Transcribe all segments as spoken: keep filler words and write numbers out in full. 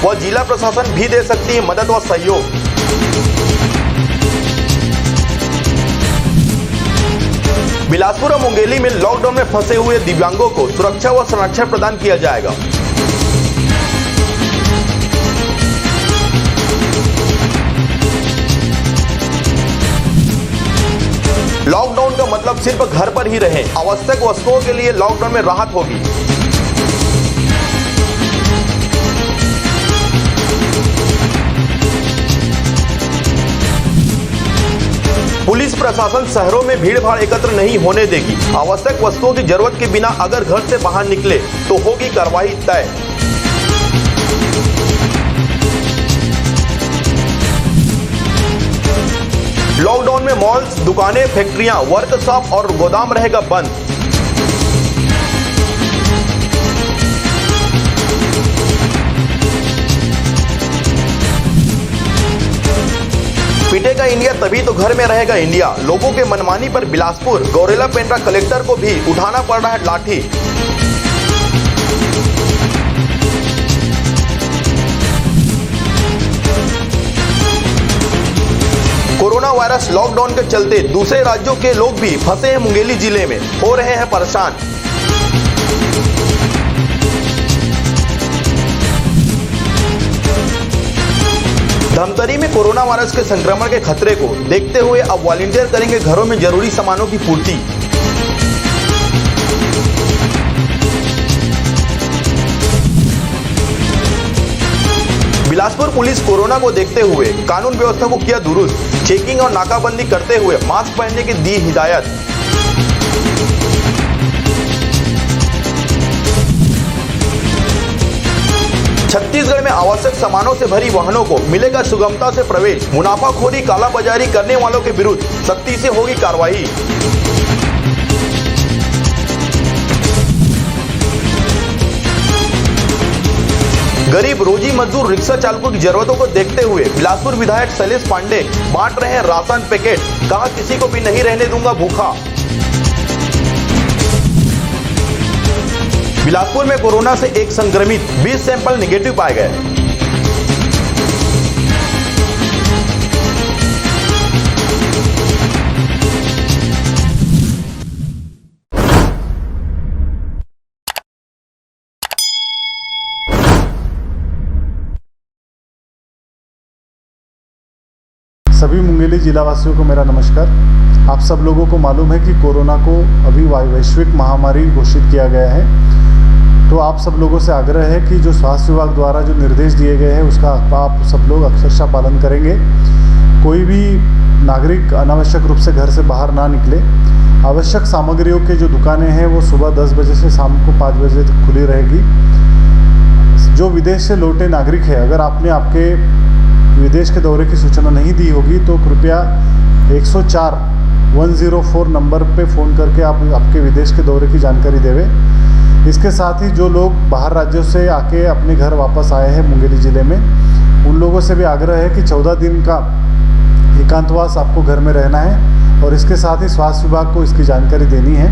व जिला प्रशासन भी दे सकती है मदद व सहयोग। बिलासपुर और मुंगेली में लॉकडाउन में फंसे हुए दिव्यांगों को सुरक्षा व संरक्षण प्रदान किया जाएगा। लॉकडाउन का मतलब सिर्फ घर पर ही रहें, आवश्यक वस्तुओं के लिए लॉकडाउन में राहत होगी। पुलिस प्रशासन शहरों में भीड़ भाड़ एकत्र नहीं होने देगी, आवश्यक वस्तुओं की जरूरत के बिना अगर घर से बाहर निकले तो होगी कार्रवाई तय। लॉकडाउन में मॉल्स, दुकानें, फैक्ट्रियां, वर्कशॉप और गोदाम रहेगा बंद। पिटेगा इंडिया तभी तो घर में रहेगा इंडिया। लोगों के मनमानी पर बिलासपुर गौरेला पेंड्रा कलेक्टर को भी उठाना पड़ रहा है लाठी। कोरोना वायरस लॉकडाउन के चलते दूसरे राज्यों के लोग भी फंसे हैं मुंगेली जिले में, हो रहे हैं परेशान। धमतरी में कोरोना वायरस के संक्रमण के खतरे को देखते हुए अब वॉलंटियर करेंगे घरों में जरूरी सामानों की पूर्ति। बिलासपुर पुलिस कोरोना को देखते हुए कानून व्यवस्था को किया दुरुस्त, चेकिंग और नाकाबंदी करते हुए मास्क पहनने की दी हिदायत। छत्तीसगढ़ में आवश्यक सामानों से भरी वाहनों को मिलेगा सुगमता से प्रवेश, मुनाफाखोरी, कालाबाजारी करने वालों के विरुद्ध सख्ती से होगी कार्रवाई। गरीब रोजी मजदूर रिक्शा चालकों की जरूरतों को देखते हुए बिलासपुर विधायक शैलेश पांडे बांट रहे हैं राशन पैकेट, कहा किसी को भी नहीं रहने दूंगा भूखा। बिलासपुर में कोरोना से एक संक्रमित, बीस सैंपल निगेटिव पाए गए। सभी मुंगेली जिलावासियों को मेरा नमस्कार। आप सब लोगों को मालूम है कि कोरोना को अभी वा-, वैश्विक महामारी घोषित किया गया है। तो आप सब लोगों से आग्रह है कि जो स्वास्थ्य विभाग द्वारा जो निर्देश दिए गए हैं, उसका आप, आप सब लोग अक्षरशः पालन करेंगे। कोई भी नागरिक अनावश्यक रूप से घर से बाहर ना निकले। आवश्यक सामग्रियों के जो दुकानें हैं, वो सुबह दस बजे से शाम को पाँच बजे तक खुली रहेगी। जो विदेश से लौटे नागरिक है, अगर आपने आपके विदेश के दौरे की सूचना नहीं दी होगी, तो कृपया एक सौ चार, वन ज़ीरो फ़ोर नंबर पे फ़ोन करके आप आपके विदेश के दौरे की जानकारी देवे। इसके साथ ही जो लोग बाहर राज्यों से आके अपने घर वापस आए हैं मुंगेली ज़िले में, उन लोगों से भी आग्रह है कि चौदह दिन का एकांतवास आपको घर में रहना है और इसके साथ ही स्वास्थ्य विभाग को इसकी जानकारी देनी है।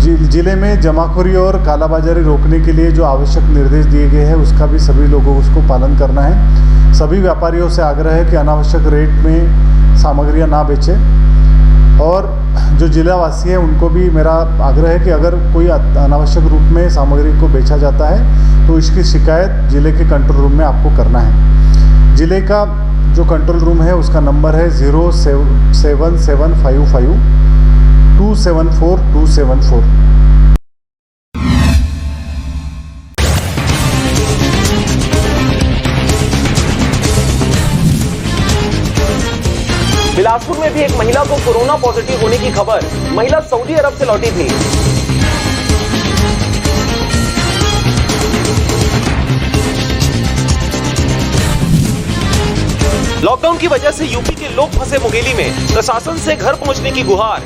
जि-, जिले में जमाखोरी और कालाबाजारी रोकने के लिए जो आवश्यक निर्देश दिए गए हैं, उसका भी सभी लोगों को उसको पालन करना है। सभी व्यापारियों से आग्रह है कि अनावश्यक रेट में सामग्रियां ना बेचें और जो जिलावासी हैं, उनको भी मेरा आग्रह है कि अगर कोई अत-, अनावश्यक रूप में सामग्री को बेचा जाता है, तो इसकी शिकायत जिले के कंट्रोल रूम में आपको करना है। जिले का जो कंट्रोल रूम है, उसका नंबर है zero seven seven five five two seven four two seven four. Bilaspur में भी एक महिला को कोरोना पॉजिटिव होने की खबर। महिला सऊदी अरब से लौटी थी। लॉकडाउन की वजह से यूपी के लोग फंसे मुंगेली में, प्रशासन से घर पहुंचने की गुहार।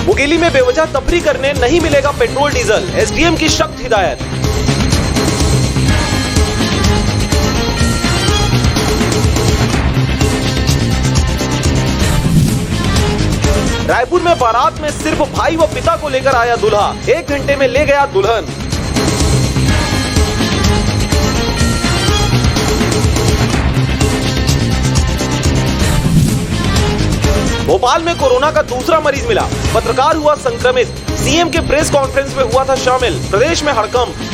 मुंगेली में बेवजह तफरी करने नहीं मिलेगा पेट्रोल डीजल, एसडीएम की सख्त हिदायत। रायपुर में बारात में सिर्फ भाई व पिता को लेकर आया दूल्हा, एक घंटे में ले गया दुल्हन। भोपाल में कोरोना का दूसरा मरीज मिला, पत्रकार हुआ संक्रमित, सीएम के प्रेस कॉन्फ्रेंस में हुआ था शामिल, प्रदेश में हड़कंप।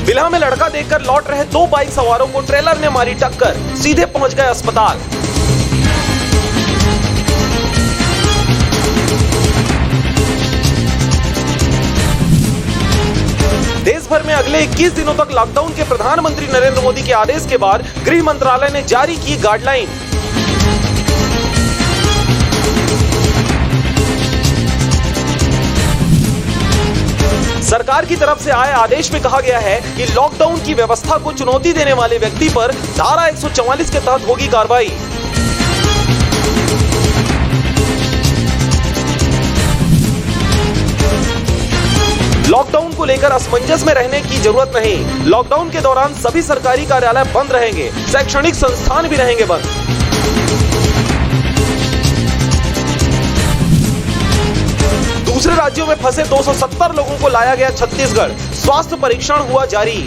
बिल्हा में लड़का देखकर लौट रहे दो बाइक सवारों को ट्रेलर ने मारी टक्कर, सीधे पहुंच गए अस्पताल। देश भर में अगले इक्कीस दिनों तक लॉकडाउन के प्रधानमंत्री नरेंद्र मोदी के आदेश के बाद गृह मंत्रालय ने जारी की गाइडलाइन। सरकार की तरफ से आए आदेश में कहा गया है कि लॉकडाउन की व्यवस्था को चुनौती देने वाले व्यक्ति पर धारा एक सौ चवालीस के तहत होगी कार्रवाई। लॉकडाउन को लेकर असमंजस में रहने की जरूरत नहीं। लॉकडाउन के दौरान सभी सरकारी कार्यालय बंद रहेंगे, शैक्षणिक संस्थान भी रहेंगे बंद। दूसरे राज्यों में फंसे दो सौ सत्तर लोगों को लाया गया छत्तीसगढ़, स्वास्थ्य परीक्षण हुआ जारी।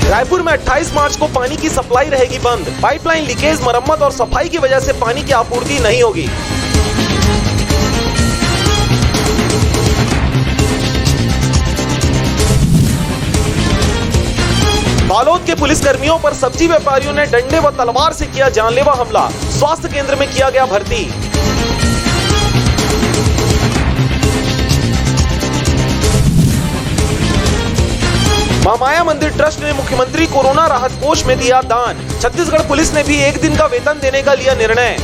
रायपुर में अट्ठाईस मार्च को पानी की सप्लाई रहेगी बंद, पाइपलाइन लीकेज, मरम्मत और सफाई की वजह से पानी की आपूर्ति नहीं होगी। बालोद के पुलिसकर्मियों पर सब्जी व्यापारियों ने डंडे व तलवार से किया जानलेवा हमला, स्वास्थ्य केंद्र में किया गया भर्ती। महामाया मंदिर ट्रस्ट ने मुख्यमंत्री कोरोना राहत कोष में दिया दान, छत्तीसगढ़ पुलिस ने भी एक दिन का वेतन देने का लिया निर्णय।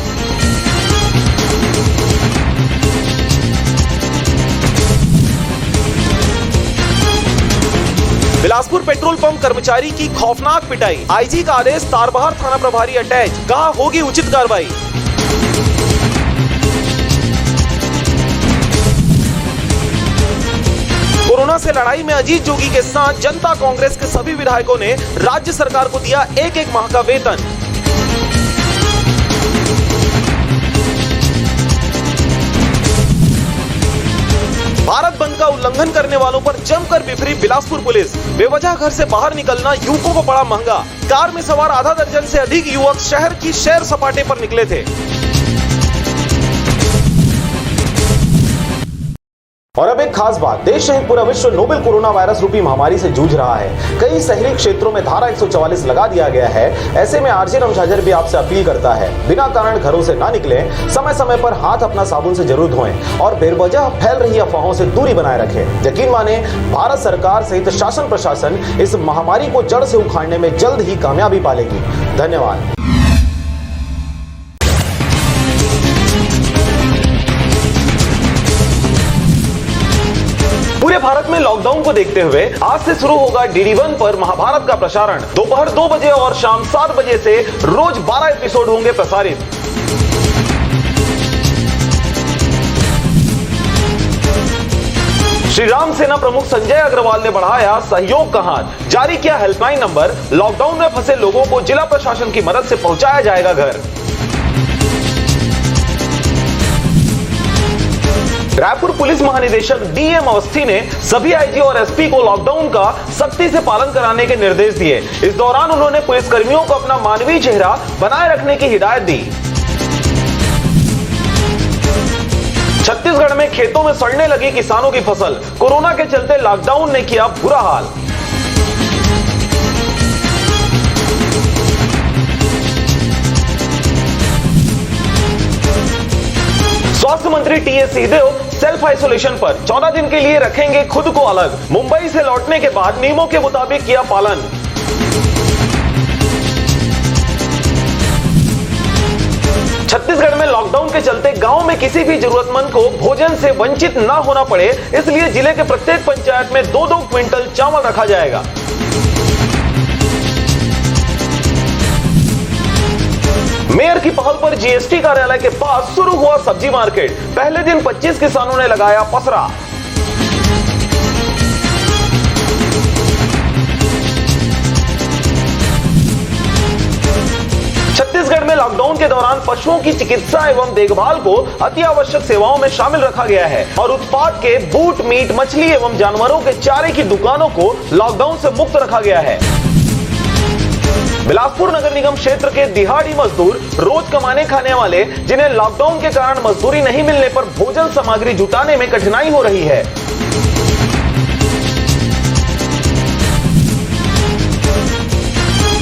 बिलासपुर पेट्रोल पंप कर्मचारी की खौफनाक पिटाई, आईजी का आदेश, तारबहार थाना प्रभारी अटैच, कहा होगी उचित कार्रवाई। कोरोना से लड़ाई में अजीत जोगी के साथ जनता कांग्रेस के सभी विधायकों ने राज्य सरकार को दिया एक एक माह का वेतन। भारत बंद का उल्लंघन करने वालों पर जमकर बिफरी बिलासपुर पुलिस, बेवजह घर से बाहर निकलना युवकों को पड़ा महंगा। कार में सवार आधा दर्जन से अधिक युवक शहर की सैर सपाटे पर निकले थे। और अब एक खास बात, देश सहित पूरा विश्व नोबेल कोरोना वायरस रूपी महामारी से जूझ रहा है। कई शहरी क्षेत्रों में धारा एक सौ चवालीस लगा दिया गया है। ऐसे में आरजे रामझाझर भी आपसे अपील करता है, बिना कारण घरों से ना निकलें, समय समय पर हाथ अपना साबुन से जरूर धोएं और बेवजह फैल रही अफवाहों से दूरी बनाए रखें। यकीन माने, भारत सरकार सहित शासन प्रशासन इस महामारी को जड़ से उखाड़ने में जल्द ही कामयाबी पालेगी। धन्यवाद। पूरे भारत में लॉकडाउन को देखते हुए आज से शुरू होगा डीडी वन पर महाभारत का प्रसारण। दोपहर दो बजे और शाम सात बजे से रोज बारह एपिसोड होंगे प्रसारित। श्री राम सेना प्रमुख संजय अग्रवाल ने बढ़ाया सहयोग का हाथ, जारी किया हेल्पलाइन नंबर। लॉकडाउन में फंसे लोगों को जिला प्रशासन की मदद से पहुंचाया जाएगा घर। रायपुर पुलिस महानिदेशक डीएम अवस्थी ने सभी आईजी और एसपी को लॉकडाउन का सख्ती से पालन कराने के निर्देश दिए। इस दौरान उन्होंने पुलिसकर्मियों को अपना मानवीय चेहरा बनाए रखने की हिदायत दी। छत्तीसगढ़ में खेतों में सड़ने लगी किसानों की फसल, कोरोना के चलते लॉकडाउन ने किया बुरा हाल। स्वास्थ्य मंत्री टीएस सिंहदेव सेल्फ आइसोलेशन पर, चौदह दिन के लिए रखेंगे खुद को अलग। मुंबई से लौटने के बाद नियमों के मुताबिक किया पालन। छत्तीसगढ़ में लॉकडाउन के चलते गांव में किसी भी जरूरतमंद को भोजन से वंचित ना होना पड़े, इसलिए जिले के प्रत्येक पंचायत में दो दो क्विंटल चावल रखा जाएगा। मेयर की पहल पर जीएसटी कार्यालय के पास शुरू हुआ सब्जी मार्केट। पहले दिन पच्चीस किसानों ने लगाया पसरा। छत्तीसगढ़ में लॉकडाउन के दौरान पशुओं की चिकित्सा एवं देखभाल को अति आवश्यक सेवाओं में शामिल रखा गया है और उत्पाद के बूट, मीट, मछली एवं जानवरों के चारे की दुकानों को लॉकडाउन से मुक्त रखा गया है। बिलासपुर नगर निगम क्षेत्र के दिहाड़ी मजदूर, रोज कमाने खाने वाले, जिन्हें लॉकडाउन के कारण मजदूरी नहीं मिलने पर भोजन सामग्री जुटाने में कठिनाई हो रही है।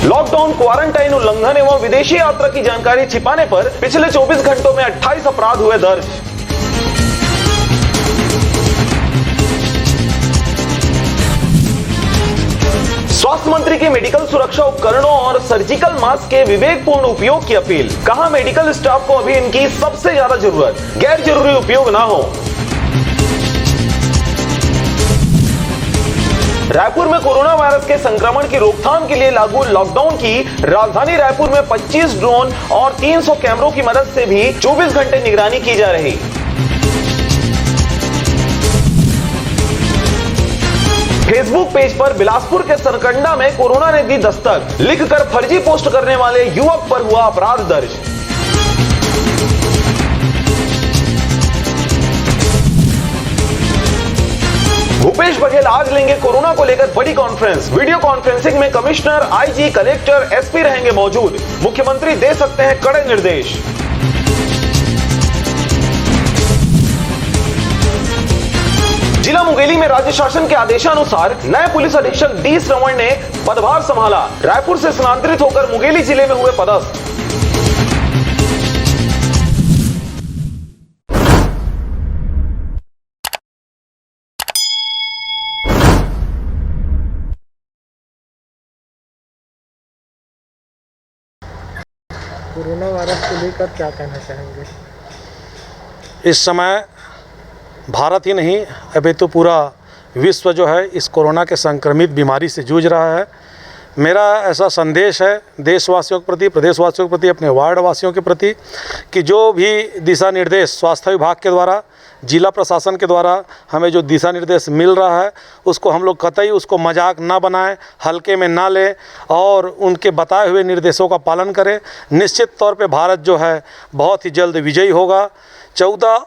लॉकडाउन, क्वारंटाइन उल्लंघन एवं विदेशी यात्रा की जानकारी छिपाने पर पिछले चौबीस घंटों में अट्ठाईस अपराध हुए दर्ज। स्वास्थ्य मंत्री की मेडिकल सुरक्षा उपकरणों और सर्जिकल मास्क के विवेकपूर्ण उपयोग की अपील। कहा, मेडिकल स्टाफ को अभी इनकी सबसे ज्यादा जरूरत, गैर जरूरी उपयोग ना हो। रायपुर में कोरोना वायरस के संक्रमण की रोकथाम के लिए लागू लॉकडाउन की राजधानी रायपुर में पच्चीस ड्रोन और तीन सौ कैमरों की मदद से भी चौबीस घंटे निगरानी की जा रही। Facebook पेज पर बिलासपुर के सरकंडा में कोरोना ने दी दस्तक, लिखकर फर्जी पोस्ट करने वाले युवक पर हुआ अपराध दर्ज। भूपेश बघेल आज लेंगे कोरोना को लेकर बड़ी कॉन्फ्रेंस। वीडियो कॉन्फ्रेंसिंग में कमिश्नर, आईजी, कलेक्टर, एसपी रहेंगे मौजूद। मुख्यमंत्री दे सकते हैं कड़े निर्देश। जिला मुंगेली में राज्य शासन के आदेशानुसार नए पुलिस अधीक्षक डी श्रवण ने पदभार संभाला। रायपुर से स्थानांतरित होकर मुंगेली जिले में हुए पदस्थ। कोरोना वायरस को लेकर क्या कहना चाहेंगे? इस समय भारत ही नहीं, अभी तो पूरा विश्व जो है इस कोरोना के संक्रमित बीमारी से जूझ रहा है। मेरा ऐसा संदेश है देशवासियों के प्रति, प्रदेशवासियों के प्रति, अपने वार्ड वासियों के प्रति कि जो भी दिशा निर्देश स्वास्थ्य विभाग के द्वारा, जिला प्रशासन के द्वारा हमें जो दिशा निर्देश मिल रहा है, उसको हम लोग कतई उसको मजाक ना बनाएं, हल्के में ना लें और उनके बताए हुए निर्देशों का पालन करें। निश्चित तौर पे भारत जो है बहुत ही जल्द विजयी होगा। चौदह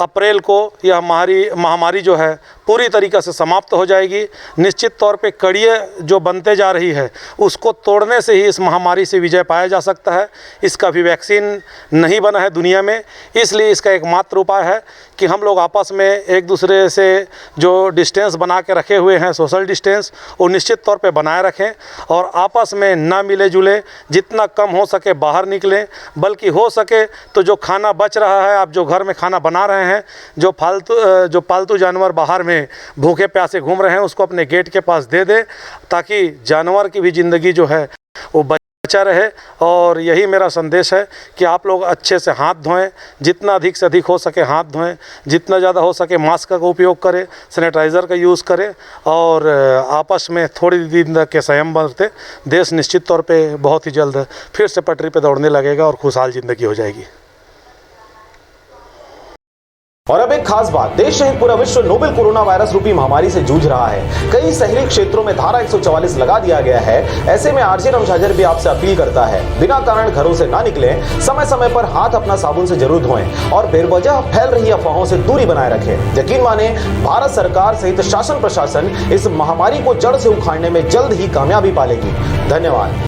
अप्रैल को यह महारी-, महामारी जो है पूरी तरीके से समाप्त हो जाएगी। निश्चित तौर पे कड़िए जो बनते जा रही है, उसको तोड़ने से ही इस महामारी से विजय पाया जा सकता है। इसका भी वैक्सीन नहीं बना है दुनिया में, इसलिए इसका एकमात्र उपाय है कि हम लोग आपस में एक दूसरे से जो डिस्टेंस बना के रखे हुए हैं, सोशल डिस्टेंस, वो निश्चित तौर पे बनाए रखें और आपस में ना मिले जुले, जितना कम हो सके बाहर निकलें, बल्कि हो सके तो जो खाना बच रहा है, आप जो घर में खाना बना रहे हैं, जो फालतू, अ, जो पालतू जानवर बाहर में भूखे प्यासे घूम रहे हैं, उसको अपने गेट के पास दे दें, ताकि जानवर की भी ज़िंदगी जो है वो बचा रहे। और यही मेरा संदेश है कि आप लोग अच्छे से हाथ धोएं, जितना अधिक से अधिक हो सके हाथ धोएं, जितना ज़्यादा हो सके मास्क का उपयोग करें, सैनिटाइज़र का यूज़ करें और, अ, आपस में थोड़ी दिन तक के संयम बरतें। देश निश्चित तौर पे बहुत ही जल्द फिर से पटरी पे दौड़ने लगेगा और खुशहाल ज़िंदगी हो जाएगी। और अब एक खास बात, देश सहित पूरा विश्व नोबेल कोरोना वायरस रूपी महामारी से जूझ रहा है। कई शहरी क्षेत्रों में धारा एक सौ चवालीस लगा दिया गया है। ऐसे में आरजे रामझाझर भी आपसे अपील करता है, बिना कारण घरों से ना निकलें, समय समय पर हाथ अपना साबुन से जरूर धोएं और बेवजह फैल रही अफवाहों से दूरी बनाए रखें। यकीन माने, भारत सरकार सहित शासन प्रशासन इस महामारी को जड़ से उखाड़ने में जल्द ही कामयाबी पालेगी। धन्यवाद।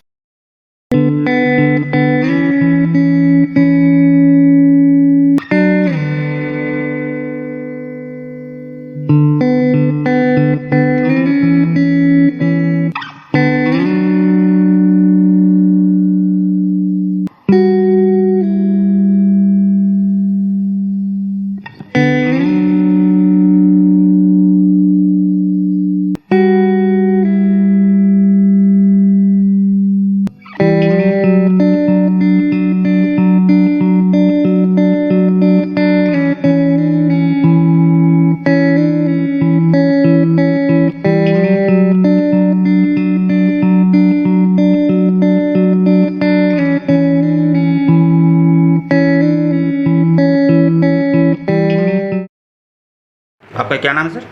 आपका क्या नाम है सर?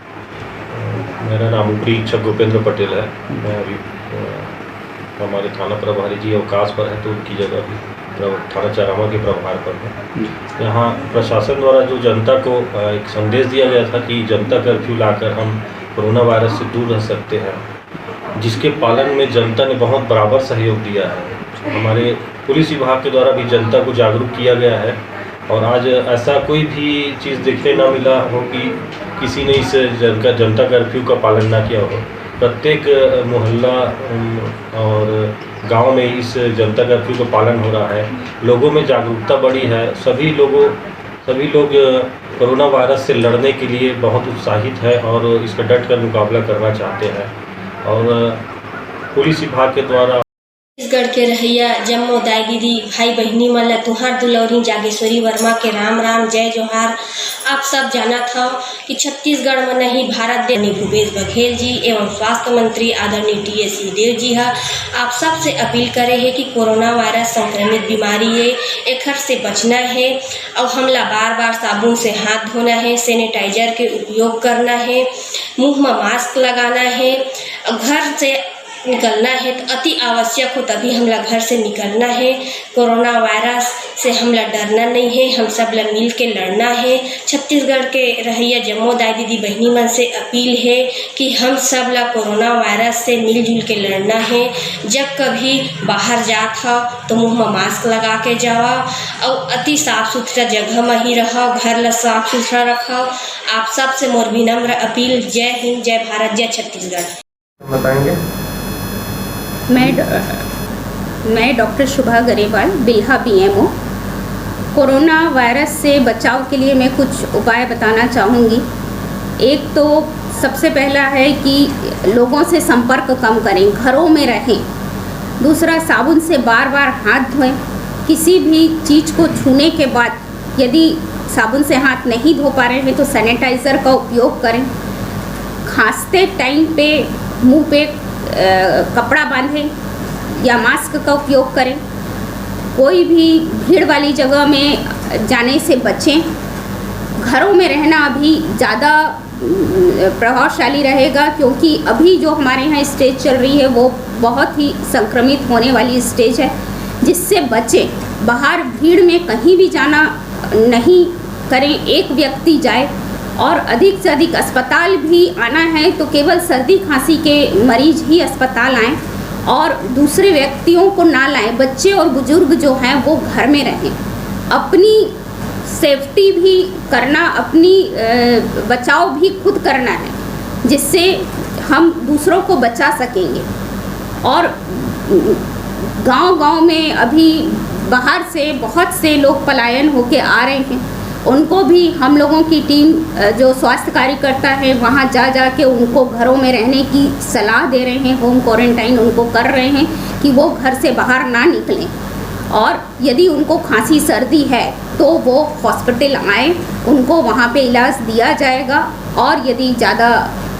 मेरा नाम उपरीक्षक गोपेंद्र पटेल है। मैं अभी अ, हमारे थाना प्रभारी जी अवकाश पर है, तो उनकी जगह अभी प्रभ- थाना चारामा के प्रभार पर है। यहाँ प्रशासन द्वारा जो जनता को अ, एक संदेश दिया गया था कि जनता कर्फ्यू लाकर हम कोरोना वायरस से दूर रह सकते हैं, जिसके पालन में जनता ने बहुत बराबर सहयोग दिया है। हमारे पुलिस विभाग के द्वारा भी जनता को जागरूक किया गया है और आज ऐसा कोई भी चीज़ देखने ना मिला हो कि किसी ने इस जनता जनता कर्फ्यू का पालन ना किया हो। प्रत्येक अ, मोहल्ला अम, और गांव में इस जनता कर्फ्यू का पालन हो रहा है। लोगों में जागरूकता बढ़ी है। सभी लोगों सभी लोग अ, कोरोना वायरस से लड़ने के लिए बहुत उत्साहित है और इसका डट कर मुकाबला करना चाहते हैं। और अ, पुलिस विभाग के द्वारा छत्तीसगढ़ के रहइया जम्मो दाई दीदी भाई बहिनी मन ल तुंहर दुलौरी जागेश्वरी वर्मा के राम राम जय जोहार। आप सब जानत हव कि छत्तीसगढ़ म नहीं भारत देश आदरणीय भूपेश बघेल जी एवं स्वास्थ्य मंत्री आदरणीय टी एस सिंहदेव जी ह आप सब से अपील करे हे कि कोरोना वायरस संक्रमित बीमारी ए, एखर से बचना हे। अउ हमला बार बार साबुन से हाथ धोना हे, सैनिटाइजर के उपयोग करना हे, मुंह म मास्क लगाना हे, अउ घर से निकलना हे तो अति आवश्यक हो तभी हमला घर से निकलना हे। कोरोना वायरस से हमला डरना नहीं हे, हम सब ला मिल के लड़ना हे। छत्तीसगढ़ के रहइया जम्मो दाई दीदी बहिनी मन से अपील हे कि हम सब ला कोरोना वायरस से मिलजुल के लड़ना हे। जब कभी बाहर जात हव तो मुंह म मास्क लगा के जावा अउ अति साफ सुथरा जगह म ही रहव, घर ला साफ सुथरा रखव। आप सब से मोर विनम्र अपील। जय हिंद, जय भारत, जय छत्तीसगढ़। बताएंगे। मैं ड- मैं doctor Shubha Grewal, Bilha PMO. Corona virus से बचाव के लिए मैं कुछ उपाय बताना चाहूँगी। एक तो सबसे पहला है कि लोगों से संपर्क कम करें, घरों में रहें। दूसरा, साबुन से बार बार हाथ धोएं। किसी भी चीज़ को छूने के बाद यदि साबुन से हाथ नहीं धो पा रहे हैं तो सैनिटाइज़र का उपयोग करें। खांसते टाइम पे मुंह पे अ, कपड़ा बांधें या मास्क का उपयोग करें। कोई भी भीड़ वाली जगह में जाने से बचें। घरों में रहना अभी ज़्यादा अम, प्रभावशाली रहेगा, क्योंकि अभी जो हमारे यहाँ स्टेज चल रही है वो बहुत ही संक्रमित होने वाली स्टेज है, जिससे बचें। बाहर भीड़ में कहीं भी जाना नहीं करें, एक व्यक्ति जाए। और अधिक से अधिक अस्पताल भी आना है तो केवल सर्दी खांसी के मरीज ही अस्पताल आएँ और दूसरे व्यक्तियों को ना लाएं। बच्चे और बुजुर्ग जो हैं वो घर में रहें। अपनी सेफ्टी भी करना, अपनी अ, बचाव भी खुद करना है, जिससे हम दूसरों को बचा सकेंगे। और गांव-गांव में अभी बाहर से बहुत से लोग पलायन होके आ रहे हैं, उनको भी हम लोगों की टीम अ, जो स्वास्थ्य कार्यकर्ता है वहाँ जा जा के उनको घरों में रहने की सलाह दे रहे हैं, होम क्वारंटाइन उनको कर रहे हैं कि वो घर से बाहर ना निकलें। और यदि उनको खांसी सर्दी है तो वो हॉस्पिटल आएँ, उनको वहाँ पे इलाज दिया जाएगा। और यदि ज़्यादा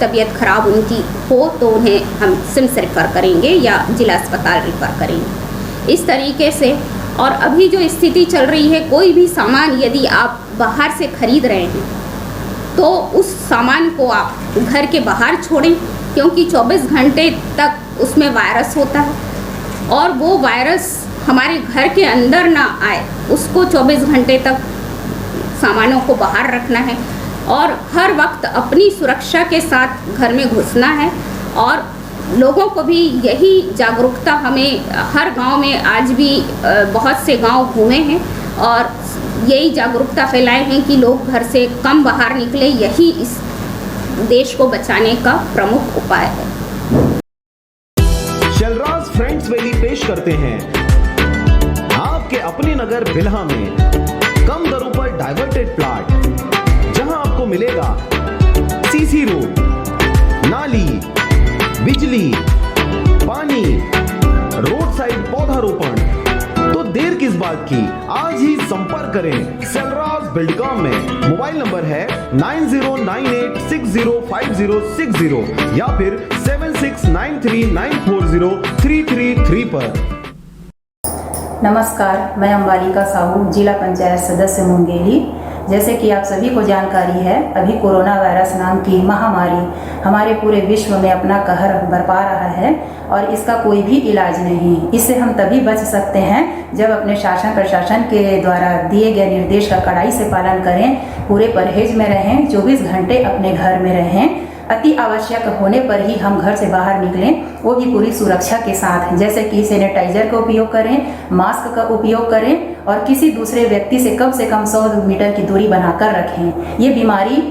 तबीयत ख़राब उनकी हो तो उन्हें हम सिम्स रेफ़र करेंगे या ज़िला अस्पताल रेफ़र करेंगे, इस तरीके से। और अभी जो स्थिति चल रही है, कोई भी सामान यदि आप बाहर से खरीद रहे हैं तो उस सामान को आप घर के बाहर छोड़ें, क्योंकि चौबीस घंटे तक उसमें वायरस होता है और वो वायरस हमारे घर के अंदर ना आए, उसको चौबीस घंटे तक सामानों को बाहर रखना है। और हर वक्त अपनी सुरक्षा के साथ घर में घुसना है। और लोगों को भी यही जागरूकता, हमें हर गांव में आज भी अ, बहुत से गांव घूमे हैं और यही जागरूकता फैलाए हैं कि लोग घर से कम बाहर निकले। यही इस देश को बचाने का प्रमुख उपाय है। शैलराज फ्रेंड्स वैली पेश करते हैं आपके अपने नगर बिल्हा में कम दरों पर डाइवर्टेड प्लाट, जहां आपको मिलेगा सीसी रोड, नाली, बिजली, पानी, रोड साइड पौधारोपण। तो देर किस बात की, आज ही संपर्क करें सैलराज बिल्डकॉन में। मोबाइल नंबर है nine zero nine eight six zero five zero six zero या फिर seven six nine three nine four zero three three three पर। नमस्कार, मैं अंबालिका साहू, जिला पंचायत सदस्य मुंगेली। जैसे कि आप सभी को जानकारी है, अभी कोरोना वायरस नाम की महामारी हमारे पूरे विश्व में अपना कहर बरपा रहा है और इसका कोई भी इलाज नहीं। इससे हम तभी बच सकते हैं जब अपने शासन प्रशासन के द्वारा दिए गए निर्देश का कड़ाई से पालन करें, पूरे परहेज में रहें, चौबीस घंटे अपने घर में रहें, अति आवश्यक होने पर ही हम घर से बाहर निकलें, वो भी पूरी सुरक्षा के साथ, जैसे कि सैनिटाइजर का उपयोग करें, मास्क का उपयोग करें और किसी दूसरे व्यक्ति से कम से कम सौ मीटर की दूरी बनाकर रखें। ये बीमारी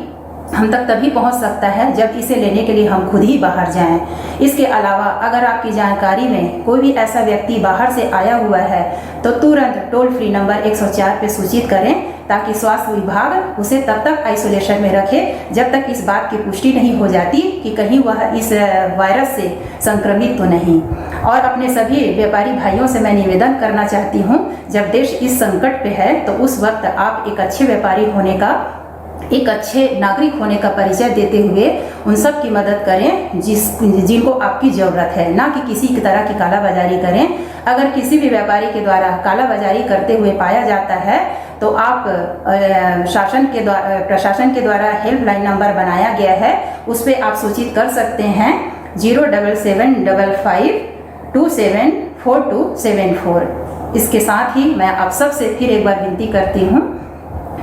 हम तक तभी पहुंच सकता है जब इसे लेने के लिए हम खुद ही बाहर जाएं। इसके अलावा अगर आपकी जानकारी में कोई भी ऐसा व्यक्ति बाहर से आया हुआ है तो तुरंत टोल फ्री नंबर एक सौ चार पे सूचित करें, ताकि स्वास्थ्य विभाग उसे तब तक आइसोलेशन में रखे जब तक इस बात की पुष्टि नहीं हो जाती कि कहीं वह इस वायरस से संक्रमित तो नहीं। और अपने सभी व्यापारी भाइयों से मैं निवेदन करना चाहती हूँ, जब देश इस संकट पे है तो उस वक्त आप एक अच्छे व्यापारी होने का, एक अच्छे नागरिक होने का परिचय देते हुए उन सब की मदद करें जिस जिनको आपकी ज़रूरत है, ना कि किसी की तरह की कालाबाजारी करें। अगर किसी भी व्यापारी के द्वारा कालाबाजारी करते हुए पाया जाता है तो आप अ, शासन के द्वारा, प्रशासन के द्वारा हेल्पलाइन नंबर बनाया गया है, उस पर आप सूचित कर सकते हैं, zero double seven double five two seven four two seven four. इसके साथ ही मैं आप सबसे फिर एक बार विनती करती हूँ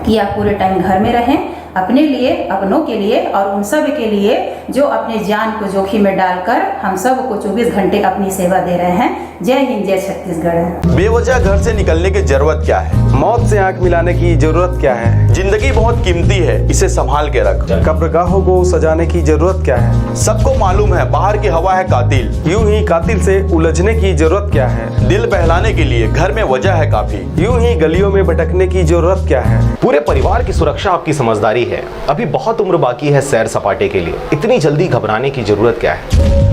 कि आप पूरे टाइम घर में रहें, अपने लिए, अपनों के लिए और उन सब के लिए जो अपने जान को जोखिम में डालकर हम सब को चौबीस घंटे अपनी सेवा दे रहे हैं। जय हिंद, जय छत्तीसगढ़। बेवजह घर से निकलने की जरूरत क्या है? मौत से आंख मिलाने की जरूरत क्या है? जिंदगी बहुत कीमती है, इसे संभाल के रख। कब्रगाहों को सजाने की जरूरत क्या है? सबको मालूम है, बाहर की हवा है कातिल। यूं ही कातिल से उलझने की जरूरत क्या है? दिल बहलाने के लिए घर में वजह है काफी। यूं ही गलियों में भटकने की जरूरत क्या है? पूरे परिवार की सुरक्षा आपकी समझदारी है। अभी बहुत उम्र बाकी है सैर सपाटे के लिए, इतनी जल्दी घबराने की जरूरत क्या है?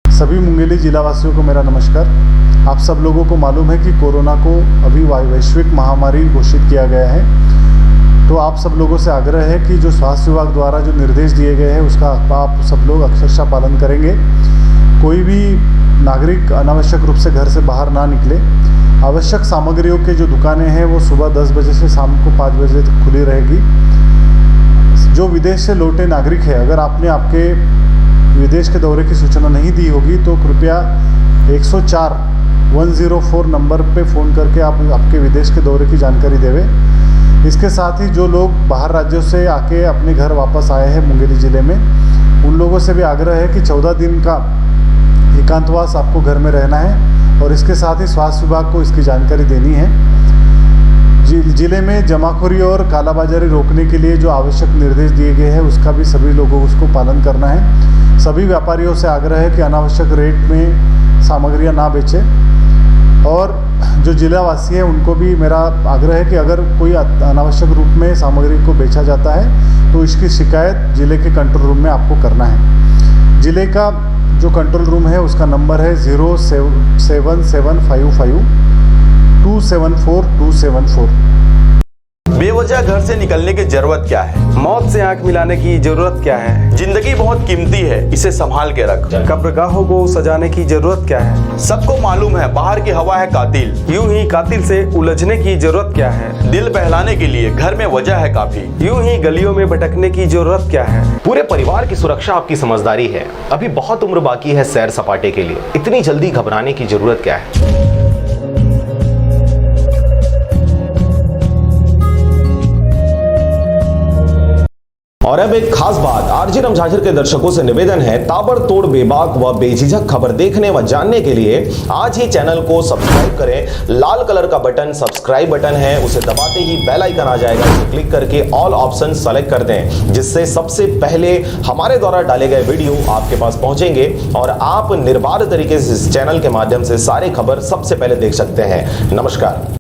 सभी मुंगेली जिलावासियों को मेरा नमस्कार। आप सब लोगों को मालूम है कि कोरोना को अभी वा-, वैश्विक महामारी घोषित किया गया है। तो आप सब लोगों से आग्रह है कि जो स्वास्थ्य विभाग द्वारा जो निर्देश दिए गए हैं, उसका आप, आप सब लोग अक्षरशः पालन करेंगे। कोई भी नागरिक अनावश्यक रूप से घर से बाहर ना निकले। आवश्यक सामग्रियों के जो दुकानें हैं, वो सुबह दस बजे से शाम को पाँच बजे तक खुली रहेगी। जो विदेश से लौटे नागरिक है, अगर आपने आपके विदेश के दौरे की सूचना नहीं दी होगी, तो कृपया एक सौ चार, वन ज़ीरो फ़ोर नंबर पे फ़ोन करके आप आपके विदेश के दौरे की जानकारी देवें। इसके साथ ही जो लोग बाहर राज्यों से आके अपने घर वापस आए हैं मुंगेली ज़िले में, उन लोगों से भी आग्रह है कि चौदह दिन का एकांतवास आपको घर में रहना है और इसके साथ ही स्वास्थ्य विभाग को इसकी जानकारी देनी है। जि-, जिले में जमाखोरी और कालाबाजारी रोकने के लिए जो आवश्यक निर्देश दिए गए हैं, उसका भी सभी लोगों को उसको पालन करना है। सभी व्यापारियों से आग्रह है कि अनावश्यक रेट में सामग्रियां ना बेचें और जो जिलावासी हैं, उनको भी मेरा आग्रह है कि अगर कोई अत-, अनावश्यक रूप में सामग्री को बेचा जाता है, तो इसकी शिकायत जिले के कंट्रोल रूम में आपको करना है। जिले का जो कंट्रोल रूम है, उसका नंबर है zero seven seven five five two seven four two seven four. बेवजह घर से निकलने की जरूरत क्या है? मौत से आंख मिलाने की जरूरत क्या है? जिंदगी बहुत कीमती है, इसे संभाल के रख। कब्रगाहों को सजाने की जरूरत क्या है? सबको मालूम है, बाहर की हवा है कातिल। यूं ही कातिल से उलझने की जरूरत क्या है? दिल बहलाने के लिए घर में वजह है काफी। यूं ही गलियों में भटकने की जरूरत क्या है? पूरे परिवार की सुरक्षा आपकी समझदारी है। अभी बहुत उम्र बाकी है सैर सपाटे के लिए, इतनी जल्दी घबराने की जरूरत क्या है? और अब एक खास बात, आरजे रमझाझर के दर्शकों से निवेदन है, ताबड़तोड़ बेबाक व बेझिझक खबर देखने व जानने के लिए आज ही चैनल को सब्सक्राइब करें। लाल कलर का बटन सब्सक्राइब बटन है, उसे दबाते ही बेल आइकन आ जाएगा, उसे क्लिक करके ऑल ऑप्शन सेलेक्ट कर दें, जिससे सबसे पहले हमारे द्वारा डाले गए वीडियो आपके पास पहुंचेंगे और आप निर्बाध तरीके से इस चैनल के माध्यम से सारी खबर सबसे पहले देख सकते हैं। नमस्कार।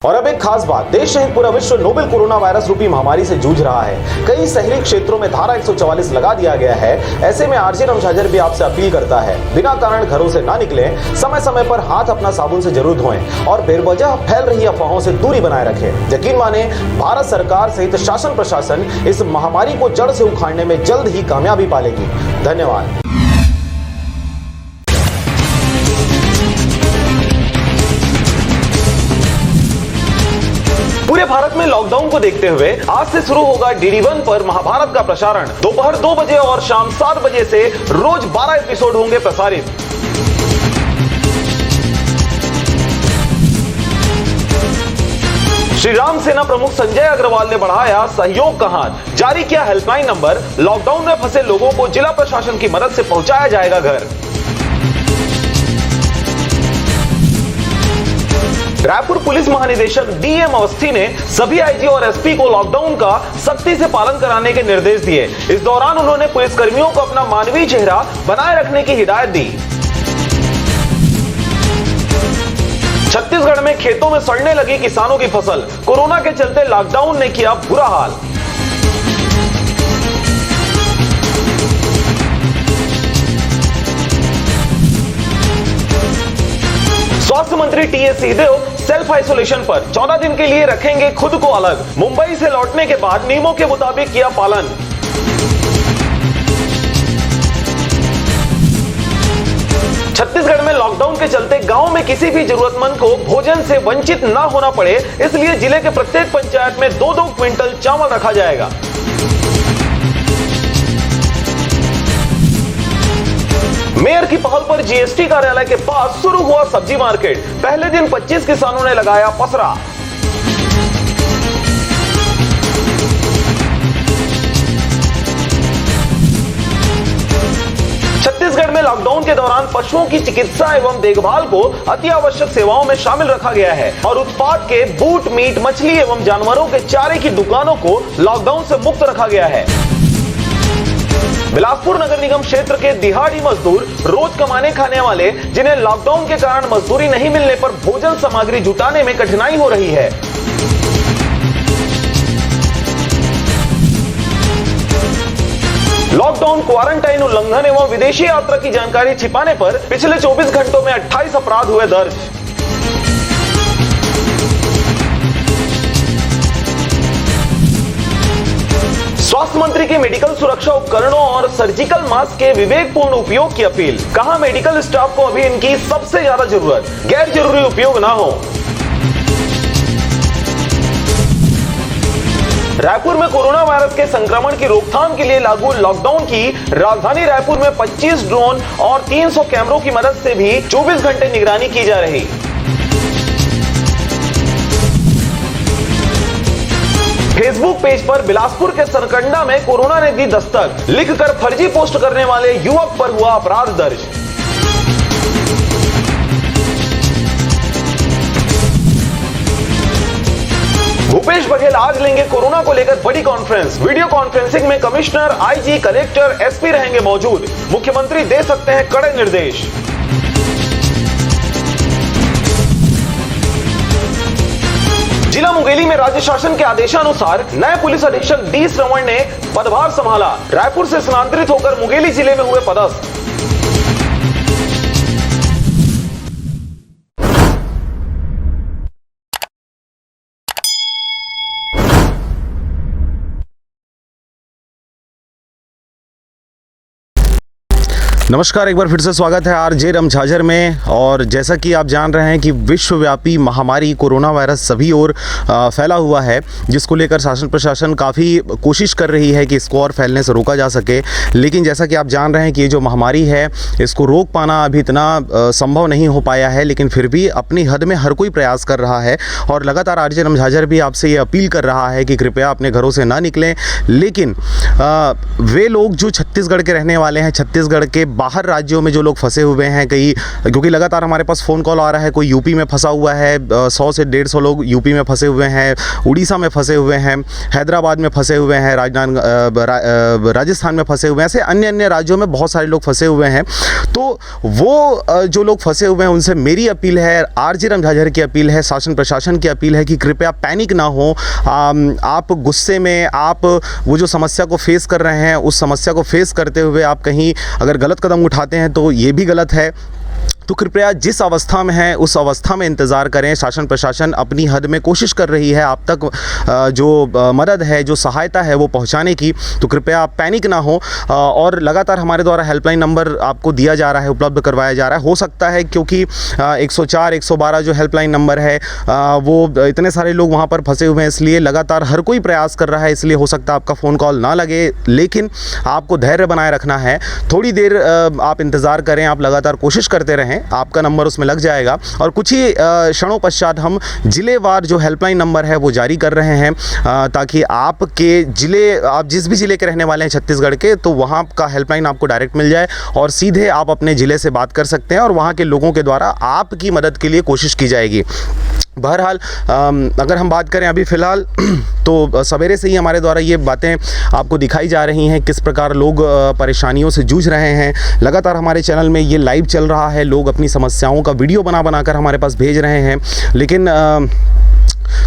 और अब एक खास बात, देश सहित पूरा विश्व नोबेल कोरोना वायरस रूपी महामारी से जूझ रहा है। कई शहरी क्षेत्रों में धारा एक सौ चवालीस लगा दिया गया है। ऐसे में आरजे रामझाझर भी आपसे अपील करता है, बिना कारण घरों से ना निकलें, समय समय पर हाथ अपना साबुन से जरूर धोएं और बेवजह फैल रही अफवाहों से दूरी बनाए रखें। यकीन माने, भारत सरकार सहित शासन प्रशासन इस महामारी को जड़ से उखाड़ने में जल्द ही कामयाबी पालेगी। धन्यवाद। पूरे भारत में लॉकडाउन को देखते हुए आज से शुरू होगा डीडी वन पर महाभारत का प्रसारण। दोपहर दो बजे और शाम सात बजे से रोज बारह एपिसोड होंगे प्रसारित। श्री राम सेना प्रमुख संजय अग्रवाल ने बढ़ाया सहयोग का हाथ, जारी किया हेल्पलाइन नंबर। लॉकडाउन में फंसे लोगों को जिला प्रशासन की मदद से पहुंचाया जाएगा घर। रायपुर पुलिस महानिदेशक डीएम अवस्थी ने सभी आईजी और एसपी को लॉकडाउन का सख्ती से पालन कराने के निर्देश दिए। इस दौरान उन्होंने पुलिसकर्मियों को अपना मानवीय चेहरा बनाए रखने की हिदायत दी। छत्तीसगढ़ में खेतों में सड़ने लगी किसानों की फसल। कोरोना के चलते लॉकडाउन ने किया बुरा हाल। स्वास्थ्य मंत्री टीएस सिंहदेव सेल्फ आइसोलेशन पर चौदह दिन के लिए रखेंगे खुद को अलग। मुंबई से लौटने के बाद नियमों के मुताबिक किया पालन। छत्तीसगढ़ में लॉकडाउन के चलते गांव में किसी भी जरूरतमंद को भोजन से वंचित ना होना पड़े, इसलिए जिले के प्रत्येक पंचायत में दो दो क्विंटल चावल रखा जाएगा। मेयर की पहल पर जीएसटी कार्यालय के पास शुरू हुआ सब्जी मार्केट। पहले दिन पच्चीस किसानों ने लगाया पसरा। छत्तीसगढ़ में लॉकडाउन के दौरान पशुओं की चिकित्सा एवं देखभाल को अति आवश्यक सेवाओं में शामिल रखा गया है और उत्पाद के बूट, मीट, मछली एवं जानवरों के चारे की दुकानों को लॉकडाउन से मुक्त रखा गया है। बिलासपुर नगर निगम क्षेत्र के दिहाड़ी मजदूर, रोज कमाने खाने वाले, जिन्हें लॉकडाउन के कारण मजदूरी नहीं मिलने पर भोजन सामग्री जुटाने में कठिनाई हो रही है। लॉकडाउन, क्वारंटाइन उल्लंघन एवं विदेशी यात्रा की जानकारी छिपाने पर पिछले चौबीस घंटों में अट्ठाईस अपराध हुए दर्ज। स्वास्थ्य मंत्री की मेडिकल सुरक्षा उपकरणों और सर्जिकल मास्क के विवेकपूर्ण उपयोग की अपील। कहा, मेडिकल स्टाफ को अभी इनकी सबसे ज्यादा जरूरत, गैर जरूरी उपयोग ना हो। रायपुर में कोरोना वायरस के संक्रमण की रोकथाम के लिए लागू लॉकडाउन की राजधानी रायपुर में पच्चीस ड्रोन और तीन सौ कैमरों की मदद से भी चौबीस घंटे निगरानी की जा रही। Facebook पेज पर बिलासपुर के सरकंडा में कोरोना ने दी दस्तक, लिखकर फर्जी पोस्ट करने वाले युवक पर हुआ अपराध दर्ज। भूपेश बघेल आज लेंगे कोरोना को लेकर बड़ी कॉन्फ्रेंस। वीडियो कॉन्फ्रेंसिंग में कमिश्नर, आईजी, कलेक्टर, एसपी रहेंगे मौजूद। मुख्यमंत्री दे सकते हैं कड़े निर्देश। जिला मुंगेली में राज्य शासन के आदेशानुसार नए पुलिस अधीक्षक डी श्रवण ने पदभार संभाला। रायपुर से स्थानांतरित होकर मुंगेली जिले में हुए पदस्थ। नमस्कार, एक बार फिर से स्वागत है आरजे रमझाझर में। और जैसा कि आप जान रहे हैं कि विश्वव्यापी महामारी कोरोना वायरस सभी ओर, अ, फैला हुआ है, जिसको लेकर शासन प्रशासन काफ़ी कोशिश कर रही है कि इसको और फैलने से रोका जा सके। लेकिन जैसा कि आप जान रहे हैं कि ये जो महामारी है, इसको रोक पाना अभी इतना, अ, संभव नहीं हो पाया है, लेकिन फिर भी अपनी हद में हर कोई प्रयास कर रहा है। और लगातार आरजे रमझाझर भी आपसे ये अपील कर रहा है कि कृपया अपने घरों से ना निकलें, लेकिन अ, वे लोग जो छत्तीसगढ़ के रहने वाले हैं, छत्तीसगढ़ के बाहर राज्यों में जो लोग फंसे हुए हैं कहीं, क्योंकि लगातार हमारे पास फ़ोन कॉल आ रहा है, कोई यूपी में फंसा हुआ है, अ, सौ से डेढ़ सौ लोग यूपी में फंसे हुए हैं, उड़ीसा में फंसे हुए हैं, हैदराबाद में फंसे हुए हैं, राजनांद-, अ, ब-, रा-, अ, राजस्थान में फंसे हुए हैं, ऐसे अन्य अन्य राज्यों में बहुत सारे लोग फंसे हुए हैं। तो वो, अ, जो लोग फंसे हुए हैं, उनसे मेरी अपील है, आरजे रामझाझर की अपील है, शासन प्रशासन की अपील है कि कृपया पैनिक ना हो। आम, आप गुस्से में, आप वो जो समस्या को फेस कर रहे हैं, उस समस्या को फेस करते हुए आप कहीं अगर गलत कदम उठाते हैं तो ये भी गलत है। तो कृपया जिस अवस्था में हैं, उस अवस्था में इंतज़ार करें। शासन प्रशासन अपनी हद में कोशिश कर रही है आप तक, अ, जो, अ, मदद है, जो सहायता है, वो पहुंचाने की। तो कृपया आप पैनिक ना हो, अ, और लगातार हमारे द्वारा हेल्पलाइन नंबर आपको दिया जा रहा है, उपलब्ध करवाया जा रहा है। हो सकता है क्योंकि, अ, एक सौ चार, एक सौ बारह जो हेल्पलाइन नंबर है, अ, वो इतने सारे लोग वहाँ पर फंसे हुए हैं, इसलिए लगातार हर कोई प्रयास कर रहा है, इसलिए हो सकता है आपका फ़ोन कॉल ना लगे, लेकिन आपको धैर्य बनाए रखना है। थोड़ी देर, अ, आप इंतज़ार करें, आप लगातार कोशिश करते रहें, आपका नंबर उसमें लग जाएगा। और कुछ ही, अ, क्षणों पश्चात हम जिलेवार जो हेल्पलाइन नंबर है वो जारी कर रहे हैं, अ, ताकि आपके ज़िले, आप जिस भी ज़िले के रहने वाले हैं छत्तीसगढ़ के, तो वहाँ का हेल्पलाइन आपको डायरेक्ट मिल जाए और सीधे आप अपने ज़िले से बात कर सकते हैं और वहाँ के लोगों के द्वारा आपकी मदद के लिए कोशिश की जाएगी। बहरहाल, अम, अगर हम बात करें अभी फ़िलहाल तो सवेरे से ही हमारे द्वारा ये बातें आपको दिखाई जा रही हैं, किस प्रकार लोग, अ, परेशानियों से जूझ रहे हैं। लगातार हमारे चैनल में ये लाइव चल रहा है, लोग अपनी समस्याओं का वीडियो बना बनाकर हमारे पास भेज रहे हैं, लेकिन, अ,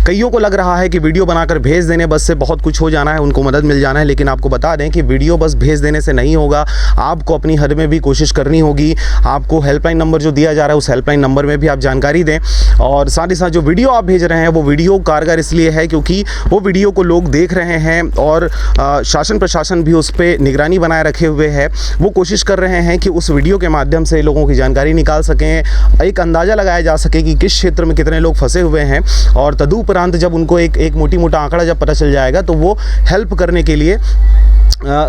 कईयों को लग रहा है कि वीडियो बनाकर भेज देने बस से बहुत कुछ हो जाना है, उनको मदद मिल जाना है, लेकिन आपको बता दें कि वीडियो बस भेज देने से नहीं होगा। आपको अपनी हद में भी कोशिश करनी होगी, आपको हेल्पलाइन नंबर जो दिया जा रहा है उस हेल्पलाइन नंबर में भी आप जानकारी दें। और साथ ही साथ जो वीडियो आप भेज रहे हैं वो वीडियो कारगर इसलिए है क्योंकि वो वीडियो को लोग देख रहे हैं और, अ, शासन प्रशासन भी उस पर निगरानी बनाए रखे हुए है। वो कोशिश कर रहे हैं कि उस वीडियो के माध्यम से लोगों की जानकारी निकाल सकें, एक अंदाज़ा लगाया जा सके कि किस क्षेत्र में कितने लोग फंसे हुए हैं और तदुपरांत जब उनको एक, एक मोटी मोटा आंकड़ा जब पता चल जाएगा तो वो हेल्प करने के लिए, अ,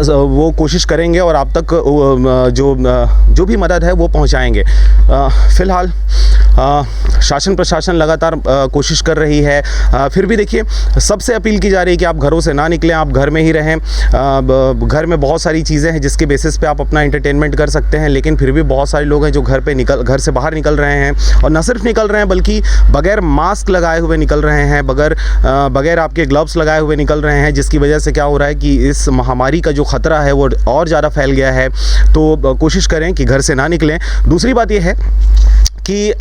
वो कोशिश करेंगे और आप तक, अ, जो, अ, जो भी मदद है वो पहुंचाएंगे। अ, फिलहाल, अ, शासन प्रशासन लगातार, अ, कोशिश कर रही है। अ, फिर भी देखिए, सबसे अपील की जा रही है कि आप घरों से ना निकलें, आप घर में ही रहें। अ, ब-, घर में बहुत सारी चीज़ें हैं जिसके बेसिस पे आप अपना एंटरटेनमेंट कर सकते हैं, लेकिन फिर भी बहुत सारे लोग हैं जो घर पे निकल, घर से बाहर निकल रहे हैं और न सिर्फ निकल रहे हैं बल्कि बगैर मास्क लगाए हुए निकल रहे हैं, बगैर, अ, बगैर आपके ग्लव्स लगाए हुए निकल रहे हैं, जिसकी वजह से क्या हो रहा है कि इस महामारी का जो खतरा है वो और ज़्यादा फैल गया है। तो, अ, कोशिश करें कि घर से ना निकलें। दूसरी बात यह है कि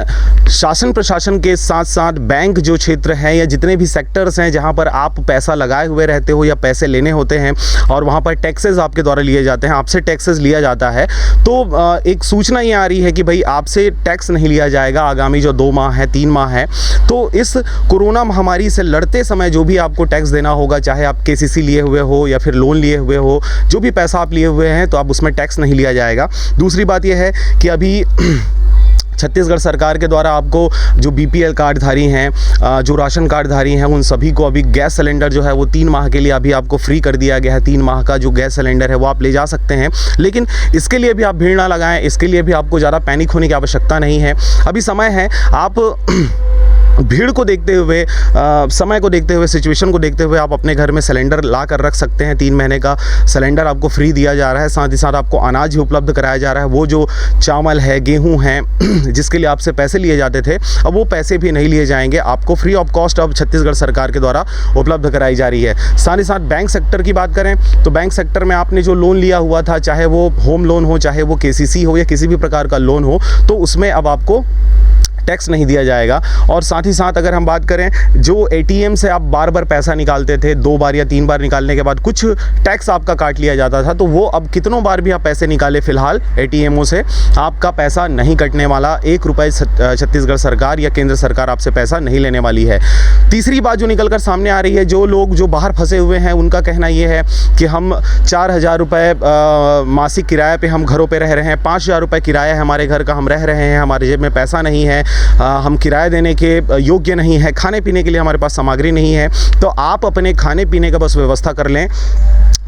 शासन प्रशासन के साथ साथ बैंक जो क्षेत्र है या जितने भी सेक्टर्स हैं जहाँ पर आप पैसा लगाए हुए रहते हो या पैसे लेने होते हैं और वहाँ पर टैक्सेस आपके द्वारा लिए जाते हैं, आपसे टैक्सेस लिया जाता है, तो, अ, एक सूचना ये आ रही है कि भाई, आपसे टैक्स नहीं लिया जाएगा आगामी जो दो माह है, तीन माह है। तो इस कोरोना महामारी से लड़ते समय जो भी आपको टैक्स देना होगा, चाहे आप केसीसी लिए हुए हो या फिर लोन लिए हुए हो, जो भी पैसा आप लिए हुए हैं, तो आप उसमें टैक्स नहीं लिया जाएगा। दूसरी बात यह है कि अभी छत्तीसगढ़ सरकार के द्वारा आपको जो बीपीएल कार्डधारी हैं, अ, जो राशन कार्डधारी हैं, उन सभी को अभी गैस सिलेंडर जो है वो तीन माह के लिए अभी आपको फ्री कर दिया गया है। तीन माह का जो गैस सिलेंडर है वो आप ले जा सकते हैं, लेकिन इसके लिए भी आप भीड़ ना लगाएं, इसके लिए भी आपको ज़्यादा पैनिक होने की आवश्यकता नहीं है। अभी समय है, आप भीड़ को देखते हुए, अ, समय को देखते हुए, सिचुएशन को देखते हुए आप अपने घर में सिलेंडर ला कर रख सकते हैं। तीन महीने का सिलेंडर आपको फ्री दिया जा रहा है, साथ ही साथ आपको अनाज भी उपलब्ध कराया जा रहा है। वो जो चावल है, गेहूं हैं, जिसके लिए आपसे पैसे लिए जाते थे, अब वो पैसे भी नहीं लिए जाएंगे, आपको फ्री ऑफ कॉस्ट अब छत्तीसगढ़ सरकार के द्वारा उपलब्ध कराई जा रही है। साथ ही साथ बैंक सेक्टर की बात करें तो बैंक सेक्टर में आपने जो लोन लिया हुआ था, चाहे वो होम लोन हो, चाहे वो केसीसी हो या किसी भी प्रकार का लोन हो, तो उसमें अब आपको टैक्स नहीं दिया जाएगा। और साथ ही साथ अगर हम बात करें, जो एटीएम से आप बार बार पैसा निकालते थे, दो बार या तीन बार निकालने के बाद कुछ टैक्स आपका काट लिया जाता था, तो वो अब कितनों बार भी आप पैसे निकालें, फिलहाल एटीएमओ से आपका पैसा नहीं कटने वाला। एक रुपये छत-, अ, छत्तीसगढ़ सरकार या केंद्र सरकार आपसे पैसा नहीं लेने वाली है। तीसरी बात जो निकल कर सामने आ रही है, जो लोग जो बाहर फंसे हुए हैं, उनका कहना ये है कि हम चार हज़ार रुपये, अ, मासिक किराए पे हम घरों पे रह रहे हैं, पाँच हज़ार रुपये किराया है हमारे घर का, हम रह रहे हैं, हमारे जेब में पैसा नहीं है, अ, हम किराया देने के, अ, योग्य नहीं है, खाने पीने के लिए हमारे पास सामग्री नहीं है, तो आप अपने खाने पीने का बस व्यवस्था कर लें।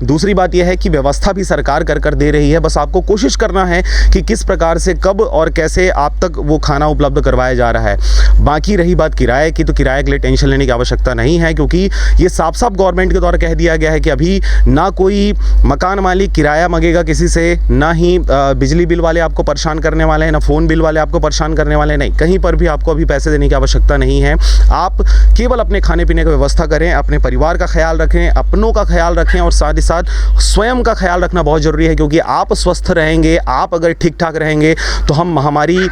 दूसरी बात यह है कि व्यवस्था भी सरकार कर कर दे रही है, बस आपको कोशिश करना है कि किस प्रकार से, कब और कैसे आप तक वो खाना उपलब्ध करवाया जा रहा है। बाकी रही बात किराए की, तो किराए के लिए टेंशन लेने की आवश्यकता नहीं है, क्योंकि ये साफ साफ गवर्नमेंट के द्वारा कह दिया गया है कि अभी ना कोई मकान मालिक किराया मांगेगा किसी से, ना ही अ, बिजली बिल वाले आपको परेशान करने वाले हैं, ना फ़ोन बिल वाले आपको परेशान करने वाले हैं। नहीं, कहीं पर भी आपको अभी पैसे देने की आवश्यकता नहीं है। आप केवल अपने खाने पीने की व्यवस्था करें, अपने परिवार का ख्याल रखें, अपनों का ख्याल रखें और साथ ही साथ स्वयं का ख्याल रखना बहुत ज़रूरी है, क्योंकि आप स्वस्थ रहेंगे, आप अगर ठीक ठाक रहेंगे तो हम महामारी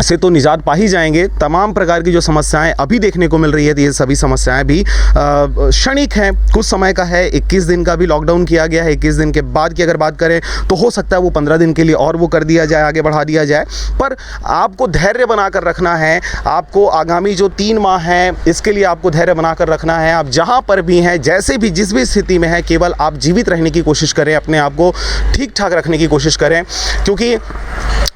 से तो निजात पा ही जाएंगे। तमाम प्रकार की जो समस्याएं अभी देखने को मिल रही है, तो ये सभी समस्याएं भी अ, क्षणिक हैं, कुछ समय का है। इक्कीस दिन का भी लॉकडाउन किया गया है। इक्कीस दिन के बाद की अगर बात करें तो हो सकता है वो पन्द्रह दिन के लिए और वो कर दिया जाए, आगे बढ़ा दिया जाए, पर आपको धैर्य बनाकर रखना है। आपको आगामी जो तीन माह है, इसके लिए आपको धैर्य बनाकर रखना है। आप जहाँ पर भी हैं, जैसे भी, जिस भी स्थिति में हैं, केवल आप जीवित रहने की कोशिश करें, अपने आप को ठीक ठाक रखने की कोशिश करें, क्योंकि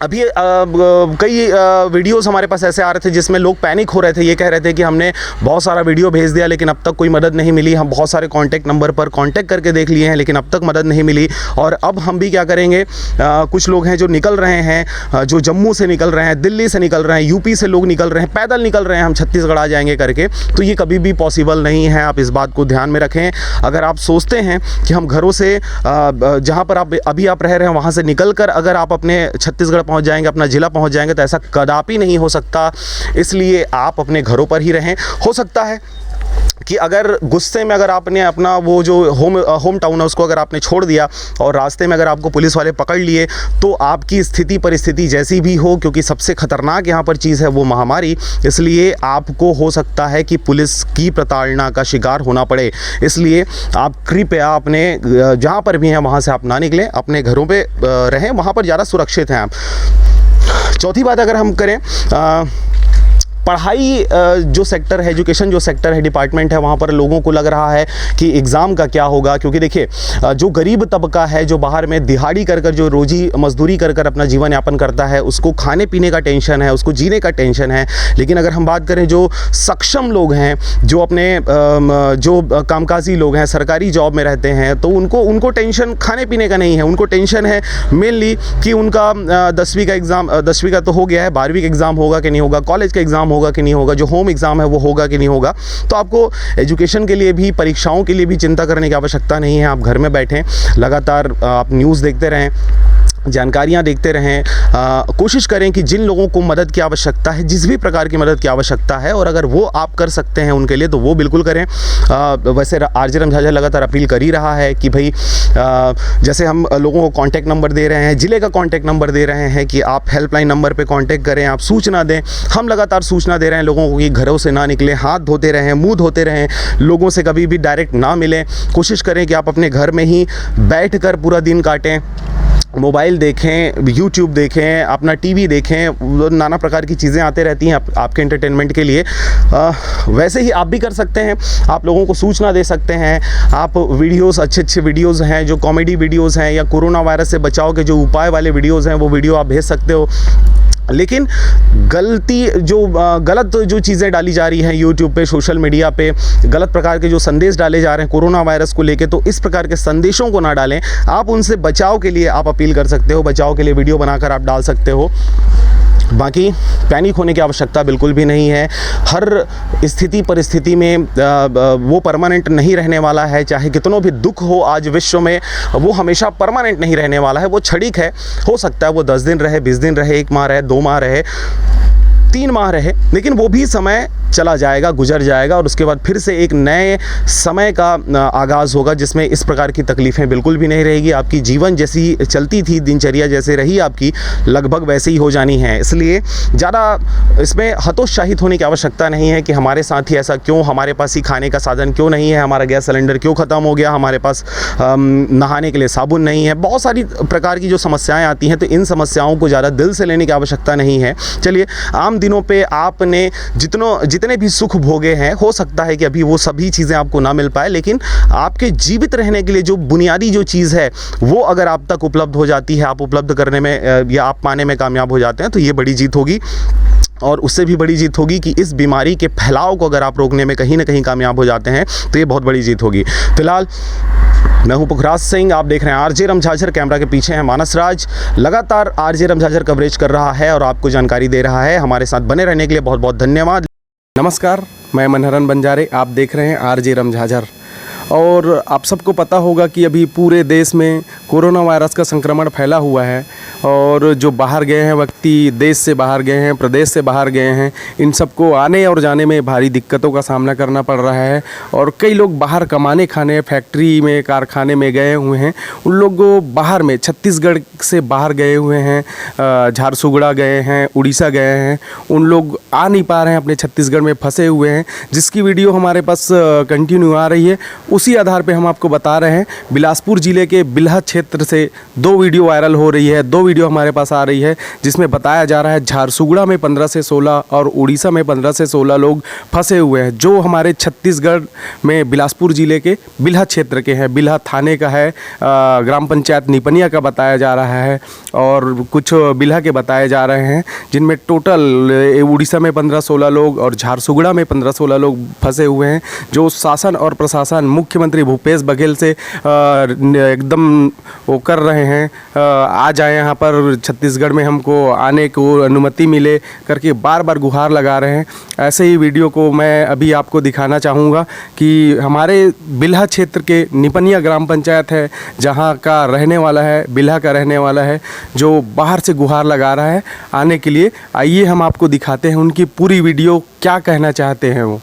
अभी अ, ब- कई वीडियोस हमारे पास ऐसे आ रहे थे जिसमें लोग पैनिक हो रहे थे, ये कह रहे थे कि हमने बहुत सारा वीडियो भेज दिया लेकिन अब तक कोई मदद नहीं मिली, हम बहुत सारे कॉन्टैक्ट नंबर पर कॉन्टैक्ट करके देख लिए हैं लेकिन अब तक मदद नहीं मिली। और अब हम भी क्या करेंगे, अ, कुछ लोग हैं जो निकल रहे हैं, अ, जो जम्मू से निकल रहे हैं, दिल्ली से निकल रहे हैं, यूपी से लोग निकल रहे हैं, पैदल निकल रहे हैं, हम छत्तीसगढ़ आ जाएंगे करके, तो ये कभी भी पॉसिबल नहीं है। आप इस बात को ध्यान में रखें। अगर आप सोचते हैं कि हम घरों से, अ, ब- जहाँ पर आप अभी आप रह रहे हैं वहाँ से निकल कर अगर आप अपने छत्तीसगढ़ पहुँच जाएंगे, अपना ज़िला पहुँच जाएंगे, तो ऐसा कदापि नहीं हो सकता। इसलिए आप अपने घरों पर ही रहें। हो सकता है कि अगर गुस्से में अगर आपने अपना वो जो होम होम टाउन है उसको अगर आपने छोड़ दिया और रास्ते में अगर आपको पुलिस वाले पकड़ लिए, तो आपकी स्थिति परिस्थिति जैसी भी हो, क्योंकि सबसे खतरनाक यहाँ पर चीज़ है वो महामारी, इसलिए आपको हो सकता है कि पुलिस की प्रताड़ना का शिकार होना पड़े। इसलिए आप कृपया अपने अ, जहाँ पर भी हैं वहाँ से आप ना निकलें, अपने घरों पे अ, रहें, वहाँ पर ज़्यादा सुरक्षित हैं आप। चौथी बात अगर हम करें, अ, पढ़ाई, अ, जो सेक्टर है, एजुकेशन जो सेक्टर है, डिपार्टमेंट है, वहाँ पर लोगों को लग रहा है कि एग्ज़ाम का क्या होगा, क्योंकि देखिए, अ, जो गरीब तबका है, जो बाहर में दिहाड़ी कर कर, जो रोजी मजदूरी कर कर अपना जीवन यापन करता है, उसको खाने पीने का टेंशन है, उसको जीने का टेंशन है। लेकिन अगर हम बात करें जो सक्षम लोग हैं, जो अपने अम, जो कामकाजी लोग हैं, सरकारी जॉब में रहते हैं, तो उनको उनको टेंशन खाने पीने का नहीं है, उनको टेंशन है मेनली कि उनका अ, दसवीं का एग्ज़ाम, अ, दसवीं का तो हो गया है, बारहवीं का एग्ज़ाम होगा कि नहीं होगा, कॉलेज का एग्ज़ाम होगा कि नहीं होगा, जो होम एग्ज़ाम है वो होगा कि नहीं होगा। तो आपको एजुकेशन के लिए भी, परीक्षाओं के लिए भी चिंता करने की आवश्यकता नहीं है। आप घर में बैठें, लगातार अ, आप न्यूज़ देखते रहें, जानकारियाँ देखते रहें, अ, कोशिश करें कि जिन लोगों को मदद की आवश्यकता है, जिस भी प्रकार की मदद की आवश्यकता है, और अगर वो आप कर सकते हैं उनके लिए, तो वो बिल्कुल करें। अ, वैसे आरजे रमझाझा लगातार अपील कर ही रहा है कि भाई, अ, जैसे हम लोगों को कॉन्टैक्ट नंबर दे रहे हैं, ज़िले का कॉन्टैक्ट नंबर दे रहे हैं कि आप हेल्पलाइन नंबर पे कॉन्टैक्ट करें, आप सूचना दें। हम लगातार सूचना दे रहे हैं लोगों को कि घरों से ना निकलें, हाथ धोते रहें, मुंह धोते रहें, लोगों से कभी भी डायरेक्ट ना मिलें। कोशिश करें कि आप अपने घर में ही बैठ कर पूरा दिन काटें, मोबाइल देखें, यूट्यूब देखें, अपना टीवी देखें, वो नाना प्रकार की चीज़ें आते रहती हैं आप, आपके एंटरटेनमेंट के लिए। अ, वैसे ही आप भी कर सकते हैं, आप लोगों को सूचना दे सकते हैं। आप वीडियोस, अच्छे अच्छे वीडियोस हैं, जो कॉमेडी वीडियोस हैं या कोरोना वायरस से बचाव के जो उपाय वाले वीडियोस हैं, वो वीडियो आप भेज सकते हो। लेकिन गलती जो अ, गलत जो चीज़ें डाली जा रही हैं यूट्यूब पे, सोशल मीडिया पे, गलत प्रकार के जो संदेश डाले जा रहे हैं कोरोना वायरस को लेके, तो इस प्रकार के संदेशों को ना डालें। आप उनसे बचाव के लिए आप अपील कर सकते हो, बचाव के लिए वीडियो बनाकर आप डाल सकते हो। बाकी पैनिक होने की आवश्यकता बिल्कुल भी नहीं है। हर स्थिति परिस्थिति में अ, अ, वो परमानेंट नहीं रहने वाला है। चाहे कितनों भी दुख हो आज विश्व में, वो हमेशा परमानेंट नहीं रहने वाला है, वो क्षणिक है। हो सकता है वो दस दिन रहे, बीस दिन रहे, एक माह रहे, दो माह रहे, तीन माह रहे, लेकिन वो भी समय चला जाएगा, गुजर जाएगा, और उसके बाद फिर से एक नए समय का अ, आगाज़ होगा, जिसमें इस प्रकार की तकलीफ़ें बिल्कुल भी नहीं रहेगी। आपकी जीवन जैसी चलती थी, दिनचर्या जैसे रही आपकी, लगभग वैसे ही हो जानी है। इसलिए ज़्यादा इसमें हतोत्साहित होने की आवश्यकता नहीं है कि हमारे साथ ही ऐसा क्यों, हमारे पास ही खाने का साधन क्यों नहीं है, हमारा गैस सिलेंडर क्यों ख़त्म हो गया, हमारे पास अम, नहाने के लिए साबुन नहीं है। बहुत सारी प्रकार की जो समस्याएं आती हैं, तो इन समस्याओं को ज़्यादा दिल से लेने की आवश्यकता नहीं है। चलिए, आम दिनों पे आपने जितनों जितने भी सुख भोगे हैं, हो सकता है कि अभी वो सभी चीज़ें आपको ना मिल पाए, लेकिन आपके जीवित रहने के लिए जो बुनियादी जो चीज़ है, वो अगर आप तक उपलब्ध हो जाती है, आप उपलब्ध करने में अ, या आप पाने में कामयाब हो जाते हैं, तो ये बड़ी जीत होगी। और उससे भी बड़ी जीत होगी कि इस बीमारी के फैलाव को अगर आप रोकने में कहीं ना कहीं कामयाब हो जाते हैं, तो ये बहुत बड़ी जीत होगी। फिलहाल मैं हूं पुखराज सिंह, आप देख रहे हैं आरजे रमझाझर। कैमरा के पीछे है मानस राज। लगातार आरजे रमझाझर कवरेज कर रहा है और आपको जानकारी दे रहा है। हमारे साथ बने रहने के लिए बहुत बहुत धन्यवाद। नमस्कार, मैं मनहरन बंजारे, आप देख रहे हैं आरजे रमझाझर। और आप सबको पता होगा कि अभी पूरे देश में कोरोना वायरस का संक्रमण फैला हुआ है और जो बाहर गए हैं व्यक्ति, देश से बाहर गए हैं, प्रदेश से बाहर गए हैं, इन सबको आने और जाने में भारी दिक्कतों का सामना करना पड़ रहा है। और कई लोग बाहर कमाने खाने, फैक्ट्री में, कारखाने में गए हुए हैं, उन लोग बाहर में, छत्तीसगढ़ से बाहर गए हुए हैं, अ, झारसुगुड़ा गए हैं, उड़ीसा गए हैं, उन लोग आ नहीं पा रहे हैं, अपने छत्तीसगढ़ में फंसे हुए हैं, जिसकी वीडियो हमारे पास कंटिन्यू आ रही है। उसी आधार पे हम आपको बता रहे हैं, बिलासपुर जिले के बिल्हा क्षेत्र से दो वीडियो वायरल हो रही है, दो वीडियो हमारे पास आ रही है, जिसमें बताया जा रहा है झारसुगुड़ा में पंद्रह से सोलह और उड़ीसा में पंद्रह से सोलह लोग फंसे हुए हैं, जो हमारे छत्तीसगढ़ में बिलासपुर जिले के बिल्हा क्षेत्र के हैं। बिल्हा थाने का है, अ, ग्राम पंचायत निपनिया का बताया जा रहा है और कुछ बिल्हा के बताए जा रहे हैं, जिनमें टोटल, ए, उड़ीसा में पंद्रह सोलह लोग और झारसुगुड़ा में पंद्रह सोलह लोग फंसे हुए हैं, जो शासन और प्रशासन, मुख्यमंत्री भूपेश बघेल से, अ, न-, एकदम वो कर रहे हैं, अ, आ जाए यहाँ पर, छत्तीसगढ़ में हमको आने को अनुमति मिले करके बार बार गुहार लगा रहे हैं। ऐसे ही वीडियो को मैं अभी आपको दिखाना चाहूँगा कि हमारे बिल्हा क्षेत्र के निपनिया ग्राम पंचायत है, जहाँ का रहने वाला है, बिल्हा का रहने वाला है, जो बाहर से गुहार लगा रहा है आने के लिए। आइए, हम आपको दिखाते हैं उनकी पूरी वीडियो, क्या कहना चाहते हैं वो।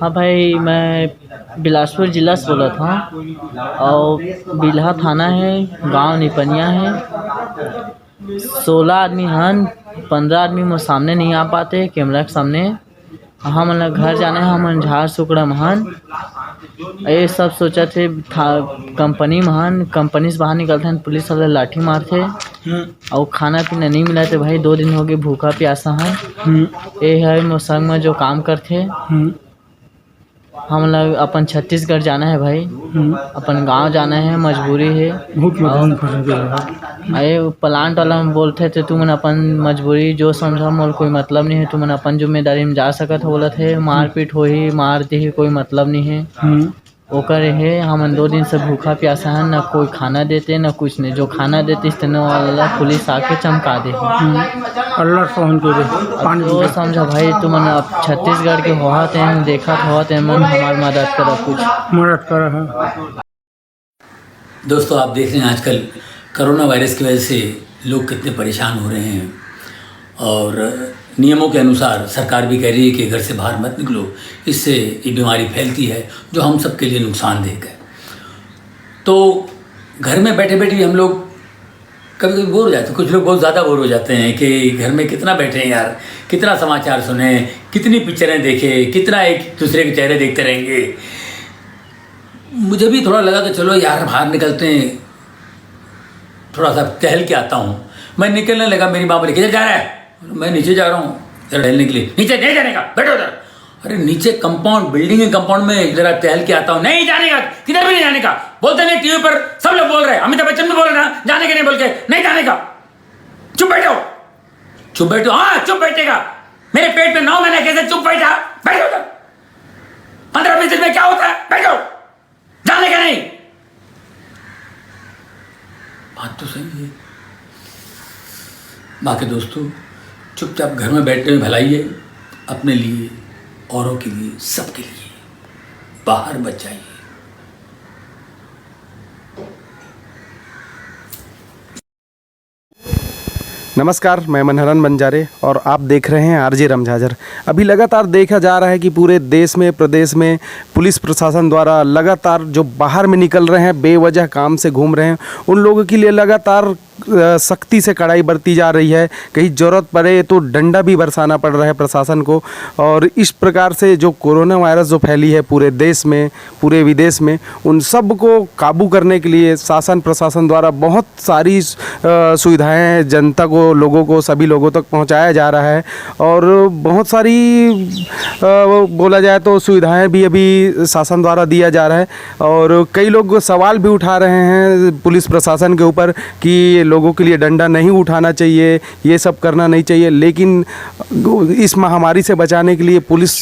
हाँ भाई, मैं बिलासपुर जिला से बोलत हँव और बिल्हा थाना है, गांव निपनिया है। सोलह आदमी हन, पंद्रह आदमी मोर सामने नहीं आ पाते कैमरा के सामने। हमन ला घर जाना है, हमन झारसुगुड़ा म हन। ये सब सोचत हे, था-, कंपनी म हन, कंपनी से बाहर निकलथन, पुलिस वाला लाठी मारथे। हम्म। अउ खाना पीना नहीं मिलत हे भाई, दो दिन हो गए भूखा प्यासा हन। हम्म। ये है मोर संग में जो काम करथे। हम्म। हमन ला अपन छत्तीसगढ़ जाना है भाई, हम्म। अपन गांव जाना है, मजबूरी है। बहुत मजबूरी और फंस गए हैं। अरे, प्लांट वाला में बोलथे तो तुमन अपन मजबूरी जो समझा, मोर कोई मतलब नहीं है, तुमन अपन जिम्मेदारी में जा सकत हो, बोलत है, मारपीट होही, मार देही, कोई मतलब नहीं है। हम्म। ओकर हे, हमन दो दिन से भूखा प्यासा हन, न कोई खाना देते, न कुछ नहीं। जो खाना देते, तेनो वाला पुलिस आके चमका दे। हम्म। अल्लाह सहन करे, पानी जो पीते। समझा भाई, तुमन अब छत्तीसगढ़ के होवत हैं, देखत होवत हैं, मन हमार मदद करा कुछ। मदद करा है। दोस्तों, आप देख रहे हैं आजकल कोरोना वायरस की वजह से लोग कितने परेशान हो रहे हैं और नियमों के अनुसार सरकार भी कह रही है कि घर से बाहर मत निकलो, इससे ये बीमारी फैलती है, जो हम सबके लिए नुकसानदायक है। तो घर में बैठे बैठे भी हम लोग कभी कभी बोर हो जाते हैं। कुछ लोग बहुत ज़्यादा बोर हो जाते हैं कि घर में कितना बैठे हैं यार, कितना समाचार सुने, कितनी पिक्चरें देखें, कितना एक दूसरे के चेहरे देखते रहेंगे। मुझे भी थोड़ा लगा कि चलो यार, बाहर निकलते हैं, थोड़ा सा टहल के आता हूँ। मैं निकलने लगा, मेरी माँ बोली, "किधर जा रहा है?" मैं, "नीचे जा रहा हूँ जरा टहलने के लिए।" "नीचे नहीं जाने का, बैठो उधर।" अरे, नीचे कंपाउंड, बिल्डिंग के कंपाउंड में जरा टहल के आता हूँ। "नहीं जाने का, किधर भी नहीं जाने का।" बोलते नहीं, टीवी पर सब लोग बोल रहे हैं, अमिताभ बच्चन भी बोल रहे हैं, "जाने के नहीं," बोल के, "नहीं जाने का।" "चुप बैठो।" "चुप बैठो।" "हाँ, चुप बैठेगा। मेरे पेट में नौ महीने कैसे चुप बैठा? बैठो उधर। पन्द्रह बीस दिन में क्या होता है? बैठो।" जाने का नहीं। बात तो सही है। बाकी दोस्तों, चुपचाप घर में बैठने में भलाई है, अपने लिए, औरों के लिए, सबके लिए। बाहर मत जाइए। नमस्कार, मैं मनहरन बंजारे और आप देख रहे हैं आरजे रमझाझर। अभी लगातार देखा जा रहा है कि पूरे देश में, प्रदेश में पुलिस प्रशासन द्वारा लगातार जो बाहर में निकल रहे हैं, बेवजह काम से घूम रहे हैं, उन लोगों के लिए लगातार, अ, सख्ती से कड़ाई बरती जा रही है। कहीं ज़रूरत पड़े तो डंडा भी बरसाना पड़ रहा है प्रशासन को। और इस प्रकार से जो कोरोना वायरस जो फैली है पूरे देश में, पूरे विदेश में, उन सब को काबू करने के लिए शासन प्रशासन द्वारा बहुत सारी, अ, सुविधाएं जनता को, लोगों को, सभी लोगों तक पहुंचाया जा रहा है। और बहुत सारी, अ, बोला जाए तो सुविधाएं भी अभी शासन द्वारा दिया जा रहा है। और कई लोग सवाल भी उठा रहे हैं पुलिस प्रशासन के ऊपर कि लोगों के लिए डंडा नहीं उठाना चाहिए, ये सब करना नहीं चाहिए। लेकिन इस महामारी से बचाने के लिए पुलिस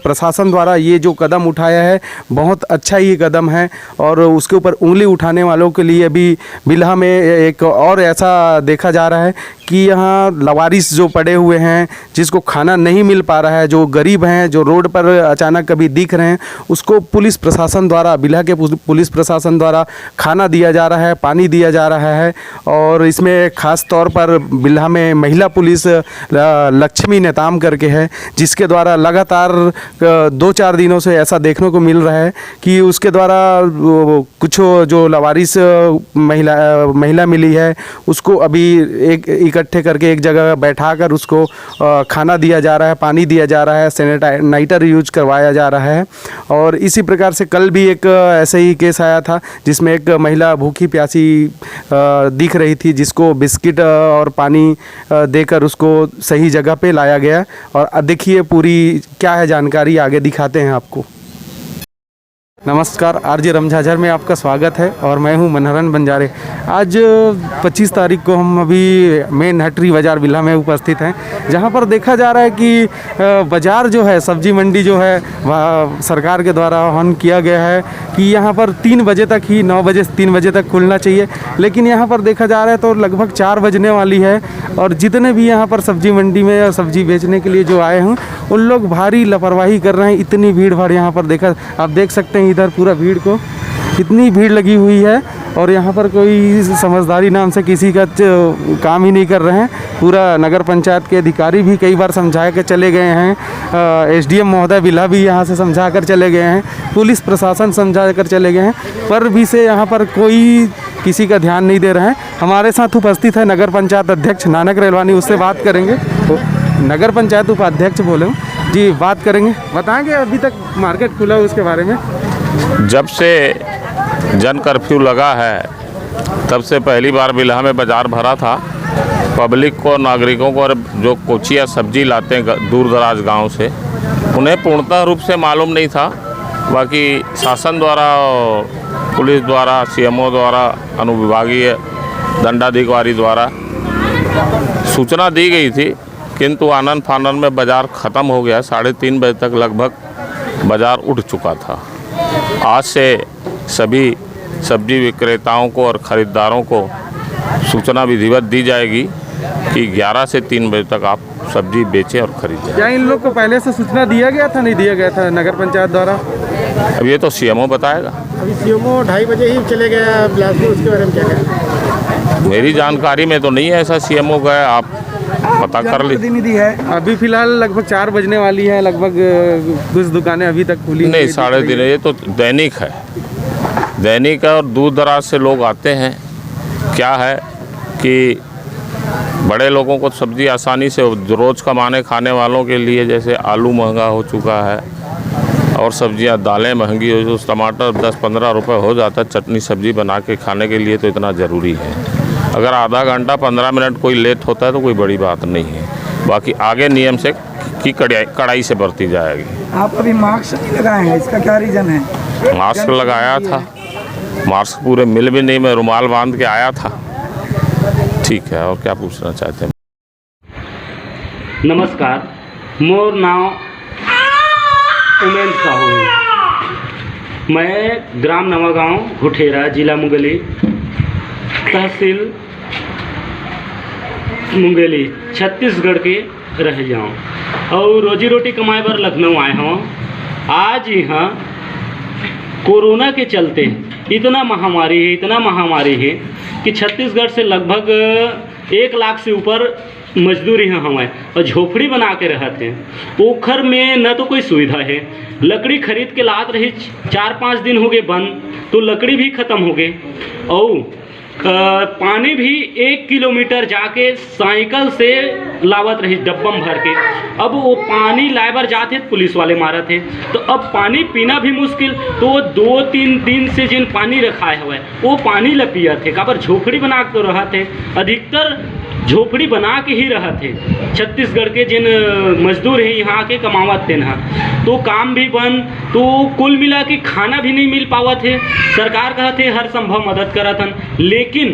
प्रशासन द्वारा ये जो कदम उठाया है, बहुत अच्छा ये कदम है। और उसके ऊपर उंगली उठाने वालों के लिए भी बिल्हा में एक और ऐसा देखा जा रहा है कि यहाँ लवारिस जो पड़े हुए हैं, जिसको खाना नहीं मिल पा रहा है, जो गरीब हैं, जो रोड पर अचानक कभी दिख रहे हैं, उसको पुलिस प्रशासन द्वारा, बिल्हा के पुलिस प्रशासन द्वारा खाना दिया जा रहा है, पानी दिया जा रहा है। और इसमें खास तौर पर बिल्हा में महिला पुलिस, अ, लक्ष्मी नेताम करके है, जिसके द्वारा लगातार, अ, दो चार दिनों से ऐसा देखने को मिल रहा है कि उसके द्वारा, अ, कुछ जो लवारिस, अ, महिला, अ, महिला मिली है, उसको अभी एक इकट्ठे करके एक जगह बैठा कर उसको, अ, खाना दिया जा रहा है, पानी दिया जा रहा है, सैनिटाइजर यूज करवाया जा रहा है। और इसी प्रकार से कल भी एक, अ, ऐसे ही केस आया था, जिसमें एक महिला भूखी प्यासी, अ, दिख रही थी, जिसको बिस्किट, अ, और पानी, अ, देकर उसको सही जगह पे लाया गया। और, अ, देखिए पूरी क्या है जानकारी, आगे दिखाते हैं आपको। नमस्कार, आरजे रमझाझर में आपका स्वागत है और मैं हूं मनहरन बंजारे। आज पच्चीस तारीख को हम अभी मेन हटरी बाजार बिल्हा में उपस्थित हैं, जहां पर देखा जा रहा है कि, अ, बाजार जो है, सब्जी मंडी जो है, वह सरकार के द्वारा आह्वान किया गया है कि यहां पर तीन बजे तक ही, नौ बजे से तीन बजे तक खुलना चाहिए। लेकिन यहां पर देखा जा रहा है तो लगभग चार बजने वाली है और जितने भी यहां पर सब्जी मंडी में या सब्जी बेचने के लिए जो आए हैं, उन लोग भारी लापरवाही कर रहे हैं। इतनी भीड़ भाड़ यहां पर देखा आप देख सकते हैं इधर पूरा भीड़ को, कितनी भीड़ लगी हुई है और यहाँ पर कोई समझदारी नाम से किसी का च-, काम ही नहीं कर रहे हैं। पूरा नगर पंचायत के अधिकारी भी कई बार समझा के चले गए हैं, एसडीएम महोदय बिल्हा भी यहाँ से समझा कर चले गए हैं, पुलिस प्रशासन समझा कर चले गए हैं, पर भी से यहाँ पर कोई किसी का ध्यान नहीं दे रहे हैं। हमारे साथ उपस्थित है नगर पंचायत अध्यक्ष नानक रेलवानी, उससे बात करेंगे। नगर पंचायत उपाध्यक्ष बोले हूँ जी, बात करेंगे, बताएंगे अभी तक मार्केट खुला है उसके बारे में। जब से जन कर्फ्यू लगा है, तब से पहली बार बिल्हा में बाजार भरा था। पब्लिक को, नागरिकों को, और जो कोचिया सब्जी लाते हैं ग-, दूर दराज गांव से, उन्हें पूर्णतः रूप से मालूम नहीं था। बाकी शासन द्वारा, पुलिस द्वारा, सीएमओ द्वारा, अनुविभागीय दंडाधिकारी द्वारा सूचना दी गई थी, किंतु आनन फानन में बाजार ख़त्म हो गया। साढ़े तीन बजे तक लगभग बाजार उठ चुका था। आज से सभी सब्जी विक्रेताओं को और ख़रीदारों को सूचना विधिवत दी जाएगी कि ग्यारह से तीन बजे तक आप सब्जी बेचें और खरीदें। क्या इन लोग को पहले से सूचना दिया गया था, नहीं दिया गया था नगर पंचायत द्वारा? अब ये तो सीएमओ बताएगा। अभी सीएमओ ढाई बजे ही चले गए बिलासपुर, उसके बारे में क्या कहना? मेरी जानकारी में तो नहीं है ऐसा सीएमओ का है, आप पता कर लीजिए। जनप्रतिनिधि है। अभी फिलहाल लगभग चार बजने वाली है, लगभग, अ, कुछ दुकानें अभी तक खुली नहीं, नहीं, साढ़े तीन, ये तो दैनिक है, दैनिक है और दूर दराज से लोग आते हैं। क्या है कि बड़े लोगों को सब्जी आसानी से, रोज़ कमाने खाने वालों के लिए, जैसे आलू महंगा हो चुका है और सब्जियां, दालें महंगी हो, तो टमाटर दस पन्द्रह रुपये हो जाता है, चटनी सब्जी बना के खाने के लिए तो इतना ज़रूरी है। अगर आधा घंटा, पन्द्रह मिनट कोई लेट होता है तो कोई बड़ी बात नहीं है। बाकी आगे नियम से की कड़ाई, कड़ाई से बरती जाएगी। आप अभी मास्क नहीं लगाए हैं, इसका क्या रीज़न है? मास्क लगाया था, मास्क पूरे मिल भी नहीं, मैं रुमाल बांध के आया था। ठीक है, और क्या पूछना चाहते हैं? नमस्कार, मोर नाव उमेंद्र साहू है। मैं ग्राम नवागांव घुठेरा, जिला मुंगेली, तहसील मुंगेली, छत्तीसगढ़ के रह जाऊँ और रोजी रोटी कमाए बर लखनऊ आए हूँ। आज यहाँ कोरोना के चलते इतना महामारी है, इतना महामारी है कि छत्तीसगढ़ से लगभग एक लाख से ऊपर मजदूर यहाँ हवय और झोपड़ी बना के रहत हैं। ओखर में न तो कोई सुविधा है, लकड़ी खरीद के लात रही, चार पाँच दिन हो गए बंद, तो लकड़ी भी खत्म हो गए। और अ, पानी भी एक किलोमीटर जाके साइकिल से लावत रही डब्बा में भर के। अब वो पानी लाए बर जात हे, पुलिस वाले मारत हे, तो अब पानी पीना भी मुश्किल। तो वो दो तीन दिन से जिन पानी रखाए हवय, वो पानी ल पियत हे, काबर झोपड़ी बना के तो रहत हे, अधिकतर झोपड़ी बना के ही रहत हे। छत्तीसगढ़ के जिन, अ, मजदूर हे यहाँ के कमावत तेन ह, तो काम भी बंद, तो कुल मिला के खाना भी नहीं मिल पावत हे। सरकार कहत हे हर संभव मदद करत हन, लेकिन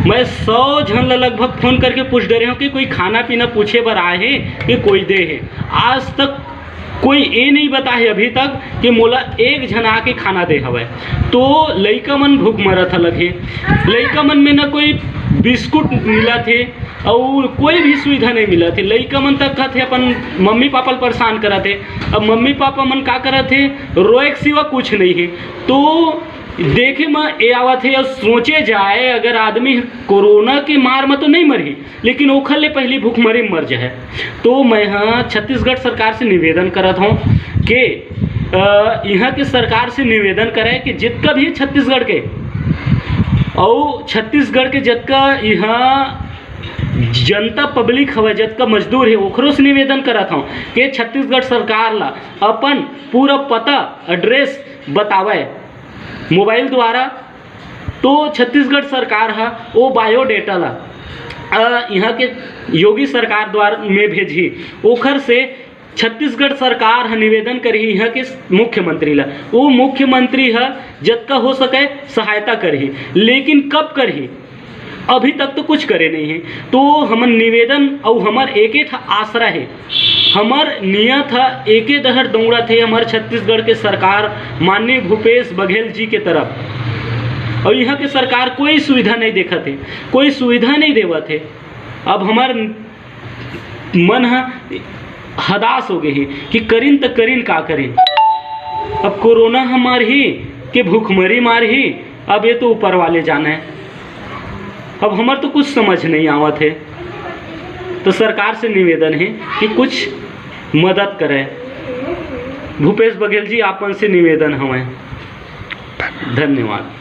मैं सौ झन ला लगभग फोन करके पूछ डरे हंव कि कोई खाना पीना पूछे बर आए हे कि कोई दे हे। आज तक कोई ये नहीं बताए अभी तक कि मोला एक झन आके खाना दे हवय। तो लइका मन भूख मरत हलक हे, लइका मन में न कोई बिस्कुट मिलत हे और कोई भी सुविधा नहीं मिलत हे। लइका मन तक कथे अपन मम्मी पापा ल परेशान करत हे। अब मम्मी पापा मन का करत हे, रोए के सिवा कुछ नहीं हे। तो देखे म ये आवत हे, अउ सोचे जाए, अगर आदमी कोरोना के मार म तो नहीं मरही, लेकिन ओखर ले पहिली भूखमरी म मर जाए। तो मैं ह छत्तीसगढ़ सरकार से निवेदन करत हूँ कि अ, यहाँ के सरकार से निवेदन करे कि जितका भी छत्तीसगढ़ के, अउ छत्तीसगढ़ के जितका यहाँ जनता पब्लिक हवय, जितका मजदूर हे, ओखरो से निवेदन करत हूँ कि छत्तीसगढ़ सरकार ला अपन पूरा पता, एड्रेस बतावे मोबाइल द्वारा। तो छत्तीसगढ़ सरकार ह ओ बायोडेटा ला अ, यहाँ के योगी सरकार द्वारा में भेजही। ओखर से छत्तीसगढ़ सरकार ह निवेदन करही यहाँ के मुख्यमंत्री ला। वो मुख्यमंत्री ह जतका हो सके सहायता करही, लेकिन कब करही, अभी तक तो कुछ करे नहीं है। तो हमन निवेदन अउ हमर एक एक ठा आसरा है, हमर नियत ह एके डहर दौड़त हे, हमर छत्तीसगढ़ के सरकार माननीय भूपेश बघेल जी के तरफ। और यहाँ के सरकार कोई सुविधा नहीं देखत हे, कोई सुविधा नहीं देवत हे। अब हमर मन ह हदास हो गए हे कि करिन त करिन का करिन। अब कोरोना ह मारही के भूखमरी मारही, अब ये तो ऊपर वाले जाने। अब हमर तो कुछ समझ नहीं आवत हे। तो सरकार से निवेदन है कि कुछ मदद करे। भूपेश बघेल जी, आप मन से निवेदन हवय। धन्यवाद।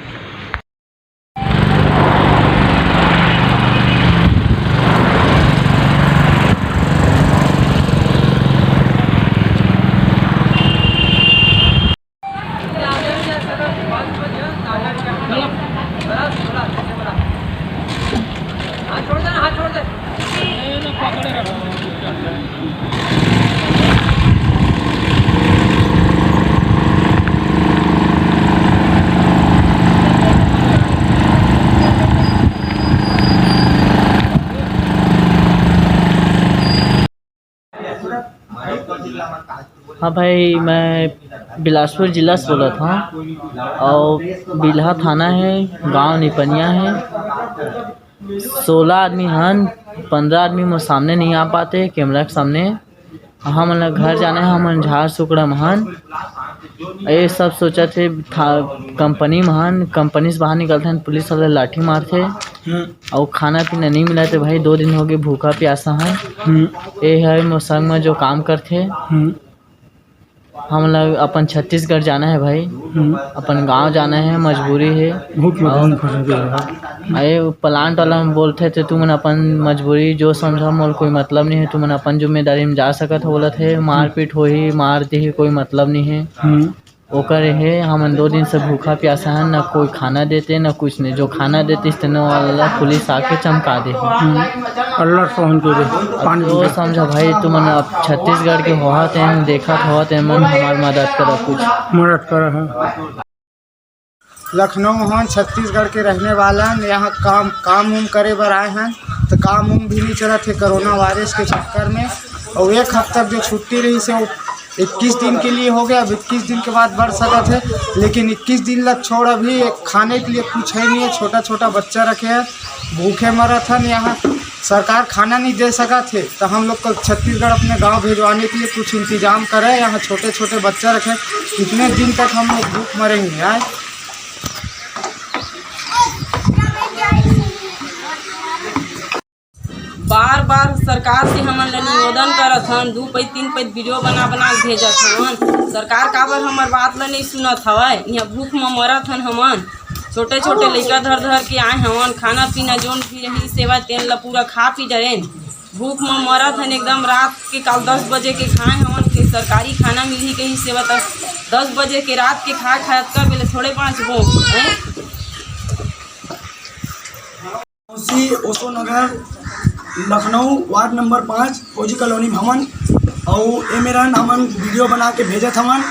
हाँ भाई, मैं बिलासपुर जिला से बोलत हूँ और बिल्हा थाना है, गांव निपनिया है। सोलह आदमी हन, पंद्रह आदमी मोर सामने नहीं आ पाते कैमरा के सामने। हमन ला घर जाना है, हमन झार सुकड़ा म हन। ये सब सोचत हे था, कंपनी म हन, कंपनी से बाहर निकलथन, पुलिस वाला लाठी मारथे। हम्म। अउ खाना पीना नहीं मिलत हे भाई, दो दिन हो गए भूखा प्यासा हन। हम्म। ये है मोर संग में जो काम करथे। हम्म। हमन ला अपन छत्तीसगढ़ जाना है भाई। हम्म। अपन गांव जाना है, मजबूरी है। बहुत मजबूरी अउ फंस गए हैं। अरे, वो प्लांट वाला में बोलथे तो तुमन अपन मजबूरी जो समझा, मोर कोई मतलब नहीं है, तुमन अपन जिम्मेदारी में जा सकत हो, बोलत है, मारपीट होही, मार देही, कोई मतलब नहीं है। हम्म। ओकर हे, हमन दो दिन से भूखा प्यासा हन, ना कोई खाना देते, ना कुछ नहीं। जो खाना देते, तेनो वाला पुलिस आके चमका दे। हम्म। अल्लाह सोहन के दे, अब पानी तो पी ले। समझा भाई, तुमन अब छत्तीसगढ़ के होवत हैं, देखत होवत हैं, मन हमार मदद करा कुछ। मदद करा है। लखनऊ हन, छत्तीसगढ़ के रहने वाला हन। यहाँ काम, काम उम करे बर आए हन, तो काम उम भी नहीं चलत हे कोरोना वायरस के चक्कर में। और एक हफ्ता जो छुट्टी रही से, वो इक्कीस दिन के लिए हो गया। अब इक्कीस दिन के बाद बढ़ सकत है, लेकिन इक्कीस दिन ला छोड़, अभी एक खाने के लिए कुछ है नहीं है। छोटा छोटा बच्चा रखे हैं, भूखे मरत हन। यहाँ सरकार खाना नहीं दे सकत है, तो हम लोग को छत्तीसगढ़ अपने गांव भेजवाने के लिए कुछ इंतजाम करे। यहाँ छोटे छोटे बच्चा रखे, कितने दिन तक हम लोग भूख मरेंगे यार? बार बार सरकार से हमन ला निवेदन करत हन, दू पइत तीन पइत वीडियो बना बना के भेजत हन। सरकार काबर हमर बात ला नहीं सुनत हवय? यहाँ भूख म मरत हन हमन, छोटे छोटे लइका धर धर के आए हवन, खाना पीना जोन भी रही सेवा तेन ला पूरा खा पी डरेन। भूख म मरत हन एकदम। रात के काल दस बजे के खाए हवन, के सरकारी खाना मिलही कही सेवा, त दस बजे के रात के खाए खाए अतका बेले थोड़े बाँचबो, हैं? ओसी ओशो नगर, लखनऊ, वार्ड नंबर पाँच, फौजी कॉलोनी भवन। अउ ए मेरन हमन वीडियो बना के भेजत हवन,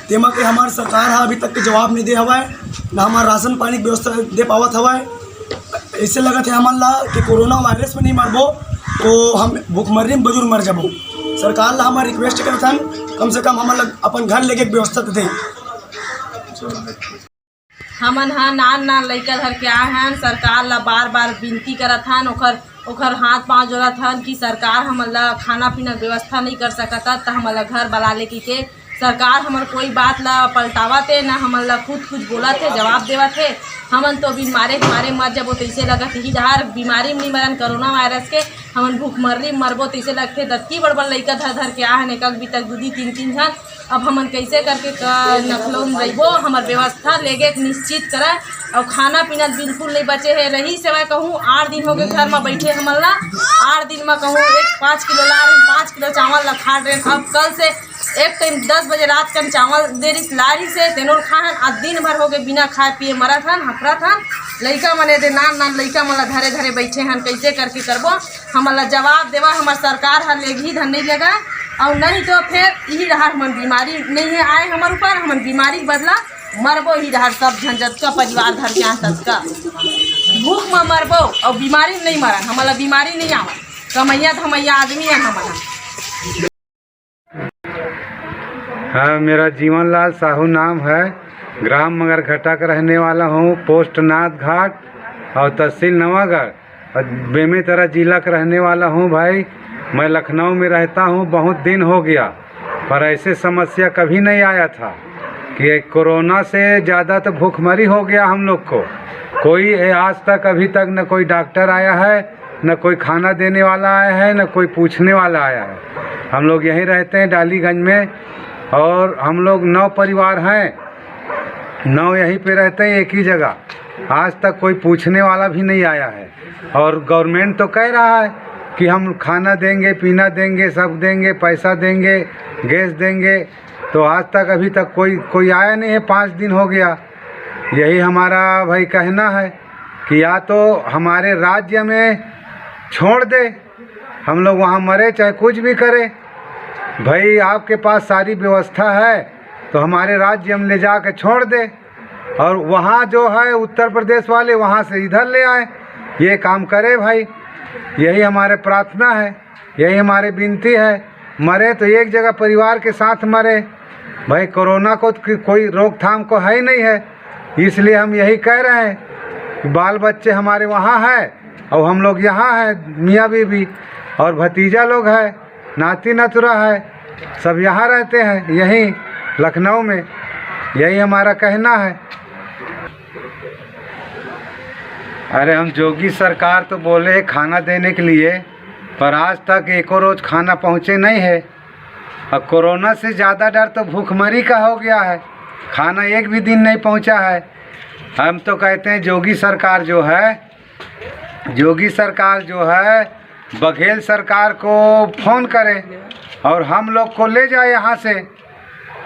तेमा के हमार सरकार ह अभी तक के जवाब नहीं दे हवय, ना हमार राशन पानी के व्यवस्था दे पावत हवय। ऐसे लगत हे हमन ला कि कोरोना वायरस में नहीं मरबो, तो हम भुखमरी में जरूर मर जाबो। सरकार ला हमर रिक्वेस्ट करत हन, कम से कम हमन ला अपन घर लेके एक व्यवस्था दे दें। हमन ह नान नान लइका धर के आए हन, सरकार ला बार बार विनती करत हन, ओखर ओखर हाथ पांव जोड़त हन कि सरकार हमन ला खाना पीना के व्यवस्था नहीं कर सकत, त हमन ला घर बला ले के। सरकार हमर कोई बात ला पलटावत हे, ना हमन ला खुद कुछ बोलत हे, जवाब देवत हे। हमन तो बिन मारे के मारे मर जबो तैसे लगत। यही डहार बीमारी में नहीं मरन, कोरोना वायरस के, हमन भूखमर्री में मरबो तैसे लगथे। दतकी बड़ बड़ लइका धर धर के आहन, एक अगबी तक दू दी तीन तीन झन। अब हमन कैसे करके क-, नखलो में रहिबो? हमर व्यवस्था लेगे के निश्चित करा। और खाना पीना बिल्कुल नहीं बचे है। रही सेवा कहूँ, आठ दिन हो गए घर में बैठे हमन ला। आठ दिन में कहूँ एक पाँच किलो ला रहे, पाँच किलो चावल ला खा रहे। अब कल से एक टाइम दस बजे रात कन चावल दे रही, ला रही से तेनोर खाहन। आज दिन भर हो गए बिना खाए पिए मरत हन, हफरत हन। लइका मन ए दे नान नान लइका मन ला धरे धरे बैठे हन, कैसे करके करबो? हमन ला जवाब देवा, हमर सरकार हर लेगही धन नहीं लेगा। और नहीं तो फिर यही रहा, हमन बीमारी नहीं है आए हमर ऊपर, हमन बीमारी के बदला मरबो ही रहा। सब झन जतका परिवार धर के आए ततका भूख में मरबो, और बीमारी में नहीं मरन। हमन ला बीमारी नहीं आवन, कमैया धमैया आदमी है हमन। हाँ, मेरा जीवन लाल साहू नाम है। ग्राम मगरघटा का रहने वाला हूँ, पोस्ट नाथ घाट और तहसील नवागढ़ और बेमेतरा जिला का रहने वाला हूँ भाई। मैं लखनऊ में रहता हूँ, बहुत दिन हो गया, पर ऐसे समस्या कभी नहीं आया था कि कोरोना से ज़्यादा तो भूखमरी हो गया हम लोग को। कोई आज तक, अभी तक न कोई डॉक्टर आया है, न कोई खाना देने वाला आया है, न कोई पूछने वाला आया है। हम लोग यहीं रहते हैं डालीगंज में, और हम लोग नौ परिवार हैं, नौ यहीं पे रहते हैं एक ही जगह। आज तक कोई पूछने वाला भी नहीं आया है। और गवर्नमेंट तो कह रहा है कि हम खाना देंगे, पीना देंगे, सब देंगे, पैसा देंगे, गैस देंगे, तो आज तक, अभी तक कोई, कोई आया नहीं है। पाँच दिन हो गया। यही हमारा भाई कहना है कि या तो हमारे राज्य में छोड़ दे, हम लोग वहाँ मरे चाहे कुछ भी करे। भाई, आपके पास सारी व्यवस्था है तो हमारे राज्य में ले जा के छोड़ दे, और वहाँ जो है उत्तर प्रदेश वाले, वहाँ से इधर ले आए, ये काम करे भाई। यही हमारे प्रार्थना है, यही हमारे विनती है। मरे तो एक जगह परिवार के साथ मरे भाई, कोरोना को तो कोई रोकथाम को है ही नहीं है। इसलिए हम यही कह रहे हैं कि बाल बच्चे हमारे वहाँ है और हम लोग यहाँ हैं, मियाँ बीबी और भतीजा लोग है, नाती नतुरा है, सब यहाँ रहते हैं, यहीं लखनऊ में। यही हमारा कहना है। अरे, हम योगी सरकार तो बोले खाना देने के लिए, पर आज तक एको रोज खाना पहुँचे नहीं है। अब कोरोना से ज़्यादा डर तो भूखमरी का हो गया है, खाना एक भी दिन नहीं पहुँचा है। हम तो कहते हैं योगी सरकार जो है, योगी सरकार जो है, बघेल सरकार को फोन करे और हम लोग को ले जाए यहाँ से।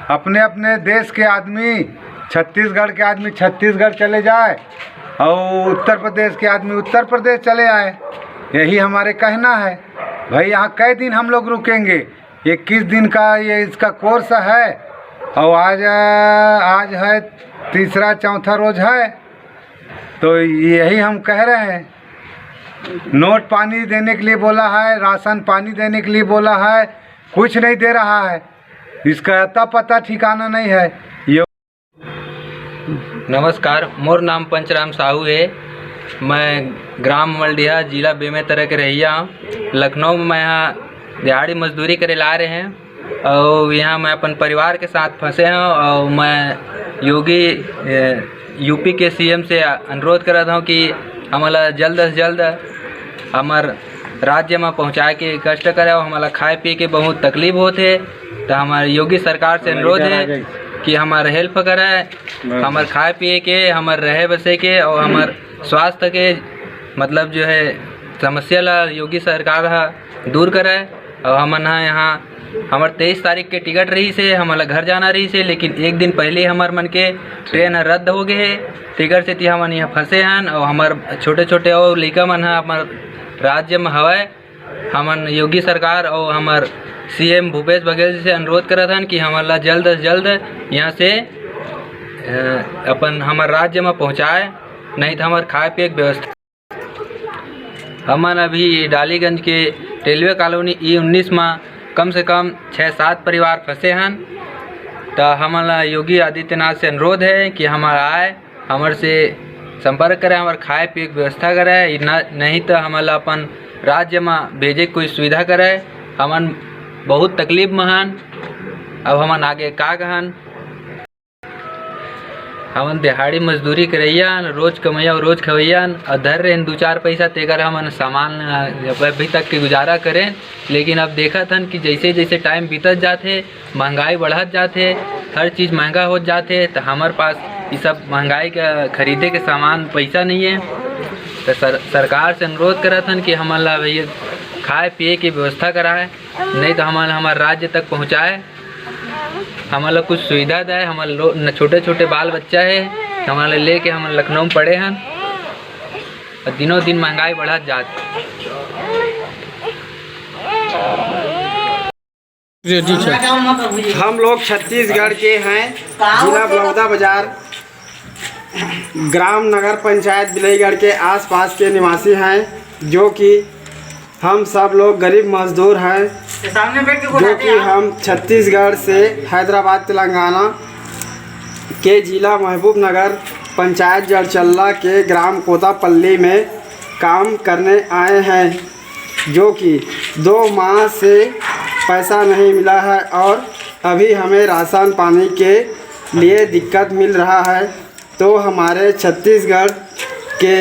अपने अपने देश के आदमी, छत्तीसगढ़ के आदमी छत्तीसगढ़ चले जाए और उत्तर प्रदेश के आदमी उत्तर प्रदेश चले आए। यही हमारे कहना है भाई। यहाँ कई दिन हम लोग रुकेंगे? इक्कीस दिन का ये इसका कोर्स है और आज, आज है तीसरा चौथा रोज है, तो यही हम कह रहे हैं। नोट पानी देने के लिए बोला है, राशन पानी देने के लिए बोला है, कुछ नहीं दे रहा है। इसका अता पता ठिकाना नहीं है। ये नमस्कार, मोर नाम पंचराम साहू है। मैं ग्राम मलडिहा, जिला बेमेतरा के रहइया हूँ। लखनऊ में मैं यहाँ दिहाड़ी मजदूरी करे ला रहे हैं और यहाँ मैं अपन परिवार के साथ फंसे हूँ और मैं योगी, ए, यूपी के सीएम से अनुरोध करत हूँ कि हमला जल्द से जल्द हमर राज्य में पहुँचाए के कष्ट करे और हमला खाए पिए के बहुत तकलीफ होत हे। तो हमारे योगी सरकार से अनुरोध है कि हमार हेल्प करे, हमार खाए पिए के, हमार रहे बसे के और हमार स्वास्थ्य के, मतलब जो है, समस्या ला योगी सरकार ह दूर करे। और हमन ह यहाँ, हमर तेईस तारीख के टिकट रही से, हमला घर जाना रही से, लेकिन एक दिन पहले हमर मन के ट्रेन ह रद्द हो गए हे। तेकर सेती हमन यहाँ फंसे हन और हमर छोटे छोटे और लइका मन ह हमर राज्य में हवय। हमन योगी सरकार और हमर सीएम भूपेश बघेल जी से अनुरोध करत हन कि हमन ला जल्द से जल्द यहाँ से, अ, अपन हमर राज्य में पहुँचाए, नहीं तो हमर खाए पिए के व्यवस्था। हमन अभी डालीगंज के रेलवे कॉलोनी ई उन्नीस म कम से कम छः सात परिवार फंसे हन। त हमन ला योगी आदित्यनाथ से अनुरोध है कि हमर आए, हमर से संपर्क करे, हमर खाए पिए के व्यवस्था करे, न-, नहीं त हमन ला अपन राज्य म भेजे के कोई सुविधा करे। हमन बहुत तकलीफ म हन, अब हमन आगे का कहन। हमन दिहाड़ी मजदूरी करइया हन, रोज कमइया अउ रोज खवइया हन, अउ धर रहेन दू चार पैसा, तेकर हमन सामान, अ, अभी तक के गुजारा करेन। लेकिन अब देखत हन कि जइसे जइसे टाइम बीतत जात हे, महंगाई बढ़त जात हे, हर चीज महंगा होत जात हे, त हमर पास ई सब महंगाई के खरीदे के सामान पैसा नइ हे। त सर-, सरकार से अनुरोध करत हन कि हमन ला भैया खाए पिए के व्यवस्था कराए, नहीं त हमन हमर राज्य तक पहुँचाए। हमन ला कुछ सुविधा दे, हमन लो-, न-, छोटे-छोटे बाल बच्चा हे, हमन ला लेके हमन लखनऊ में पड़े हन, अउ दिनों दिन महंगाई बढ़त जात। हम लोग छत्तीसगढ़ के हैं, जिला बलौदा बाजार, ग्राम नगर पंचायत बिलईगढ़ के आसपास के निवासी हैं, जो कि हम सब लोग गरीब मजदूर हैं, सामने बैठ के जो बोलाते कि हैं। हम छत्तीसगढ़ से हैदराबाद तेलंगाना के जिला महबूबनगर पंचायत जड़चल्ला के ग्राम कोतापल्ली में काम करने आए हैं, जो कि दो माह से पैसा नहीं मिला है और अभी हमें राशन पानी के लिए दिक्कत मिल रहा है। तो हमारे छत्तीसगढ़ के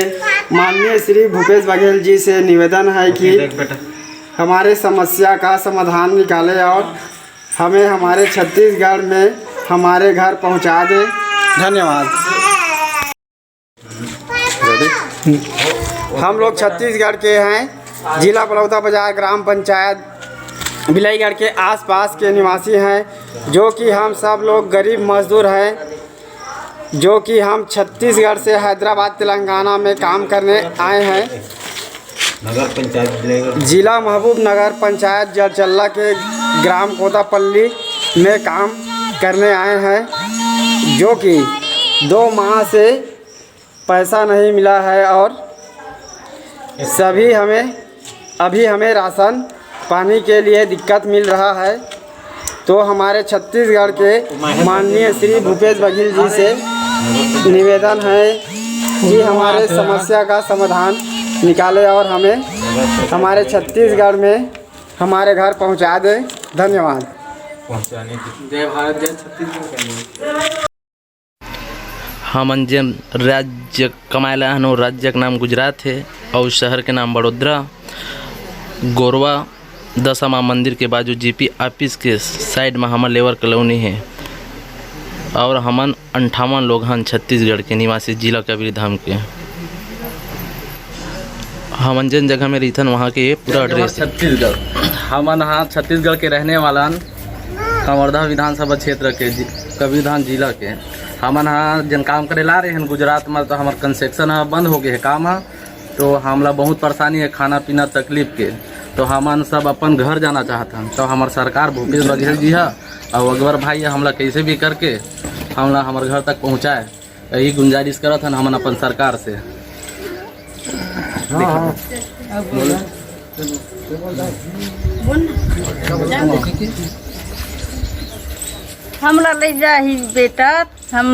माननीय श्री भूपेश बघेल जी से निवेदन है कि हमारे समस्या का समाधान निकाले और हमें हमारे छत्तीसगढ़ में हमारे घर पहुंचा दें। धन्यवाद। हम लोग छत्तीसगढ़ के हैं, जिला बलौदा बाजार, ग्राम पंचायत बिलईगढ़ के आसपास के निवासी हैं, जो कि हम सब लोग गरीब मजदूर हैं, जो कि हम छत्तीसगढ़ से हैदराबाद तेलंगाना में काम करने आए हैं। नगर पंचायत जिला महबूब नगर पंचायत जड़चल्ला के ग्राम कोतापल्ली में काम करने आए हैं, जो कि दो माह से पैसा नहीं मिला है और सभी हमें, अभी हमें राशन पानी के लिए दिक्कत मिल रहा है। तो हमारे छत्तीसगढ़ के माननीय श्री भूपेश बघेल जी से निवेदन है कि हमारे समस्या का समाधान निकाले और हमें हमारे छत्तीसगढ़ में हमारे घर पहुंचा दें। धन्यवाद। जय भारत, जय छत्तीसगढ़। हमन जेन राज्य कमाए ला हन, वो राज्य के नाम गुजरात हे अउ शहर के नाम बड़ोदरा। गोरवा दशा माँ मंदिर के बाजू जीपी ऑफिस के साइड में हमर लेबर कॉलोनी हे अउ हमन अंठावन लोग हन छत्तीसगढ़ के निवासी, जिला कबीरधाम के। हमन जेन जगह में रहिथन, वहाँ के ये पूरा एड्रेस हे। छत्तीसगढ़, हमन हा छत्तीसगढ़ के रहने वाला हन, कवर्धा विधानसभा क्षेत्र के जि-, कबीरधाम जिला के। हमन हा जेन काम करे ला रहे हन गुजरात में, तो हमर कंस्ट्रक्शन ह बंद हो गए हे काम ह, तो हमला बहुत परेशानी हे खाना पीना तकलीफ के, तो हमन सब अपन घर जाना चाहत हन। तो हमर सरकार भूपेश बघेल जी ह अउ अकबर भाई ह, हमला कैसे भी करके हमला हमर घर तक पहुँचाए, यही गुंजारिश करत हन हमन अपन सरकार से। हमला ले जाही बेटा, हम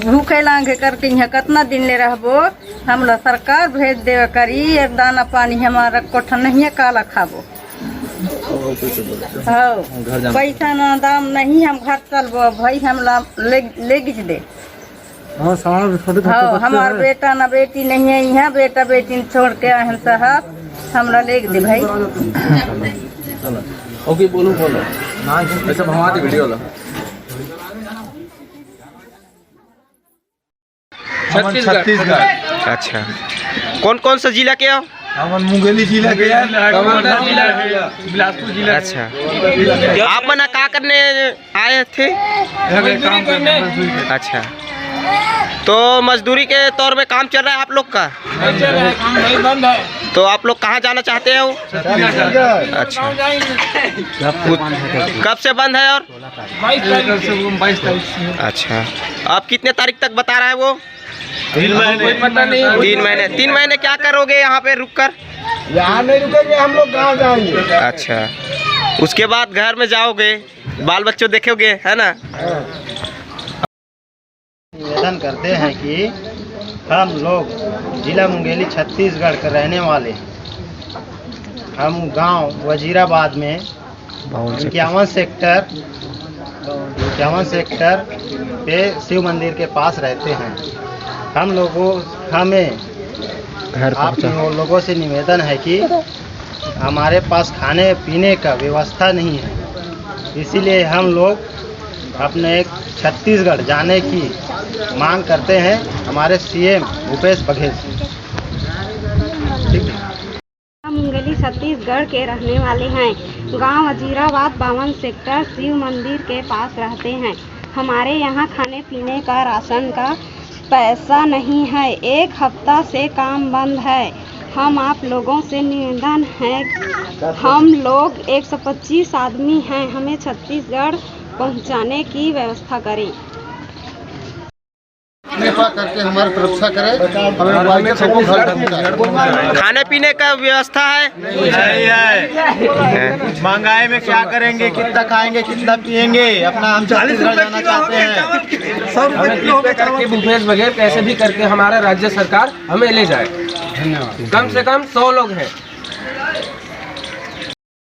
भूखे लांघे करके इहाँ कतना दिन ले रहबो। हमला सरकार भेज देवे करी, एक दाना पानी हमारा कोठा नहीं है, काला खाबो। हौ, पैसा ना दाम नहीं, हम घर चलबो भाई, हमला ले, ले गिज दे। हाँ, सारा छोटे छोटे हौ, बच्चे हमार हैं। बेटा ना बेटी नहीं है, यहाँ बेटा बेटी छोड़ के आए हैं शहर, हमला ले दे भाई। ओके, बोलो, बोलो। ऐसा भगवान की वीडियो लो। छत्तीसगढ़। अच्छा, कौन कौन सा जिला के हो? हमन मुंगेली जिला के हैं। कवर्धा जिला के हैं। बिलासपुर जिला के। अच्छा, आप मन का करने आए थे? यहाँ पे काम करने, मजदूरी करने। अच्छा, तो मजदूरी के तौर में काम चल रहा है आप लोग का? नहीं चल रहा है, काम नहीं, बंद है। तो आप लोग कहाँ जाना चाहते हो? छत्तीसगढ़। अच्छा, कब से बंद है और? बाईस तारीख से, बाईस तारीख से। अच्छा, अब कितने तारीख तक बता रहा है वो? तीन महीने। कोई पता नहीं। तीन महीने, तीन महीने क्या करोगे यहाँ पे रुक कर? यहाँ नहीं रुकेंगे, हम लोग गाँव जाएंगे। अच्छा, उसके बाद घर में जाओगे, बाल बच्चों देखोगे, है ना? निवेदन करते हैं कि हम लोग जिला मुंगेली, छत्तीसगढ़ के रहने वाले, हम गांव वजीराबाद में इक्यावन सेक्टर, इक्यावन सेक्टर पे शिव मंदिर के पास रहते हैं। हम लोगों, हमें आप लोगों से निवेदन है कि हमारे पास खाने पीने का व्यवस्था नहीं है, इसीलिए हम लोग अपने छत्तीसगढ़ जाने की मांग करते हैं हमारे सीएम भूपेश बघेल से। ठीक है। मुंगेली छत्तीसगढ़ के रहने वाले हैं। गांव वजीराबाद बावन सेक्टर शिव मंदिर के पास रहते हैं। हमारे यहाँ खाने पीने का, राशन का पैसा नहीं है। एक हफ्ता से काम बंद है। हम आप लोगों से निवेदन है, हम लोग एक सौ पच्चीस आदमी हैं, हमें छत्तीसगढ़ पहुँचाने की व्यवस्था करें। कृपा करके हमारी सुरक्षा करें, हमें वाइफ को घर पहुंचाएं। खाने पीने का व्यवस्था है? नहीं है। महंगाई में क्या करेंगे, कितना खाएंगे, कितना पिएंगे? अपना हम छत्तीसगढ़ जाना चाहते हैं। हमें कृपा करके भूपेश बघेल कैसे भी करके हमारा राज्य सरकार हमें ले जाए। धन्यवाद। कम से कम सौ लोग हैं।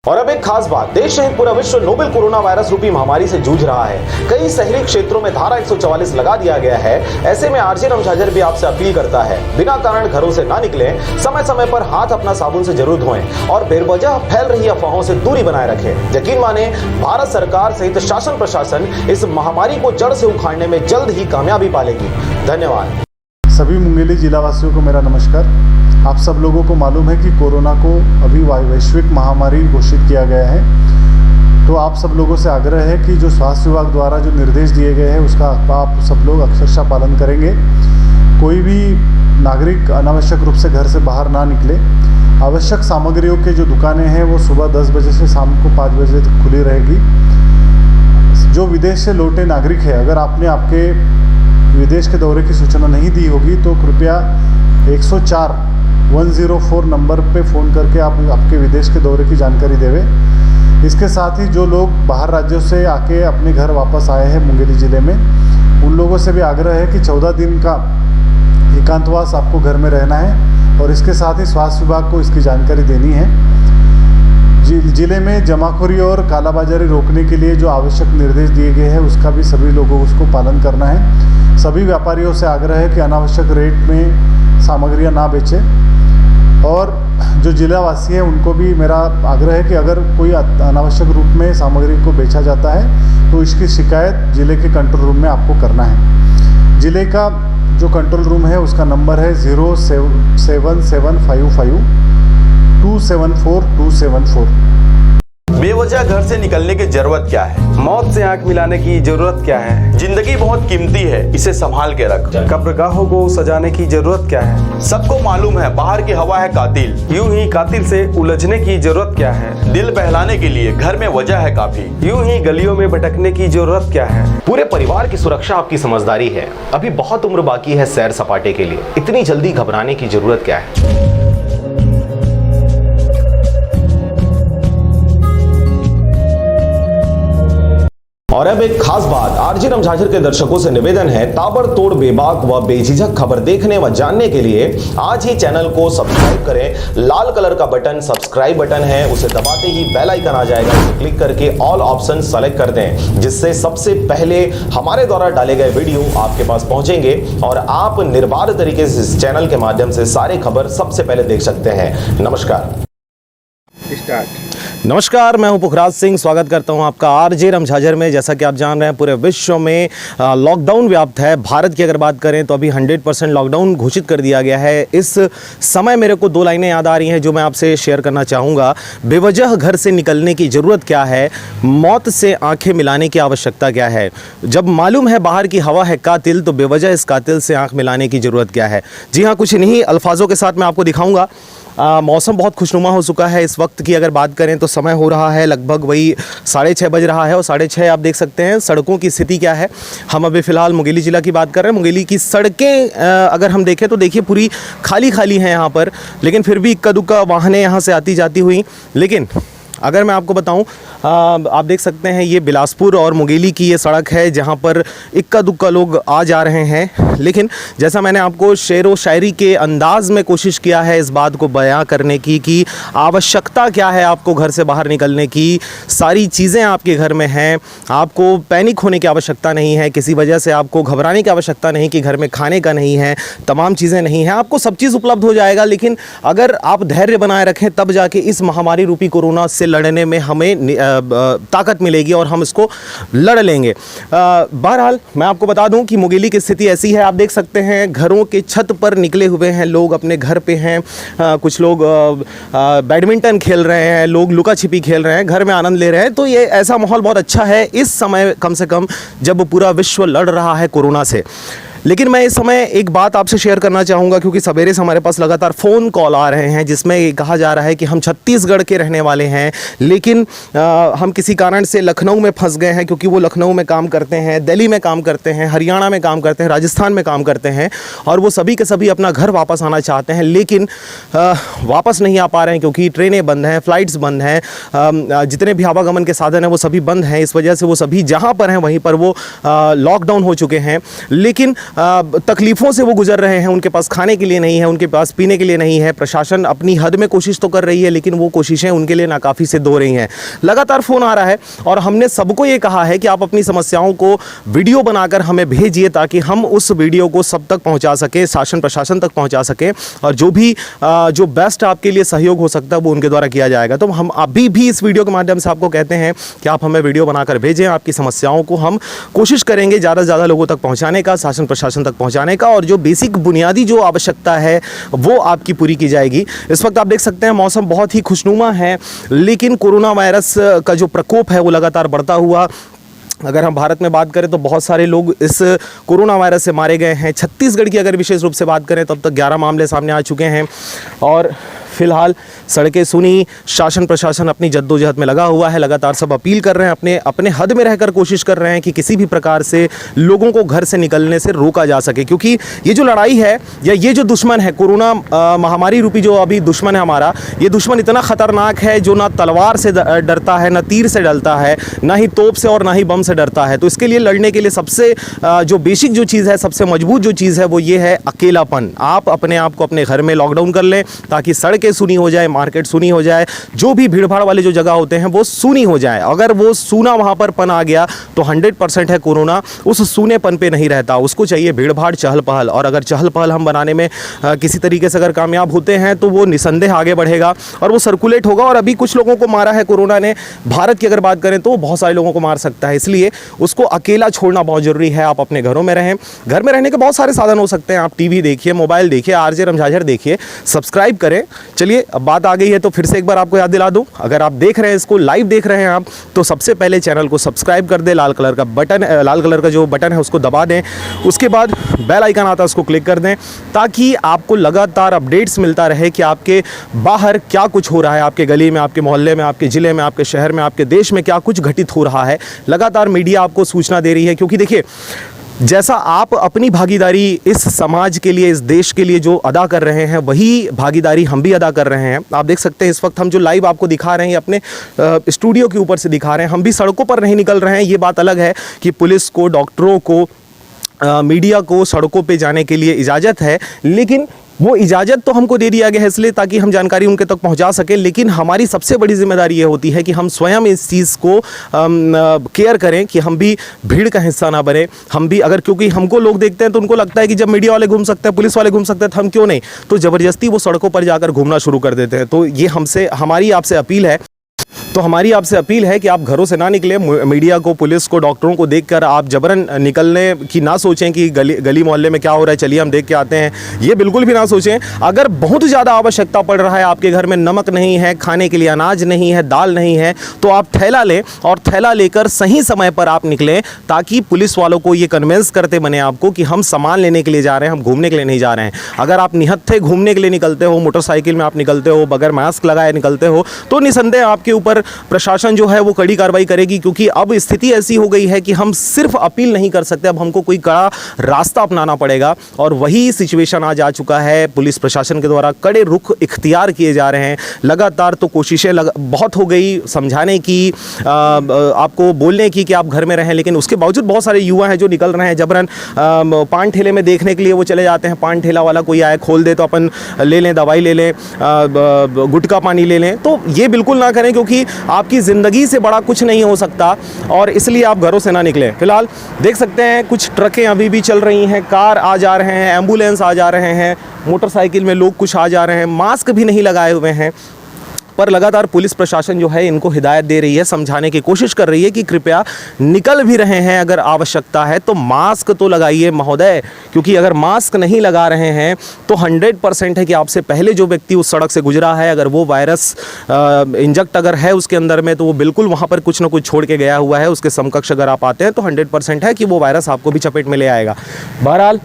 और अब एक खास बात, देश सहित पूरा विश्व नोबेल कोरोना वायरस रूपी महामारी से जूझ रहा है। कई शहरी क्षेत्रों में धारा एक सौ चवालीस लगा दिया गया है। ऐसे में आरजे रमझाझर भी आपसे अपील करता है, बिना कारण घरों से ना निकलें, समय समय पर हाथ अपना साबुन से जरूर धोएं और बेवजह फैल रही अफवाहों से दूरी बनाए रखें। यकीन माने, भारत सरकार सहित शासन प्रशासन इस महामारी को जड़ से उखाड़ने में जल्द ही कामयाबी पालेगी। धन्यवाद। सभी मुंगेली जिलावासियों को मेरा नमस्कार। आप सब लोगों को मालूम है कि कोरोना को अभी वाय-, वैश्विक महामारी घोषित किया गया है। तो आप सब लोगों से आग्रह है कि जो स्वास्थ्य विभाग द्वारा जो निर्देश दिए गए हैं, उसका आप सब लोग अक्षरशः पालन करेंगे। कोई भी नागरिक अनावश्यक रूप से घर से बाहर ना निकले। आवश्यक सामग्रियों के जो दुकानें हैं, वो सुबह दस बजे से शाम को पाँच बजे तक खुली रहेगी। जो विदेश से लौटे नागरिक है, अगर आपने आपके विदेश के दौरे की सूचना नहीं दी होगी, तो कृपया एक सौ चार, वन ज़ीरो फ़ोर नंबर पे फ़ोन करके आप आपके विदेश के दौरे की जानकारी देवे। इसके साथ ही जो लोग बाहर राज्यों से आके अपने घर वापस आए हैं मुंगेली ज़िले में, उन लोगों से भी आग्रह है कि चौदह दिन का एकांतवास आपको घर में रहना है और इसके साथ ही स्वास्थ्य विभाग को इसकी जानकारी देनी है। जि-, जिले में जमाखोरी और कालाबाजारी रोकने के लिए जो आवश्यक निर्देश दिए गए हैं, उसका भी सभी लोगों को उसको पालन करना है। सभी व्यापारियों से आग्रह है कि अनावश्यक रेट में सामग्रियां ना बेचें और जो जिलावासी हैं, उनको भी मेरा आग्रह है कि अगर कोई अत-, अनावश्यक रूप में सामग्री को बेचा जाता है, तो इसकी शिकायत जिले के कंट्रोल रूम में आपको करना है। जिले का जो कंट्रोल रूम है, उसका नंबर है zero seven seven five five two seven four two seven four. बेवजह घर से निकलने की जरूरत क्या है? मौत से आंख मिलाने की जरूरत क्या है? जिंदगी बहुत कीमती है, इसे संभाल के रख। कब्रगाहों को सजाने की जरूरत क्या है? सबको मालूम है, बाहर की हवा है कातिल। यूं ही कातिल से उलझने की जरूरत क्या है? दिल बहलाने के लिए घर में वजह है काफी। यूं ही गलियों में भटकने की जरूरत क्या है? पूरे परिवार की सुरक्षा आपकी समझदारी है। अभी बहुत उम्र बाकी है सैर सपाटे के लिए, इतनी जल्दी घबराने की जरूरत क्या है? और अब एक खास बात, आरजे रमझाझर के दर्शकों से निवेदन है, ताबड़तोड़ बेबाक व बेझिझक खबर देखने व जानने के लिए आज ही चैनल को सब्सक्राइब करें। लाल कलर का बटन सब्सक्राइब बटन है, उसे दबाते ही बेल आइकन आ जाएगा, उसे क्लिक करके ऑल ऑप्शन सेलेक्ट कर दें, जिससे सबसे पहले हमारे द्वारा डाले गए वीडियो आपके पास पहुंचेंगे और आप निर्बाध तरीके से इस चैनल के माध्यम से सारी खबर सबसे पहले देख सकते हैं। नमस्कार। स्टार्ट। नमस्कार, मैं हूं पुखराज सिंह। स्वागत करता हूं आपका आरजे रमझाझर में। जैसा कि आप जान रहे हैं, पूरे विश्व में, अ, लॉकडाउन व्याप्त है। भारत की अगर बात करें, तो अभी हंड्रेड परसेंट लॉकडाउन घोषित कर दिया गया है। इस समय मेरे को दो लाइनें याद आ रही हैं, जो मैं आपसे शेयर करना चाहूँगा। बेवजह घर से निकलने की ज़रूरत क्या है? मौत से आंखें मिलाने की आवश्यकता क्या है? जब मालूम है बाहर की हवा है कातिल, तो बेवजह इस कातिल से आंख मिलाने की ज़रूरत क्या है? जी हाँ, कुछ इन्हीं अल्फाजों के साथ मैं आपको दिखाऊंगा। आ, मौसम बहुत खुशनुमा हो चुका है। इस वक्त की अगर बात करें तो समय हो रहा है लगभग वही साढ़े छः बज रहा है, और साढ़े छः आप देख सकते हैं सड़कों की स्थिति क्या है। हम अभी फ़िलहाल मुंगेली ज़िला की बात कर रहे हैं। मुंगेली की सड़कें, अ, अगर हम देखें तो देखिए, पूरी खाली खाली हैं यहाँ पर, लेकिन फिर भी इक्का दुक्का वाहनें यहाँ से आती जाती हुई। लेकिन अगर मैं आपको बताऊं, अ, आप देख सकते हैं, ये बिलासपुर और मुंगेली की ये सड़क है, जहाँ पर इक्का दुक्का लोग आ जा रहे हैं। लेकिन जैसा मैंने आपको शेर व शायरी के अंदाज में कोशिश किया है इस बात को बयां करने की कि आवश्यकता क्या है आपको घर से बाहर निकलने की, सारी चीज़ें आपके घर में हैं, आपको पैनिक होने की आवश्यकता नहीं है, किसी वजह से आपको घबराने की आवश्यकता नहीं कि घर में खाने का नहीं है, तमाम चीज़ें नहीं हैं, आपको सब चीज़ उपलब्ध हो जाएगा। लेकिन अगर आप धैर्य बनाए रखें, तब जाके इस महामारी रूपी कोरोना से लड़ने में हमें नि-, अ, अ, ताकत मिलेगी और हम इसको लड़ लेंगे। अ, बहरहाल, मैं आपको बता दूं कि मुंगेली की स्थिति ऐसी है, आप देख सकते हैं घरों के छत पर निकले हुए हैं लोग, अपने घर पे हैं। अ, कुछ लोग, अ, अ, बैडमिंटन खेल रहे हैं, लोग लुका छिपी खेल रहे हैं, घर में आनंद ले रहे हैं। तो ये ऐसा माहौल बहुत अच्छा है इस समय, कम से कम जब पूरा विश्व लड़ रहा है कोरोना से। लेकिन मैं इस समय एक बात आपसे शेयर करना चाहूँगा, क्योंकि सवेरे से हमारे पास लगातार फ़ोन कॉल आ रहे हैं, जिसमें ये कहा जा रहा है कि हम छत्तीसगढ़ के रहने वाले हैं, लेकिन अ, हम किसी कारण से लखनऊ में फंस गए हैं, क्योंकि वो लखनऊ में काम करते हैं, दिल्ली में काम करते हैं, हरियाणा में काम करते हैं, राजस्थान में काम करते हैं, और वो सभी के सभी अपना घर वापस आना चाहते हैं, लेकिन अ, वापस नहीं आ पा रहे हैं, क्योंकि ट्रेनें बंद हैं, फ़्लाइट्स बंद हैं, अम, अ, जितने भी आवागमन के साधन हैं, वो सभी बंद हैं। इस वजह से वो सभी जहाँ पर हैं, वहीं पर वो, अ, लॉकडाउन हो चुके हैं। लेकिन, अ, तकलीफ़ों से वो गुजर रहे हैं, उनके पास खाने के लिए नहीं है, उनके पास पीने के लिए नहीं है। प्रशासन अपनी हद में कोशिश तो कर रही है, लेकिन वो कोशिशें उनके लिए नाकाफ़ी सिद्ध हो रही हैं। लगातार फ़ोन आ रहा है और हमने सबको ये कहा है कि आप अपनी समस्याओं को वीडियो बनाकर हमें भेजिए, ताकि हम उस वीडियो को सब तक पहुंचा सकें, शासन प्रशासन तक पहुंचा सकें, और जो भी, अ, जो बेस्ट आपके लिए सहयोग हो सकता है, वो उनके द्वारा किया जाएगा। तो हम अभी भी इस वीडियो के माध्यम से आपको कहते हैं कि आप हमें वीडियो बनाकर भेजें, आपकी समस्याओं को हम कोशिश करेंगे ज़्यादा से ज़्यादा लोगों तक पहुंचाने का, शासन प्रशासन तक पहुंचाने का, और जो बेसिक बुनियादी जो आवश्यकता है, वो आपकी पूरी की जाएगी। इस वक्त आप देख सकते हैं, मौसम बहुत ही खुशनुमा है, लेकिन कोरोना वायरस का जो प्रकोप है, वो लगातार बढ़ता हुआ, अगर हम भारत में बात करें तो बहुत सारे लोग इस कोरोना वायरस से मारे गए हैं। छत्तीसगढ़ की अगर विशेष रूप से बात करें, तो अब तक ग्यारह मामले सामने आ चुके हैं। और फिलहाल सड़कें सूनी, शासन प्रशासन अपनी जद्दोजहद में लगा हुआ है। लगातार सब अपील कर रहे हैं, अपने, अपने हद में रहकर कोशिश कर रहे हैं कि किसी भी प्रकार से लोगों को घर से निकलने से रोका जा सके, क्योंकि ये जो लड़ाई है या ये जो दुश्मन है, कोरोना, अ, महामारी रूपी जो अभी दुश्मन है हमारा, ये दुश्मन इतना खतरनाक है, जो ना तलवार से द-, डरता है, ना तीर से डरता है, ना ही तोप से और ना ही बम से डरता है। तो इसके लिए लड़ने के लिए सबसे, अ, जो बेसिक जो चीज़ है, सबसे मजबूत जो चीज़ है, वो ये है अकेलापन। आप अपने आप को अपने घर में लॉकडाउन कर लें, ताकि सड़कें सूनी हो जाए, मार्केट सूनी हो जाए, जो भी भीड़ भाड़ वाले जो जगह होते हैं, वो सूनी हो जाए। अगर वो सूना वहाँ पर पन आ गया, तो हंड्रेड परसेंट है, कोरोना उस सूनेपन पे नहीं रहता, उसको चाहिए भीड़ भाड़, चहल पहल। और अगर चहल पहल हम बनाने में, अ, किसी तरीके से अगर कामयाब होते हैं, तो वो निसंदेह आगे बढ़ेगा और वो सर्कुलेट होगा। और अभी कुछ लोगों को मारा है कोरोना ने, भारत की अगर बात करें तो बहुत सारे लोगों को मार सकता है, इसलिए उसको अकेला छोड़ना बहुत ज़रूरी है। आप अपने घरों में रहें, घर में रहने के बहुत सारे साधन हो सकते हैं, आप टीवी देखिए, मोबाइल देखिए, आरजे रमझाझर देखिए, सब्सक्राइब करें। चलिए, अब बात आ गई है तो फिर से एक बार आपको याद दिला दूं, अगर आप देख रहे हैं, इसको लाइव देख रहे हैं आप, तो सबसे पहले चैनल को सब्सक्राइब कर दें, लाल कलर का बटन, अ, लाल कलर का जो बटन है, उसको दबा दें। उसके बाद बेल आइकन आता है, उसको क्लिक कर दें, ताकि आपको लगातार अपडेट्स मिलता रहे कि आपके बाहर क्या कुछ हो रहा है, आपके गली में, आपके मोहल्ले में, आपके ज़िले में, आपके शहर में, आपके देश में क्या कुछ घटित हो रहा है। लगातार मीडिया आपको सूचना दे रही है, क्योंकि देखिए, जैसा आप अपनी भागीदारी इस समाज के लिए, इस देश के लिए जो अदा कर रहे हैं, वही भागीदारी हम भी अदा कर रहे हैं। आप देख सकते हैं, इस वक्त हम जो लाइव आपको दिखा रहे हैं, अपने, अ, स्टूडियो के ऊपर से दिखा रहे हैं। हम भी सड़कों पर नहीं निकल रहे हैं। ये बात अलग है कि पुलिस को, डॉक्टरों को, अ, मीडिया को सड़कों पे जाने के लिए इजाज़त है, लेकिन वो इजाज़त तो हमको दे दिया गया है इसलिए, ताकि हम जानकारी उनके तक पहुंचा सकें। लेकिन हमारी सबसे बड़ी जिम्मेदारी ये होती है कि हम स्वयं इस चीज़ को, अम, अ, केयर करें कि हम भी भीड़ का हिस्सा ना बने। हम भी अगर, क्योंकि हमको लोग देखते हैं तो उनको लगता है कि जब मीडिया वाले घूम सकते हैं, पुलिस वाले घूम सकते हैं, तो हम क्यों नहीं? तो ज़बरदस्ती वो सड़कों पर जाकर घूमना शुरू कर देते हैं। तो ये हमसे, हमारी आपसे अपील है। तो हमारी आपसे अपील है कि आप घरों से ना निकलें। मु-, मीडिया को, पुलिस को, डॉक्टरों को देखकर आप जबरन निकलने की ना सोचें कि गली, गली मोहल्ले में क्या हो रहा है, चलिए हम देख के आते हैं, ये बिल्कुल भी ना सोचें। अगर बहुत ज़्यादा आवश्यकता पड़ रहा है, आपके घर में नमक नहीं है, खाने के लिए अनाज नहीं है, दाल नहीं है, तो आप थैला लें और थैला लेकर सही समय पर आप निकलें, ताकि पुलिस वालों को ये कन्विंस करते बने आपको कि हम सामान लेने के लिए जा रहे हैं, हम घूमने के लिए नहीं जा रहे हैं। अगर आप निहत्थे घूमने के लिए निकलते हो, मोटरसाइकिल में आप निकलते हो, बगैर मास्क लगाए निकलते हो, तो निसंदेह आपके ऊपर प्रशासन जो है वो कड़ी कार्रवाई करेगी, क्योंकि अब स्थिति ऐसी हो गई है कि हम सिर्फ अपील नहीं कर सकते, अब हमको कोई कड़ा रास्ता अपनाना पड़ेगा। और वही सिचुएशन आज आ चुका है। पुलिस प्रशासन के द्वारा कड़े रुख इख्तियार किए जा रहे हैं। लगातार तो कोशिशें लग, बहुत हो गई समझाने की, अ, अ, आपको बोलने की कि आप घर में रहें, लेकिन उसके बावजूद बहुत सारे युवा हैं जो निकल रहे हैं जबरन, अ, पान ठेले में देखने के लिए वो चले जाते हैं। पान ठेला वाला कोई आए, खोल दे तो अपन ले लें, दवाई ले लें, अ, ब-, ब-, गुटखा पानी ले लें। तो ये बिल्कुल ना करें, क्योंकि आपकी ज़िंदगी से बड़ा कुछ नहीं हो सकता, और इसलिए आप घरों से ना निकलें। फिलहाल देख सकते हैं, कुछ ट्रकें अभी भी चल रही हैं, कार आ जा रहे हैं, एम्बुलेंस आ जा रहे हैं, मोटरसाइकिल में लोग कुछ आ जा रहे हैं, मास्क भी नहीं लगाए हुए हैं। पर लगातार पुलिस प्रशासन जो है, इनको हिदायत दे रही है, समझाने की कोशिश कर रही है कि कृपया निकल भी रहे हैं अगर आवश्यकता है तो मास्क तो लगाइए महोदय, क्योंकि अगर मास्क नहीं लगा रहे हैं तो हंड्रेड परसेंट है कि आपसे पहले जो व्यक्ति उस सड़क से गुजरा है, अगर वो वायरस, अ, इंजेक्ट अगर है उसके अंदर में, तो वो बिल्कुल वहाँ पर कुछ ना कुछ छोड़ के गया हुआ है। उसके समकक्ष अगर आप आते हैं तो हंड्रेड परसेंट है कि वो वायरस आपको भी चपेट में ले आएगा। बहरहाल,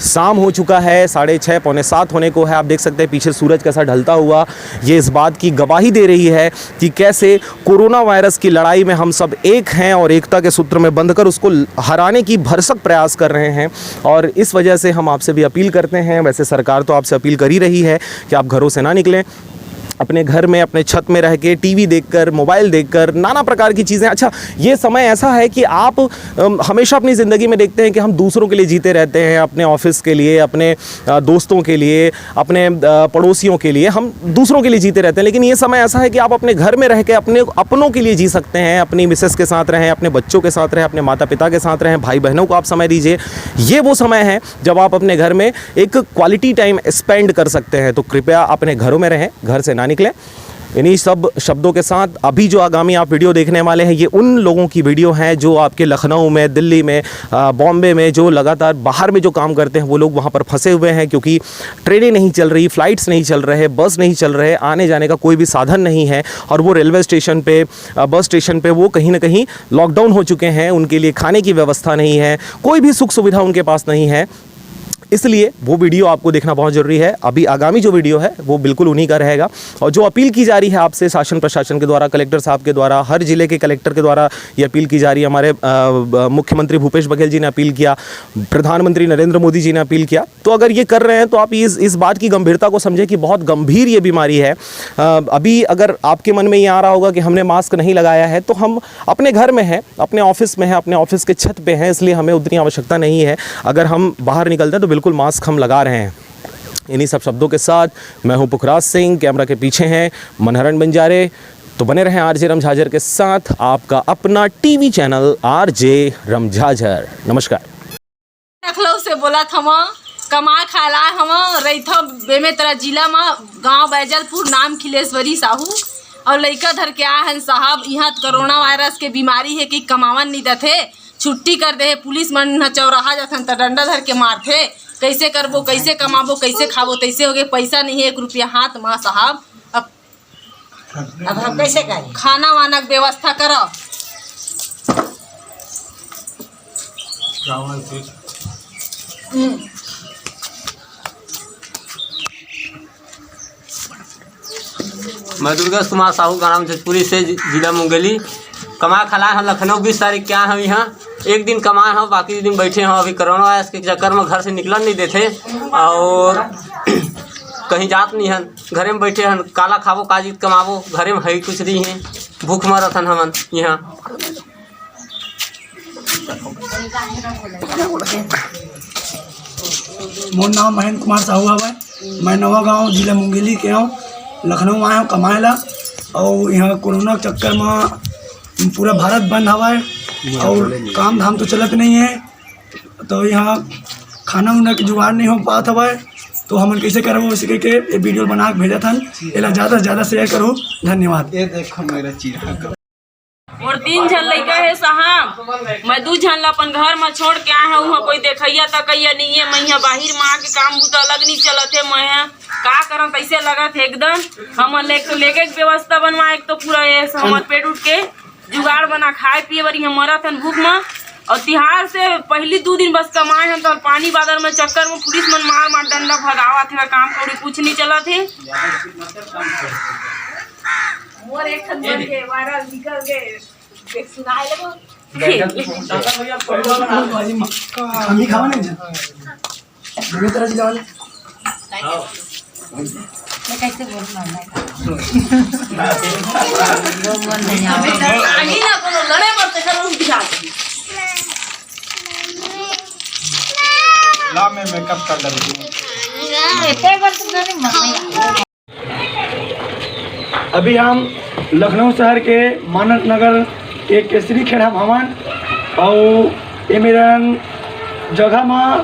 शाम हो चुका है, साढ़े छः, पौने सात होने को है। आप देख सकते हैं पीछे सूरज कैसा ढलता हुआ, ये इस बात की गवाही दे रही है कि कैसे कोरोना वायरस की लड़ाई में हम सब एक हैं और एकता के सूत्र में बंधकर उसको हराने की भरसक प्रयास कर रहे हैं। और इस वजह से हम आपसे भी अपील करते हैं, वैसे सरकार तो आपसे अपील कर ही रही है कि आप घरों से ना निकलें, अपने घर में, अपने छत में रह के, टीवी देखकर, मोबाइल देखकर, नाना प्रकार की चीज़ें। अच्छा, ये समय ऐसा है कि आप, अम, हमेशा अपनी ज़िंदगी में देखते हैं कि हम दूसरों के लिए जीते रहते हैं, अपने ऑफिस के लिए, अपने, अ, दोस्तों के लिए, अपने, अ, पड़ोसियों के लिए, हम दूसरों के लिए जीते रहते हैं। लेकिन ये समय ऐसा है कि आप अपने घर में रह के अपने अपनों के लिए जी सकते हैं, अपनी मिसेस के साथ रहें, अपने बच्चों के साथ रहें, अपने माता पिता के साथ रहें, भाई बहनों को आप समय दीजिए। ये वो समय है जब आप अपने घर में एक क्वालिटी टाइम स्पेंड कर सकते हैं। तो कृपया अपने घरों में रहें, घर से ना निकलें। इन्हीं सब शब्दों के साथ अभी जो आगामी आप वीडियो देखने वाले हैं, ये उन लोगों की वीडियो हैं जो आपके लखनऊ में, दिल्ली में, अ, बॉम्बे में, जो लगातार बाहर में जो काम करते हैं, वो लोग वहाँ पर फंसे हुए हैं, क्योंकि ट्रेनें नहीं चल रही, फ्लाइट्स नहीं चल रहे, बस नहीं चल रहे, आने जाने का कोई भी साधन नहीं है, और वो रेलवे स्टेशन पे, अ, बस स्टेशन पे वो कहीं ना कहीं लॉकडाउन हो चुके हैं, उनके लिए खाने की व्यवस्था नहीं है, कोई भी सुख सुविधा उनके पास नहीं है। इसलिए वो वीडियो आपको देखना बहुत ज़रूरी है। अभी आगामी जो वीडियो है, वो बिल्कुल उन्हीं का रहेगा। और जो अपील की जा रही है आपसे शासन प्रशासन के द्वारा, कलेक्टर साहब के द्वारा, हर जिले के कलेक्टर के द्वारा ये अपील की जा रही है। हमारे, अ, ब-, मुख्यमंत्री भूपेश बघेल जी ने अपील किया, प्रधानमंत्री नरेंद्र मोदी जी ने अपील किया। तो अगर ये कर रहे हैं तो आप इस, इस बात की गंभीरता को समझें कि बहुत गंभीर ये बीमारी है। अ, अभी अगर आपके मन में ये आ रहा होगा कि हमने मास्क नहीं लगाया है, तो हम अपने घर में हैं, अपने ऑफिस में हैं, अपने ऑफिस के छत पे हैं, इसलिए हमें उतनी आवश्यकता नहीं है। अगर हम बाहर निकलते हैं तो बिल्कुल मास्क हम लगा रहे हैं। इन्हीं सब शब्दों के साथ मैं हूं पुखराज सिंह, कैमरा के पीछे हैं मनहरण बंजारे। तो बने रहें आरजे रमझाझर के साथ, आपका अपना टीवी चैनल आरजे रमझाझर। नमस्कार। लखनऊ से बोलत हवं, कमाए खाए ला हवं, रहिथव बेमेतरा जिला म, गांव बैजलपुर, नाम खिलेश्वरी साहू, और लइका धर के आए हन साहब। इहां कोरोना वायरस के बीमारी हे कि कमावन नहीं देथे, छुट्टी कर दे हे। पुलिस मन ह चौराहा जाथन त डंडा धर के मारथे, कैसे करबो, कैसे कमाबो, कैसे खाबो, तैसे हो गए, पैसा नहीं है एक रुपया हाथ म साहब। अब अब हम कैसे करें? खाना वाना के व्यवस्था करो। हम्म। मैं दुर्गेश कुमार साहू, ग्राम जजपुरी से, जि-, जिला मुंगेली। कमा खला है लखनऊ, बीस तारीख के आए हैं यहाँ। एक दिन कमाए हैं, बाकी दिन बैठे हैं। अभी कोरोना वायरस के चक्कर में घर से निकलन नहीं देते और कहीं जात नहीं है। घरे में बैठे हन, काला खाबो, का चीज कमाबो, घरे में है कुछ नहीं है, भूख मरत हन हमन यहाँ। मोर नाम महेंद्र कुमार साहू हवय। मैं नवा गांव, जिला मुंगेली के हूँ। लखनऊ आए हूँ कमाए ला, और यहाँ कोरोना के चक्कर में पूरा भारत बंद हवय और काम धाम तो चलत नहीं है। तो यहाँ खाना उना के जुगाड़ नहीं हो पात हवय। तो हमन कइसे करबो, वइसे कहिके ये वीडियो बना के भेजत हन। एला ज्यादा से ज्यादा शेयर करो। धन्यवाद। ये देखो मेरा चिराग। मोर तीन झन लइका हे साहब, मैं दू झन ला अपन घर म छोड़ के आए हूँ। उहाँ कोई देखइया तकइया नइ हे। मैं इहाँ बाहिर म आके काम बूता अलग नइ चलत हे। मैं ह का करम, तइसे लगत हे एकदम। हमन ले एक तो लेगे के व्यवस्था बनवा, एक तो पूरा ये हमर पेट उठ के जुगाड़ बना, खाए पिए बर इहाँ मरत हन भूख म। अउ तिहार से पहिली दू दिन बस कमाए हन, तो पानी बादर में चक्कर में पुलिस मन मार मार डंडा भगावत हे, काम कौड़ी कुछ नहीं चलत हे। मोर एक ठन बन के वायरल निकल के देख सुनाए लगो। हम ही खावा नहीं जा। मैं तेरा जिला वाले। मैं कैसे बोलूँ मैं? वो मन नहीं आवा। आही ना कोनो लड़े मत, तेकर रूप दिखा। ला, मैं मेकअप कर डालूँ। एते बार तो नहीं मत। अभी हम लखनऊ शहर के मानस नगर के केसरी खेड़ा म हवन, अउ ए मेरन जगह म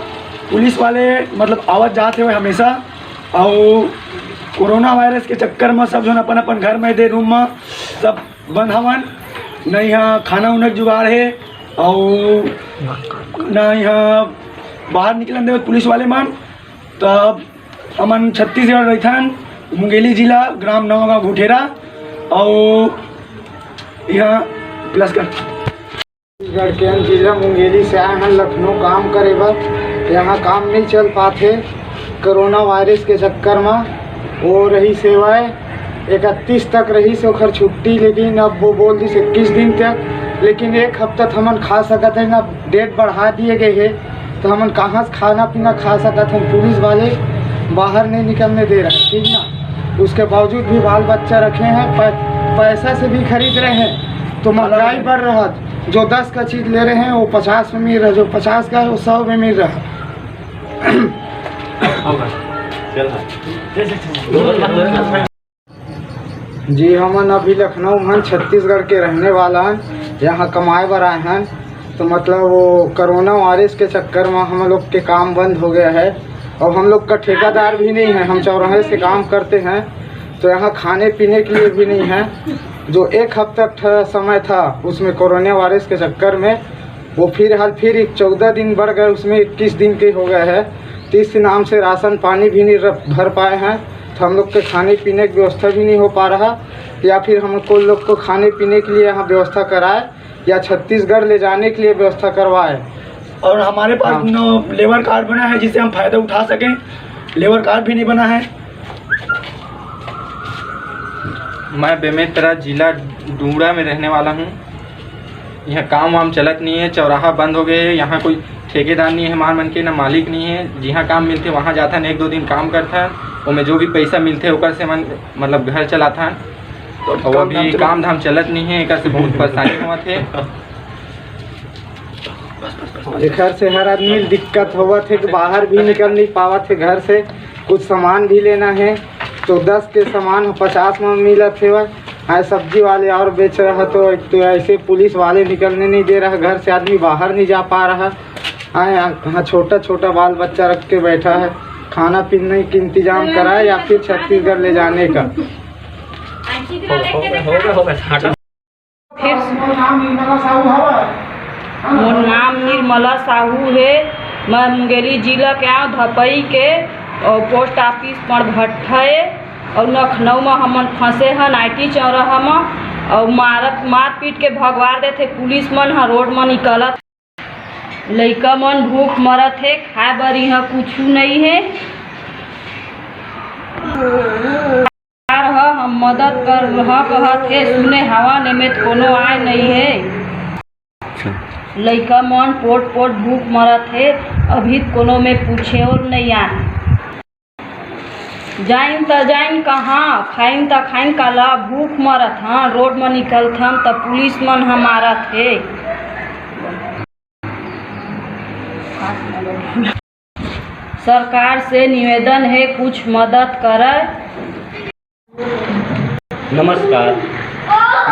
पुलिस वाले मतलब आवत जात हवे हमेशा, अउ कोरोना वायरस के चक्कर म सब झन अपन अपन घर में दे रूम म सब बंद हवन, न इहाँ खाना उना के जुगाड़ हे, अउ न इहाँ बाहर निकलन देवत पुलिस वाले मन। तब हमन छत्तीसगढ़ रहिथन, मुंगेली जिला, ग्राम नवागांव घुठेरा, अउ इहाँ प्लस कर। छत्तीसगढ़ के हम जिला मुंगेली से आए हन लखनऊ काम करे बर। यहाँ काम नहीं चल पाथे कोरोना वायरस के चक्कर म। वो रही सेवाएं इकतीस तक रही से ओखर छुट्टी, लेकिन अब वो बोल दिस इक्कीस दिन तक, लेकिन एक हफ्ता त हमन खा सकत हन, अब डेट बढ़ा दिए गए हे। तो हमन कहाँ से खाना पीना खा सकत हन? पुलिस वाले बाहर नहीं निकलने दे रहे, ठीक ना? उसके बावजूद भी बाल बच्चा रखे हैं, पै-, पैसा से भी खरीद रहे हैं, तो महंगाई बढ़ रहा। जो दस का चीज़ ले रहे हैं, वो पचास में मिल रहा, जो पचास का है, वो सौ में मिल रहा। जी, हमन अभी लखनऊ हन, छत्तीसगढ़ के रहने वाला हन, यहाँ कमाए बर आए हन। तो मतलब वो कोरोना वायरस के चक्कर में हम लोग के काम बंद हो गया है और हम लोग का ठेकेदार भी नहीं है, हम चौराहे से काम करते हैं, तो यहाँ खाने पीने के लिए भी नहीं है। जो एक हफ्ता ठ-, समय था, उसमें कोरोना वायरस के चक्कर में वो फिर हाल फिर एक चौदह दिन बढ़ गए, उसमें इक्कीस दिन के हो गए हैं। तीस नाम से राशन पानी भी नहीं र-, भर पाए हैं, तो हम लोग के खाने पीने की व्यवस्था भी नहीं हो पा रहा, या फिर हम को लोग को खाने पीने के लिए यहाँ व्यवस्था कराए या छत्तीसगढ़ ले जाने के लिए व्यवस्था करवाए। और हमारे पास हाँ। न लेबर कार्ड बना है, जिससे हम फ़ायदा उठा सकें। लेबर कार्ड भी नहीं बना है। मैं बेमेतरा, जिला डूंगरा में रहने वाला हूँ। यहाँ काम वाम चलत नहीं है, चौराहा बंद हो गए है। यहाँ कोई ठेकेदार नहीं है हमार मन के, ना मालिक नहीं है। जिहाँ काम मिलथे वहाँ जाथन, एक दो दिन काम करथन, ओमे जो भी पैसा मिलथे ओकर से मन मतलब घर चलाथन। तो और काम अभी धाम चलत काम धाम चलत नहीं है, एकर से बहुत परेशानी होवत है। एकर से हर आदमी ल दिक्कत होवत है कि बाहर भी निकल नहीं पावत है घर से, कुछ सामान भी लेना है तो दस के सामान पचास में मिलत है। हाँ, सब्जी वाले और बेच रहा तो, तो ऐसे पुलिस वाले निकलने नहीं दे रहा, घर से आदमी बाहर नहीं जा पा रहा। हाँ, यहाँ छोटा छोटा बाल बच्चा रख के बैठा है, खाना पीने का इंतजाम कराए या फिर छत्तीसगढ़ ले जाने का। फिर मोर नाम निर्मला साहू हे, मैं मुंगेली जिला के आंव, धपई के, और पोस्ट ऑफिस पर भट्ठा हे, और लखनऊ में हमन फंसे हन, आईटी चौराहा में, और मारत, मारपीट के भगवार देथे पुलिस मन ह, रोड में निकलत। लइका मन भूख मरत हे, खाए बर इहाँ कुछु नइ हे। सरकार ह हम मदद करहूँ कहत हे, सुने हवन, एमे त कोनो आय नइ हे। लइका मन पोट पोट भूख मरत हे, अभी त कोनो में पूछे ओर नइ आय। जाइन त जाइन कहाँ, खाइन त खाइन काला, भूख मरत हन, रोड म निकलथन त पुलिस मन ह मारत हे। सरकार से निवेदन हे, कुछ मदद करय। नमस्कार,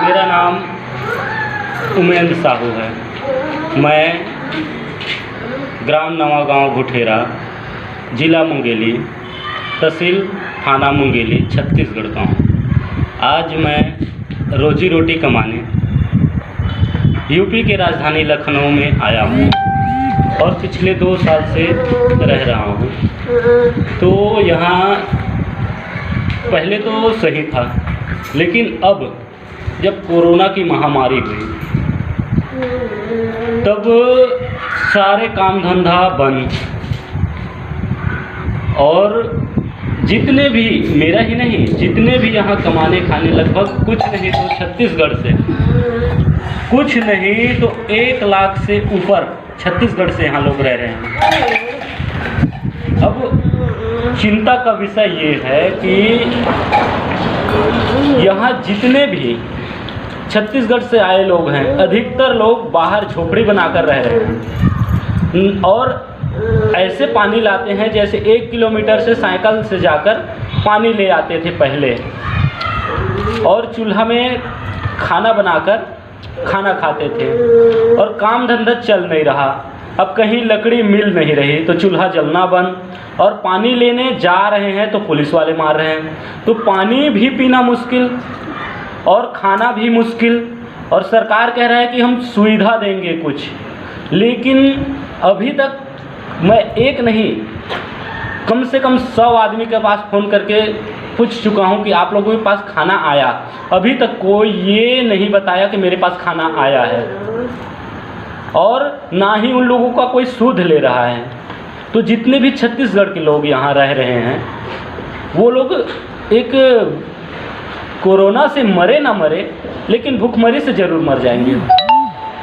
मेरा नाम उमेंद्र साहू है। मैं ग्राम नवागांव घुठेरा, जिला मुंगेली, तहसील थाना मुंगेली, छत्तीसगढ़ का हूँ। आज मैं रोजी रोटी कमाने यूपी के राजधानी लखनऊ में आया हूँ और पिछले दो साल से रह रहा हूँ। तो यहाँ पहले तो सही था, लेकिन अब जब कोरोना की महामारी हुई, तब सारे काम धंधा बंद और जितने भी, मेरा ही नहीं, जितने भी यहाँ कमाने खाने, लगभग कुछ नहीं तो छत्तीसगढ़ से, कुछ नहीं तो एक लाख से ऊपर छत्तीसगढ़ से यहाँ लोग रह रहे हैं। अब चिंता का विषय ये है कि यहाँ जितने भी छत्तीसगढ़ से आए लोग हैं, अधिकतर लोग बाहर झोपड़ी बनाकर रह रहे हैं और ऐसे पानी लाते हैं जैसे एक किलोमीटर से साइकिल से जाकर पानी ले आते थे पहले, और चूल्हा में खाना बनाकर खाना खाते थे और काम धंधा चल नहीं रहा। अब कहीं लकड़ी मिल नहीं रही तो चूल्हा जलना बंद, और पानी लेने जा रहे हैं तो पुलिस वाले मार रहे हैं। तो पानी भी पीना मुश्किल और खाना भी मुश्किल, और सरकार कह रहा है कि हम सुविधा देंगे कुछ, लेकिन अभी तक मैं एक नहीं, कम से कम सौ आदमी के पास फ़ोन करके पूछ चुका हूँ कि आप लोगों के पास खाना आया। अभी तक कोई ये नहीं बताया कि मेरे पास खाना आया है, और ना ही उन लोगों का कोई सुध ले रहा है। तो जितने भी छत्तीसगढ़ के लोग यहाँ रह रहे हैं, वो लोग एक कोरोना से मरे ना मरे, लेकिन भुखमरी से ज़रूर मर जाएंगे,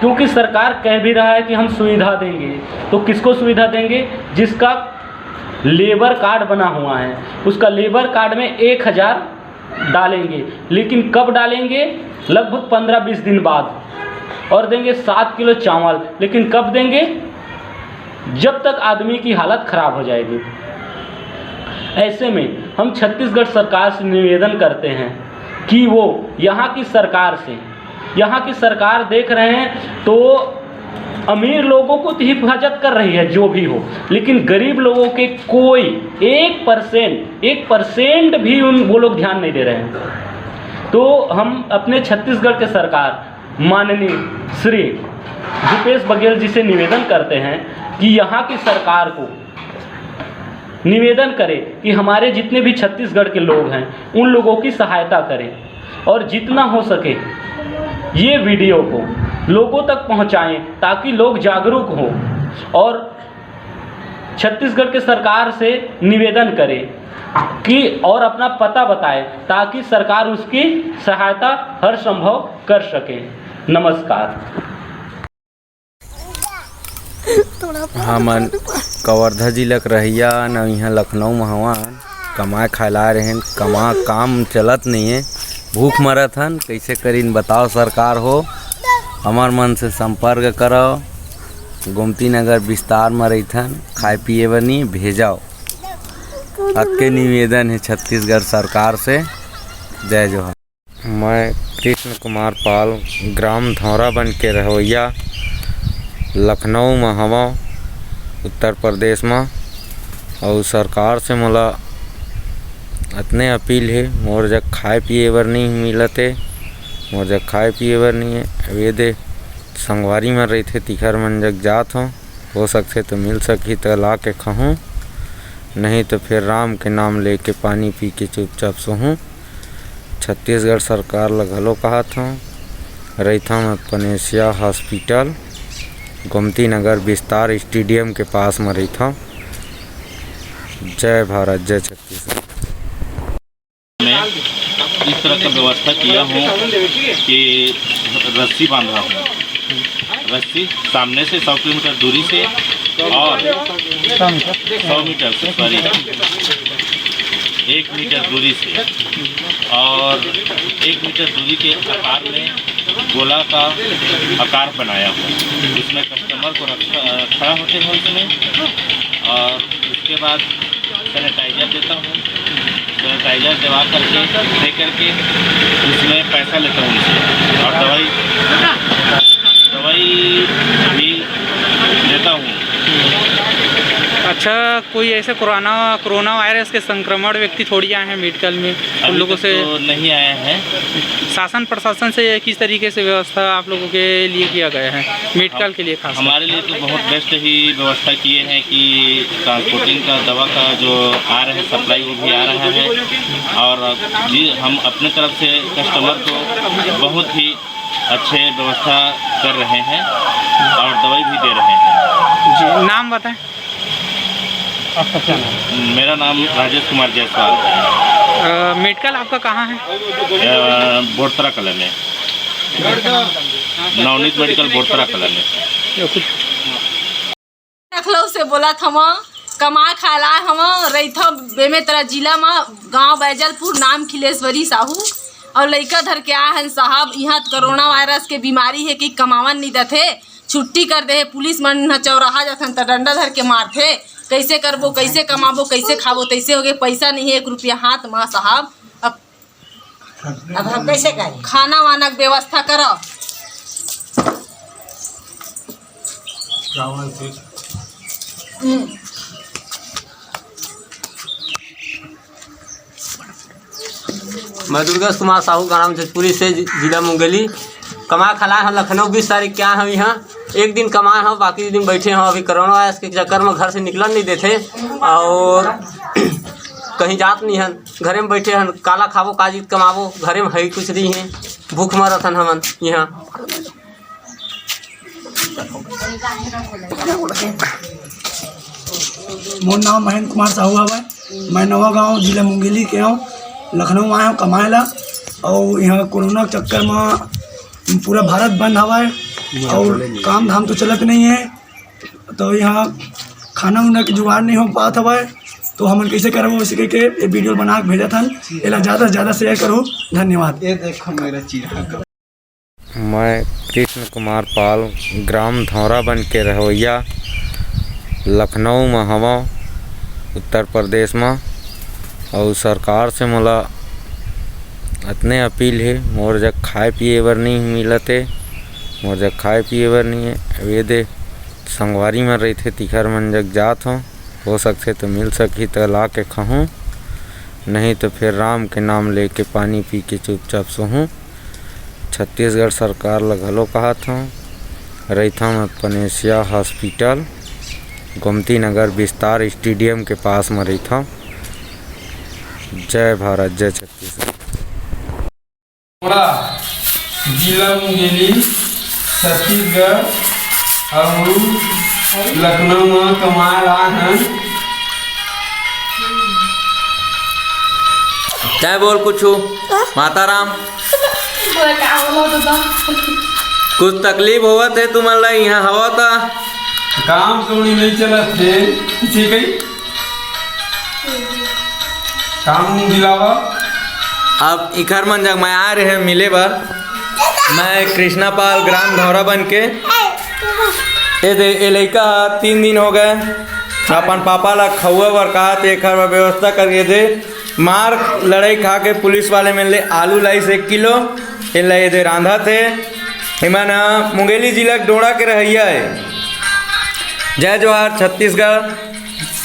क्योंकि सरकार कह भी रहा है कि हम सुविधा देंगे। तो किसको सुविधा देंगे? जिसका लेबर कार्ड बना हुआ है, उसका लेबर कार्ड में एक हज़ार डालेंगे, लेकिन कब डालेंगे? लगभग पंद्रह बीस दिन बाद। और देंगे सात किलो चावल, लेकिन कब देंगे? जब तक आदमी की हालत ख़राब हो जाएगी। ऐसे में हम छत्तीसगढ़ सरकार से निवेदन करते हैं कि वो यहाँ की सरकार से, यहाँ की सरकार देख रहे हैं तो अमीर लोगों को तो हिफाजत कर रही है जो भी हो, लेकिन गरीब लोगों के कोई एक परसेंट, एक परसेंट भी उन, वो लोग ध्यान नहीं दे रहे हैं। तो हम अपने छत्तीसगढ़ के सरकार माननीय श्री भूपेश बघेल जी से निवेदन करते हैं कि यहाँ की सरकार को निवेदन करें कि हमारे जितने भी छत्तीसगढ़ के लोग हैं, उन लोगों की सहायता करें और जितना हो सके ये वीडियो को लोगों तक पहुंचाएं, ताकि लोग जागरूक हों और छत्तीसगढ़ के सरकार से निवेदन करें कि, और अपना पता बताएं, ताकि सरकार उसकी सहायता हर संभव कर सके। नमस्कार। हमन कवर्धा जिला के रहइया न, इहाँ लखनऊ म हवन, कमाए खाए ला रहेन, कमा काम चलत नइये, भूख मरत हन, कइसे करिन बताओ सरकार हो, हमर मन से संपर्क करव। गोमती नगर बिस्तार म रहिथन, खाए पिए बर नी भेजव। अतके निवेदन हे छत्तीसगढ़ सरकार से। जय जोहार। मैं कृष्ण कुमार पाल, ग्राम धौराबंद के रहवइया, लखनऊ म हवं, उत्तर प्रदेश म। अउ सरकार से मोला अतने अपील हे, मोर जग खाए पिए बर नइ मिलत हे, मोर जग खाए पिए बर नइ हे। अब ये दे संगवारी मन रहिथे, तिखर मन जग जात हों, हो सकथे तो मिल सकही त ला के खाहूँ, नहीं तो फिर राम के नाम लेके पानी पी के चुपचाप सोहूँ। छत्तीसगढ़ सरकार ल घलो कहत हौं, रहिथौं मैं पनेसिया हॉस्पिटल, गोमती नगर बिस्तार स्टेडियम के पास म रहिथौं। जय भारत, जय छत्तीसगढ़। मैं इस तरह का व्यवस्था किया हूँ कि रस्सी बांधा हूँ, रस्सी सामने से सौ किलोमीटर दूरी से और सौ मीटर से, सॉरी, एक मीटर दूरी से, और एक मीटर दूरी के आकार में गोला का आकार बनाया हूँ। इसमें कस्टमर को रखा, खड़ा होते हैं उसमें, और उसके बाद सैनिटाइजर देता हूँ। सैनिटाइजर दवा करके, दे करके उसमें पैसा लेता हूँ उससे, और दवाई, दवाई भी देता हूँ। अच्छा, कोई ऐसे कोरोना कोरोना वायरस के संक्रमण व्यक्ति थोड़ी आए हैं मेडिकल में, उन अभी लोगों तक से तो नहीं आया है। शासन प्रशासन से किस तरीके से व्यवस्था आप लोगों के लिए किया गया है, मेडिकल के लिए खास? हमारे लिए तो बहुत बेस्ट ही व्यवस्था किए हैं कि ट्रांसपोर्टिंग का, दवा का जो आ रहा है सप्लाई, वो भी आ रहा है। और जी, हम अपने तरफ से कस्टमर को बहुत ही अच्छे व्यवस्था कर रहे हैं और दवाई भी दे रहे हैं। जी, नाम बताएं। आपका क्या नाम? मेरा नाम राजेश कुमार जायसवाल है। अ, मेडिकल आपका कहाँ है? अ, बोरतरा कला में, नवनीत मेडिकल बोरतरा कला में। लखनऊ से बोलत हवं, कमाए खाए ला हवं, रहिथव बेमेतरा जिला म, गांव बैजलपुर, नाम खिलेश्वरी साहू। और लइका धर के आए हन साहब, इहाँ कोरोना वायरस के बीमारी हे कि कमावन नहीं देथे, छुट्टी कर दे हे। पुलिस मन ह चौराहा जाथन त डंडा धर के मारथे, कैसे करबो, कैसे कमाबो, कैसे खाबो, तैसे हो गए, पैसा नहीं है एक रुपया हाथ मा साहब। अब अब हम कैसे करें? खाना वाना के व्यवस्था करो। हम्म। मैं दुर्गेश कुमार साहू, ग्राम जजपुरी से, जि-, जिला मुंगेली। कमाए खलाए हम लखनऊ, बीस तारीख के आए हम यहाँ। एक दिन कमाए हम, बाकी दिन बैठे हम। अभी कोरोना वायरस के चक्कर में घर से निकलन नहीं देथे और कहीं जात नहीं हन, घरे में बैठे हन। काला खाबो, काजी कमाबो, घरे में है कुछ नहीं है, भूख मरत हन हमन यहाँ। मोर नाम महेंद्र कुमार साहू हवय। मैं नवागांव, जिला मुंगेली के हूँ। लखनऊ आए हूँ कमाए ला, और यहाँ कोरोना के चक्कर में पूरा भारत बंद हवय और काम धाम तो चलत नहीं है, तो यहाँ खाना उना के जुगाड़ नहीं हो पात हवय, तो हमन कैसे करबो, इसी के, के ये वीडियो बना के भेजत हन। एला ज़्यादा से ज़्यादा शेयर करो। धन्यवाद। ये देखो मेरा चीरा। मैं कृष्ण कुमार पाल, ग्राम धौराबन के रहवइया, लखनऊ म हवं, उत्तर प्रदेश म। अउ सरकार से मोला अतने अपील हे, मोर जग खाए पिए बर नइ मिलत हे, मोर जग खाए पिए बर नइ हे। अब ये दे संगवारी मन रहिथे, तिखर मन जग जात हौं, हो सकथे त मिल सकही त ला के खाहूँ, नहीं त फेर राम के नाम लेके पानी पी के चुपचाप सोहूँ। छत्तीसगढ़ सरकार ल घलो कहत हौं, रहिथौं मैं पनेसिया हॉस्पिटल, गोमती नगर विस्तार स्टेडियम के पास म रहिथौं। जय भारत, जय छत्तीसगढ़। जिला मुंगेली, छत्तीसगढ़, अउ लखनऊ म कमाए ला आए हन। तैं बोल कुछु, माता राम। बोला, का बोला तो तुम? कुछ तकलीफ होवत हे तुमन ला इहाँ हवा ता? काम कोनी नहीं चलत हे, ठीक है? काम दिलावा। अब इखर मन जग मैं आए रहे मिले बर। मैं कृष्णा पाल, ग्राम धौराबन के। ए दे, ए लइका ह तीन दिन हो गए, अपन पापा ला खउआ बर कहा थे, एखर बर व्यवस्था करके दे। मार लड़ाई खा के पुलिस वाले मन ले आलू लाइस एक किलो, ए ला ए दे रांधत हे। एमन ह मुंगेली जिला के डोड़ा के रहइया हे। जय जोहार छत्तीसगढ़।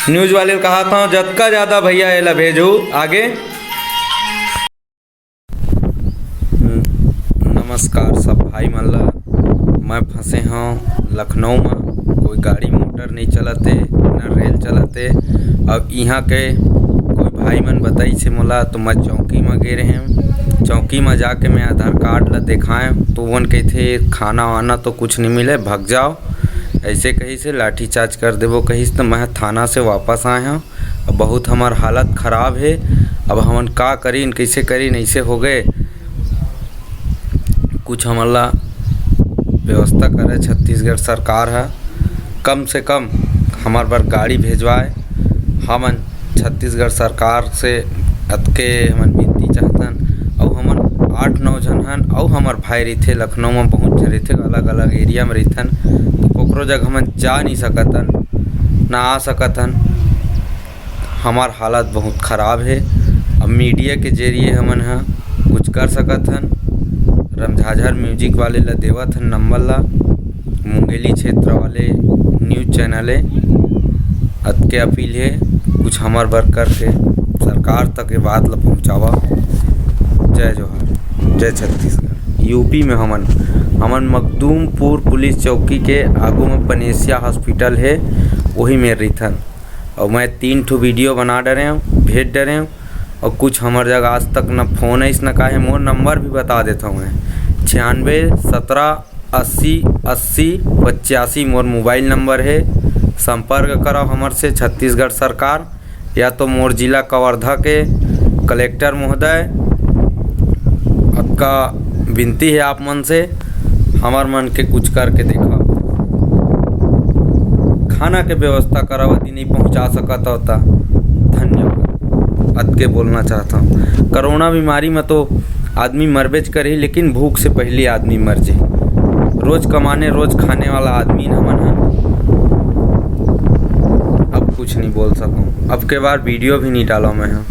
न्यूज वाले ल कहा था, जतका ज्यादा भैया एला भेजू आगे। नमस्कार सब भाई मन ला। मैं फंसे हौं लखनऊ म, कोई गाड़ी मोटर नहीं चलत हे, न रेल चलत हे। अब इहाँ के कोई भाई मन बताइस हे मोला, तो मैं चौकी म गे रहें। चौकी म जाके मैं आधार कार्ड ला देखाएं, तो ओमन कहिथे खाना वाना तो कुछ नहीं मिले, भग जाओ, ऐसे कहिस हे, लाठी चार्ज कर देबो कहिस, तो मैं थाना से वापस आए हौं। अब बहुत हमर हालत खराब हे, अब हमन का करिन, कइसे करिन, अइसे हो गए। कुछ हमन ला व्यवस्था करे छत्तीसगढ़ सरकार ह, कम से कम हमर बर गाड़ी भेजवाए। हमन छत्तीसगढ़ सरकार से अतके हमन विनती चाहतन, अउ हमन आठ नौ झन हन, अउ हमर भाई रहिथे लखनऊ म, बहुत झन रहिथे, अलग-अलग एरिया म रहिथन, तो कोकरो जग हमन जा नहीं सकतन, ना आ सकतन। हमार हालत बहुत खराब हे। अब मीडिया के जरिए हमन ह कुछ कर सकत हन। रमझाझर म्यूजिक वाले ला देवत हन नंबर ला, मुंगेली क्षेत्र वाले न्यूज चैनल हे। अतके अपील हे, कुछ हमर बर करके सरकार तक ये बात ल पहुँचावा। जय जोहार, जय छत्तीसगढ़। यूपी में हमन, हमन मखदुमपुर पुलिस चौकी के आगू में पनेसिया हॉस्पिटल हे, वही में रहिथन। अउ मैं तीन ठो वीडियो बना डरे हूँ, भेज डरे हूँ, अउ कुछ हमर जगह आज तक न फोन आइस न का हे। मोर नंबर भी बता देता हूँ मैं, छियानवे सत्रह अस्सी अस्सी पचासी मोर मोबाइल नंबर हे। संपर्क करव हमर से छत्तीसगढ़ सरकार या तो मोर जिला कवर्धा के कलेक्टर महोदय। अतका विनती हे आप मन से, हमर मन के कुछ करके देखा, खाना के व्यवस्था करव, यदि नहीं पहुँचा सकत हव त। धन्यवाद, अतके बोलना चाहता हूँ। कोरोना बीमारी में तो आदमी मरबेच करही, लेकिन भूख से पहले आदमी मर जाही। रोज कमाने, रोज खाने वाला आदमी न हमन ह। अब कुछ नहीं बोल सकूँ, अब के बार वीडियो भी नहीं डाला मैं ह।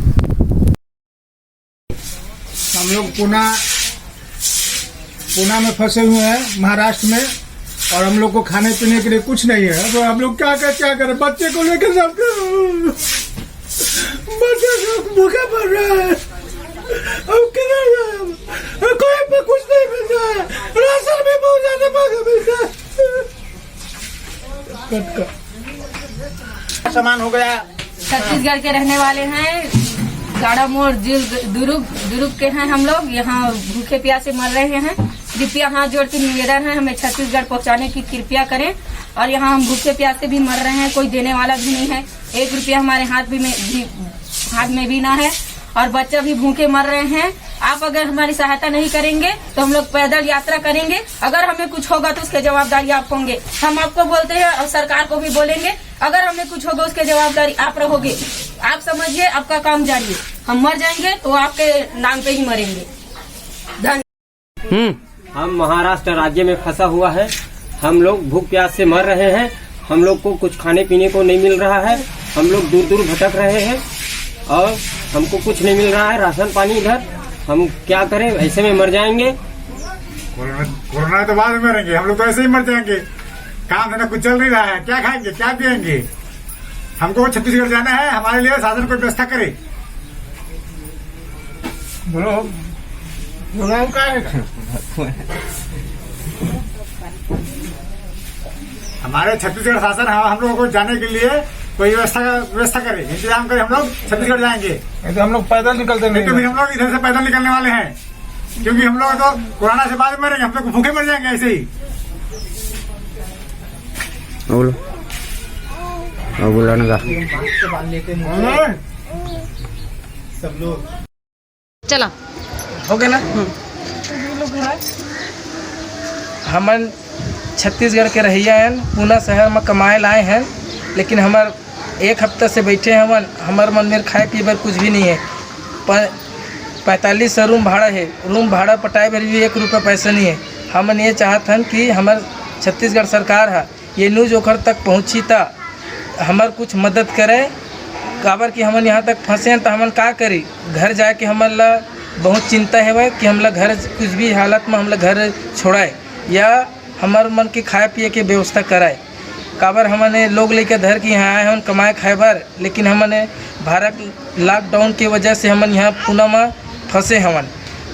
हम लोग पूना, पूना में फंसे हुए हैं, महाराष्ट्र में, और हम लोग को खाने पीने के लिए कुछ नहीं है। तो हम लोग क्या कर, क्या करें? बच्चे को लेकर सब बच्चे सब भूखे मर रहे हैं। हम किधर जाए? हम कोई पे कुछ नहीं मिल रहा है, राशन भी बहुत ज्यादा महंगा मिल रहा है। कट कर। सामान हो गया। छत्तीसगढ़ के रहने वाले हैं, गाड़ा मोड़, जिल दुर्ग, दुर्ग के हैं हम लोग। यहाँ भूखे प्यासे मर रहे हैं। कृपया हाथ जोड़ के निवेदन है, हमें छत्तीसगढ़ पहुँचाने की कृपया करें। और यहाँ हम भूखे प्यासे भी मर रहे हैं, कोई देने वाला भी नहीं है। एक रुपया हमारे हाथ भी में भी, हाथ में भी ना है, और बच्चा भी भूखे मर रहे हैं। आप अगर हमारी सहायता नहीं करेंगे तो हम लोग पैदल यात्रा करेंगे। अगर हमें कुछ होगा तो उसकी जवाबदारी आप होंगे। हम आपको बोलते हैं और सरकार को भी बोलेंगे, अगर हमें कुछ होगा उसकी जवाबदारी आप रहोगे। आप समझिए, आपका काम जानिए। हम मर जाएंगे तो आपके नाम पे ही मरेंगे। धन्यवाद। हम्म। हम महाराष्ट्र राज्य में फंसा हुआ है। हम लोग भूख प्यास से मर रहे हैं। हम लोग को कुछ खाने पीने को नहीं मिल रहा है। हम लोग दूर दूर भटक रहे हैं और हमको कुछ नहीं मिल रहा है, राशन पानी इधर। हम क्या करें, ऐसे में मर जाएंगे। कोरोना, कोरोना तो बाद में मरेंगे, हम लोग तो ऐसे ही मर जाएंगे। काम धंधा कुछ चल नहीं रहा है, क्या खाएंगे, क्या पिएंगे? हमको छत्तीसगढ़ जाना है, हमारे लिए शासन कोई व्यवस्था करे। बोलो, बोलो, हम क्या है? हमारे छत्तीसगढ़ शासन हम, हम लोगों को जाने के लिए कोई व्यवस्था, व्यवस्था करे, इंतजाम करे, हम लोग छत्तीसगढ़ जाएंगे। नहीं तो हम लोग पैदल निकलते नहीं तो नहीं। फिर हम लोग इधर से पैदल निकलने वाले हैं, क्योंकि हम लोग तो कोरोना से बाद में मरेंगे, हम लोग भूखे मर जाएंगे ऐसे ही। बोलो। अब बोला ना गा। सब लोग। चला। हो गया ना? हम्म। हमन छत्तीसगढ़ के रहइया हन, पूना शहर म कमाए लाए हन, लेकिन हमर एक हफ्ता से बैठे हवन, हमर मन में खाए पिए बर कुछ भी नहीं है। प-, पैंतालीस सौ रूम भाड़ा है, रूम भाड़ा पटाए बर भी एक रुपया पैसा नहीं है। हमन ये चाहत हन कि हमर छत्तीसगढ़ सरकार ह ये न्यूज ओखर तक पहुँची त हमर कुछ मदद करे, काबर कि हमन यहाँ तक फंसे हन, त हमन का करी? घर जाके हमन ला बहुत चिंता हेवय कि हमला घर कुछ भी हालत में हमला घर छोड़ाए या हमर मन के खाए पिए के व्यवस्था कराए। काबर हमन ये लोग लेके धर के यहाँ आए हन कमाए खाए बर, लेकिन हमन ये भारत लॉकडाउन के वजह से हमन यहाँ पूना में फंसे हवन।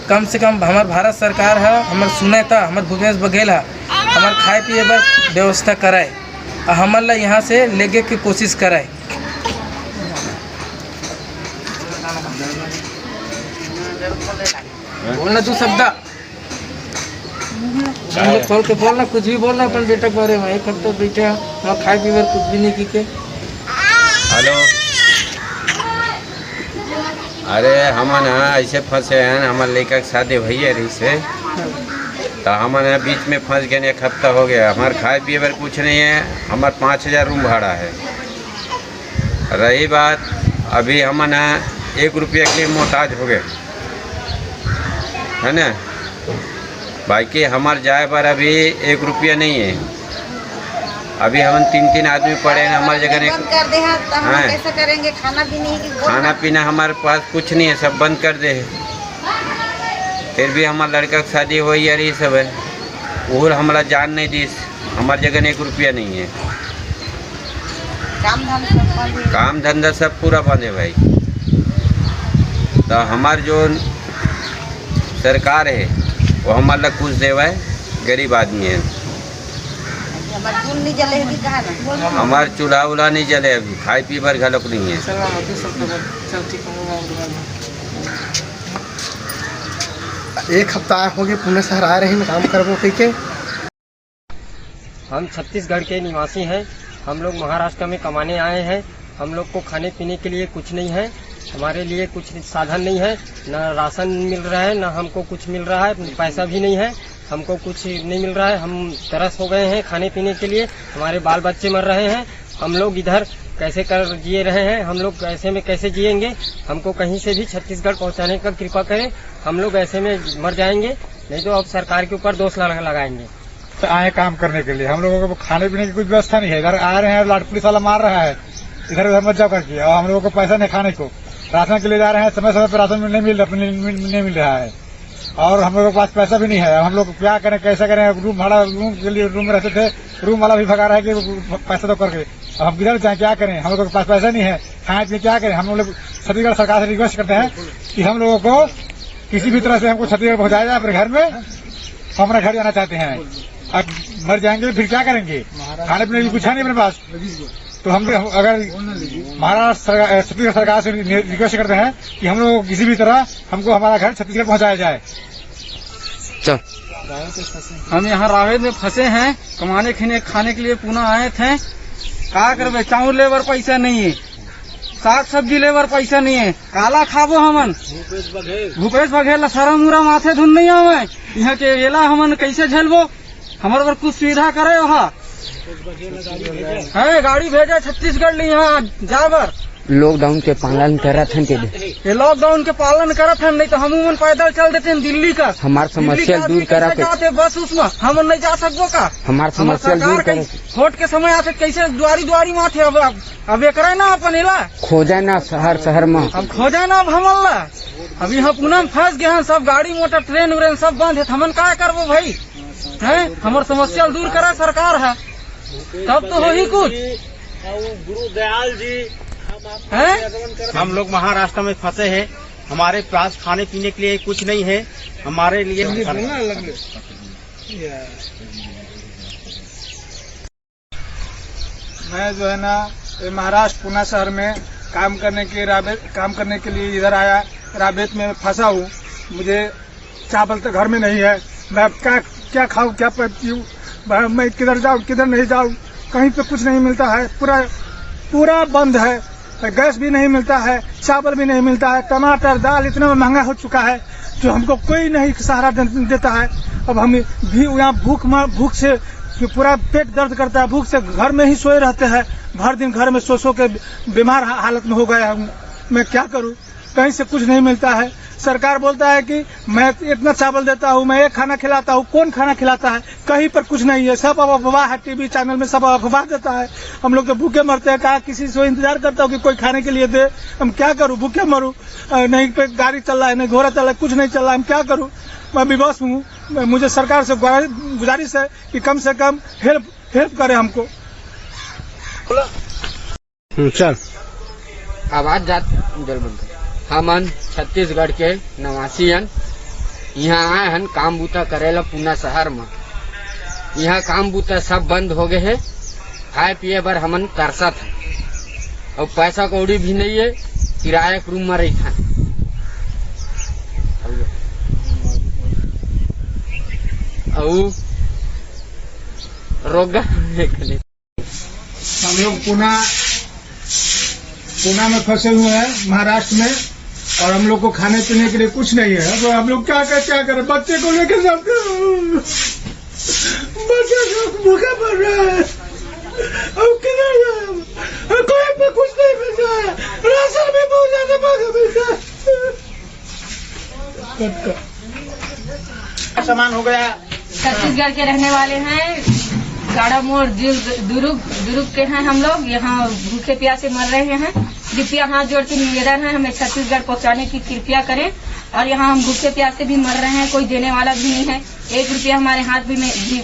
कम से कम हमर भारत सरकार ह हमर सुने त हमर भूपेश बघेल ह हमर खाए पिए बर व्यवस्था कराए, आ हमन ला यहाँ से लेगे के कोशिश कराए। बोलना तू शब्द। हम लोग खोल के बोलना, कुछ भी बोलना अपन बेटा के बारे में। एक हफ्ता बैठे हैं, वहाँ खाए पीए बर कुछ भी नहीं की के। हेलो, अरे हमन ह ऐसे फंसे हैं, हमर लइका के शादी भइया रहिस हे, त हमन ह बीच में फंस गए। एक हफ्ता हो गया, हमार खाए पिए बर कुछ नहीं है, हमार पाँच हजार रूम भाड़ा है। रही बात, अभी हमन ह एक रुपया के लिए मोहताज हो गए, है ना? बाकी हमार जाए बर अभी एक रुपया नहीं है। अभी हमन तीन तीन आदमी पड़े हैं, हमार जगह नहीं। बंद कर दे हैं, तो हम हाँ। कैसे करेंगे? खाना भी नहीं कि खाना पीना हमारे पास कुछ नहीं है, सब बंद कर दे है। फिर भी हमार लड़का के शादी होई यार, ये सब है, वो हमला जान नहीं दीस, हमार जगह एक रुपया नहीं है। काम धंधा सब बंद है। काम धंधा सब पूरा बंद है भाई। तो हमार जो सरकार है, वो हमार ला कुछ देवे, गरीब आदमी है। हमार चूल नहीं जले है कि कहा ना? हमार चूल्हा उल्हा नहीं जले, अभी खाए पी बर घलोक नहीं है। एक हफ्ता हो गए, पुणे शहर आए रहे, काम करबो कह के। हम छत्तीसगढ़ के निवासी हैं। हम लोग महाराष्ट्र में कमाने आए हैं। हम लोग को खाने पीने के लिए कुछ नहीं है, हमारे लिए कुछ साधन नहीं है, ना राशन मिल रहा है, ना हमको कुछ मिल रहा है, पैसा भी नहीं है, हमको कुछ नहीं मिल रहा है। हम तरस हो गए हैं खाने पीने के लिए, हमारे बाल बच्चे मर रहे हैं। हम लोग इधर कैसे कर जिए रहे हैं, हम लोग ऐसे में कैसे जिएंगे? हमको कहीं से भी छत्तीसगढ़ पहुंचाने का कृपा करें, हम लोग ऐसे में मर जाएंगे, नहीं तो अब सरकार के ऊपर दोष लगा-, लगाएंगे। तो आए काम करने के लिए, हम लोगों को खाने पीने की कुछ व्यवस्था नहीं है। इधर आ रहे हैं, लाट पुलिस वाला मार रहा है, इधर उधर मत जाओ करके, और हम लोगों को पैसा नहीं खाने को, राशन के लिए जा रहे हैं, समय समय पर राशन नहीं मिल रहा, नहीं, नहीं, नहीं मिल रहा है, और हम लोगों के पास पैसा भी नहीं है। हम लोग क्या करें, कैसे करें? रूम भाड़ा, रूम के लिए रूम में रहते थे, रूम वाला भी भगा रहा है कि पैसा दो करके। अब हम किधर जाएं, क्या करें? हम लोगों के पास पैसा नहीं है, खाए पिए क्या करें? हम लोग छत्तीसगढ़ सरकार से रिक्वेस्ट करते हैं कि हम लोगों को किसी भी तरह से हमको छत्तीसगढ़ पहुंचाया जाए अपने घर में। हम अपना घर जाना चाहते हैं। अब मर जाएंगे तो फिर क्या करेंगे? खाने पीने की कुछ है नहीं अपने पास। तो हम, हम अगर महाराष्ट्र सरकार, छत्तीसगढ़ सरकार से रिक्वेस्ट करते हैं कि हम लोग को किसी भी तरह हमको हमारा घर छत्तीसगढ़ पहुंचाया जाए। चल। हम यहाँ रावेत में फंसे हैं, कमाने खाने, खाने के लिए पुणे आए थे। का करबे, चाउर ले बर पैसा नहीं है, साग सब्जी ले बर पैसा नहीं है, काला खाबो हमन? भूपेश बघेल ला सरम उरम आथे धुन नहीं आवे। यहाँ के एला हमन कैसे झेलबो? हमर बर कुछ सुविधा करे वहाँ। है, गाड़ी भेजे छत्तीसगढ़ ले यहाँ जाए बर। लॉकडाउन के पालन करत हन के दे। ये लॉकडाउन के पालन करत हन, नहीं तो हम मन पैदल चल देते हैं दिल्ली का। हमार दिल्ली समस्या का दूर आदमी करा कैसे के। जाते बस उसमें, हम नहीं जा सकबो का? हमार हमार समस्या दूर सरकार करे। कई वोट के समय आते कैसे दुआरी दुआरी में आते? अब, अब, अब एकरा ना अपन इला। खोजा ना शहर शहर में। अब खोजा ना अब हमन ला। अब यहाँ पुणे में फंस गए हैं, सब गाड़ी मोटर, ट्रेन व्रेन सब बंद है, तो हमन का करबो भाई? हैं, हमर समस्या ल दूर करा सरकार है, तब तो होही कुछ। गुरु दयाल जी, हम आपका हैं? अभिनंदन करते हैं। हम लोग महाराष्ट्र में फंसे हैं, हमारे पास खाने पीने के लिए कुछ नहीं है, हमारे लिए मैं जो है ना, ये महाराष्ट्र पुणे शहर में काम करने के राबे-, काम करने के लिए इधर आया, राबेत में फंसा हूँ। मुझे चावल तो घर में नहीं है, मैं अब क्या, क्या खाऊँ, क्या प-, पीऊँ? मैं, मैं किधर जाऊँ, किधर नहीं जाऊँ? कहीं पे कुछ नहीं मिलता है। पूरा, पूरा बंद है। गैस भी नहीं मिलता है, चावल भी नहीं मिलता है, टमाटर, दाल इतना महंगा हो चुका है जो हमको कोई नहीं सहारा दे-, देता है। अब हम भी यहाँ भूख मार, भूख से जो पूरा पेट दर्द करता है, भूख से घर में ही सोए रहते हैं, भर दिन घर में सो सो के बीमार हा-, हालत में हो गया हूँ। मैं क्या करूँ, कहीं से कुछ नहीं मिलता है। सरकार बोलता है कि मैं इतना चावल देता हूँ, मैं एक खाना खिलाता हूँ, कौन खाना खिलाता है? कहीं पर कुछ नहीं है, सब अब अफवाह है, टीवी चैनल में सब अफवाह देता है। हम लोग तो भूखे मरते हैं, कहा किसी से इंतजार करता हूँ कि कोई खाने के लिए दे, हम क्या करूँ, भूखे मरूँ? अ, नहीं पे गाड़ी चल रहा है, नहीं घोड़ा चल रहा है, कुछ नहीं चल रहा है, हम क्या करूँ? मैं विवश हूँ। मैं, मुझे सरकार से गुहार-, गुजारिश है कि कम से कम हेल्प, हेल्प करे हमको। हम्म, चल। आवाज जात जल बंद कर। हमन छत्तीसगढ़ के निवासी हन, इहाँ आए हन काम बूता करे ला पुणे शहर म। इहाँ काम बूता सब बंद हो गए हे, खाए पिए बर हमन तरसत हन, अउ पैसा कौड़ी भी नहीं है, किराया के रूम म रहिथन। अउ रोगा हम लोग पुणे, पुणे में फंसे हुए हैं, महाराष्ट्र में, और हम लोग को खाने पीने के लिए कुछ नहीं है। अब हम लोग क्या करें, क्या करें? बच्चे को लेकर जाते हैं, बच्चे को भूखा मर रहा है। अब किधर जाए? अब कोई पे कुछ नहीं मिल रहा है, राशन भी बहुत ज्यादा महंगा मिल रहा है। कट कर। सामान हो गया। छत्तीसगढ़ के रहने वाले हैं, गाड़ा मोड़, दुर्ग, दुर्ग, दुर्ग के हैं हम लोग। यहाँ भूखे प्यासे मर रहे हैं। कृपया हाथ जोड़ के निवेदन है, हमें छत्तीसगढ़ पहुँचाने की कृपया करें। और यहाँ हम भूखे प्यासे भी मर रहे हैं, कोई देने वाला भी नहीं है। एक रुपया हमारे हाथ भी में, भी,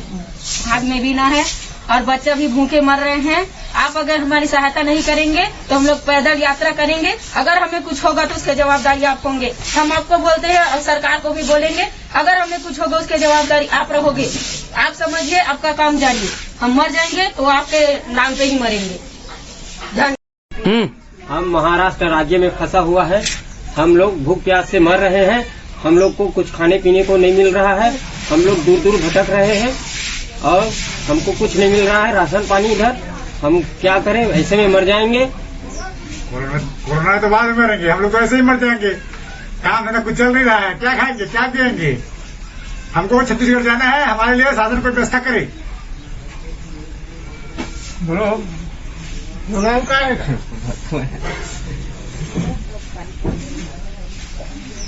हाथ में भी ना है। और बच्चा भी भूखे मर रहे हैं। आप अगर हमारी सहायता नहीं करेंगे तो हम लोग पैदल यात्रा करेंगे। अगर हमें कुछ होगा तो उसके जवाबदारी आप होंगे। हम आपको बोलते हैं और सरकार को भी बोलेंगे, अगर हमें कुछ होगा उसके जवाबदारी आप रहोगे। आप समझिए, आपका काम जानिए। हम मर जाएंगे तो आपके नाम पे ही मरेंगे। धन्यवाद। हम्म। हम महाराष्ट्र राज्य में फंसा हुआ है। हम लोग भूख प्यास से मर रहे हैं। हम लोग को कुछ खाने पीने को नहीं मिल रहा है। हम लोग दूर दूर भटक रहे हैं और हमको कुछ नहीं मिल रहा है राशन पानी इधर। हम क्या करें, ऐसे में मर जाएंगे। कोरोना, कोरोना तो बाद में मरेंगे, हम लोग तो ऐसे ही मर जाएंगे। काम धंधा कुछ चल नहीं रहा है, क्या खाएंगे, क्या पिएंगे? हमको छत्तीसगढ़ जाना है, हमारे लिए शासन कोई व्यवस्था करे। बोलो, बोलो, हम क्या है?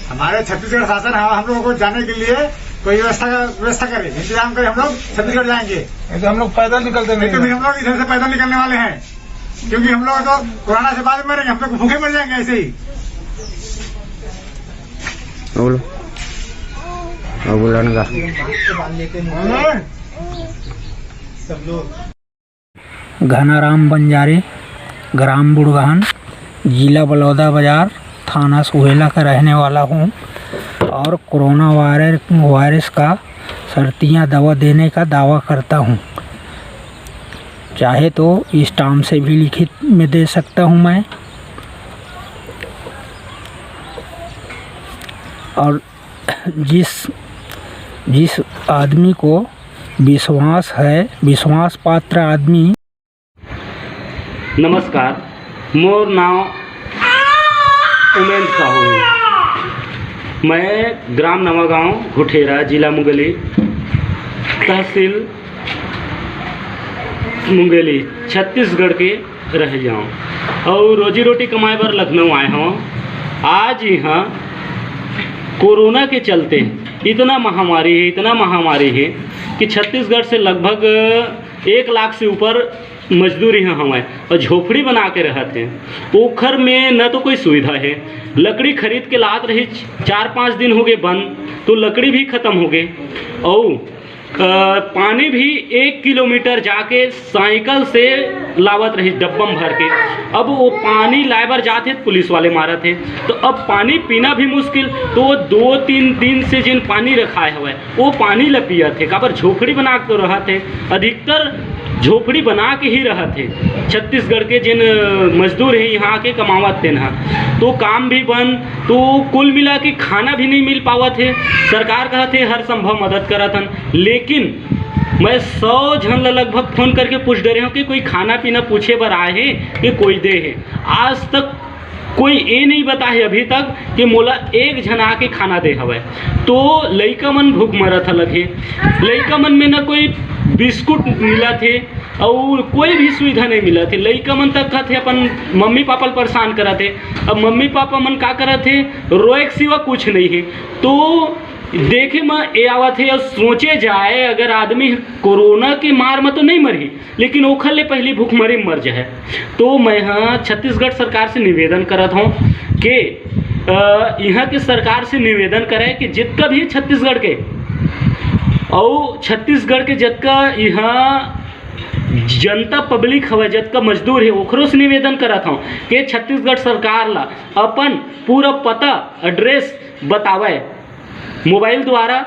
हमारे छत्तीसगढ़ शासन हम, हम लोगों को जाने के लिए कोई व्यवस्था, व्यवस्था करे, इंतजाम करे, हम लोग छत्तीसगढ़ जाएंगे। ये तो हम लोग पैदल निकलते नहीं, नहीं तो फिर हम लोग इधर से पैदल निकलने वाले हैं, क्योंकि हम लोग तो कोरोना से बाद में मरेंगे, हम लोग भूखे मर जाएंगे ऐसे ही। बोलो। अब बोला ना गा। सब लोग। घनाराम बंजारे, ग्राम बुड़गहन, जिला बलौदाबाजार, थाना सुहेला का रहने वाला हूँ और कोरोना वायरस, वायरस का सर्तियाँ दवा देने का दावा करता हूँ। चाहे तो स्टाम्प से भी लिखित में दे सकता हूँ मैं। और जिस, जिस आदमी को विश्वास है, विश्वास पात्र आदमी। नमस्कार, मोर नाव उमेंद्र साहू है। मैं ग्राम नवागांव घुठेरा, जिला मुंगेली, तहसील मुंगेली, छत्तीसगढ़ के रह जाऊँ और रोजी रोटी कमाए बर लखनऊ आए हूँ। आज यहाँ कोरोना के चलते इतना महामारी है, इतना महामारी है कि छत्तीसगढ़ से लगभग एक लाख से ऊपर मजदूर यहाँ हवय और झोपड़ी बना के रहत हे। ओखर में न तो कोई सुविधा है, लकड़ी खरीद के लात रही, चार पाँच दिन हो गए बंद, तो लकड़ी भी खत्म हो गए। और अ, पानी भी एक किलोमीटर जाके साइकिल से लावत रही डब्बा में भर के। अब वो पानी लाए बर जात हे, पुलिस वाले मारत हे, तो अब पानी पीना भी मुश्किल। तो वो दो तीन दिन से जिन पानी रखाए हवय, वो पानी ल पियत हे, काबर झोपड़ी बना के तो रहत हे, अधिकतर झोपड़ी बना के ही रहत हे। छत्तीसगढ़ के जिन, अ, मजदूर हे, यहाँ के कमावत तेन ह, तो काम भी बंद, तो कुल मिला के खाना भी नहीं मिल पावत हे। सरकार कहत हे हर संभव मदद करत हन, लेकिन मैं सौ झन ला लगभग फोन करके पूछ डरे हूँ कि कोई खाना पीना पूछे बर आए हे कि कोई दे हे। आज तक कोई ये नहीं बताए अभी तक कि मोला एक झन आके खाना दे हवय। तो लइका मन भूख मरत हलक हे, लइका मन में न कोई बिस्कुट मिलत हे और कोई भी सुविधा नहीं मिलत हे। लइका मन तक कहत हे अपन मम्मी पापा ल परेशान करत हे। अब मम्मी पापा मन का करत हे, रोए के सिवा कुछ नहीं हे। तो देखे म ए आवत हे और सोचे जाए, अगर आदमी कोरोना के मार म तो नहीं मरही, लेकिन ओखर ले पहली भूखमरी म मर जाए। तो मैं ह छत्तीसगढ़ सरकार से निवेदन करत हूँ कि, अ, यहाँ के सरकार से निवेदन करे कि जितका भी छत्तीसगढ़ के, और छत्तीसगढ़ के जितका यहाँ जनता पब्लिक हवय, जितका मजदूर हे, ओखरो से निवेदन करत हूँ कि छत्तीसगढ़ सरकार ला अपन पूरा पता, एड्रेस बतावय मोबाइल द्वारा।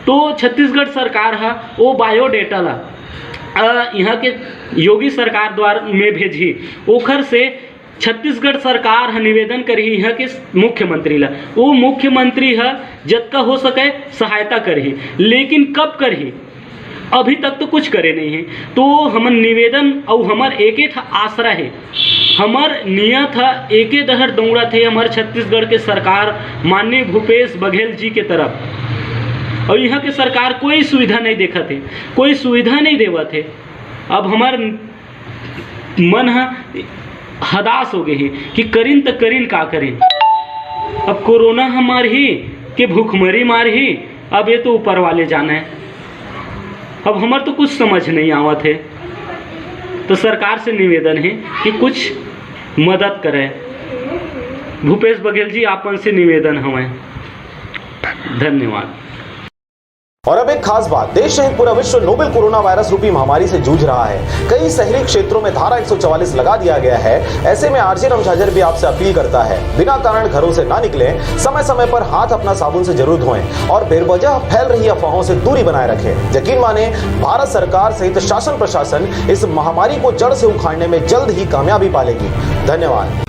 तो छत्तीसगढ़ सरकार ह ओ बायोडेटा ला, अ, यहाँ के योगी सरकार द्वारा में भेजही। ओखर से छत्तीसगढ़ सरकार ह निवेदन करही यहाँ के मुख्यमंत्री ला, ओ मुख्यमंत्री ह जतका हो सके सहायता करही, लेकिन कब करही, अभी तक तो कुछ करे नहीं हे। तो हमन निवेदन अउ हमर एक एक ठा आसरा हे, हमर नियत ह एके डहर दौड़त हे, हमर छत्तीसगढ़ के सरकार माननीय भूपेश बघेल जी के तरफ। और यहाँ के सरकार कोई सुविधा नहीं देखत हे, कोई सुविधा नहीं देवत हे। अब हमर मन ह हदास हो गए हे कि करिन त करिन का करिन। अब कोरोना ह मारही के भूखमरी मारही, अब ये तो ऊपर वाले जाने। अब हमर तो कुछ समझ नहीं आवत हे, तो सरकार से निवेदन हे कि कुछ मदद करे। भूपेश बघेल जी, आप मन से निवेदन हवय। धन्यवाद। और अब एक खास बात, देश सहित पूरा विश्व नोवेल कोरोना वायरस रूपी महामारी से जूझ रहा है। कई शहरी क्षेत्रों में धारा एक सौ चवालीस लगा दिया गया है। ऐसे में आरजे रमझाझर भी आपसे अपील करता है, बिना कारण घरों से ना निकलें, समय समय पर हाथ अपना साबुन से जरूर धोएं और बेवजह फैल रही अफवाहों से दूरी बनाए रखें। यकीन माने, भारत सरकार सहित शासन प्रशासन इस महामारी को जड़ से उखाड़ने में जल्द ही कामयाबी पालेगी। धन्यवाद।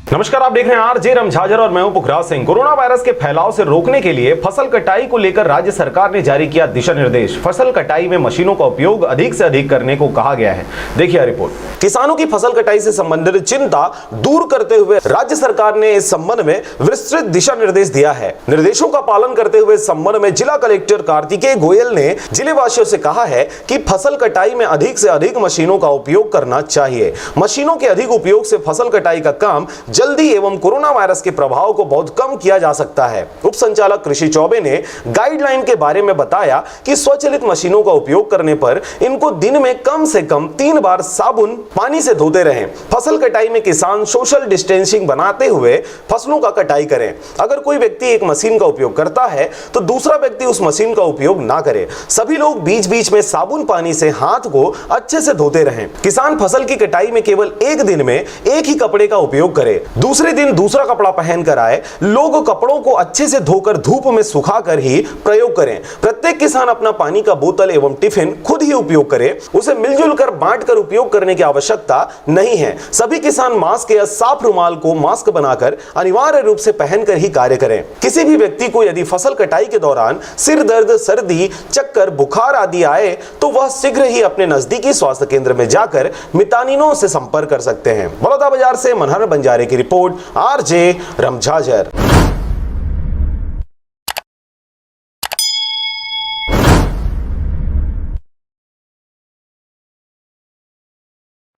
नमस्कार, आप देख रहे हैं आरजे रमझाझर और मैं हूं पुखराज सिंह। कोरोना वायरस के फैलाव से रोकने के लिए फसल कटाई को लेकर राज्य सरकार ने जारी किया दिशा निर्देश। फसल कटाई में मशीनों का उपयोग अधिक से अधिक करने को कहा गया है। देखिए रिपोर्ट। किसानों की फसल कटाई से संबंधित चिंता दूर करते हुए राज्य सरकार ने इस संबंध में विस्तृत दिशा निर्देश दिया है। निर्देशों का पालन करते हुए इस संबंध में जिला कलेक्टर कार्तिकेय गोयल ने जिलेवासियों से कहा है कि फसल कटाई में अधिक से अधिक मशीनों का उपयोग करना चाहिए। मशीनों के अधिक उपयोग से फसल कटाई का काम जल्दी एवं कोरोना वायरस के प्रभाव को बहुत कम किया जा सकता है। उप संचालक कृषि चौबे ने गाइडलाइन के बारे में बताया कि स्वचालित मशीनों का उपयोग करने पर इनको दिन में कम से कम तीन बार साबुन पानी से धोते रहें। फसल कटाई में किसान सोशल डिस्टेंसिंग बनाते हुए फसलों का कटाई करें। अगर कोई व्यक्ति एक मशीन का उपयोग करता है तो दूसरा व्यक्ति उस मशीन का उपयोग ना करे। सभी लोग बीच बीच में साबुन पानी से हाथ को अच्छे से धोते रहें। किसान फसल की कटाई में केवल एक दिन में एक ही कपड़े का उपयोग करे, दूसरे दिन दूसरा कपड़ा पहन कर आए। लोग कपड़ों को अच्छे से धोकर धूप में सुखा कर ही प्रयोग करें। प्रत्येक किसान अपना पानी का बोतल एवं टिफिन खुद ही उपयोग करे, उसे मिलजुल कर बांट कर उपयोग करने की आवश्यकता नहीं है। सभी किसान मास्क या साफ रुमाल को मास्क बनाकर अनिवार्य रूप से पहनकर ही कार्य करें। किसी भी व्यक्ति को यदि फसल कटाई के दौरान सिर दर्द, सर्दी, चक्कर, बुखार आदि आए तो वह शीघ्र ही अपने नजदीकी स्वास्थ्य केंद्र में जाकर मितानिनों से संपर्क कर सकते हैं। बलौदा बाजार से मनहर बंजारे की रिपोर्ट, आरजे रमझाझर।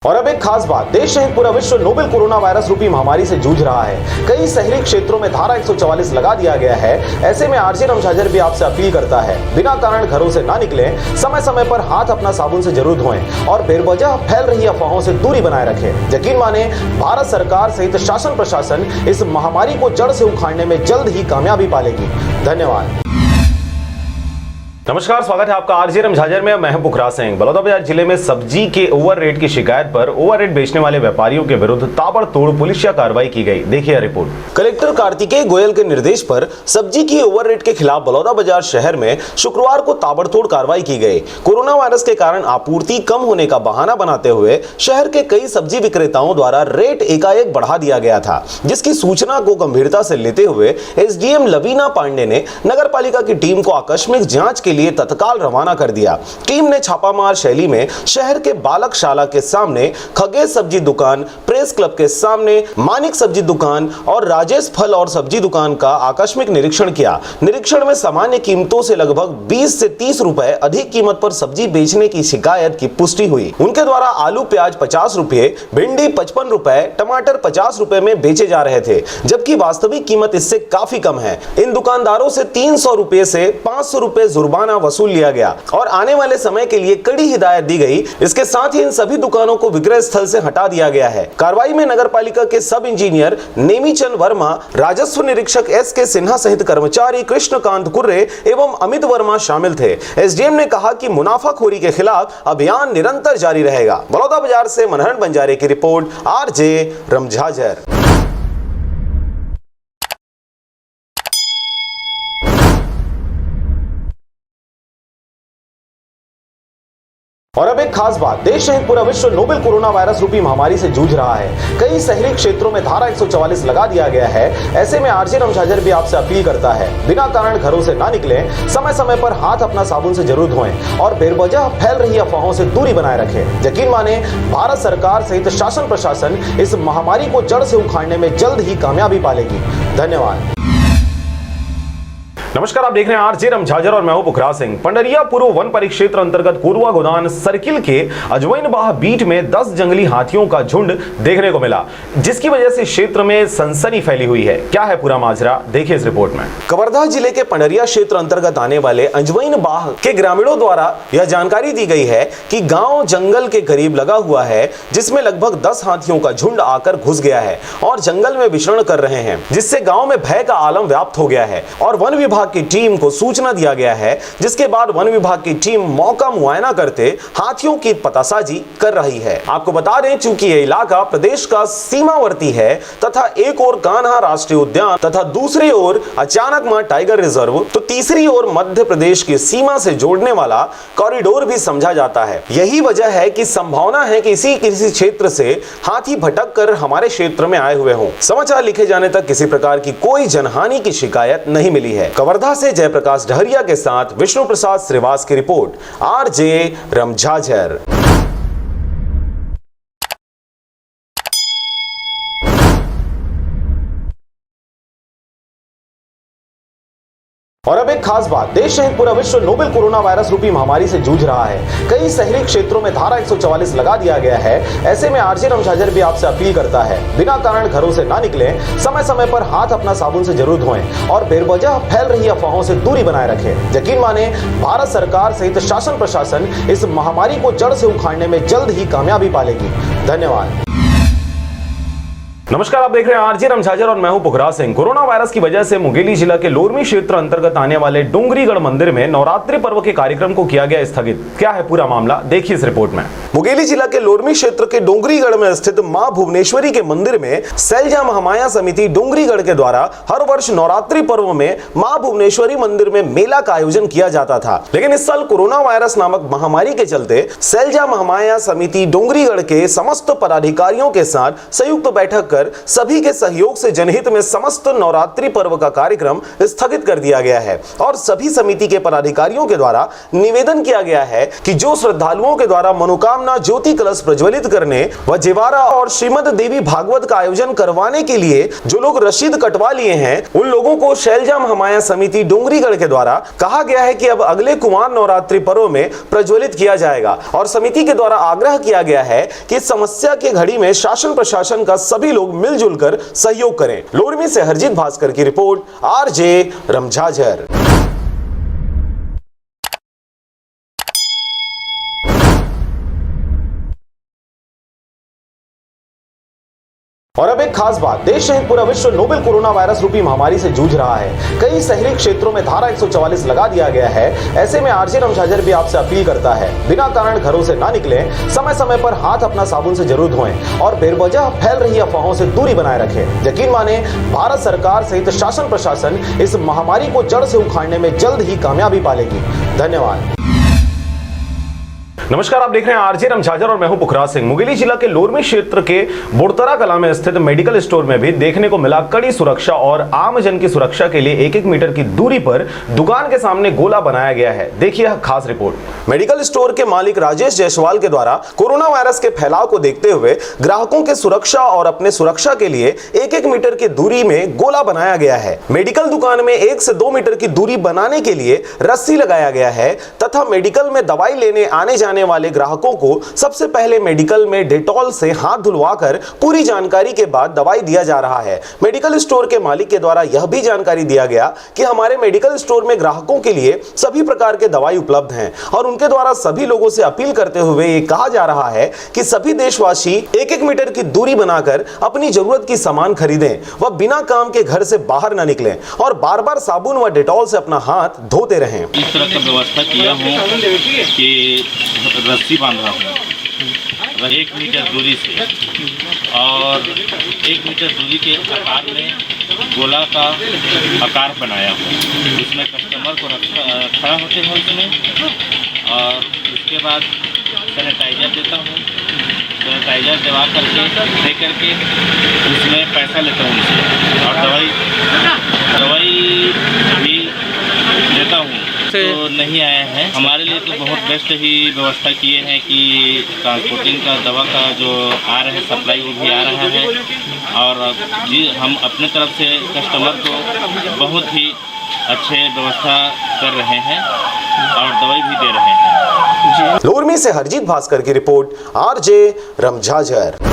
और अब एक खास बात, देश सहित पूरा विश्व नोवेल कोरोना वायरस रूपी महामारी से जूझ रहा है। कई शहरी क्षेत्रों में धारा एक सौ चवालीस लगा दिया गया है। ऐसे में आरजे रमझाझर भी आपसे अपील करता है, बिना कारण घरों से ना निकलें, समय समय पर हाथ अपना साबुन से जरूर धोएं और बेवजह फैल रही अफवाहों से दूरी बनाए रखें। यकीन माने, भारत सरकार सहित शासन प्रशासन इस महामारी को जड़ से उखाड़ने में जल्द ही कामयाबी पालेगी। धन्यवाद। नमस्कार, स्वागत है आपका आरजे रमझाझर में। मैं हूं पुखराज सिंह। बलौदाबाजार जिले में सब्जी के ओवर रेट की शिकायत पर ओवर रेट बेचने वाले व्यापारियों के विरुद्ध ताबड़तोड़ पुलिसिया कार्रवाई की गई। देखिए रिपोर्ट। कलेक्टर कार्तिकेय गोयल के निर्देश पर सब्जी की ओवर रेट के खिलाफ बलौदाबाजार शहर में शुक्रवार को ताबड़तोड़ कार्रवाई की गई। कोरोना वायरस के कारण आपूर्ति कम होने का बहाना बनाते हुए शहर के कई सब्जी विक्रेताओं द्वारा रेट एकाएक बढ़ा दिया गया था, जिसकी सूचना को गंभीरता से लेते हुए एसडीएम लवीना पांडे ने नगर पालिका की टीम को आकस्मिक जांच के लिए तत्काल रवाना कर दिया। टीम ने छापामार शैली में शहर के बालक शाला के सामने, खगेश सब्जी दुकान, प्रेस क्लब के सामने, मानिक सब्जी दुकान और राजेश फल और सब्जी दुकान का आकस्मिक निरीक्षण किया। निरीक्षण में सामान्य कीमतों से लगभग बीस से तीस रुपए अधिक कीमत पर सब्जी बेचने की शिकायत की पुष्टि हुई। उनके द्वारा आलू प्याज पचास रुपये, भिंडी पचपन रुपए, टमाटर पचास रुपए में बेचे जा रहे थे, जबकि वास्तविक कीमत इससे काफी कम है। इन दुकानदारों से तीन सौ रुपए से पाँच सौ रुपए जुर्माना वसूल लिया गया और आने वाले समय के लिए कड़ी हिदायत दी गई। इसके साथ ही इन सभी दुकानों को विक्रय स्थल से हटा दिया गया है। कार्रवाई में नगर पालिका के सब इंजीनियर नेमीचंद वर्मा, राजस्व निरीक्षक एस के सिन्हा सहित कर्मचारी कृष्णकांत कुर्रे एवं अमित वर्मा शामिल थे। एसडीएम ने कहा कि मुनाफाखोरी के खिलाफ अभियान निरंतर जारी रहेगा। बलौदा बाजार से मनहरन बंजारे की रिपोर्ट, आरजे रमझाझर। और अब एक खास बात, देश सहित पूरा विश्व नोवेल कोरोना वायरस रूपी महामारी से जूझ रहा है। कई शहरी क्षेत्रों में धारा एक सौ चवालीस लगा दिया गया है। ऐसे में आरजे रमझाझर भी आपसे अपील करता है, बिना कारण घरों से ना निकलें, समय समय पर हाथ अपना साबुन से जरूर धोएं और बेवजह फैल रही अफवाहों से दूरी बनाए रखें। यकीन माने, भारत सरकार सहित शासन प्रशासन इस महामारी को जड़ से उखाड़ने में जल्द ही कामयाबी पालेगी। धन्यवाद। नमस्कार, आप देख रहे हैं आरजे रमझाझर और मैं हूं पुखराज सिंह। पंडरिया पूर्व वन परिक्षेत्र अंतर्गत कोरुआ गोदान सर्किल के अजवैन बाह बीट में दस जंगली हाथियों का झुंड देखने को मिला, जिसकी वजह से क्षेत्र में सनसनी फैली हुई है। क्या है पूरा माजरा, देखिए इस रिपोर्ट में। कवर्धा जिले के पंडरिया क्षेत्र अंतर्गत आने वाले अजवैन बाह के ग्रामीणों द्वारा यह जानकारी दी गई है कि गांव जंगल के करीब लगा हुआ है, जिसमें लगभग दस हाथियों का झुंड आकर घुस गया है और जंगल में विचरण कर रहे हैं, जिससे गांव में भय का आलम व्याप्त हो गया है और वन विभाग की टीम को सूचना दिया गया है, जिसके बाद वन विभाग की टीम मौका मुआयना करते हाथियों की पतासाजी कर रही है। आपको बता दें, चूंकि ये इलाका प्रदेश का सीमावर्ती है तथा एक ओर कान्हा राष्ट्रीय उद्यान तथा दूसरी ओर अचानकमा टाइगर रिजर्व, तो तीसरी ओर मध्य प्रदेश की सीमा से जोड़ने वाला कॉरिडोर भी समझा जाता है। यही वजह है कि संभावना है कि इसी किसी क्षेत्र से हाथी भटक कर हमारे क्षेत्र में आए हुए हों। समाचार लिखे जाने तक किसी प्रकार की कोई जनहानि की शिकायत नहीं मिली है। कवर्धा से जयप्रकाश डहरिया के साथ विष्णु प्रसाद श्रीवास की रिपोर्ट, आरजे रमझाझर। और अब एक खास बात, देश सहित पूरा विश्व नोवेल कोरोना वायरस रूपी महामारी से जूझ रहा है। कई शहरी क्षेत्रों में धारा एक सौ चवालीस लगा दिया गया है। ऐसे में आरजे रमझाझर भी आपसे अपील करता है, बिना कारण घरों से ना निकलें, समय समय पर हाथ अपना साबुन से जरूर धोएं और बेवजह फैल रही अफवाहों से दूरी बनाए रखें। यकीन माने, भारत सरकार सहित शासन प्रशासन इस महामारी को जड़ से उखाड़ने में जल्द ही कामयाबी पालेगी। धन्यवाद। नमस्कार, आप देख रहे हैं आरजे रमझाझर और मैं हूं पुखराज सिंह। कोरोना वायरस की वजह से मुंगेली जिला के लोरमी क्षेत्र अंतर्गत आने वाले डोंगरीगढ़ मंदिर में नवरात्रि पर्व के कार्यक्रम को किया गया स्थगित। क्या है पूरा मामला, देखिए इस रिपोर्ट में। मुंगेली जिला के लोरमी क्षेत्र के डोंगरीगढ़ में स्थित मां भुवनेश्वरी के मंदिर में सैलजा महामाया समिति डोंगरीगढ़ के द्वारा हर वर्ष नवरात्रि पर्व में मां भुवनेश्वरी मंदिर में मेला का आयोजन किया जाता था, लेकिन इस साल कोरोना वायरस नामक महामारी के चलते सैलजा महामाया समिति डोंगरीगढ़ के समस्त पदाधिकारियों के साथ संयुक्त बैठक कर सभी के सहयोग से जनहित में समस्त नवरात्रि पर्व का कार्यक्रम स्थगित कर दिया गया है और सभी समिति के पदाधिकारियों के द्वारा निवेदन किया गया है कि जो श्रद्धालुओं के द्वारा मनोकामना ज्योति कलश प्रज्वलित करने व जेवारा और श्रीमद देवी भागवत का आयोजन करवाने के लिए जो लोग रसीद कटवा लिए हैं, उन लोगों को शैलजा महामाया समिति डोंगरीगढ़ के द्वारा कहा गया है कि अब अगले कुमार नवरात्रि पर्व में प्रज्वलित किया जाएगा और समिति के द्वारा आग्रह किया गया है कि समस्या की घड़ी में शासन प्रशासन का सभी लोग मिलजुल कर सहयोग करें। लोरमी से हरजीत भास्कर की रिपोर्ट, आरजे रमझाझर। और अब एक खास बात, देश सहित पूरा विश्व नोवेल कोरोना वायरस रूपी महामारी से जूझ रहा है। कई शहरी क्षेत्रों में धारा एक सौ चवालीस लगा दिया गया है। ऐसे में आरजे रमझाझर भी आपसे अपील करता है, बिना कारण घरों से ना निकलें, समय समय पर हाथ अपना साबुन से जरूर धोएं और बेवजह फैल रही अफवाहों से दूरी बनाए रखें। यकीन माने, भारत सरकार सहित शासन प्रशासन इस महामारी को जड़ से उखाड़ने में जल्द ही कामयाबी पालेगी। धन्यवाद। नमस्कार, आप देख रहे हैं आरजे रमझाझर और मैं हूं पुखराज सिंह। मुंगेली जिला के लोरमी क्षेत्र के बोरतरा कला में स्थित मेडिकल स्टोर में भी देखने को मिला कड़ी सुरक्षा और आम जन की सुरक्षा के लिए एक एक मीटर की दूरी पर दुकान के सामने गोला बनाया गया है। देखिए यह खास रिपोर्ट। मेडिकल स्टोर के मालिक राजेश जायसवाल के द्वारा कोरोना वायरस के फैलाव को देखते हुए ग्राहकों के सुरक्षा और अपने सुरक्षा के लिए एक एक मीटर की दूरी में गोला बनाया गया है। मेडिकल दुकान में एक से दो मीटर की दूरी बनाने के लिए रस्सी लगाया गया है तथा मेडिकल में दवाई लेने आने जाने वाले ग्राहकों को सबसे पहले मेडिकल में डेटॉल से हाथ धुलवाकर पूरी जानकारी के बाद दवाई दिया जा रहा है। मेडिकल स्टोर के मालिक के द्वारा यह भी जानकारी दिया गया कि हमारे मेडिकल स्टोर में ग्राहकों के लिए सभी प्रकार के दवाई उपलब्ध हैं और उनके द्वारा सभी लोगों से अपील करते हुए ये कहा जा रहा है कि सभी देशवासी एक एक मीटर की दूरी बनाकर अपनी जरूरत की सामान खरीदें व बिना काम के घर से बाहर न निकलें और बार बार साबुन व डेटॉल से अपना हाथ धोते रहें। इस तरह का व्यवस्था किया हूँ कि रस्सी बांधा हूँ एक मीटर दूरी से और एक मीटर दूरी के आकार में गोला का आकार बनाया हूँ। इसमें कस्टमर को रखा, खड़ा होते हैं उसमें और उसके बाद सैनिटाइजर देता हूँ। सैनिटाइजर दवा करके, दे करके उसमें पैसा लेता हूँ उनसे और दवाई, दवाई भी देता हूँ। तो नहीं आया है। हमारे लिए तो बहुत बेस्ट ही व्यवस्था किए हैं कि ट्रांसपोर्टिंग का, दवा का जो आ रहा है सप्लाई, वो भी आ रहा है और जी हम अपने तरफ से कस्टमर को बहुत ही अच्छे व्यवस्था कर रहे हैं और दवाई भी दे रहे हैं। लोरमी से हरजीत भास्कर की रिपोर्ट, आरजे रमझाझर।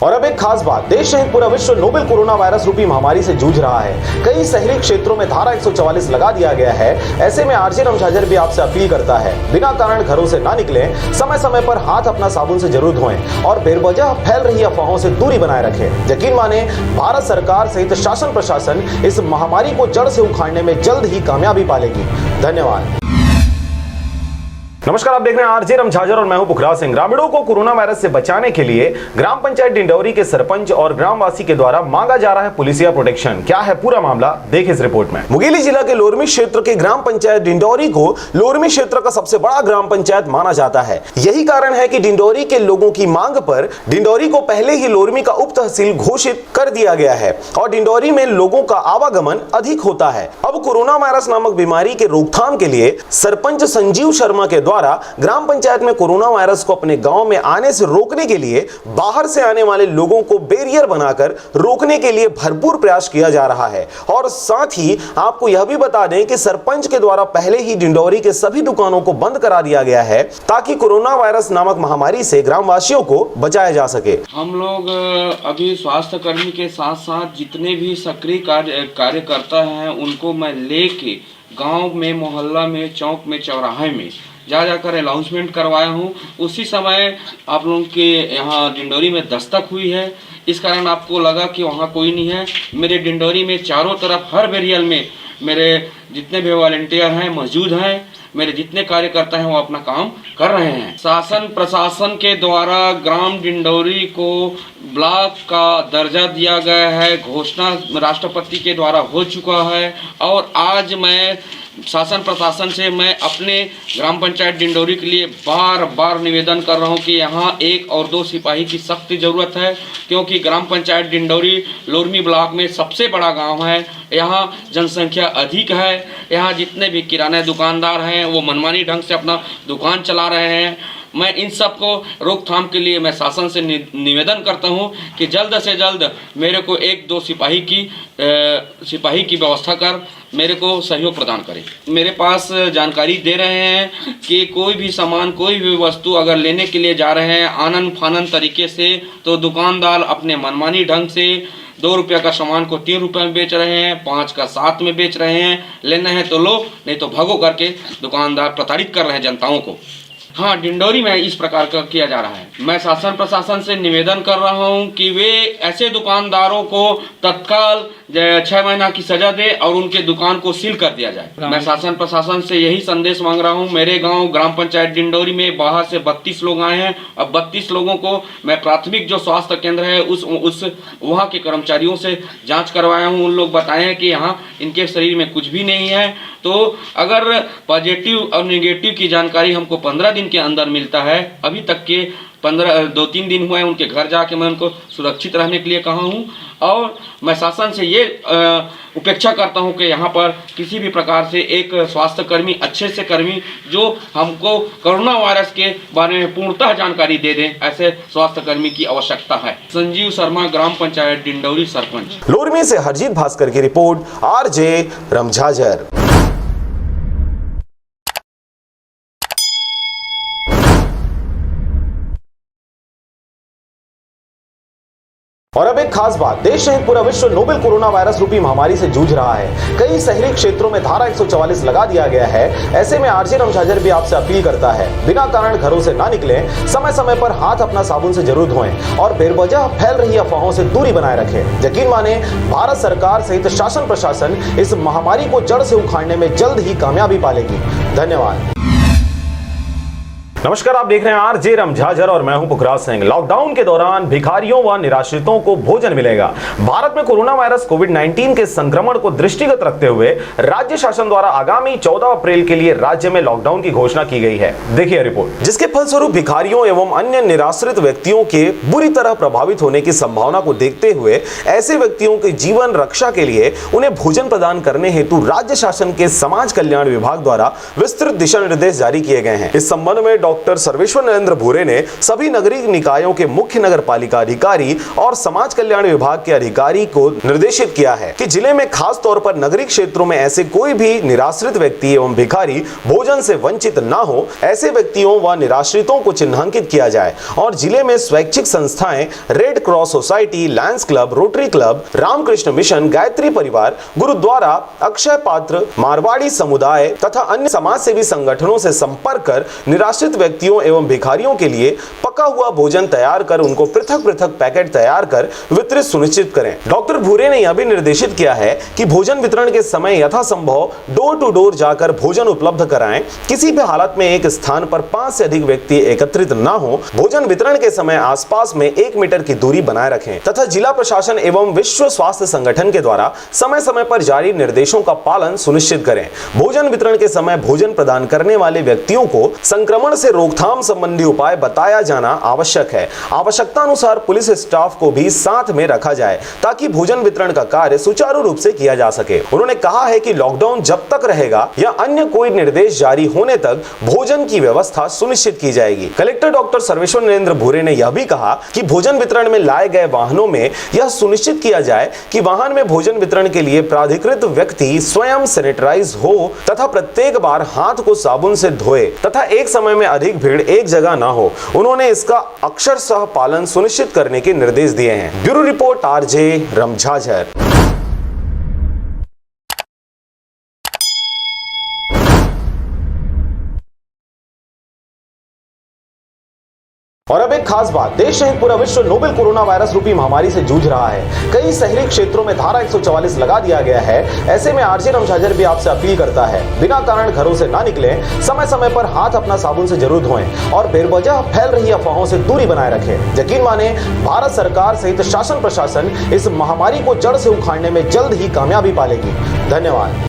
और अब एक खास बात, देश सहित पूरा विश्व नोवेल कोरोना वायरस रूपी महामारी से जूझ रहा है। कई शहरी क्षेत्रों में धारा एक सौ चवालीस लगा दिया गया है। ऐसे में आरजे रमझाझर भी आपसे अपील करता है, बिना कारण घरों से ना निकलें, समय समय पर हाथ अपना साबुन से जरूर धोएं और बेवजह फैल रही अफवाहों से दूरी बनाए रखें। यकीन माने, भारत सरकार सहित शासन प्रशासन इस महामारी को जड़ से उखाड़ने में जल्द ही कामयाबी पालेगी। धन्यवाद। नमस्कार, आप देख रहे हैं आरजे रमझाझर और मैं हूं पुखराज सिंह। ग्रामीणों को कोरोना वायरस से बचाने के लिए ग्राम पंचायत डिंडौरी के सरपंच और ग्रामवासी के द्वारा मांगा जा रहा है पुलिसिया प्रोटेक्शन। क्या है पूरा मामला, देखिए इस रिपोर्ट में। मुंगेली जिला के लोरमी क्षेत्र के ग्राम पंचायत डिंडौरी को लोरमी क्षेत्र का सबसे बड़ा ग्राम पंचायत माना जाता है। यही कारण है कि डिंडौरी के लोगों की मांग पर डिंडौरी को पहले ही लोरमी का उप तहसील घोषित कर दिया गया है और डिंडौरी में लोगों का आवागमन अधिक होता है। अब कोरोना वायरस नामक बीमारी के रोकथाम के लिए सरपंच संजीव शर्मा के द्वारा ग्राम पंचायत में कोरोना वायरस को अपने गांव में आने से रोकने के लिए बाहर से आने वाले लोगों को बैरियर बनाकर रोकने के लिए भरपूर प्रयास किया जा रहा है। और साथ ही आपको यह भी बता दें कि सरपंच के द्वारा पहले ही डिंडौरी के सभी दुकानों को बंद करा दिया गया है, ताकि कोरोना वायरस नामक महामारी से ग्रामवासियों को बचाया जा सके। हम लोग, अ, अभी स्वास्थ्य कर्मी के साथ साथ जितने भी सक्रिय कार्य, कार्यकर्ता हैं, उनको मैं लेके गांव में, मोहल्ला में, चौक में, चौराहे में जा जाकर अनाउंसमेंट करवाया हूं। उसी समय आप लोगों के यहां डिंडौरी में दस्तक हुई है, इस कारण आपको लगा कि वहां कोई नहीं है। मेरे डिंडौरी में चारों तरफ हर बेरियल में मेरे जितने भी वॉलंटियर हैं, मौजूद हैं। मेरे जितने कार्यकर्ता हैं, वो अपना काम कर रहे हैं। शासन प्रशासन के द्वारा ग्राम डिंडौरी को ब्लॉक का दर्जा दिया गया है, घोषणा राष्ट्रपति के द्वारा हो चुका है। और आज मैं शासन प्रशासन से मैं अपने ग्राम पंचायत डिंडौरी के लिए बार बार निवेदन कर रहा हूं कि यहां एक और दो सिपाही की सख्त जरूरत है, क्योंकि ग्राम पंचायत डिंडौरी लोरमी ब्लॉक में सबसे बड़ा गांव है। यहां जनसंख्या अधिक है। यहां जितने भी किराना दुकानदार हैं, वो मनमानी ढंग से अपना दुकान चला रहे हैं। मैं इन सब को रोकथाम के लिए मैं शासन से नि-, निवेदन करता हूं कि जल्द से जल्द मेरे को एक दो सिपाही की, अ, सिपाही की व्यवस्था कर मेरे को सहयोग प्रदान करें। मेरे पास जानकारी दे रहे हैं कि कोई भी सामान, कोई भी वस्तु अगर लेने के लिए जा रहे हैं आनन फानन तरीके से, तो दुकानदार अपने मनमानी ढंग से दो रुपया का सामान को तीन रुपया में बेच रहे हैं, पाँच का सात में बेच रहे हैं। लेना है तो लो, नहीं तो भागो करके दुकानदार प्रताड़ित कर रहे हैं जनताओं को। हाँ, डिंडौरी में इस प्रकार का किया जा रहा है। मैं शासन प्रशासन से निवेदन कर रहा हूँ कि वे ऐसे दुकानदारों को तत्काल ज-, छह महीना की सजा दे और उनके दुकान को सील कर दिया जाए। मैं शासन प्रशासन से यही संदेश मांग रहा हूँ। मेरे गांव ग्राम पंचायत डिंडौरी में बाहर से बत्तीस लोग आए हैं। अब बत्तीस लोगों को मैं प्राथमिक जो स्वास्थ्य केंद्र है, उस, उस वहाँ के कर्मचारियों से जांच करवाया हूँ। उन लोग बताए हैं कि यहाँ इनके शरीर में कुछ भी नहीं है। तो अगर पॉजिटिव और नेगेटिव की जानकारी हमको पन्द्रह दिन के अंदर मिलता है, अभी तक के पन्द्रह, दो तीन दिन हुए हैं, उनके घर जाके मैं उनको सुरक्षित रहने के लिए कहा हूँ। और मैं शासन से ये, अ, उपेक्षा करता हूँ कि यहाँ पर किसी भी प्रकार से एक स्वास्थ्य कर्मी, अच्छे से कर्मी, जो हमको कोरोना वायरस के बारे में पूर्णतः जानकारी दे दें, ऐसे स्वास्थ्य कर्मी की आवश्यकता है। संजीव शर्मा, ग्राम पंचायत डिंडौरी सरपंच। लोरमी से हरजीत भास्कर की रिपोर्ट, आरजे रमझाझर। और अब एक खास बात, देश सहित पूरा विश्व नोवेल कोरोना वायरस रूपी महामारी से जूझ रहा है। कई शहरी क्षेत्रों में धारा एक सौ चवालीस लगा दिया गया है। ऐसे में आरजे रमझाझर भी आपसे अपील करता है, बिना कारण घरों से ना निकलें, समय समय पर हाथ अपना साबुन से जरूर धोएं और बेवजह फैल रही अफवाहों से दूरी बनाए रखें। यकीन माने, भारत सरकार सहित शासन प्रशासन इस महामारी को जड़ से उखाड़ने में जल्द ही कामयाबी पालेगी। धन्यवाद। नमस्कार, आप देख रहे हैं आरजे रमझाझर और मैं हूं पुखराज सिंह। लॉकडाउन के दौरान भिखारियों व निराश्रितों को भोजन मिलेगा। भारत में कोरोना वायरस कोविड नाइनटीन के संक्रमण को दृष्टिगत रखते हुए राज्य शासन द्वारा आगामी चौदह अप्रैल के लिए राज्य में लॉकडाउन की घोषणा की गई है। देखिए रिपोर्ट। जिसके फलस्वरूप भिखारियों एवं अन्य निराश्रित व्यक्तियों के बुरी तरह प्रभावित होने की संभावना को देखते हुए ऐसे व्यक्तियों के जीवन रक्षा के लिए उन्हें भोजन प्रदान करने हेतु राज्य शासन के समाज कल्याण विभाग द्वारा विस्तृत दिशा निर्देश जारी किए गए हैं। इस संबंध में डॉक्टर सर्वेश्वर नरेंद्र भूरे ने सभी नगरीय निकायों के मुख्य नगर पालिका अधिकारी और समाज कल्याण विभाग के अधिकारी को निर्देशित किया है कि जिले में खास तौर पर नगरीय क्षेत्रों में ऐसे कोई भी निराश्रित व्यक्ति एवं भिखारी भोजन से वंचित ना हो, ऐसे व्यक्तियों व निराश्रितों को चिन्हांकित किया जाए और जिले में स्वैच्छिक संस्थाएं Red Cross Society, Lions Club, Rotary Club, Ramakrishna Mission, Gayatri Parivar, gurdwara, अक्षय पात्र, मारवाड़ी समुदाय तथा अन्य समाजसेवी संगठनों से संपर्क कर निराश्रित व्यक्तियों एवं भिखारियों के लिए पका हुआ भोजन तैयार कर उनको पृथक पृथक पैकेट तैयार कर वितरित सुनिश्चित करें। डॉक्टर भूरे ने यह भी निर्देशित किया है कि भोजन वितरण के समय यथासंभव डोर टू डोर जाकर भोजन उपलब्ध कराएं। किसी भी हालत में एक स्थान पर पांच से अधिक व्यक्ति एकत्रित ना हो। भोजन वितरण के समय आसपास में एक मीटर की दूरी बनाए रखें तथा जिला प्रशासन एवं विश्व स्वास्थ्य संगठन के द्वारा समय समय पर जारी निर्देशों का पालन सुनिश्चित करें। भोजन वितरण के समय भोजन प्रदान करने वाले व्यक्तियों को संक्रमण से रोकथाम संबंधी उपाय बताया जाना आवश्यक है। आवश्यकता अनुसार पुलिस स्टाफ को भी साथ में रखा जाए, ताकि भोजन वितरण का कार्य सुचारू रूप से किया जा सके। उन्होंने कहा है कि लॉकडाउन जब तक रहेगा या अन्य कोई निर्देश जारी होने तक भोजन की व्यवस्था सुनिश्चित की जाएगी। कलेक्टर डॉक्टर सर्वेश्वर नरेंद्र भूरे ने यह भी कहा कि भोजन वितरण में लाए गए वाहनों में यह सुनिश्चित किया जाए कि वाहन में भोजन वितरण के लिए प्राधिकृत व्यक्ति स्वयं सैनिटाइज हो तथा प्रत्येक बार हाथ को साबुन से धोए तथा एक समय में अधिक भीड़ एक जगह ना हो। उन्होंने इसका अक्षरशः पालन सुनिश्चित करने के निर्देश दिए हैं। Bureau report, RJ Ramjhajhar. और अब एक खास बात, देश सहित पूरा विश्व नोबेल कोरोना वायरस रूपी महामारी से जूझ रहा है। कई शहरी क्षेत्रों में धारा एक सौ चवालीस लगा दिया गया है। ऐसे में आरजे रमझाझर भी आपसे अपील करता है, बिना कारण घरों से ना निकलें, समय समय पर हाथ अपना साबुन से जरूर धोएं और बेवजह फैल रही अफवाहों से दूरी बनाए रखें। यकीन माने, भारत सरकार सहित शासन प्रशासन इस महामारी को जड़ से उखाड़ने में जल्द ही कामयाबी पालेगी। धन्यवाद।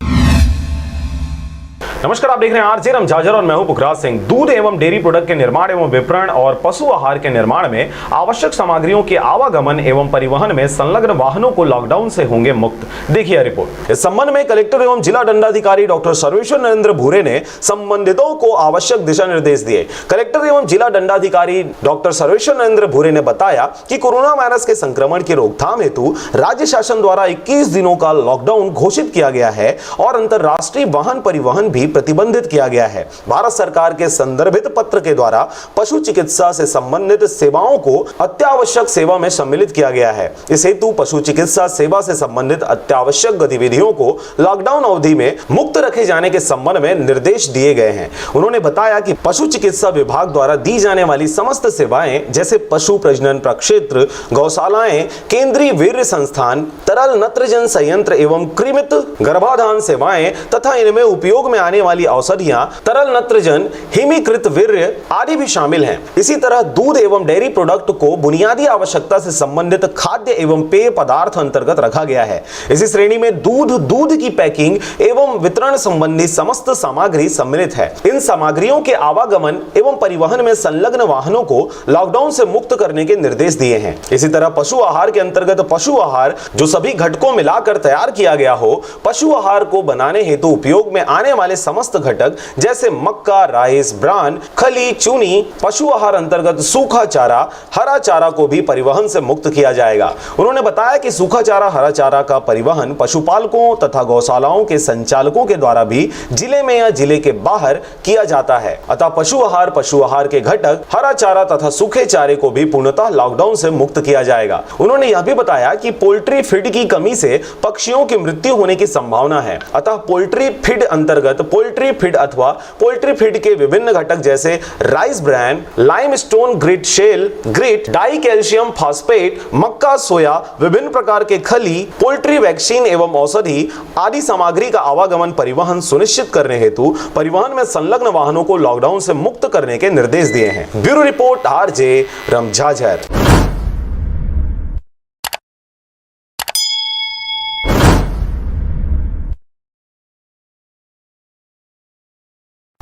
नमस्कार, आप देख रहे हैं आरजे रमझाझर और मैं हूं पुखराज सिंह। दूध एवं डेयरी प्रोडक्ट के निर्माण एवं विपणन और पशु आहार के निर्माण में आवश्यक सामग्रियों के आवागमन एवं परिवहन में संलग्न वाहनों को लॉकडाउन से होंगे मुक्त। देखिए रिपोर्ट। इस संबंध में कलेक्टर एवं जिला दंडाधिकारी डॉक्टर सर्वेश्वर नरेंद्र भूरे ने संबंधितों को आवश्यक दिशा निर्देश दिए। कलेक्टर एवं जिला दंडाधिकारी डॉक्टर सर्वेश्वर नरेंद्र भूरे ने बताया कि कोरोना वायरस के संक्रमण की रोकथाम हेतु राज्य शासन द्वारा इक्कीस दिनों का लॉकडाउन घोषित किया गया है और अंतर्राष्ट्रीय वाहन परिवहन भी प्रतिबंधित किया गया है। भारत सरकार के संदर्भित पत्र के द्वारा पशु चिकित्सा से संबंधित सेवाओं को अत्यावश्यक सेवा में सम्मिलित किया गया है। इस हेतु पशु चिकित्सा सेवा से संबंधित अत्यावश्यक गतिविधियों को लॉकडाउन अवधि में मुक्त रखे जाने के संबंध में निर्देश दिए गए हैं। उन्होंने बताया कि पशु चिकित्सा विभाग द्वारा दी जाने वाली समस्त सेवाएं, जैसे पशु प्रजनन प्रक्षेत्र, गौशालाएं, केंद्रीय वीर्य संस्थान, तरल नत्रजन संयंत्र एवं कृमित गर्भाधान सेवाएं तथा इनमें उपयोग में आने वाली औषधियां, तरल नत्रजन, हिमीकृत वीर्य आदि भी शामिल हैं। इसी तरह दूध एवं डेयरी प्रोडक्ट को बुनियादी आवश्यकता से संबंधित खाद्य एवं पेय पदार्थ अंतर्गत रखा गया है। इसी श्रेणी में दूध, दूध की पैकिंग एवं वितरण संबंधी समस्त सामग्री सम्मिलित है। इन सामग्रियों के आवागमन एवं परिवहन में संलग्न वाहनों को लॉकडाउन से मुक्त करने के निर्देश दिए हैं। इसी तरह पशु आहार के अंतर्गत पशु आहार, जो सभी घटकों मिलाकर तैयार किया गया हो, पशु आहार को बनाने हेतु उपयोग में आने वाले समस्त घटक, जैसे मक्का, राइस ब्रान, खली, चूनी, पशु आहार अंतर्गत सूखा चारा, हरा चारा को भी परिवहन से मुक्त किया जाएगा। उन्होंने बताया कि सूखा चारा, हरा चारा का परिवहन पशुपालकों तथा गौशालाओं के संचालकों के द्वारा भी जिले में या जिले के बाहर किया जाता है। अतः पशु आहार, पशु आहार के घटक, हरा चारा तथा सूखे चारे को भी पूर्णतः लॉकडाउन से मुक्त किया जाएगा। उन्होंने यह भी बताया कि पोल्ट्री फीड की कमी से पक्षियों की मृत्यु होने की संभावना है। अतः पोल्ट्री फीड अंतर्गत पोल्ट्री फीड अथवा पोल्ट्री फीड के विभिन्न घटक, जैसे rice bran, limestone grit shell, grit, di calcium phosphate, मक्का, सोया, विभिन्न प्रकार के खली, पोल्ट्री वैक्सीन एवं औषधि आदि सामग्री का आवागमन, परिवहन सुनिश्चित करने हेतु परिवहन में संलग्न वाहनों को लॉकडाउन से मुक्त करने के निर्देश दिए हैं। Bureau report, RJ Ramjhajhar.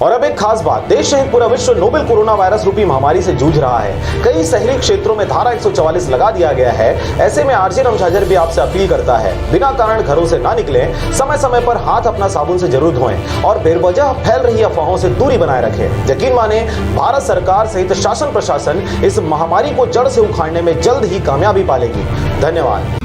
और अब एक खास बात, देश सहित पूरा विश्व नोबेल कोरोना वायरस रूपी महामारी से जूझ रहा है। कई शहरी क्षेत्रों में धारा एक सौ चवालीस लगा दिया गया है। ऐसे में आरजे रामझाझर भी आपसे अपील करता है, बिना कारण घरों से ना निकलें, समय समय पर हाथ अपना साबुन से जरूर धोएं और बेवजह फैल रही अफवाहों से दूरी बनाए रखें। यकीन माने, भारत सरकार सहित शासन प्रशासन इस महामारी को जड़ से उखाड़ने में जल्द ही कामयाबी पालेगी। धन्यवाद।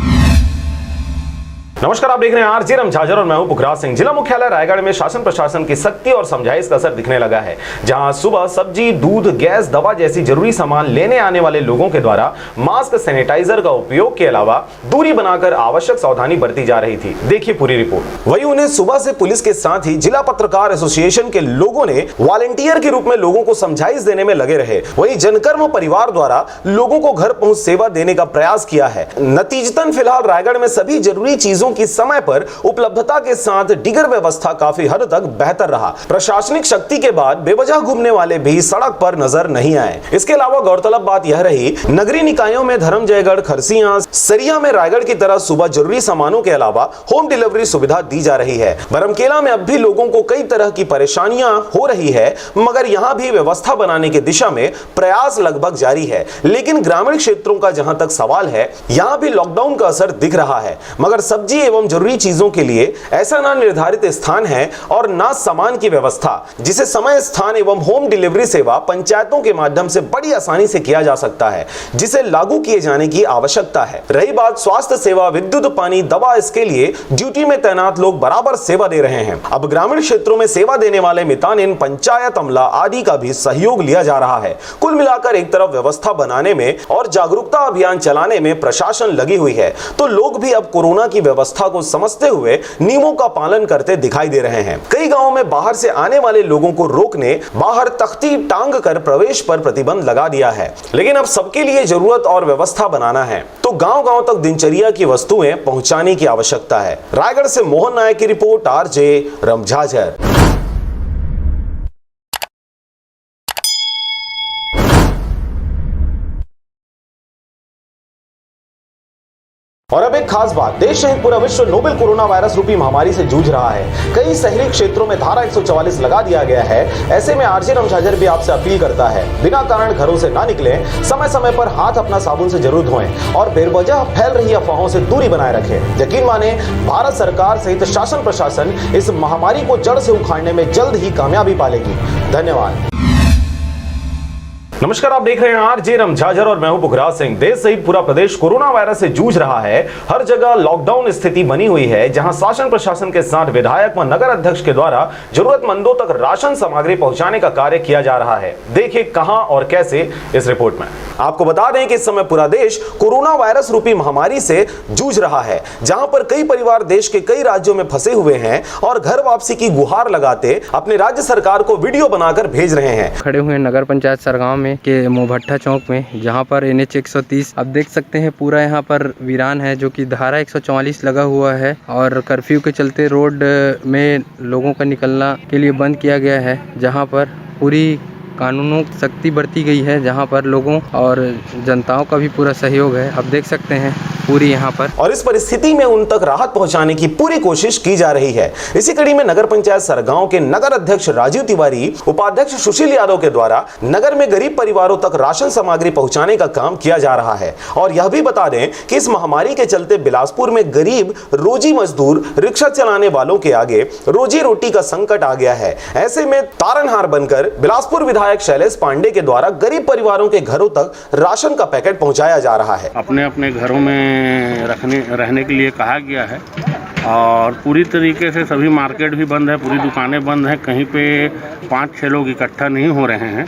नमस्कार, आप देख रहे हैं आरजे रामझाझर और मैं हूं पुखराज सिंह। जिला मुख्यालय रायगढ़ में शासन प्रशासन की सख्ती और समझाइश का असर दिखने लगा है, जहां सुबह सब्जी, दूध, गैस, दवा जैसी जरूरी सामान लेने आने वाले लोगों के द्वारा मास्क, सैनिटाइजर का उपयोग के अलावा दूरी बनाकर आवश्यक सावधानी बरती जा रही थी। देखिए पूरी रिपोर्ट। वहीं उन्हें सुबह से पुलिस के साथ ही जिला पत्रकार एसोसिएशन के लोगों ने वॉलंटियर के रूप में लोगों को समझाइश देने में लगे रहे। वहीं जनकर्म परिवार द्वारा लोगों को घर पहुंच सेवा देने का प्रयास किया है। नतीजतन फिलहाल रायगढ़ में सभी जरूरी चीजों की समय पर उपलब्धता के साथ डिगर व्यवस्था काफी हद तक बेहतर रहा। प्रशासनिक सख्ती के बाद बेवजह घूमने वाले भी सड़क पर नजर नहीं आए। इसके अलावा गौरतलब बात यह रही, नगरीय निकायों में धर्मजयगढ़, खरसिया, सरिया में रायगढ़ की तरह सुबह जरूरी सामानों के अलावा होम डिलीवरी सुविधा दी जा रही है। बरमकेला में अब भी लोगों को कई तरह की परेशानियां हो रही है, मगर यहां भी व्यवस्था बनाने की दिशा में प्रयास लगभग जारी है। लेकिन ग्रामीण क्षेत्रों का जहां तक सवाल है, यहां भी लॉकडाउन का असर दिख रहा है, मगर सब्जी एवं जरूरी चीजों के लिए ऐसा ना निर्धारित स्थान है और ना सामान की व्यवस्था, जिसे समय, स्थान एवं होम डिलीवरी सेवा पंचायतों के माध्यम से बड़ी आसानी से किया जा सकता है, जिसे लागू किए जाने की आवश्यकता है। रही बात स्वास्थ्य सेवा, विद्युत, पानी, दवा, इसके लिए ड्यूटी में तैनात लोग बराबर सेवा दे रहे हैं। अब ग्रामीण क्षेत्रों में सेवा देने वाले मितानिन, पंचायत अमला आदि का भी सहयोग लिया जा रहा है। कुल मिलाकर एक तरफ व्यवस्था बनाने में और जागरूकता अभियान चलाने में प्रशासन लगी हुई है, तो लोग भी अब कोरोना की व्यवस्था को समझते हुए नियमों का पालन करते दिखाई दे रहे हैं। कई गांवों में बाहर से आने वाले लोगों को रोकने बाहर तख्ती टांग कर प्रवेश पर प्रतिबंध लगा दिया है, लेकिन अब सबके लिए जरूरत और व्यवस्था बनाना है, तो गांव-गांव तक दिनचर्या की वस्तुएं पहुंचाने की आवश्यकता है। रायगढ़ से मोहन नायक की रिपोर्ट, आरजे रामझाझर। और अब एक खास बात, देश सहित पूरा विश्व नोबेल कोरोना वायरस रूपी महामारी से जूझ रहा है। कई शहरी क्षेत्रों में धारा एक सौ चवालीस लगा दिया गया है। ऐसे में आरजे रामझाझर भी आपसे अपील करता है, बिना कारण घरों से ना निकलें, समय समय पर हाथ अपना साबुन से जरूर धोएं और बेवजह फैल रही अफवाहों से दूरी बनाए रखें। यकीन माने, भारत सरकार सहित शासन प्रशासन इस महामारी को जड़ से उखाड़ने में जल्द ही कामयाबी पालेगी। धन्यवाद। नमस्कार, आप देख रहे हैं आरजे रामझाझर और मैं हूं पुखराज सिंह। देश सहित पूरा प्रदेश कोरोना वायरस से जूझ रहा है। हर जगह लॉकडाउन स्थिति बनी हुई है, जहां शासन प्रशासन के साथ विधायक व नगर अध्यक्ष के द्वारा जरूरतमंदों तक राशन सामग्री पहुंचाने का कार्य किया जा रहा है। देखिए कहां और कैसे, इस रिपोर्ट में। आपको बता दें कि इस समय पूरा देश कोरोना वायरस रूपी महामारी से जूझ रहा है, जहां पर कई परिवार देश के कई राज्यों में फंसे हुए हैं और घर वापसी की गुहार लगाते अपने राज्य सरकार को वीडियो बनाकर भेज रहे हैं। खड़े हुए हैं नगर पंचायत सरगांव में के मोभट्ठा चौक में, जहां पर एनएच एक सौ तीस, आप देख सकते हैं, पूरा यहां पर वीरान है, जो कि धारा एक सौ चवालीस लगा हुआ है और कर्फ्यू के चलते रोड में लोगों का निकलना के लिए बंद किया गया है, जहां पर पूरी कानूनों की सख्ती बरती गई है, जहां पर लोगों और जनताओं का भी पूरा सहयोग है। आप देख सकते हैं पूरी यहां पर। और इस परिस्थिति में उन तक राहत पहुंचाने की पूरी कोशिश की जा रही है। इसी कड़ी में नगर पंचायत सरगांव के नगर अध्यक्ष राजीव तिवारी, उपाध्यक्ष सुशील यादव के द्वारा नगर में गरीब परिवारों तक राशन सामग्री पहुंचाने का काम किया जा रहा है। और यह भी बता दें कि इस महामारी के चलते बिलासपुर में गरीब रोजी मजदूर, रिक्शा चलाने वालों के आगे रोजी रोटी का संकट आ गया है। ऐसे में तारनहार बनकर बिलासपुर विधायक शैलेश पांडे के द्वारा गरीब परिवारों के घरों तक राशन का पैकेट पहुंचाया जा रहा है। अपने अपने घरों में रखने, रहने के लिए कहा गया है और पूरी तरीके से सभी मार्केट भी बंद है, पूरी दुकानें बंद हैं, कहीं पे पाँच छः लोग इकट्ठा नहीं हो रहे हैं।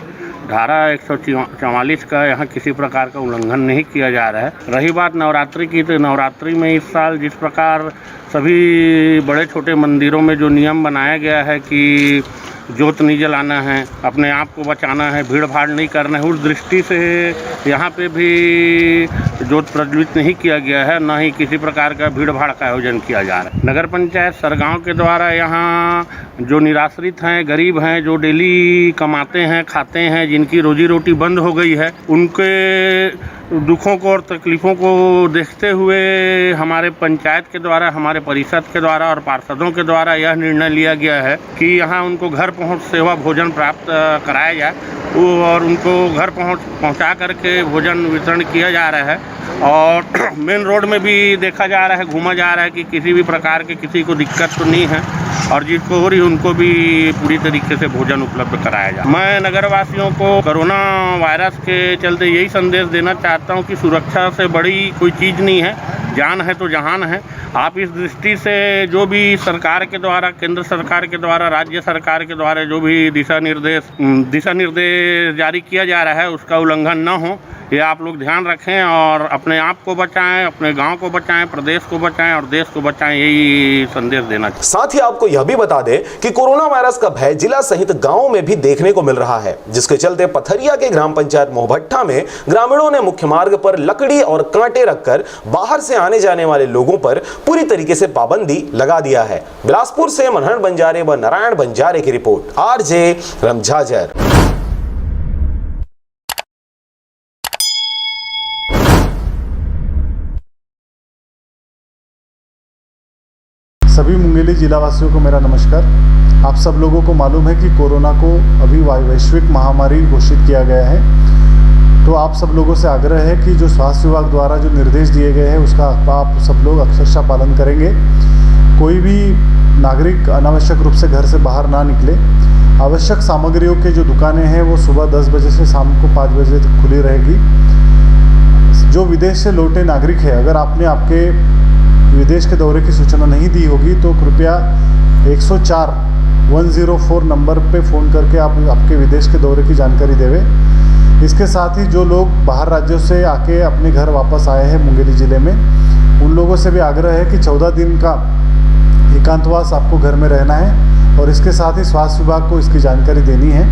धारा एक सौ चवालीस का यहाँ किसी प्रकार का उल्लंघन नहीं किया जा रहा है। रही बात नवरात्रि की, तो नवरात्रि में इस साल जिस प्रकार सभी बड़े छोटे मंदिरों में जो नियम बनाया गया है कि जोत नहीं जलाना है, अपने आप को बचाना है, भीड़ भाड़ नहीं करना है, उस दृष्टि से यहाँ पे भी जोत प्रज्वलित नहीं किया गया है, ना ही किसी प्रकार का भीड़ भाड़ का आयोजन किया जा रहा है। नगर पंचायत सरगांव के द्वारा यहाँ जो निराश्रित हैं, गरीब हैं, जो डेली कमाते हैं, खाते हैं, जिनकी रोजी रोटी बंद हो गई है, उनके दुखों को और तकलीफ़ों को देखते हुए हमारे पंचायत के द्वारा, हमारे परिषद के द्वारा और पार्षदों के द्वारा यह निर्णय लिया गया है कि यहाँ उनको घर पहुँच सेवा भोजन प्राप्त, अ, कराया जाए। वो, और उनको घर पहुँच, पहुँचा करके भोजन वितरण किया जा रहा है। और मेन रोड में भी देखा जा रहा है, घूमा जा रहा है कि किसी भी प्रकार के किसी को दिक्कत तो नहीं है, और जिसको हो रही उनको भी पूरी तरीके से भोजन उपलब्ध कराया जाए। मैं नगरवासियों को कोरोना वायरस के चलते यही संदेश देना चाहता हूँ कि सुरक्षा से बड़ी कोई चीज़ नहीं है, जान है तो जहान है। आप इस दृष्टि से जो भी सरकार के द्वारा, केंद्र सरकार के द्वारा, राज्य सरकार के द्वारा जो भी दिशा निर्देश, उम, दिशा निर्देश जारी किया जा रहा है, उसका उल्लंघन न हो, ये आप लोग ध्यान रखें और अपने आप को बचाएं, अपने गांव को बचाएं, प्रदेश को बचाएं और देश को बचाएं, यही संदेश देना चाहिए। साथ ही आपको यह भी बता दें कि कोरोना वायरस का भय जिला सहित गांवों में भी देखने को मिल रहा है, जिसके चलते पथरिया के ग्राम पंचायत मोहभट्टा में ग्रामीणों ने मुख्य मार्ग पर लकड़ी और कांटे रखकर बाहर से आने जाने वाले लोगों पर पूरी तरीके से पाबंदी लगा दिया है। बिलासपुर से मनहर बंजारे व नारायण बंजारे की रिपोर्ट, आरजे रमझाझर। सभी मुंगेली जिलावासियों को मेरा नमस्कार। आप सब लोगों को मालूम है कि कोरोना को अभी वा-, वैश्विक महामारी घोषित किया गया है। तो आप सब लोगों से आग्रह है कि जो स्वास्थ्य विभाग द्वारा जो निर्देश दिए गए हैं, उसका आप, आप सब लोग अक्षरशः पालन करेंगे। कोई भी नागरिक अनावश्यक रूप से घर से बाहर ना निकले। आवश्यक सामग्रियों के जो दुकानें हैं, वो सुबह दस बजे से शाम को पाँच बजे तक खुली रहेगी। जो विदेश से लौटे नागरिक है, अगर आपने आपके विदेश के दौरे की सूचना नहीं दी होगी, तो कृपया एक सौ चार, वन ज़ीरो फ़ोर नंबर पे फ़ोन करके आप आपके विदेश के दौरे की जानकारी देवे। इसके साथ ही जो लोग बाहर राज्यों से आके अपने घर वापस आए हैं मुंगेली ज़िले में, उन लोगों से भी आग्रह है कि चौदह दिन का एकांतवास आपको घर में रहना है और इसके साथ ही स्वास्थ्य विभाग को इसकी जानकारी देनी है।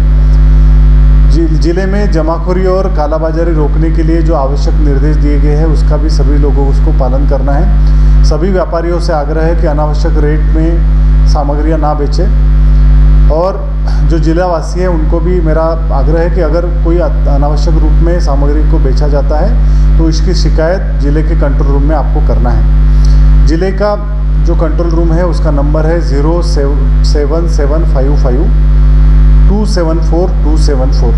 जि-, जिले में जमाखोरी और कालाबाजारी रोकने के लिए जो आवश्यक निर्देश दिए गए हैं, उसका भी सभी लोगों को उसको पालन करना है। सभी व्यापारियों से आग्रह है कि अनावश्यक रेट में सामग्रियां ना बेचें और जो जिलावासी हैं, उनको भी मेरा आग्रह है कि अगर कोई अत-, अनावश्यक रूप में सामग्री को बेचा जाता है, तो इसकी शिकायत जिले के कंट्रोल रूम में आपको करना है। जिले का जो कंट्रोल रूम है, उसका नंबर है zero seven seven five five two seven four two seven four.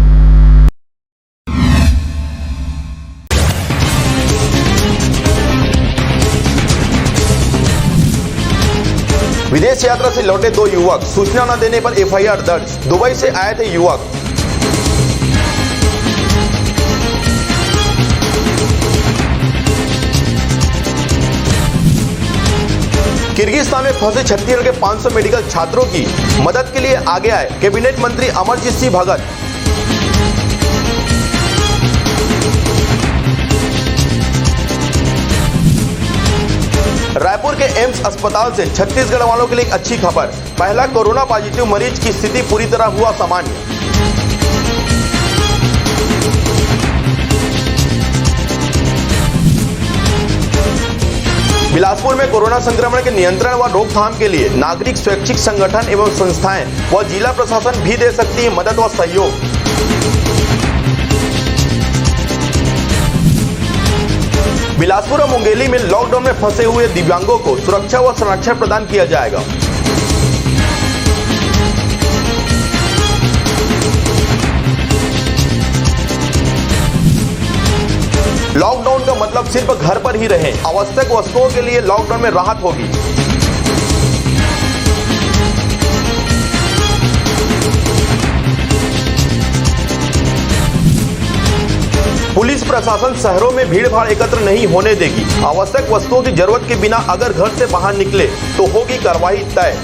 विदेश यात्रा से लौटे दो युवक, सूचना न देने पर एफआईआर दर्ज। दुबई से आए थे युवक। किर्गिस्तान में फंसे छत्तीसगढ़ के पाँच सौ मेडिकल छात्रों की मदद के लिए आगे आए कैबिनेट मंत्री अमरजीत सिंह भगत। रायपुर के एम्स अस्पताल से छत्तीसगढ़ वालों के लिए एक अच्छी खबर, पहला कोरोना पॉजिटिव मरीज की स्थिति पूरी तरह हुआ सामान्य। बिलासपुर में कोरोना संक्रमण के नियंत्रण व रोकथाम के लिए नागरिक स्वैच्छिक संगठन एवं संस्थाएं व जिला प्रशासन भी दे सकती है मदद व सहयोग। बिलासपुर और मुंगेली में लॉकडाउन में फंसे हुए दिव्यांगों को सुरक्षा व संरक्षण प्रदान किया जाएगा। लॉकडाउन का मतलब सिर्फ घर पर ही रहें, आवश्यक वस्तुओं के लिए लॉकडाउन में राहत होगी। पुलिस प्रशासन शहरों में भीड़ भाड़ एकत्र नहीं होने देगी। आवश्यक वस्तुओं की जरूरत के बिना अगर घर से बाहर निकले तो होगी कार्रवाई तय।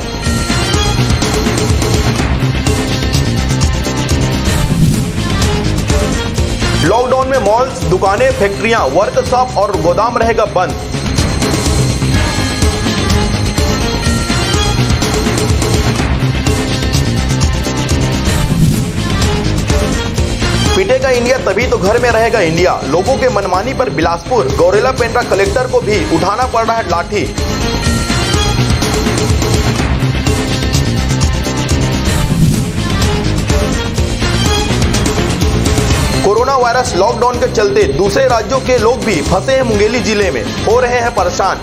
लॉकडाउन में मॉल्स, दुकानें, फैक्ट्रियां, वर्कशॉप और गोदाम रहेगा बंद। पिटेगा इंडिया तभी तो घर में रहेगा इंडिया। लोगों के मनमानी पर बिलासपुर गौरेला पेंड्रा कलेक्टर को भी उठाना पड़ रहा है लाठी। कोरोना वायरस लॉकडाउन के चलते दूसरे राज्यों के लोग भी फंसे हैं मुंगेली जिले में, हो रहे हैं परेशान।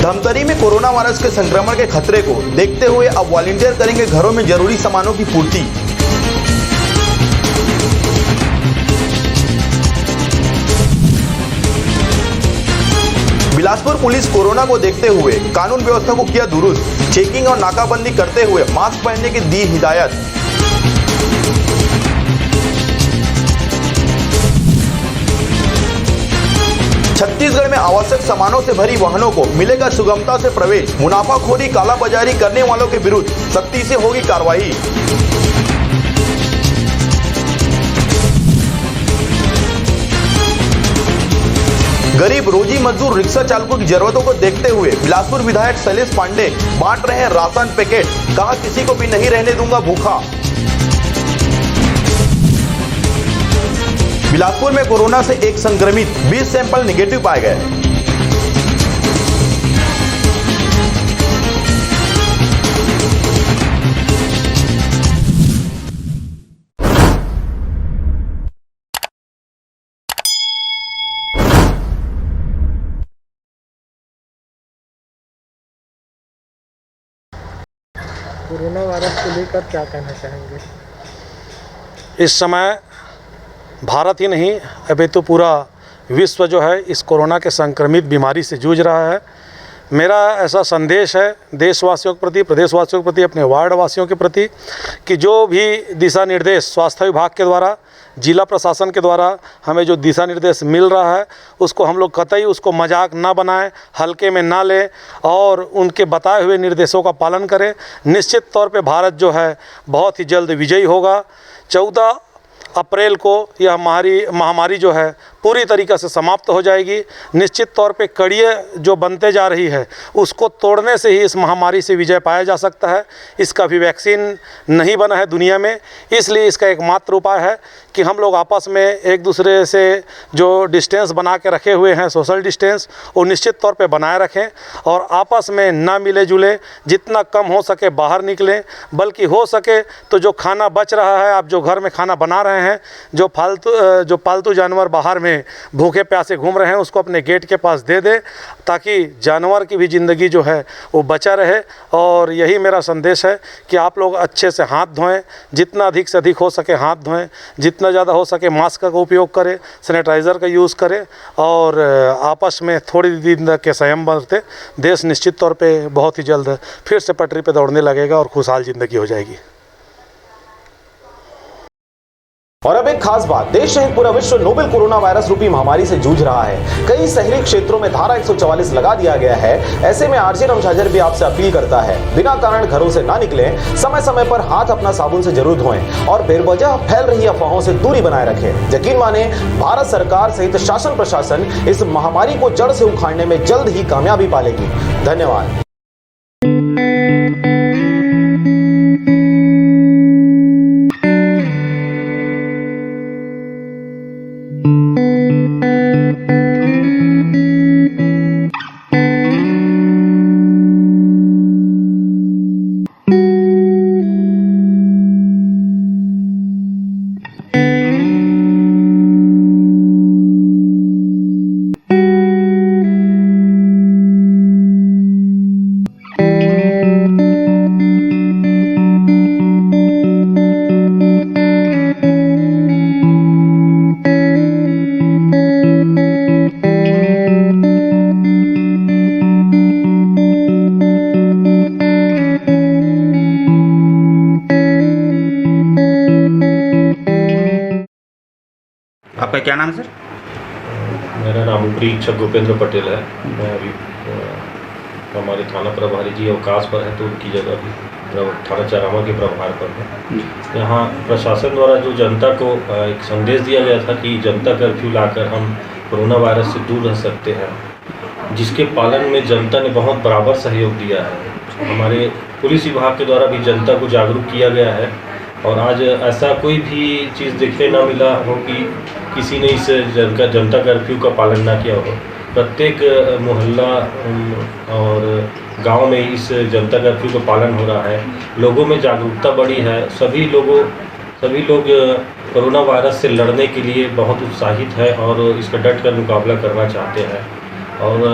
धमतरी में कोरोना वायरस के संक्रमण के खतरे को देखते हुए अब वॉलंटियर करेंगे घरों में जरूरी सामानों की पूर्ति। बिलासपुर पुलिस कोरोना को देखते हुए कानून व्यवस्था को किया दुरुस्त, चेकिंग और नाकाबंदी करते हुए मास्क पहनने की दी हिदायत। छत्तीसगढ़ में आवश्यक सामानों से भरी वाहनों को मिलेगा सुगमता से प्रवेश, मुनाफाखोरी, कालाबाजारी करने वालों के विरुद्ध सख्ती से होगी कार्रवाई। गरीब रोजी मजदूर रिक्शा चालकों की जरूरतों को देखते हुए बिलासपुर विधायक शैलेश पांडे बांट रहे हैं राशन पैकेट, कहा किसी को भी नहीं रहने दूंगा भूखा। बिलासपुर में कोरोना से एक संक्रमित, बीस सैंपल नेगेटिव पाए गए। कोरोना वायरस को लेकर क्या कहना चाहेंगे? इस समय भारत ही नहीं, अभी तो पूरा विश्व जो है इस कोरोना के संक्रमित बीमारी से जूझ रहा है। मेरा ऐसा संदेश है देशवासियों के प्रति, प्रदेशवासियों के प्रति, अपने वार्डवासियों के प्रति कि जो भी दिशा निर्देश स्वास्थ्य विभाग के द्वारा, जिला प्रशासन के द्वारा हमें जो दिशा निर्देश मिल रहा है, उसको हम लोग कतई उसको मजाक ना बनाएं, हल्के में ना लें और उनके बताए हुए निर्देशों का पालन करें। निश्चित तौर पे भारत जो है बहुत ही जल्द विजयी होगा। चौदह अप्रैल को यह महारी-, महामारी जो है पूरी तरीके से समाप्त हो जाएगी। निश्चित तौर पे कड़िए जो बनते जा रही है, उसको तोड़ने से ही इस महामारी से विजय पाया जा सकता है। इसका भी वैक्सीन नहीं बना है दुनिया में, इसलिए इसका एकमात्र उपाय है कि हम लोग आपस में एक दूसरे से जो डिस्टेंस बना के रखे हुए हैं, सोशल डिस्टेंस, वो निश्चित तौर पे बनाए रखें और आपस में ना मिले जुलें। जितना कम हो सके बाहर निकलें, बल्कि हो सके तो जो खाना बच रहा है, आप जो घर में खाना बना रहे हैं, जो फालतू, अ, जो पालतू जानवर बाहर में भूखे प्यासे घूम रहे हैं, उसको अपने गेट के पास दे दें, ताकि जानवर की भी ज़िंदगी जो है वो बचा रहे। और यही मेरा संदेश है कि आप लोग अच्छे से हाथ धोएं, जितना अधिक से अधिक हो सके हाथ धोएं, जितना ज़्यादा हो सके मास्क का उपयोग करें, सैनिटाइज़र का यूज़ करें और, अ, आपस में थोड़ी दिन तक के संयम बरतें। देश निश्चित तौर पे बहुत ही जल्द फिर से पटरी पे दौड़ने लगेगा और खुशहाल ज़िंदगी हो जाएगी। और अब एक खास बात, देश सहित पूरा विश्व नोवेल कोरोना वायरस रूपी महामारी से जूझ रहा है। कई शहरी क्षेत्रों में धारा एक सौ चवालीस लगा दिया गया है। ऐसे में आरजे रामझाझर भी आपसे अपील करता है, बिना कारण घरों से ना निकलें, समय समय पर हाथ अपना साबुन से जरूर धोएं और बेवजह फैल रही अफवाहों से दूरी बनाए रखें। यकीन माने, भारत सरकार सहित शासन प्रशासन इस महामारी को जड़ से उखाड़ने में जल्द ही कामयाबी पालेगी। धन्यवाद। आपका क्या नाम है, सर? मेरा नाम उपरीक्षक भूपेंद्र पटेल है। मैं अभी, अ, हमारे थाना प्रभारी जी अवकाश पर है, तो उनकी जगह अभी प्रभ-, थाना चारामा के प्रभार पर है। जी। यहाँ प्रशासन द्वारा जो जनता को, अ, एक संदेश दिया गया था कि जनता कर्फ्यू लाकर हम कोरोना वायरस से दूर रह सकते हैं, जिसके पालन में जनता ने बहुत बराबर सहयोग दिया है। हमारे पुलिस विभाग के द्वारा भी जनता को जागरूक किया गया है और आज ऐसा कोई भी चीज़ देखने ना मिला हो कि किसी ने इस जन का, जनता कर्फ्यू का पालन ना किया हो। प्रत्येक, अ, मोहल्ला, अम, और गांव में इस जनता कर्फ्यू का पालन हो रहा है, लोगों में जागरूकता बढ़ी है, सभी लोगों सभी लोग कोरोना वायरस से लड़ने के लिए बहुत उत्साहित है और इसका डट कर मुकाबला करना चाहते हैं। और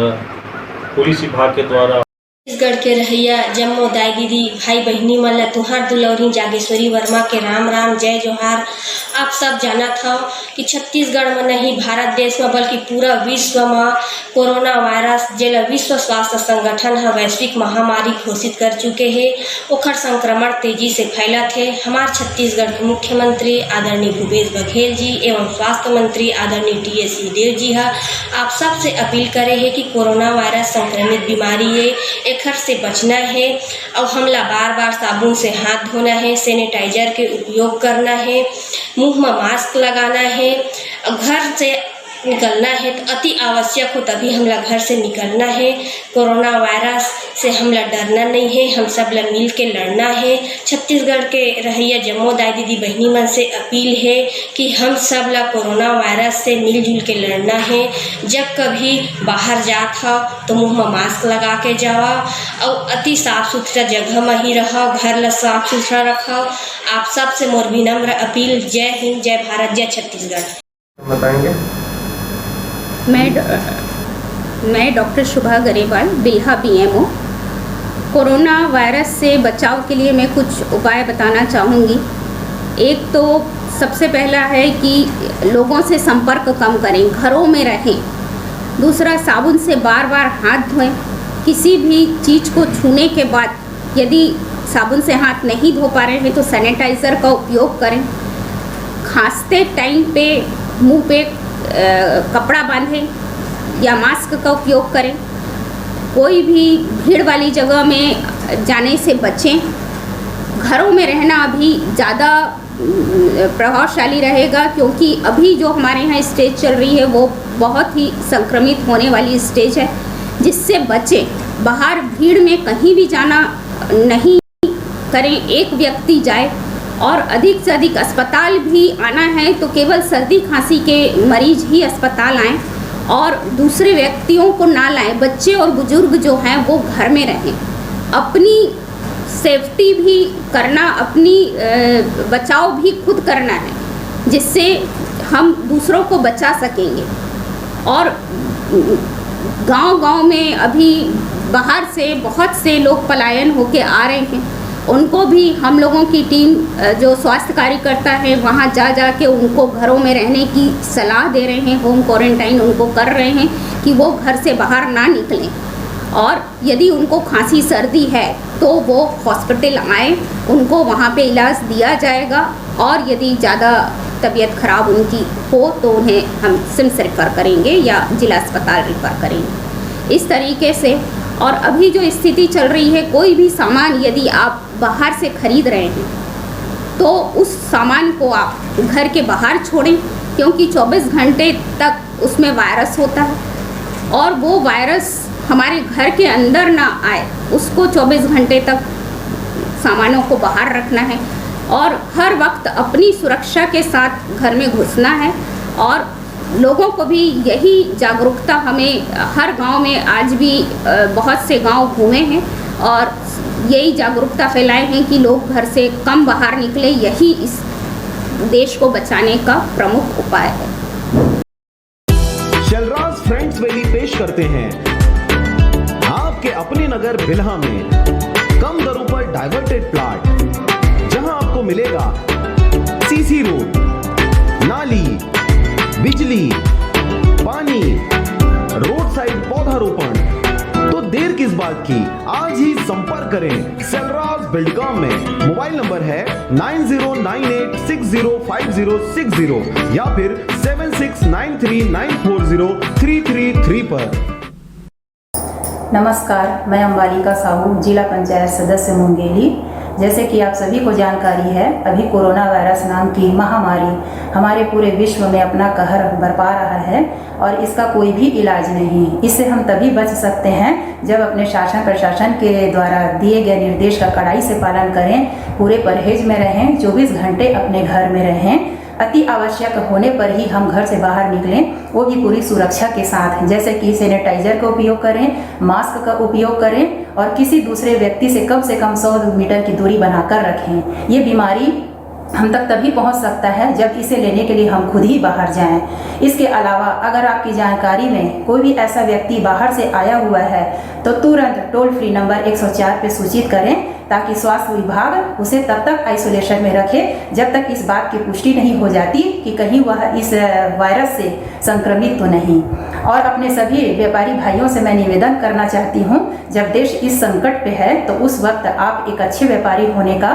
पुलिस विभाग के द्वारा छत्तीसगढ़ के रहइया जम्मो दाई दीदी भाई बहिनी मन ल तुंहर दुलौरी जागेश्वरी वर्मा के राम राम जय जोहार। आप सब जानत हव कि छत्तीसगढ़ म नहीं भारत देश म बल्कि पूरा विश्व म कोरोना वायरस जेला विश्व स्वास्थ्य संगठन ह वैश्विक महामारी घोषित कर चुके हे, ओखर संक्रमण तेजी से फैलत हे। हमार छत्तीसगढ़ के मुख्यमंत्री आदरणीय भूपेश बघेल जी एवं स्वास्थ्य मंत्री आदरणीय टीएस सिंहदेव जी ह आप सबसे अपील करे हे कि कोरोना वायरस संक्रमित बीमारी ए, एखर से बचना हे। अउ हमला बार बार साबुन से हाथ धोना हे, सैनिटाइजर के उपयोग करना हे, मुंह म मास्क लगाना हे। अउ घर से निकलना हे तो अति आवश्यक हो तभी हमला घर से निकलना हे। कोरोना वायरस से हमला डरना नहीं हे, हम सब ला मिल के लड़ना हे। छत्तीसगढ़ के रहइया जम्मो दाई दीदी बहिनी मन से अपील हे कि हम सब ला कोरोना वायरस से मिलजुल के लड़ना हे। जब कभी बाहर जात हव तो मुंह म मास्क लगा के जावा अउ अति साफ सुथरा जगह म ही रहव, घर ला साफ सुथरा रखव। आप सबसे मोर विनम्र अपील, जय हिंद, जय भारत, जय छत्तीसगढ़। बताएंगे। मैं ड- मैं doctor Shubha Grewal, Bilha BMO. Corona virus से बचाव के लिए मैं कुछ उपाय बताना चाहूँगी। एक तो सबसे पहला है कि लोगों से संपर्क कम करें, घरों में रहें। दूसरा, साबुन से बार बार हाथ धोएं। किसी भी चीज़ को छूने के बाद यदि साबुन से हाथ नहीं धो पा रहे हैं तो सैनिटाइज़र का उपयोग करें। खांसते टाइम पे मुंह पे अ, कपड़ा बांधें या मास्क का उपयोग करें। कोई भी भीड़ वाली जगह में जाने से बचें। घरों में रहना अभी ज़्यादा अम, प्रभावशाली रहेगा, क्योंकि अभी जो हमारे यहाँ स्टेज चल रही है वो बहुत ही संक्रमित होने वाली स्टेज है, जिससे बचें। बाहर भीड़ में कहीं भी जाना नहीं करें। एक व्यक्ति जाए और अधिक से अधिक, अस्पताल भी आना है तो केवल सर्दी खांसी के मरीज ही अस्पताल आएं और दूसरे व्यक्तियों को ना लाएं। बच्चे और बुजुर्ग जो हैं वो घर में रहें। अपनी सेफ्टी भी करना, अपनी अ, बचाव भी खुद करना है, जिससे हम दूसरों को बचा सकेंगे। और गांव-गांव में अभी बाहर से बहुत से लोग पलायन होके आ रहे हैं, उनको भी हम लोगों की टीम, अ, जो स्वास्थ्य कार्यकर्ता हैं, वहाँ जा जा के उनको घरों में रहने की सलाह दे रहे हैं, होम क्वारंटाइन उनको कर रहे हैं कि वो घर से बाहर ना निकलें। और यदि उनको खांसी सर्दी है तो वो हॉस्पिटल आएँ, उनको वहाँ पे इलाज दिया जाएगा। और यदि ज़्यादा तबीयत ख़राब उनकी हो तो उन्हें हम सिम्स रेफ़र करेंगे या ज़िला अस्पताल रेफ़र करेंगे, इस तरीके से। और अभी जो स्थिति चल रही है, कोई भी सामान यदि आप बाहर से खरीद रहे हैं तो उस सामान को आप घर के बाहर छोड़ें, क्योंकि चौबीस घंटे तक उसमें वायरस होता है और वो वायरस हमारे घर के अंदर ना आए, उसको चौबीस घंटे तक सामानों को बाहर रखना है। और हर वक्त अपनी सुरक्षा के साथ घर में घुसना है। और लोगों को भी यही जागरूकता, हमें हर गांव में आज भी, अ, बहुत से गांव घूमे हैं और यही जागरूकता फैलाए हैं कि लोग घर से कम बाहर निकले। यही इस देश को बचाने का प्रमुख उपाय है। शैलराज फ्रेंड्स वैली पेश करते हैं आपके अपने नगर बिल्हा में कम दरों पर डाइवर्टेड प्लाट, जहां आपको मिलेगा सीसी रोड, नाली, बिजली, पानी, रोड साइड पौधारोपण। तो देर किस बात की, आज ही संपर्क करें सैलराज बिल्डकॉम में। मोबाइल नंबर है nine zero nine eight six zero five zero six zero या फिर seven six nine three nine four zero three three three पर। नमस्कार, मैं अंबालिका साहू, जिला पंचायत सदस्य मुंगेली। जैसे कि आप सभी को जानकारी है, अभी कोरोना वायरस नाम की महामारी हमारे पूरे विश्व में अपना कहर बरपा रहा है और इसका कोई भी इलाज नहीं। इससे हम तभी बच सकते हैं जब अपने शासन प्रशासन के द्वारा दिए गए निर्देश का कड़ाई से पालन करें, पूरे परहेज में रहें, चौबीस घंटे अपने घर में रहें। अति आवश्यक होने पर ही हम घर से बाहर निकलें, वो भी पूरी सुरक्षा के साथ, जैसे कि सैनिटाइजर का उपयोग करें, मास्क का उपयोग करें और किसी दूसरे व्यक्ति से कम से कम सौ मीटर की दूरी बनाकर रखें। ये बीमारी हम तक तभी पहुंच सकता है जब इसे लेने के लिए हम खुद ही बाहर जाएं। इसके अलावा अगर आपकी जानकारी में कोई भी ऐसा व्यक्ति बाहर से आया हुआ है तो तुरंत टोल फ्री नंबर एक सौ चार पे सूचित करें, ताकि स्वास्थ्य विभाग उसे तब तक आइसोलेशन में रखे जब तक इस बात की पुष्टि नहीं हो जाती कि कहीं वह इस वायरस से संक्रमित तो नहीं। और अपने सभी व्यापारी भाइयों से मैं निवेदन करना चाहती हूँ, जब देश इस संकट पे है तो उस वक्त आप एक अच्छे व्यापारी होने का,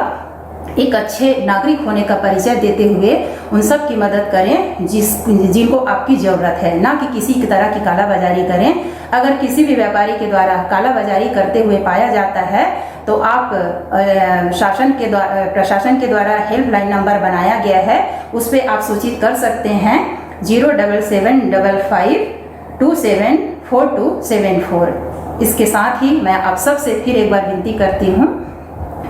एक अच्छे नागरिक होने का परिचय देते हुए उन सब की मदद करें जिस जिनको आपकी ज़रूरत है, ना कि किसी की तरह की कालाबाजारी करें। अगर किसी भी व्यापारी के द्वारा कालाबाजारी करते हुए पाया जाता है तो आप अ, शासन के द्वारा, प्रशासन के द्वारा हेल्पलाइन नंबर बनाया गया है, उस पर आप सूचित कर सकते हैं, zero double seven double five two seven four two seven four. इसके साथ ही मैं आप सबसे फिर एक बार विनती करती हूँ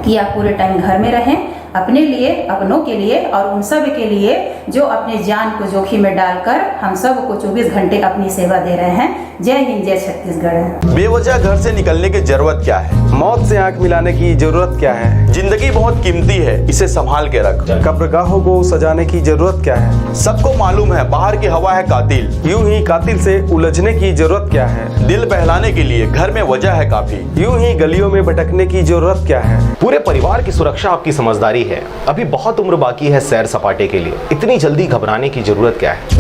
कि आप पूरे टाइम घर में रहें, अपने लिए, अपनों के लिए और उन सब के लिए जो अपने जान को जोखिम में डालकर हम सब को चौबीस घंटे अपनी सेवा दे रहे हैं। जय हिंद, जय छत्तीसगढ़। बेवजह घर से निकलने की जरूरत क्या है? मौत से आंख मिलाने की जरूरत क्या है? जिंदगी बहुत कीमती है, इसे संभाल के रख। कब्रगाहों को सजाने की जरूरत क्या है? सबको मालूम है, बाहर की हवा है कातिल। यूं ही कातिल से उलझने की जरूरत क्या है? दिल बहलाने के लिए घर में वजह है काफी। यूं ही गलियों में भटकने की जरूरत क्या है? पूरे परिवार की सुरक्षा आपकी समझदारी है। अभी बहुत उम्र बाकी है सैर सपाटे के लिए, इतनी जल्दी घबराने की जरूरत क्या है?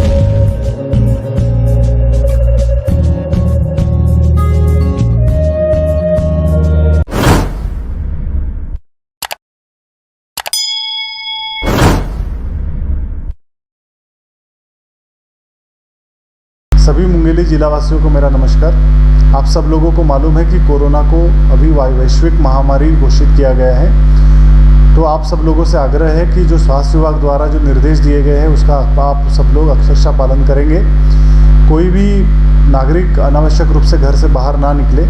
सभी मुंगेली जिलावासियों को मेरा नमस्कार। आप सब लोगों को मालूम है कि कोरोना को अभी वा-, वैश्विक महामारी घोषित किया गया है। तो आप सब लोगों से आग्रह है कि जो स्वास्थ्य विभाग द्वारा जो निर्देश दिए गए हैं, उसका आप सब लोग अक्षरशः पालन करेंगे। कोई भी नागरिक अनावश्यक रूप से घर से बाहर ना निकले।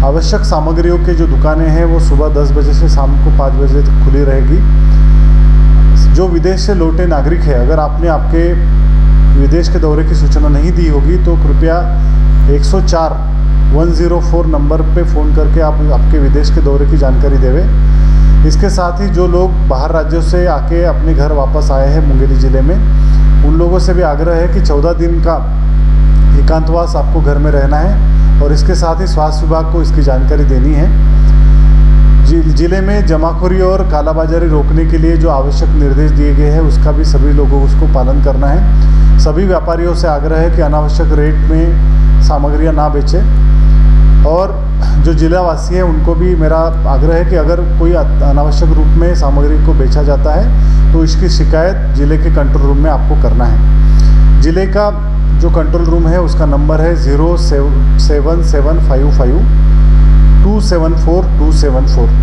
आवश्यक सामग्रियों के जो दुकानें हैं, वो सुबह दस बजे से शाम को पाँच बजे तक खुली रहेगी। जो विदेश से लौटे नागरिक है, अगर आपने आपके विदेश के दौरे की सूचना नहीं दी होगी, तो कृपया एक सौ चार, वन ज़ीरो फ़ोर नंबर पे फ़ोन करके आप आपके विदेश के दौरे की जानकारी देवे। इसके साथ ही जो लोग बाहर राज्यों से आके अपने घर वापस आए हैं मुंगेली ज़िले में, उन लोगों से भी आग्रह है कि चौदह दिन का एकांतवास आपको घर में रहना है और इसके साथ ही स्वास्थ्य विभाग को इसकी जानकारी देनी है। जि-, जिले में जमाखोरी और कालाबाजारी रोकने के लिए जो आवश्यक निर्देश दिए गए हैं, उसका भी सभी लोगों को उसको पालन करना है। सभी व्यापारियों से आग्रह है कि अनावश्यक रेट में सामग्रियां ना बेचें और जो जिलावासी हैं, उनको भी मेरा आग्रह है कि अगर कोई अत-, अनावश्यक रूप में सामग्री को बेचा जाता है, तो इसकी शिकायत जिले के कंट्रोल रूम में आपको करना है। जिले का जो कंट्रोल रूम है, उसका नंबर है zero seven seven five five two seven four two seven four.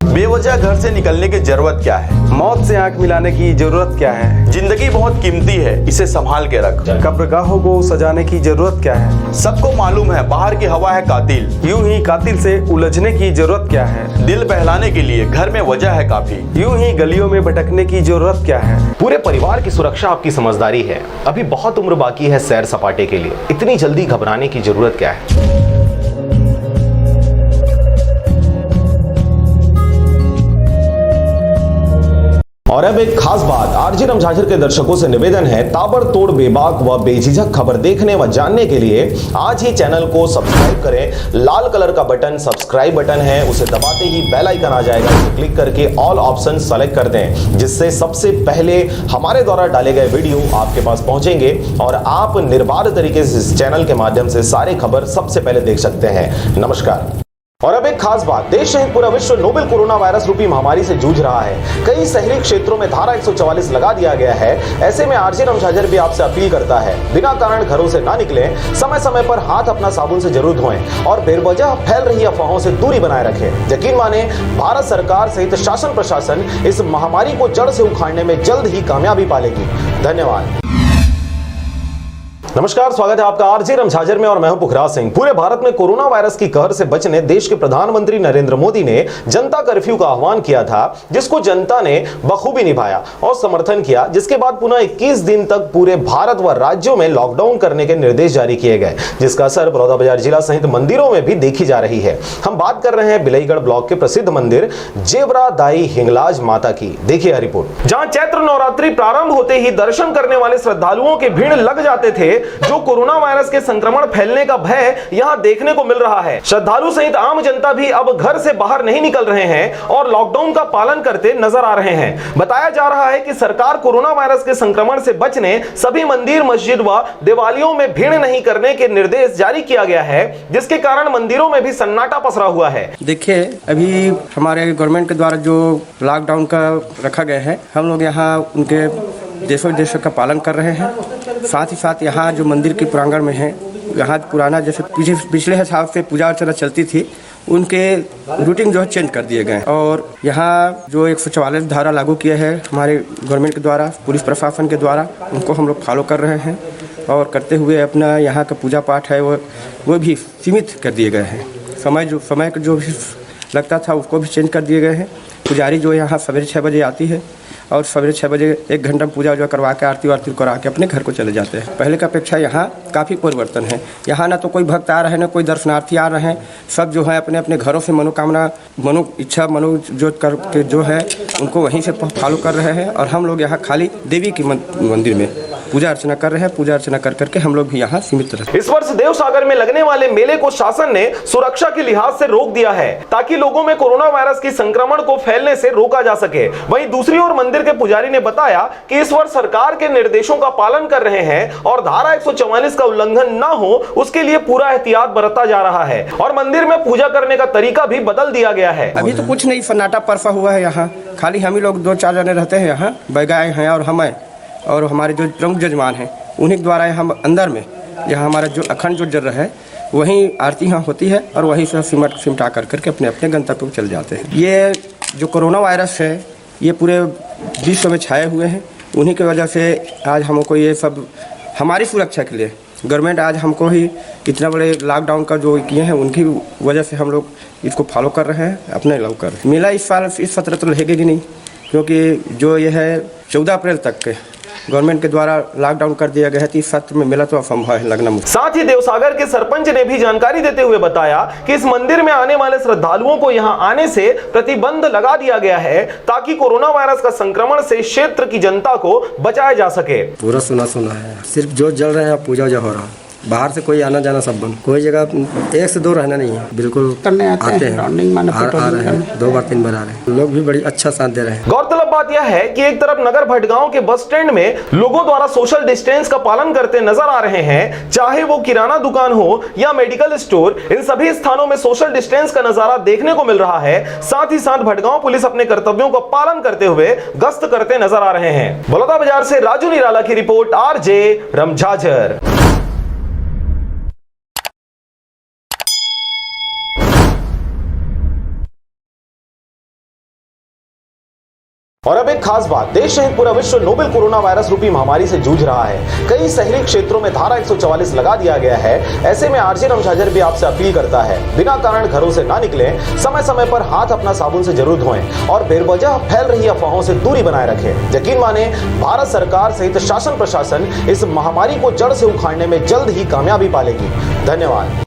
बेवजह घर से निकलने की जरूरत क्या है? मौत से आंख मिलाने की जरूरत क्या है? जिंदगी बहुत कीमती है, इसे संभाल के रख। कब्रगाहों को सजाने की जरूरत क्या है? सबको मालूम है, बाहर की हवा है कातिल। यूं ही कातिल से उलझने की जरूरत क्या है? दिल बहलाने के लिए घर में वजह है काफी। यूं ही गलियों में भटकने की जरूरत क्या है? पूरे परिवार की सुरक्षा आपकी समझदारी है। अभी बहुत उम्र बाकी है सैर सपाटे के लिए, इतनी जल्दी घबराने की जरूरत क्या है? और अब एक खास बात, आरजे रामझाझर के दर्शकों से निवेदन है, ताबड़तोड़ बेबाक व बेझिझक खबर देखने व जानने के लिए आज ही चैनल को सब्सक्राइब करें। लाल कलर का बटन सब्सक्राइब बटन है, उसे दबाते ही बेल आइकन आ जाएगा, उसे क्लिक करके ऑल ऑप्शन सेलेक्ट कर दें, जिससे सबसे पहले हमारे द्वारा डाले गए वीडियो आपके पास पहुंचेंगे और आप निर्बाध तरीके से इस चैनल के माध्यम से सारी खबर सबसे पहले देख सकते हैं। नमस्कार। और अब एक खास बात, देश सहित पूरा विश्व नोबेल कोरोना वायरस रूपी महामारी से जूझ रहा है। कई शहरी क्षेत्रों में धारा एक सौ चवालीस लगा दिया गया है। ऐसे में आरजे रामझाझर भी आपसे अपील करता है, बिना कारण घरों से ना निकलें, समय समय पर हाथ अपना साबुन से जरूर धोएं और बेवजह फैल रही अफवाहों से दूरी बनाए रखें। यकीन माने, भारत सरकार सहित शासन प्रशासन इस महामारी को जड़ से उखाड़ने में जल्द ही कामयाबी पालेगी। धन्यवाद। नमस्कार, स्वागत है आपका आरजे रमझाझर में और मैं हूं पुखराज सिंह। पूरे भारत में कोरोना वायरस की कहर से बचने देश के प्रधानमंत्री नरेंद्र मोदी ने जनता कर्फ्यू का आह्वान किया था, जिसको जनता ने बखूबी निभाया और समर्थन किया, जिसके बाद पुनः इक्कीस दिन तक पूरे भारत व राज्यों में लॉकडाउन करने के निर्देश जारी किए गए, जिसका असर बलौदाबाजार जिला सहित मंदिरों में भी देखी जा रही है। हम बात कर रहे हैं बिलईगढ़ ब्लॉक के प्रसिद्ध मंदिर जेवरा दाई हिंगलाज माता की। देखिए यह रिपोर्ट। जहां चैत्र नवरात्रि प्रारंभ होते ही दर्शन करने वाले श्रद्धालुओं के भीड़ लग जाते थे, जो कोरोना वायरस के संक्रमण फैलने का भय यहां देखने को मिल रहा है। श्रद्धालु सहित आम जनता भी अब घर से बाहर नहीं निकल रहे हैं और लॉकडाउन का पालन करते नजर आ रहे हैं। बताया जा रहा है कि सरकार कोरोना वायरस के संक्रमण से बचने सभी मंदिर, मस्जिद व देवालयों में भीड़ नहीं करने के निर्देश जारी किया गया है, जिसके कारण मंदिरों में भी सन्नाटा पसरा हुआ है। देखिए, अभी हमारे गवर्नमेंट के द्वारा जो लॉकडाउन का रखा गया है, हम लोग यहाँ उनके देशों निर्देशों का पालन कर रहे हैं। साथ ही साथ यहाँ जो मंदिर के प्रांगण में है, यहाँ पुराना जैसे पीछे, पिछले हिसाब से पूजा अर्चना चलती थी, उनके रूटीन जो है चेंज कर दिए गए हैं। और यहाँ जो एक सौ चवालीस धारा लागू किया है हमारे गवर्नमेंट के द्वारा, पुलिस प्रशासन के द्वारा, उनको हम लोग फॉलो कर रहे हैं और करते हुए अपना यहाँ का पूजा पाठ है वो वो भी सीमित कर दिए गए हैं। समय जो समय का जो भी लगता था उसको भी चेंज कर दिए गए हैं। पुजारी जो यहाँ सवेरे छः बजे आती है और सवेरे छः बजे एक घंटा पूजा वूजा करवा के आरती वारती करा के अपने घर को चले जाते हैं। पहले की अपेक्षा यहाँ काफ़ी परिवर्तन है। यहाँ ना तो कोई भक्त आ रहे हैं, ना कोई दर्शनार्थी आ रहे हैं। सब जो है अपने अपने घरों से मनोकामना, मनो इच्छा, मनो जो करके जो है उनको वहीं से फॉलो कर रहे हैं। और हम लोग यहाँ खाली देवी के मन-, मंदिर में पूजा अर्चना कर रहे हैं। पूजा अर्चना कर करके हम लोग भी यहाँ सीमित रहते हैं। इस वर्ष देवसागर में लगने वाले मेले को शासन ने सुरक्षा के लिहाज से रोक दिया है, ताकि लोगों में कोरोना वायरस की संक्रमण को फैलने से रोका जा सके। वहीं दूसरी ओर मंदिर के पुजारी ने बताया कि इस वर्ष सरकार के निर्देशों का पालन कर रहे हैं और धारा एक सौ चवालीस का उल्लंघन न हो, उसके लिए पूरा एहतियात बरता जा रहा है और मंदिर में पूजा करने का तरीका भी बदल दिया गया है। अभी तो कुछ नहीं, सन्नाटा परसा हुआ है यहाँ। खाली हम ही लोग दो चार जने रहते हैं यहाँ, बैगाए हैं और हम हैं, और हमारे जो प्रमुख जजमान हैं, उन्हीं के द्वारा हम अंदर में, यहाँ हमारा जो अखंड जो जल रहा है, वहीं आरती यहाँ होती है और वहीं से सिमट सिमटा कर करके अपने अपने गंतव्य को चले जाते हैं। ये जो कोरोना वायरस है, ये पूरे विश्व में छाए हुए हैं। उन्हीं की वजह से आज हमको ये सब, हमारी सुरक्षा के लिए गवर्नमेंट आज हमको ही इतना बड़े लॉकडाउन का जो किए हैं, उनकी वजह से हम लोग इसको फॉलो कर रहे हैं, अपने अलाउ कर रहे हैं। मेला इस साल, इस सत्र तो लगेगी नहीं, क्योंकि जो ये है चौदह अप्रैल तक के गवर्नमेंट के द्वारा लॉकडाउन कर दिया गया है, तो इस सत्र में मेला तो असंभव है लगना मुश्किल। साथ ही देवसागर के सरपंच ने भी जानकारी देते हुए बताया कि इस मंदिर में आने वाले श्रद्धालुओं को यहां आने से प्रतिबंध लगा दिया गया है, ताकि कोरोना वायरस का संक्रमण से क्षेत्र की जनता को बचाया जा सके। पूरा सुना सुना है, सिर्फ जो जल रहे हैं, पूजा जो हो रहा है, बाहर से कोई आना जाना सब बंद। कोई जगह एक से दो रहना नहीं है, बिल्कुल करने आते आते हैं, हैं। राउंडिंग माने आ, पेट्रोलिंग आ रहे हैं, करने। दो बार तीन बार आ रहे हैं। लोग भी बड़ी अच्छा साथ दे रहे हैं। गौरतलब बात यह है कि एक तरफ नगर भटगांव के बस स्टैंड में लोगों द्वारा सोशल डिस्टेंस का पालन करते नजर आ रहे हैं, चाहे वो किराना दुकान हो या मेडिकल स्टोर, इन सभी स्थानों में सोशल डिस्टेंस का नजारा देखने को मिल रहा है। साथ ही साथ भटगांव पुलिस अपने कर्तव्यों का पालन करते हुए गश्त करते नजर आ रहे हैं। बलौदाबाजार से राजू निराला की रिपोर्ट, आरजे रमझाझर। और अब एक खास बात, देश सहित पूरा विश्व नोबेल कोरोना वायरस रूपी महामारी से जूझ रहा है। कई शहरी क्षेत्रों में धारा एक सौ चवालीस लगा दिया गया है। ऐसे में आरजे रमझाझर भी आपसे अपील करता है, बिना कारण घरों से ना निकलें, समय समय पर हाथ अपना साबुन से जरूर धोएं और बेवजह फैल रही अफवाहों से दूरी बनाए रखें। यकीन माने, भारत सरकार सहित शासन प्रशासन इस महामारी को जड़ से उखाड़ने में जल्द ही कामयाबी पालेगी। धन्यवाद।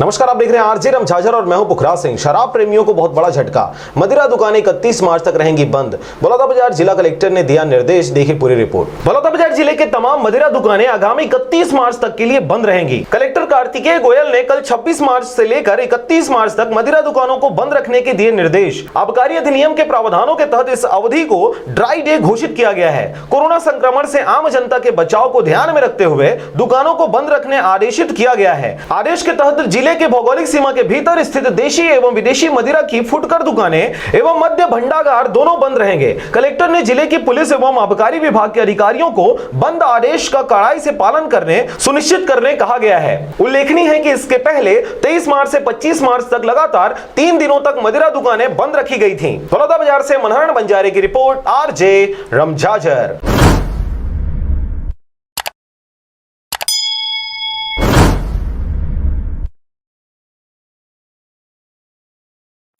नमस्कार, आप देख रहे हैं आरजे रमझाझर और मैं हूं पुखराज सिंह। शराब प्रेमियों को बहुत बड़ा झटका, मदिरा दुकानें इकतीस मार्च तक रहेंगी बंद, बलौदाबाजार जिला कलेक्टर ने दिया निर्देश। देखिए पूरी रिपोर्ट। बलौदाबाजार जिले के तमाम मदिरा दुकानें आगामी इकतीस मार्च तक के लिए बंद रहेंगी। कलेक्टर कार्तिकेय गोयल ने कल छब्बीस मार्च से लेकर इकतीस मार्च तक मदिरा दुकानों को बंद रखने के दिए निर्देश। आबकारी अधिनियम के प्रावधानों के तहत इस अवधि को ड्राई डे घोषित किया गया है। कोरोना संक्रमण से आम जनता के बचाव को ध्यान में रखते हुए दुकानों को बंद रखने आदेशित किया गया है। आदेश के तहत जिले के भौगोलिक सीमा के भीतर स्थित देशी एवं विदेशी मदिरा की फुटकर दुकानें एवं मद्य भंडागार दोनों बंद रहेंगे। कलेक्टर ने जिले की पुलिस एवं आबकारी विभाग के अधिकारियों को बंद आदेश का कड़ाई से पालन करने सुनिश्चित करने कहा गया है। उल्लेखनीय है कि इसके पहले तेईस मार्च से पच्चीस मार्च तक लगातार तीन दिनों तक मदिरा दुकानें बंद रखी गई थीं। बलौदाबाजार से मनहरण बंजारे की रिपोर्ट, आरजे रमझाझर।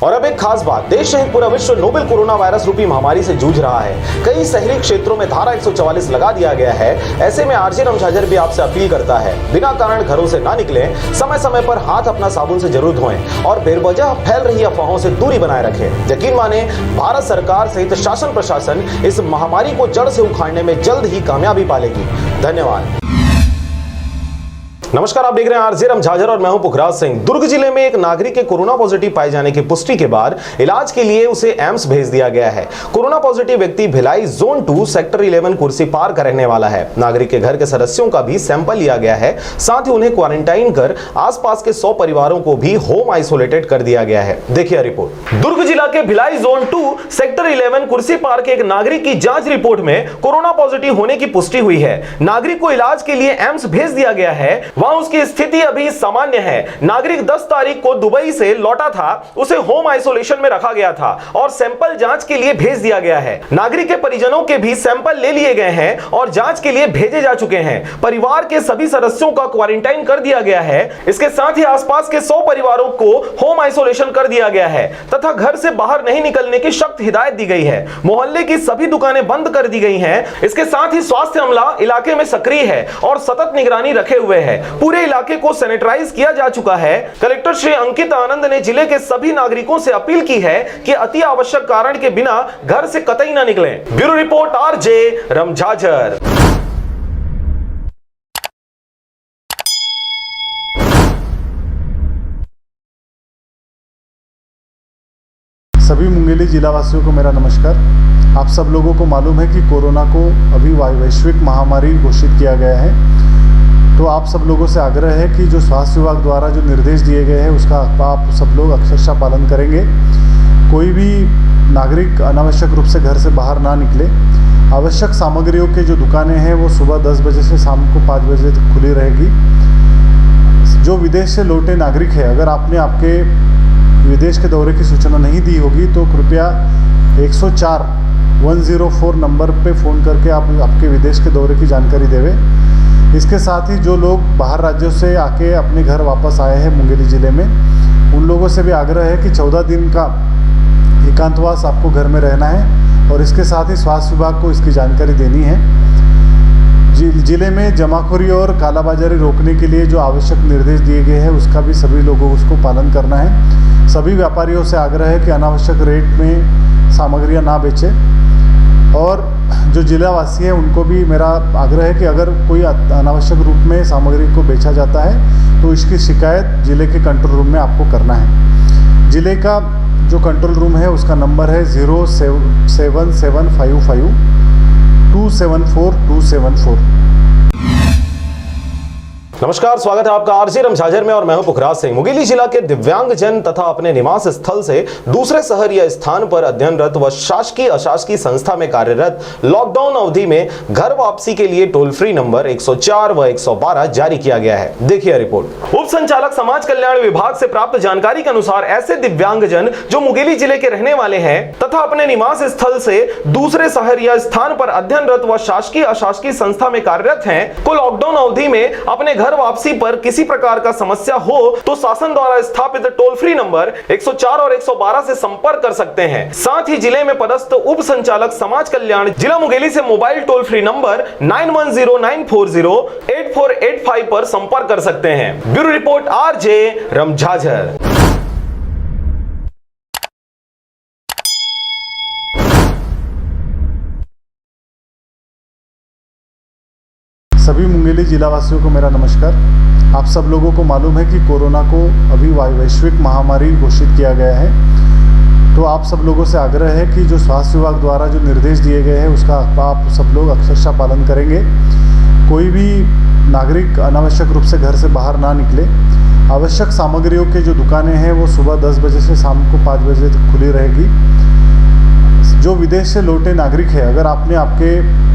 और अब एक खास बात, देश सहित पूरा विश्व नोवेल कोरोना वायरस रूपी महामारी से जूझ रहा है। कई शहरी क्षेत्रों में धारा एक सौ चवालीस लगा दिया गया है। ऐसे में आरजे रमझाझर भी आपसे अपील करता है, बिना कारण घरों से ना निकलें, समय समय पर हाथ अपना साबुन से जरूर धोएं और बेवजह फैल रही अफवाहों से दूरी बनाए रखें। यकीन माने, भारत सरकार सहित शासन प्रशासन इस महामारी को जड़ से उखाड़ने में जल्द ही कामयाबी पालेगी। धन्यवाद। नमस्कार, आप देख रहे हैं आरजे रमझाझर और मैं हूं पुखराज सिंह। दुर्ग जिले में एक नागरिक के कोरोना पॉजिटिव पाए जाने की पुष्टि के बाद इलाज के लिए उसे एम्स भेज दिया गया है। कोरोना पॉजिटिव व्यक्ति Bhilai zone two sector eleven कुर्सी पार का रहने वाला है। नागरिक के घर के सदस्यों का भी सैंपल लिया गया है, साथ ही उन्हें क्वारंटाइन कर आसपास के सौ परिवारों को भी होम आइसोलेटेड कर दिया गया है। देखिए रिपोर्ट। दुर्ग जिला के Bhilai zone two sector eleven कुर्सी पार के एक नागरिक की जांच रिपोर्ट में कोरोना पॉजिटिव होने की पुष्टि हुई है। नागरिक को इलाज के लिए एम्स भेज दिया गया है। वहां उसकी स्थिति अभी सामान्य है। नागरिक दस तारीख को दुबई से लौटा था। उसे होम आइसोलेशन में रखा गया था और सैंपल जांच के लिए भेज दिया गया है। नागरिक के परिजनों के भी सैंपल ले लिए गए हैं और जांच के लिए भेजे जा चुके हैं। परिवार के सभी सदस्यों का क्वारंटाइन कर दिया गया है। इसके साथ ही आसपास के सौ परिवारों को होम आइसोलेशन कर दिया गया है तथा घर से बाहर नहीं निकलने की सख्त हिदायत दी गई है। मोहल्ले की सभी दुकानें बंद कर दी गई हैं। इसके साथ ही स्वास्थ्य अमला इलाके में सक्रिय है और सतत निगरानी रखे हुए है। पूरे इलाके को सैनिटाइज किया जा चुका है। कलेक्टर श्री अंकित आनंद ने जिले के सभी नागरिकों से अपील की है कि अति आवश्यक कारण के बिना घर से कतई न निकलें। Bureau report, RJ Ramjhajhar. सभी मुंगेली जिलावासियों को मेरा नमस्कार। आप सब लोगों को मालूम है कि कोरोना को अभी वा-, वैश्विक महामारी घोषित किया गया है। तो आप सब लोगों से आग्रह है कि जो स्वास्थ्य विभाग द्वारा जो निर्देश दिए गए हैं, उसका आप सब लोग अक्षरशः पालन करेंगे। कोई भी नागरिक अनावश्यक रूप से घर से बाहर ना निकले। आवश्यक सामग्रियों के जो दुकानें हैं, वो सुबह दस बजे से शाम को पाँच बजे तक खुली रहेगी। जो विदेश से लौटे नागरिक है, अगर आपने आपके विदेश के दौरे की सूचना नहीं दी होगी, तो कृपया एक सौ चार, वन ज़ीरो फ़ोर नंबर पे फ़ोन करके आप आपके विदेश के दौरे की जानकारी देवे। इसके साथ ही जो लोग बाहर राज्यों से आके अपने घर वापस आए हैं मुंगेली ज़िले में, उन लोगों से भी आग्रह है कि चौदह दिन का एकांतवास आपको घर में रहना है और इसके साथ ही स्वास्थ्य विभाग को इसकी जानकारी देनी है। जि-, जिले में जमाखोरी और कालाबाजारी रोकने के लिए जो आवश्यक निर्देश दिए गए हैं, उसका भी सभी लोगों को उसको पालन करना है। सभी व्यापारियों से आग्रह है कि अनावश्यक रेट में सामग्रियां ना बेचें और जो जिलावासी हैं, उनको भी मेरा आग्रह है कि अगर कोई अत-, अनावश्यक रूप में सामग्री को बेचा जाता है, तो इसकी शिकायत जिले के कंट्रोल रूम में आपको करना है। जिले का जो कंट्रोल रूम है, उसका नंबर है zero seven seven five five two seven four two seven four. नमस्कार, स्वागत है आपका आरजे रमझाझर में और मैं हूं पुखराज सिंह। मुंगेली जिला के दिव्यांगजन तथा अपने निवास स्थल से दूसरे शहर या स्थान पर अध्ययनरत व शासकीय अशासकीय संस्था में कार्यरत लॉकडाउन अवधि में घर वापसी के लिए टोल फ्री नंबर एक सौ चार व एक सौ बारह जारी किया गया है। देखिए रिपोर्ट। उप संचालक समाज कल्याण विभाग से प्राप्त जानकारी के अनुसार, ऐसे दिव्यांगजन जो मुंगेली जिले के रहने वाले हैं तथा अपने निवास स्थल से दूसरे शहर या स्थान पर अध्ययनरत व शासकीय अशासकीय संस्था में कार्यरत हैं, को लॉकडाउन अवधि में अपने घर वापसी पर किसी प्रकार का समस्या हो, तो शासन द्वारा स्थापित टोल फ्री नंबर एक सौ चार और एक सौ बारह से संपर्क कर सकते हैं। साथ ही जिले में पदस्थ उप संचालक समाज कल्याण जिला मुंगेली से mobile toll free number nine one zero nine four zero eight four eight five पर संपर्क कर सकते हैं। Bureau report, RJ Ramjhajhar. सभी मुंगेली जिलावासियों को मेरा नमस्कार। आप सब लोगों को मालूम है कि कोरोना को अभी वा-, वैश्विक महामारी घोषित किया गया है। तो आप सब लोगों से आग्रह है कि जो स्वास्थ्य विभाग द्वारा जो निर्देश दिए गए हैं, उसका आप सब लोग अक्षरशः पालन करेंगे। कोई भी नागरिक अनावश्यक रूप से घर से बाहर ना निकले। आवश्यक सामग्रियों के जो दुकानें हैं, वो सुबह दस बजे से शाम को पाँच बजे तक खुली रहेगी। जो विदेश से लौटे नागरिक है, अगर आपने आपके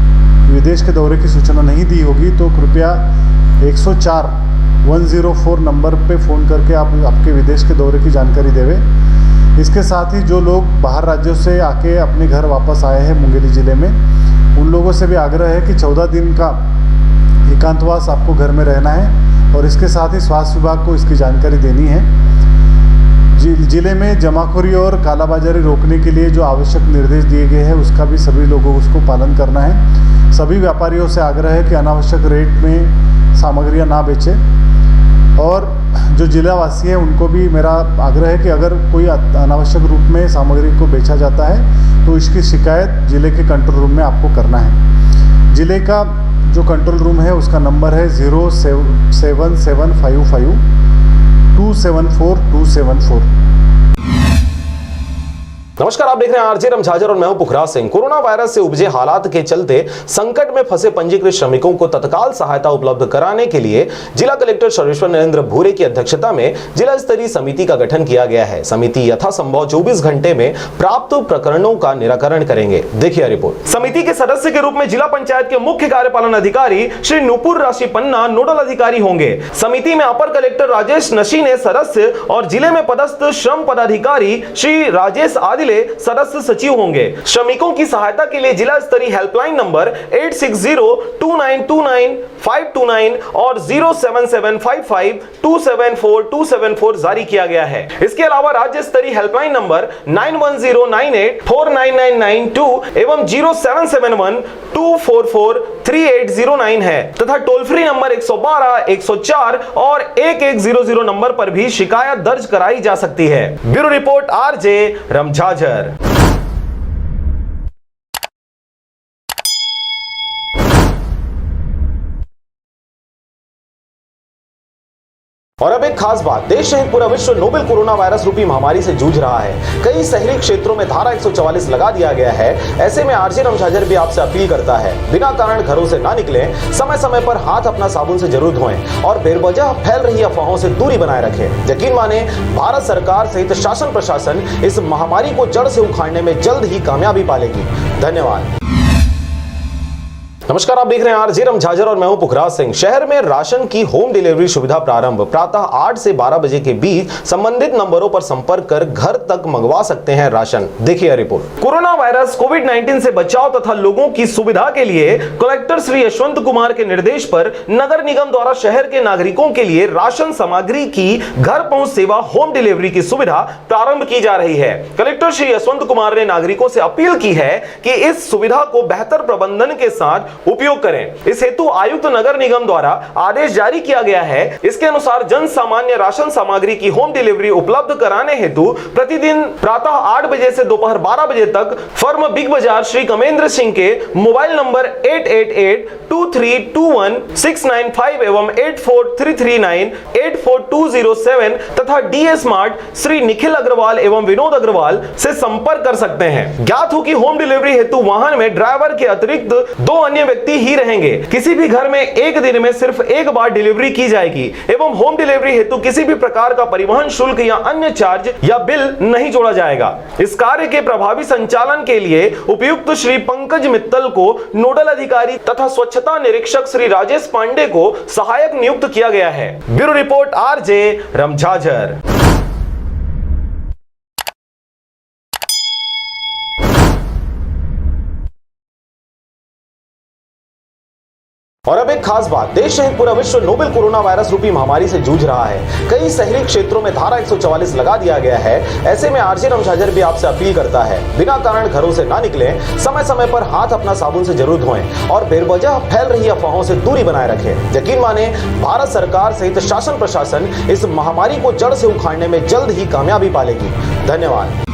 विदेश के दौरे की सूचना नहीं दी होगी, तो कृपया एक सौ चार, वन ज़ीरो फ़ोर नंबर पे फ़ोन करके आप आपके विदेश के दौरे की जानकारी देवे। इसके साथ ही जो लोग बाहर राज्यों से आके अपने घर वापस आए हैं मुंगेली ज़िले में, उन लोगों से भी आग्रह है कि चौदह दिन का एकांतवास आपको घर में रहना है और इसके साथ ही स्वास्थ्य विभाग को इसकी जानकारी देनी है। जि-, जिले में जमाखोरी और कालाबाजारी रोकने के लिए जो आवश्यक निर्देश दिए गए हैं, उसका भी सभी लोगों को उसको पालन करना है। सभी व्यापारियों से आग्रह है कि अनावश्यक रेट में सामग्रियां ना बेचें। और जो जिलावासी हैं, उनको भी मेरा आग्रह है कि अगर कोई अत-, अनावश्यक रूप में सामग्री को बेचा जाता है, तो इसकी शिकायत जिले के कंट्रोल रूम में आपको करना है। जिले का जो कंट्रोल रूम है, उसका नंबर है zero seven seven five five two seven four two seven four. नमस्कार, आप देख रहे हैं आरजे रमझाझर और मैं हूं पुखराज सिंह। कोरोना वायरस से उपजे हालात के चलते संकट में फंसे पंजीकृत श्रमिकों को तत्काल सहायता उपलब्ध कराने के लिए जिला कलेक्टर सर्वेश्वर नरेंद्र भूरे की अध्यक्षता में जिला स्तरीय समिति का गठन किया गया है। समिति यथासंभव चौबीस घंटे में प्राप्त प्रकरणों का निराकरण करेंगे। देखिए रिपोर्ट। समिति के सदस्य के रूप में जिला पंचायत के मुख्य कार्यपालन अधिकारी श्री नूपुर राशि पन्ना नोडल अधिकारी होंगे। समिति में अपर कलेक्टर राजेश नशीने सदस्य और जिले में पदस्थ श्रम पदाधिकारी श्री राजेश आदिले सदस्य सचिव होंगे। श्रमिकों की सहायता के लिए जिला स्तरीय helpline number eight six zero two nine two nine five two nine और zero seven seven five five two seven four two seven four जारी किया गया है। इसके अलावा राज्य स्तरीय helpline number nine one zero nine eight four nine nine nine two एवं zero seven seven one two four four three eight zero nine है तथा टोल फ्री नंबर एक सौ बारह, एक सौ चार और एक एक ज़ीरो ज़ीरो नंबर पर भी शिकायत दर्ज कराई जा सकती है। Bureau report, RJ Ramjhajhar. और अब एक खास बात, देश सहित पूरा विश्व नोबेल कोरोना वायरस रूपी महामारी से जूझ रहा है। कई शहरी क्षेत्रों में धारा एक सौ चवालीस लगा दिया गया है। ऐसे में आरजे रमझाझर भी आपसे अपील करता है, बिना कारण घरों से ना निकलें, समय समय पर हाथ अपना साबुन से जरूर धोएं और बेवजह फैल रही अफवाहों से दूरी बनाए रखें। यकीन माने, भारत सरकार सहित शासन प्रशासन इस महामारी को जड़ से उखाड़ने में जल्द ही कामयाबी पालेगी। धन्यवाद। नमस्कार, आप देख रहे हैं आरजे रमझाझर और मैं हूं पुखराज सिंह। शहर में राशन की होम डिलीवरी सुविधा प्रारंभ, प्रातः आठ से बारह बजे के बीच संबंधित नंबरों पर संपर्क कर घर तक मंगवा सकते हैं राशन। देखिए report. Corona virus Covid nineteen से बचाव तथा लोगों की सुविधा के लिए कलेक्टर श्री यशवंत कुमार के निर्देश पर नगर निगम द्वारा शहर के नागरिकों के लिए राशन सामग्री की घर पहुंच सेवा, होम डिलीवरी की सुविधा प्रारंभ की जा रही है। कलेक्टर श्री यशवंत कुमार ने नागरिकों से अपील की है कि इस सुविधा को बेहतर प्रबंधन के साथ उपयोग करें। इस हेतु आयुक्त नगर निगम द्वारा आदेश जारी किया गया है। इसके अनुसार जन सामान्य राशन सामग्री की होम डिलीवरी उपलब्ध कराने हेतु प्रतिदिन प्रातः आठ बजे से दोपहर बारह बजे तक फर्म बिग बाजार श्री कमेंद्र सिंह के mobile number eight eight eight two three two one six nine five एवं eight four three three nine eight four two zero seven तथा डीएस मार्ट श्री निखिल अग्रवाल एवं विनोद अग्रवाल से संपर्क कर सकते हैं। ज्ञात हो कि होम डिलीवरी हेतु वाहन में ड्राइवर के अतिरिक्त दो अन्य व्यक्ति ही रहेंगे। किसी भी घर में एक दिन में सिर्फ एक बार डिलीवरी की जाएगी एवं होम डिलीवरी हेतु किसी भी प्रकार का परिवहन शुल्क या अन्य चार्ज या बिल नहीं जोड़ा जाएगा। इस कार्य के प्रभावी संचालन के लिए उपयुक्त श्री पंकज मित्तल को नोडल अधिकारी तथा स्वच्छता निरीक्षक श्री राजेश पांडे को सहायक नियुक्त किया गया है। Bureau report, RJ Ramjhajhar. और अब एक खास बात, देश सहित पूरा विश्व नोबेल कोरोना वायरस रूपी महामारी से जूझ रहा है। कई शहरी क्षेत्रों में धारा एक सौ चवालीस लगा दिया गया है। ऐसे में आरजे रमझाझर भी आपसे अपील करता है, बिना कारण घरों से ना निकलें, समय समय पर हाथ अपना साबुन से जरूर धोएं और बेवजह फैल रही अफवाहों से दूरी बनाए रखें। यकीन माने, भारत सरकार सहित शासन प्रशासन इस महामारी को जड़ से उखाड़ने में जल्द ही कामयाबी पालेगी। धन्यवाद।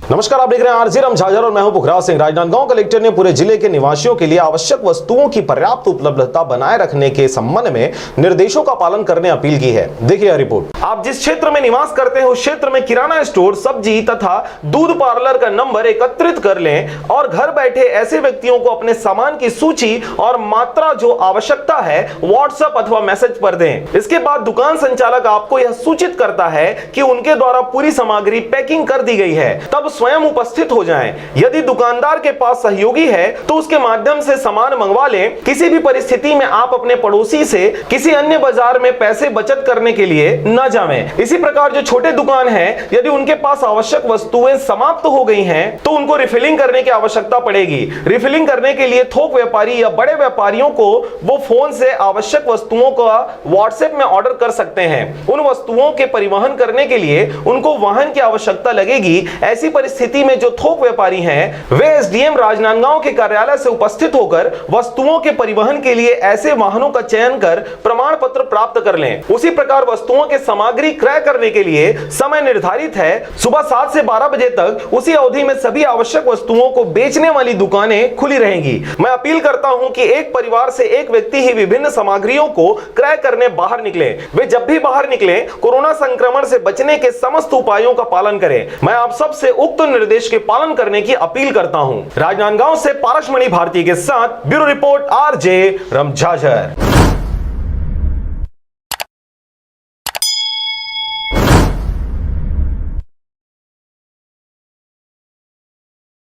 नमस्कार, आप देख रहे हैं आरजे रमझाझर और मैं हूं पुखराज सिंह। राजनांदगांव कलेक्टर ने पूरे जिले के निवासियों के लिए आवश्यक वस्तुओं की पर्याप्त उपलब्धता बनाए रखने के संबंध में निर्देशों का पालन करने अपील की है। देखिए यह रिपोर्ट। आप जिस क्षेत्र में निवास करते हैं, उस क्षेत्र में किराना स्टोर, सब्जी तथा दूध पार्लर का नंबर एकत्रित कर लें और घर बैठे ऐसे व्यक्तियों को अपने सामान की सूची और मात्रा जो आवश्यकता है, WhatsApp अथवा मैसेज पर दें। इसके बाद दुकान संचालक आपको यह सूचित करता है कि उनके द्वारा पूरी सामग्री पैकिंग कर दी गई है। तब स्वयं उपस्थित हो जाएं। यदि दुकानदार के पास सहयोगी है, तो उसके माध्यम से सामान मंगवा लें। किसी भी परिस्थिति में आप अपने पड़ोसी से किसी अन्य बाजार में पैसे बचत करने के लिए न जावें। इसी प्रकार जो छोटे दुकान हैं, यदि उनके पास आवश्यक वस्तुएं समाप्त हो गई हैं, तो उनको रिफिलिंग करने की आवश्यकता पड़ेगी। रिफिलिंग करने के लिए थोक व्यापारी या बड़े व्यापारियों को वो फोन से आवश्यक वस्तुओं का WhatsApp में ऑर्डर कर सकते हैं। उन वस्तुओं के परिवहन करने के लिए उनको वाहन की आवश्यकता लगेगी। ऐसी परिस्थिति में जो थोक व्यापारी हैं, वे एसडीएम राजनांदगांव के कार्यालय से उपस्थित होकर वस्तुओं के परिवहन के लिए ऐसे वाहनों का चयन कर प्रमाण पत्र प्राप्त कर लें। उसी प्रकार वस्तुओं के सामग्री क्रय करने के लिए समय निर्धारित है। सुबह सात से बारह बजे तक उसी अवधि में सभी आवश्यक वस्तुओं को बेचने वाली दुकानें खुली रहेंगी। मैं अपील करता हूं कि एक परिवार से एक व्यक्ति ही विभिन्न सामग्रियों को क्रय करने बाहर निकले। वे जब भी बाहर निकलें, कोरोना संक्रमण से बचने के समस्त उपायों का पालन करें। मैं आप सबसे उक्त निर्देश के पालन करने की अपील करता हूं। राजनांदगांव से पारसमणि भारती के साथ ब्यूरो रिपोर्ट, आरजे रमझाझर।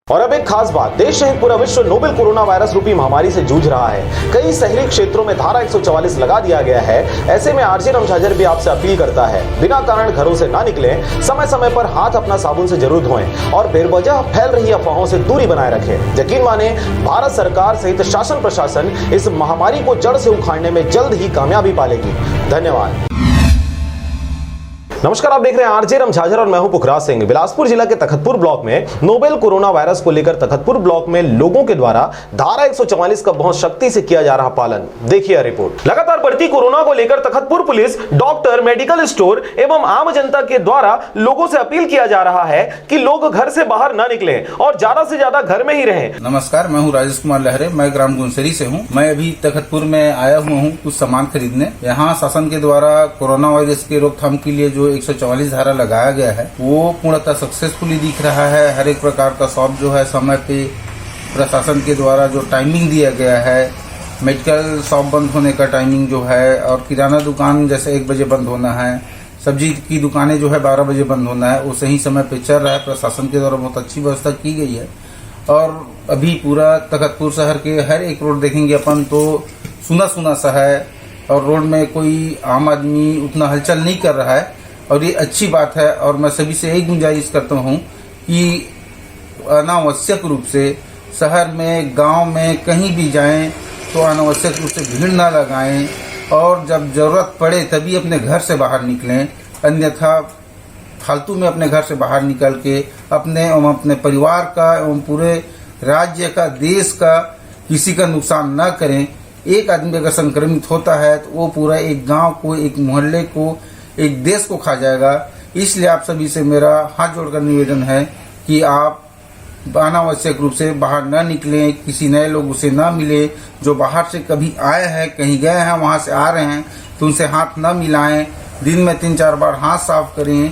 और अब एक खास बात, देश सहित पूरा विश्व नोबेल कोरोना वायरस रूपी महामारी से जूझ रहा है। कई शहरी क्षेत्रों में धारा एक सौ चवालीस लगा दिया गया है। ऐसे में आरजे रमझाझर भी आपसे अपील करता है, बिना कारण घरों से ना निकलें, समय समय पर हाथ अपना साबुन से जरूर धोएं और बेवजह फैल रही अफवाहों से दूरी बनाए रखें। यकीन माने, भारत सरकार सहित शासन प्रशासन इस महामारी को जड़ से उखाड़ने में जल्द ही कामयाबी पालेगी। धन्यवाद। नमस्कार, आप देख रहे हैं आरजे रमझाझर और मैं हूं पुखराज सिंह। बिलासपुर जिला के तखतपुर ब्लॉक में नोबेल कोरोना वायरस को लेकर तखतपुर ब्लॉक में लोगों के द्वारा धारा एक सौ चवालीस का बहुत सख्ती से किया जा रहा पालन। देखिए यह रिपोर्ट। लगातार बढ़ती कोरोना को लेकर Takhatpur police, doctor, medical store एवं आम जनता के द्वारा लोगों से अपील किया जा रहा है कि लोग घर से बाहर ना निकलें और ज्यादा से ज्यादा घर में ही रहें। नमस्कार, मैं हूं राजेश कुमार लहरे, मैं ग्राम गुनसरी से हूं। मैं अभी तखतपुर में आया हुआ हूं कुछ सामान खरीदने। यहां शासन के द्वारा कोरोना वायरस के रोकथाम के लिए जो एक सौ चवालीस धारा लगाया गया है, वो पूर्णतः सक्सेसफुली दिख रहा है। हर एक प्रकार का शॉप जो है समय पे प्रशासन के द्वारा जो टाइमिंग दिया गया है, मेडिकल शॉप बंद होने का टाइमिंग जो है और किराना दुकान जैसे एक बजे बंद होना है, सब्जी की दुकानें जो है बारह बजे बंद होना है, वो सही समय पे चल रहा है। प्रशासन के द्वारा बहुत अच्छी व्यवस्था की गई है और अभी पूरा तखतपुर शहर के हर एक रोड देखेंगे अपन तो सूना सूना सा है और रोड में कोई आम आदमी उतना हलचल नहीं कर रहा है और ये अच्छी बात है। और मैं सभी से यही गुंजाइश करता हूँ कि अनावश्यक रूप से शहर में, गांव में कहीं भी जाएं तो अनावश्यक रूप से भीड़ ना लगाएं और जब जरूरत पड़े तभी अपने घर से बाहर निकलें, अन्यथा फालतू में अपने घर से बाहर निकल के अपने एवं अपने परिवार का एवं पूरे राज्य का, देश का किसी का नुकसान ना करें। एक आदमी अगर संक्रमित होता है तो वो पूरा एक गांव को, एक मोहल्ले को, एक देश को खा जाएगा। इसलिए आप सभी से मेरा हाथ जोड़कर निवेदन है कि आप अनावश्यक रूप से बाहर न निकलें, किसी नए लोगों से ना मिले। जो बाहर से कभी आए हैं, कहीं गए हैं, वहां से आ रहे हैं तो उनसे हाथ न मिलाएं। दिन में तीन चार बार हाथ साफ करें।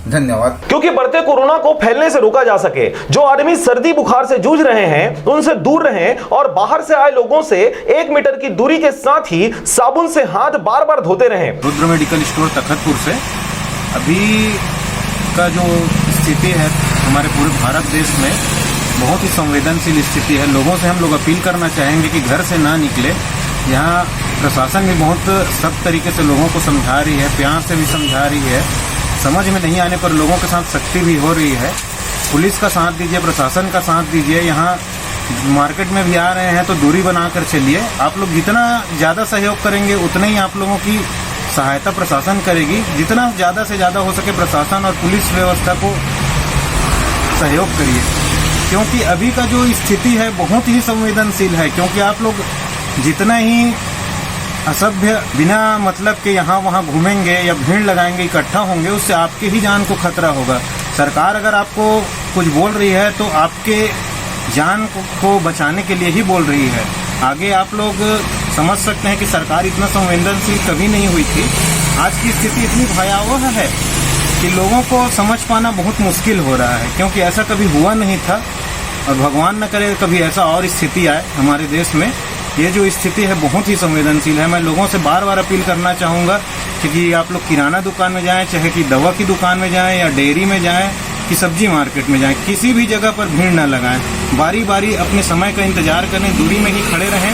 धन्यवाद। क्योंकि बढ़ते कोरोना को फैलने से रोका जा सके, जो आदमी सर्दी बुखार से जूझ रहे हैं उनसे दूर रहें और बाहर से आए लोगों से एक मीटर की दूरी के साथ ही साबुन से हाथ बार बार धोते रहें। रुद्र मेडिकल स्टोर तखतपुर से। अभी का जो स्थिति है हमारे पूरे भारत देश में, बहुत ही संवेदनशील स्थिति है। लोगों से हम लोग अपील करना चाहेंगे कि घर से ना निकले। यहाँ प्रशासन भी बहुत सख्त तरीके से लोगों को समझा रही है, प्यार से भी समझा रही है। समझ में नहीं आने पर लोगों के साथ सख्ती भी हो रही है। पुलिस का साथ दीजिए, प्रशासन का साथ दीजिए। यहाँ मार्केट में भी आ रहे हैं तो दूरी बनाकर चलिए। आप लोग जितना ज़्यादा सहयोग करेंगे उतना ही आप लोगों की सहायता प्रशासन करेगी। जितना ज़्यादा से ज़्यादा हो सके प्रशासन और पुलिस व्यवस्था को सहयोग करिए, क्योंकि अभी का जो स्थिति है बहुत ही संवेदनशील है। क्योंकि आप लोग जितना ही असभ्य, बिना मतलब के यहाँ वहाँ घूमेंगे या भीड़ लगाएंगे, इकट्ठा होंगे, उससे आपके ही जान को खतरा होगा। सरकार अगर आपको कुछ बोल रही है तो आपके जान को, को बचाने के लिए ही बोल रही है। आगे आप लोग समझ सकते हैं कि सरकार इतना संवेदनशील कभी नहीं हुई थी। आज की स्थिति इतनी भयावह है कि लोगों को समझ पाना बहुत मुश्किल हो रहा है, क्योंकि ऐसा कभी हुआ नहीं था और भगवान न करे कभी ऐसा और स्थिति आए हमारे देश में। ये जो स्थिति है बहुत ही संवेदनशील है। मैं लोगों से बार बार अपील करना चाहूँगा कि आप लोग किराना दुकान में जाएं, चाहे कि दवा की दुकान में जाएं या डेयरी में जाएं, सब्जी मार्केट में जाएं, किसी भी जगह पर भीड़ ना लगाएं, बारी बारी अपने समय का इंतजार करें, दूरी में ही खड़े रहें।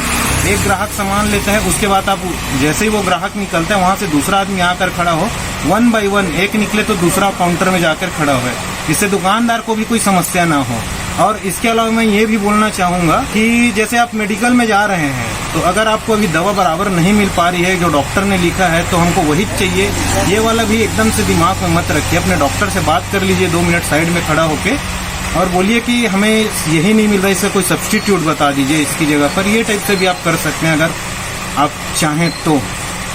एक ग्राहक सामान लेता है, उसके बाद आप, जैसे ही वो ग्राहक निकलता है, वहां से दूसरा आदमी आकर खड़ा हो, वन बाय वन एक निकले तो दूसरा काउंटर में जाकर खड़ा हो, इससे दुकानदार को भी कोई समस्या ना हो। और इसके अलावा मैं ये भी बोलना चाहूँगा कि जैसे आप मेडिकल में जा रहे हैं, तो अगर आपको अभी दवा बराबर नहीं मिल पा रही है, जो डॉक्टर ने लिखा है, तो हमको वही चाहिए। ये वाला भी एकदम से दिमाग में मत रखिए, अपने डॉक्टर से बात कर लीजिए दो मिनट साइड में खड़ा होके, और बोलिए कि हमें यही नहीं मिल रहा, इसका कोई सब्स्टिट्यूट बता दीजिए इसकी जगह पर। ये टाइप से भी आप कर सकते हैं अगर आप चाहें तो।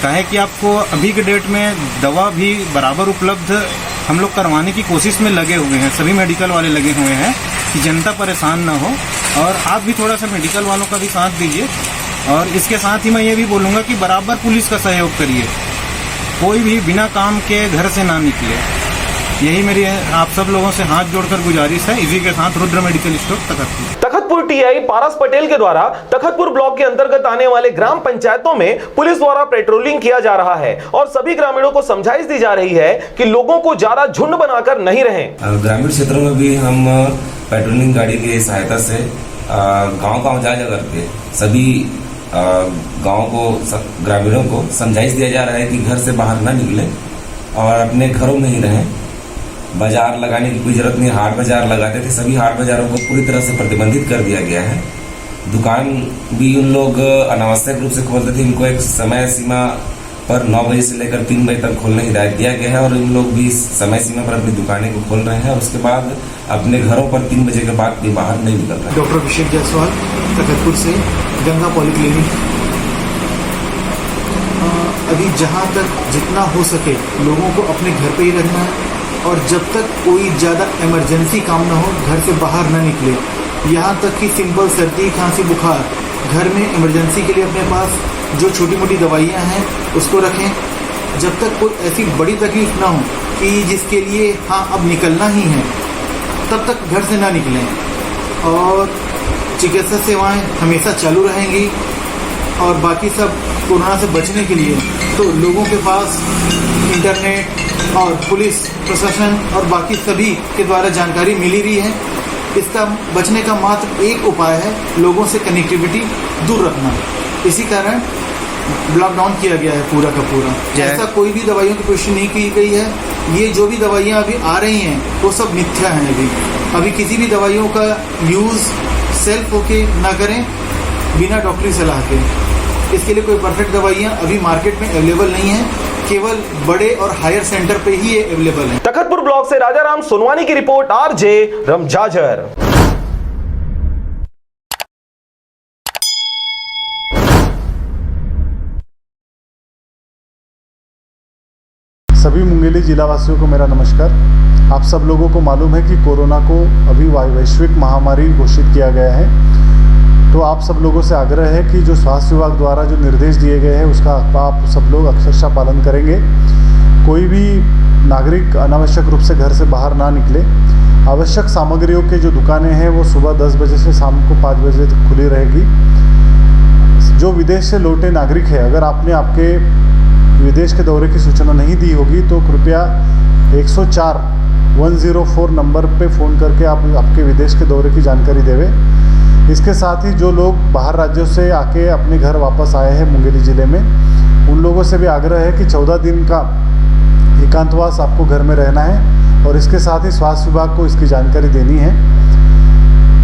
काहे कि आपको अभी के डेट में दवा भी बराबर उपलब्ध हम लोग करवाने की कोशिश में लगे हुए हैं, सभी मेडिकल वाले लगे हुए हैं कि जनता परेशान ना हो। और आप भी थोड़ा सा मेडिकल वालों का भी साथ दीजिए। और इसके साथ ही मैं ये भी बोलूँगा कि बराबर पुलिस का सहयोग करिए, कोई भी बिना काम के घर से ना निकले। यही मेरी आप सब लोगों से हाथ जोड़कर गुजारिश है। इसी के साथ Rudra medical store, Takhatpur. Takhatpur TI Paras Patel के द्वारा तखतपुर ब्लॉक के अंतर्गत आने वाले ग्राम पंचायतों में पुलिस द्वारा पेट्रोलिंग किया जा रहा है और सभी ग्रामीणों को समझाइश दी जा रही है कि लोगों को ज्यादा झुंड बनाकर नहीं रहें। अ, ग्रामीण क्षेत्रों में भी हम, अ, पेट्रोलिंग गाड़ी की सहायता से, अ, गांव-गांव जा जा करके सभी, अ, गांव को स-, ग्रामीणों को समझाइश दिया जा रहा है कि घर से बाहर ना निकलें और अपने घरों में ही रहें। बाजार लगाने की कोई जरूरत नहीं, हाट बाजार लगाते थे, सभी हाट बाजारों को पूरी तरह से प्रतिबंधित कर दिया गया है। दुकान भी उन लोग अनावश्यक रूप से खोलते थे, इनको एक समय सीमा पर नौ बजे से लेकर तीन बजे तक खोलने की हिदायत दिया गया है और इन लोग भी समय सीमा पर अपनी दुकानें को खोल रहे हैं और उसके बाद अपने घरों पर तीन बजे के बाद भी बाहर नहीं निकल रहे हैं। डॉक्टर अभिषेक जायसवाल, तखतपुर से, गंगा पॉलीक्लिनिक। अ, अभी जहाँ तक जितना हो सके लोगों को अपने घर पे ही रहना है और जब तक कोई ज़्यादा इमरजेंसी काम ना हो, घर से बाहर ना निकले। यहाँ तक कि सिंपल सर्दी, खांसी, बुखार, घर में इमरजेंसी के लिए अपने पास जो छोटी मोटी दवाइयाँ हैं, उसको रखें। जब तक कोई ऐसी बड़ी तकलीफ ना हो कि जिसके लिए, हाँ, अब निकलना ही है, तब तक घर से ना निकलें। और चिकित्सा सेवाएं हमेशा चालू रहेंगी और बाकी सब कोरोना से बचने के लिए तो लोगों के पास इंटरनेट और पुलिस प्रशासन और बाकी सभी के द्वारा जानकारी मिल ही रही है। इसका बचने का मात्र एक उपाय है, लोगों से कनेक्टिविटी दूर रखना। इसी कारण लॉकडाउन किया गया है पूरा का पूरा। जय। ऐसा कोई भी दवाइयों की पुष्टि नहीं की गई है। ये जो भी दवाइयाँ अभी आ रही हैं, वो सब मिथ्या हैं। अभी, अभी किसी भी दवाइयों का यूज़ सेल्फ होके ना करें, बिना डॉक्टरी सलाह के। इसके लिए कोई परफेक्ट दवाइयाँ अभी मार्केट में अवेलेबल नहीं है, केवल बड़े और हायर सेंटर पे ही ये अवेलेबल है। तखतपुर ब्लॉक से राजाराम सोनवानी की रिपोर्ट, आरजे रमझाझर। सभी मुंगेली जिलावासियों को मेरा नमस्कार। आप सब लोगों को मालूम है कि कोरोना को अभी वा-, वैश्विक महामारी घोषित किया गया है। तो आप सब लोगों से आग्रह है कि जो स्वास्थ्य विभाग द्वारा जो निर्देश दिए गए हैं, उसका आप सब लोग अक्षरशः पालन करेंगे। कोई भी नागरिक अनावश्यक रूप से घर से बाहर ना निकले। आवश्यक सामग्रियों के जो दुकानें हैं, वो सुबह दस बजे से शाम को पाँच बजे तक खुली रहेगी। जो विदेश से लौटे नागरिक है, अगर आपने आपके विदेश के दौरे की सूचना नहीं दी होगी, तो कृपया एक सौ चार, वन ज़ीरो फ़ोर नंबर पे फ़ोन करके आप आपके विदेश के दौरे की जानकारी देवे। इसके साथ ही जो लोग बाहर राज्यों से आके अपने घर वापस आए हैं मुंगेली ज़िले में, उन लोगों से भी आग्रह है कि चौदह दिन का एकांतवास आपको घर में रहना है और इसके साथ ही स्वास्थ्य विभाग को इसकी जानकारी देनी है।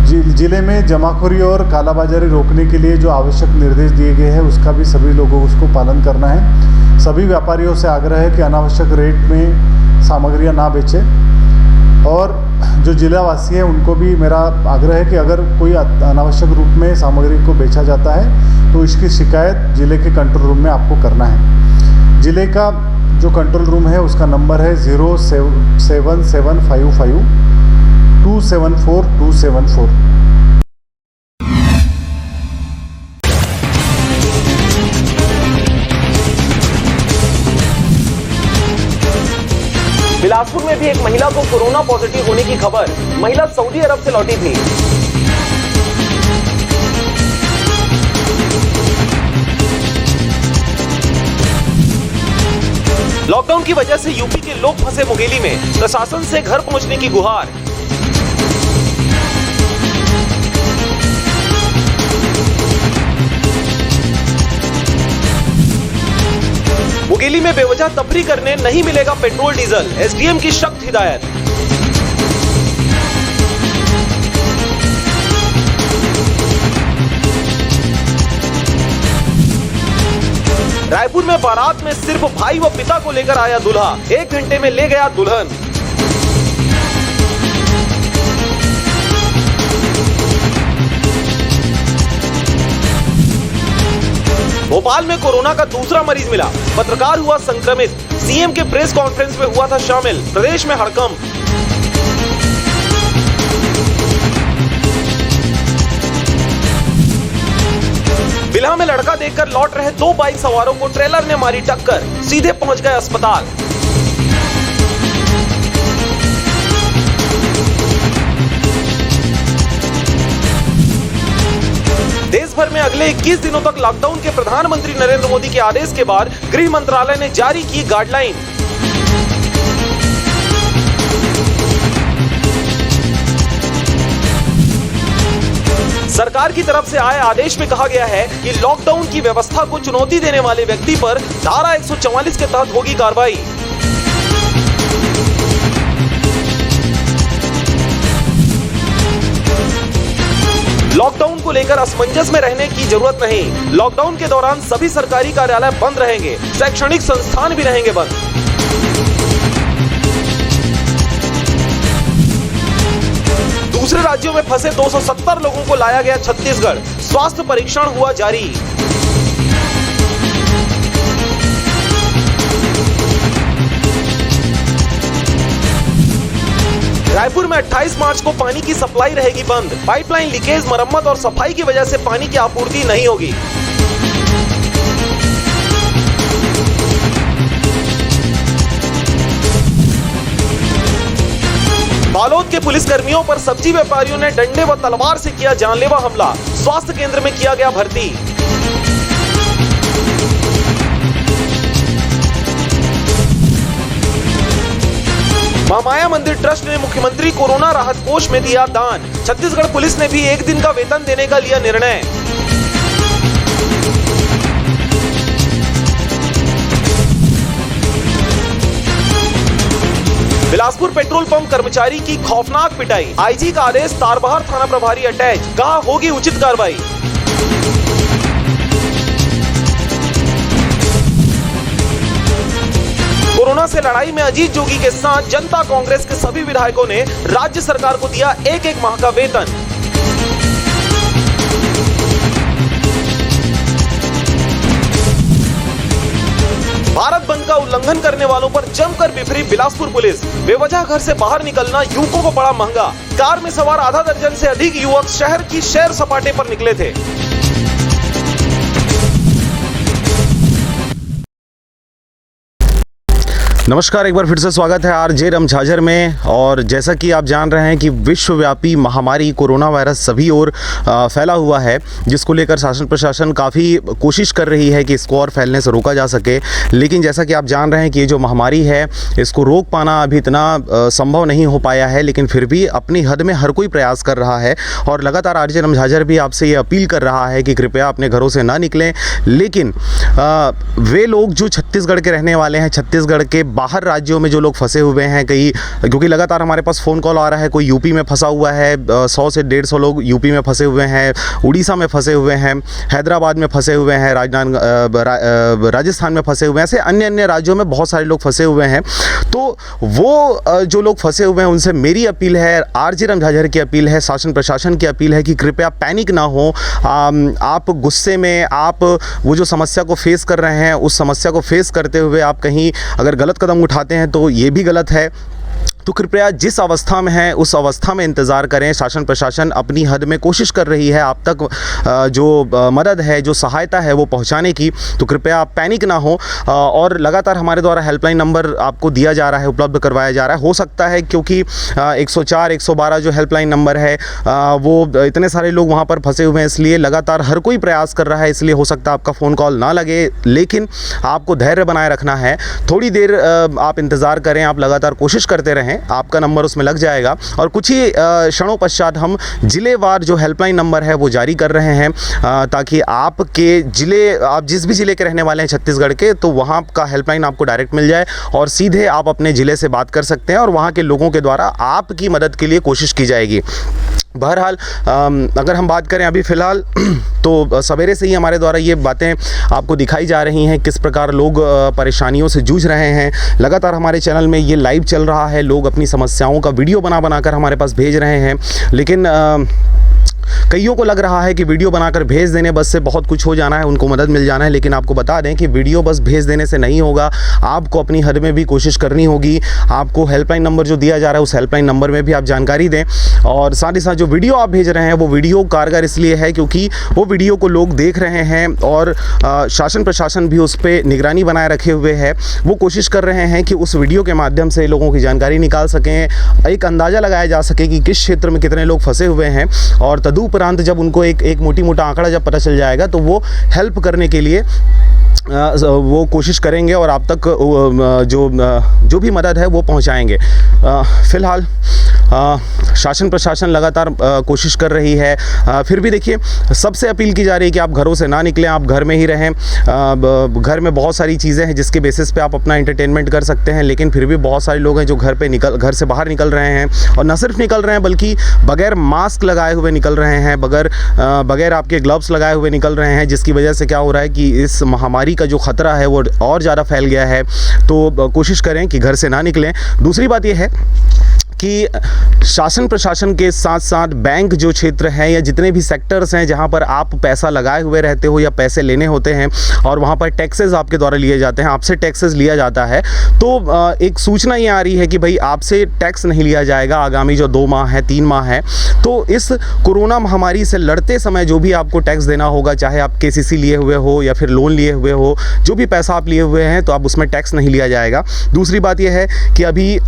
जि-, जिले में जमाखोरी और कालाबाजारी रोकने के लिए जो आवश्यक निर्देश दिए गए हैं, उसका भी सभी लोगों को उसको पालन करना है। सभी व्यापारियों से आग्रह है कि अनावश्यक रेट में सामग्रियां ना बेचें और जो जिलावासी हैं, उनको भी मेरा आग्रह है कि अगर कोई अत-, अनावश्यक रूप में सामग्री को बेचा जाता है, तो इसकी शिकायत जिले के कंट्रोल रूम में आपको करना है। जिले का जो कंट्रोल रूम है, उसका नंबर है zero seven seven five five two seven four two seven four. Bilaspur में भी एक महिला को कोरोना पॉजिटिव होने की खबर। महिला सऊदी अरब से लौटी थी। लॉकडाउन की वजह से यूपी के लोग फंसे मुगेली में, प्रशासन से घर पहुंचने की गुहार। मुगेली में बेवजह तफरी करने नहीं मिलेगा पेट्रोल डीजल, एसडीएम की सख्त हिदायत। रायपुर में बारात में सिर्फ भाई व पिता को लेकर आया दूल्हा, एक घंटे में ले गया दुल्हन। भोपाल में कोरोना का दूसरा मरीज मिला, पत्रकार हुआ संक्रमित, सीएम के प्रेस कॉन्फ्रेंस में हुआ था शामिल, प्रदेश में हड़कंप। बिल्हा में लड़का देखकर लौट रहे दो बाइक सवारों को ट्रेलर ने मारी टक्कर, सीधे पहुंच गए अस्पताल। देश भर में अगले इक्कीस दिनों तक लॉकडाउन के प्रधानमंत्री नरेंद्र मोदी के आदेश के बाद गृह मंत्रालय ने जारी की गाइडलाइन। सरकार की तरफ से आए आदेश में कहा गया है कि लॉकडाउन की व्यवस्था को चुनौती देने वाले व्यक्ति पर धारा एक सौ चवालीस के तहत होगी कार्रवाई। लॉकडाउन को लेकर असमंजस में रहने की जरूरत नहीं। लॉकडाउन के दौरान सभी सरकारी कार्यालय बंद रहेंगे, शैक्षणिक संस्थान भी रहेंगे बंद। दूसरे राज्यों में फंसे दो सौ सत्तर लोगों को लाया गया छत्तीसगढ़, स्वास्थ्य परीक्षण हुआ जारी। रायपुर में अट्ठाईस मार्च को पानी की सप्लाई रहेगी बंद, पाइपलाइन लीकेज, मरम्मत और सफाई की वजह से पानी की आपूर्ति नहीं होगी। बालोद के पुलिसकर्मियों पर सब्जी व्यापारियों ने डंडे व तलवार से किया जानलेवा हमला, स्वास्थ्य केंद्र में किया गया भर्ती। महामाया मंदिर ट्रस्ट ने मुख्यमंत्री कोरोना राहत कोष में दिया दान, छत्तीसगढ़ पुलिस ने भी एक दिन का वेतन देने का लिया निर्णय। बिलासपुर पेट्रोल पंप कर्मचारी की खौफनाक पिटाई, आईजी का आदेश, तारबहार थाना प्रभारी अटैच, कहा होगी उचित कार्रवाई। कोरोना से लड़ाई में अजीत जोगी के साथ जनता कांग्रेस के सभी विधायकों ने राज्य सरकार को दिया एक एक माह का वेतन। भारत बंद का उल्लंघन करने वालों पर जमकर बिफरी बिलासपुर पुलिस, बेवजह घर से बाहर निकलना युवकों को पड़ा महंगा। कार में सवार आधा दर्जन से अधिक युवक शहर की सैर सपाटे पर निकले थे। नमस्कार, एक बार फिर से स्वागत है आरजे रमझाझर में। और जैसा कि आप जान रहे हैं कि विश्वव्यापी महामारी कोरोना वायरस सभी ओर, अ, फैला हुआ है, जिसको लेकर शासन प्रशासन काफ़ी कोशिश कर रही है कि इसको और फैलने से रोका जा सके। लेकिन जैसा कि आप जान रहे हैं कि ये जो महामारी है, इसको रोक पाना अभी इतना, अ, संभव नहीं हो पाया है, लेकिन फिर भी अपनी हद में हर कोई प्रयास कर रहा है। और लगातार आरजे रमझाझर भी आपसे ये अपील कर रहा है कि कृपया अपने घरों से ना निकलें। लेकिन, अ, वे लोग जो छत्तीसगढ़ के रहने वाले हैं, छत्तीसगढ़ के बाहर राज्यों में जो लोग फंसे हुए हैं कई, क्योंकि लगातार हमारे पास फ़ोन कॉल आ रहा है, कोई यूपी में फंसा हुआ है, अ, सौ से डेढ़ सौ लोग यूपी में फंसे हुए हैं, उड़ीसा में फंसे हुए हैं, हैदराबाद में फंसे हुए हैं, राजनांद-, अ, ब-, रा-, अ, राजस्थान में फंसे हुए हैं, ऐसे अन्य अन्य राज्यों में बहुत सारे लोग फंसे हुए हैं। तो वो, अ, जो लोग फंसे हुए हैं, उनसे मेरी अपील है, आरजे रमझाझर की अपील है, शासन प्रशासन की अपील है कि कृपया पैनिक ना हो। आम, आप गुस्से में, आप वो जो समस्या को फेस कर रहे हैं, उस समस्या को फेस करते हुए आप कहीं अगर गलत कदम उठाते हैं तो ये भी गलत है। तो कृपया जिस अवस्था में है, उस अवस्था में इंतज़ार करें। शासन प्रशासन अपनी हद में कोशिश कर रही है आप तक, अ, जो, अ, मदद है, जो सहायता है, वो पहुंचाने की। तो कृपया आप पैनिक ना हो, अ, और लगातार हमारे द्वारा हेल्पलाइन नंबर आपको दिया जा रहा है, उपलब्ध करवाया जा रहा है। हो सकता है क्योंकि, अ, एक सौ चार, एक सौ बारह जो हेल्पलाइन नंबर है, अ, वो इतने सारे लोग वहाँ पर फंसे हुए हैं, इसलिए लगातार हर कोई प्रयास कर रहा है, इसलिए हो सकता है आपका फ़ोन कॉल ना लगे, लेकिन आपको धैर्य बनाए रखना है। थोड़ी देर, अ, आप इंतज़ार करें, आप लगातार कोशिश करते रहें, आपका नंबर उसमें लग जाएगा। और कुछ ही, अ, क्षणों पश्चात हम जिलेवार जो हेल्पलाइन नंबर है, वो जारी कर रहे हैं, अ, ताकि आपके जिले, आप जिस भी जिले के रहने वाले हैं छत्तीसगढ़ के, तो वहाँ का हेल्पलाइन आपको डायरेक्ट मिल जाए और सीधे आप अपने जिले से बात कर सकते हैं और वहाँ के लोगों के द्वारा आपकी मदद के लिए कोशिश की जाएगी। बहरहाल, अम, अगर हम बात करें अभी फ़िलहाल, तो सवेरे से ही हमारे द्वारा ये बातें आपको दिखाई जा रही हैं, किस प्रकार लोग, अ, परेशानियों से जूझ रहे हैं। लगातार हमारे चैनल में ये लाइव चल रहा है, लोग अपनी समस्याओं का वीडियो बना बनाकर हमारे पास भेज रहे हैं, लेकिन, अ, कईयों को लग रहा है कि वीडियो बनाकर भेज देने बस से बहुत कुछ हो जाना है, उनको मदद मिल जाना है, लेकिन आपको बता दें कि वीडियो बस भेज देने से नहीं होगा, आपको अपनी हद में भी कोशिश करनी होगी। आपको हेल्पलाइन नंबर जो दिया जा रहा है, उस हेल्पलाइन नंबर में भी आप जानकारी दें, और साथ ही साथ जो वीडियो आप भेज रहे हैं, वो वीडियो कारगर इसलिए है क्योंकि वो वीडियो को लोग देख रहे हैं और, अ, शासन प्रशासन भी उस पर निगरानी बनाए रखे हुए है। वो कोशिश कर रहे हैं कि उस वीडियो के माध्यम से लोगों की जानकारी निकाल सकें, एक अंदाज़ा लगाया जा सके कि किस क्षेत्र में कितने लोग फंसे हुए हैं, और तदुपरांत जब उनको एक, एक मोटी मोटा आंकड़ा जब पता चल जाएगा, तो वो हेल्प करने के लिए, अ, वो कोशिश करेंगे और आप तक, अ, जो, अ, जो भी मदद है, वो पहुंचाएंगे। अ, फिलहाल, अ, शासन प्रशासन लगातार, अ, कोशिश कर रही है। अ, फिर भी देखिए, सबसे अपील की जा रही है कि आप घरों से ना निकलें, आप घर में ही रहें। अ, ब-, घर में बहुत सारी चीज़ें हैं जिसके बेसिस पे आप अपना एंटरटेनमेंट कर सकते हैं, लेकिन फिर भी बहुत सारे लोग हैं जो घर पे निकल, घर से बाहर निकल रहे हैं, और न सिर्फ निकल रहे हैं बल्कि बगैर मास्क लगाए हुए निकल रहे हैं, बगैर, अ, बगैर आपके ग्लव्स लगाए हुए निकल रहे हैं, जिसकी वजह से क्या हो रहा है कि इस महामारी का जो खतरा है, वो और ज़्यादा फैल गया है। तो, अ, कोशिश करें कि घर से ना निकलें। दूसरी बात यह है कि शासन प्रशासन के साथ साथ बैंक जो क्षेत्र है या जितने भी सेक्टर्स हैं जहाँ पर आप पैसा लगाए हुए रहते हो या पैसे लेने होते हैं और वहाँ पर टैक्सेस आपके द्वारा लिए जाते हैं, आपसे टैक्सेस लिया जाता है, तो, अ, एक सूचना ये आ रही है कि भाई, आपसे टैक्स नहीं लिया जाएगा आगामी जो दो माह है, तीन माह है। तो इस कोरोना महामारी से लड़ते समय जो भी आपको टैक्स देना होगा, चाहे आप केसीसी लिए हुए हो या फिर लोन लिए हुए हो, जो भी पैसा आप लिए हुए हैं, तो आप उसमें टैक्स नहीं लिया जाएगा। दूसरी बात यह है कि अभी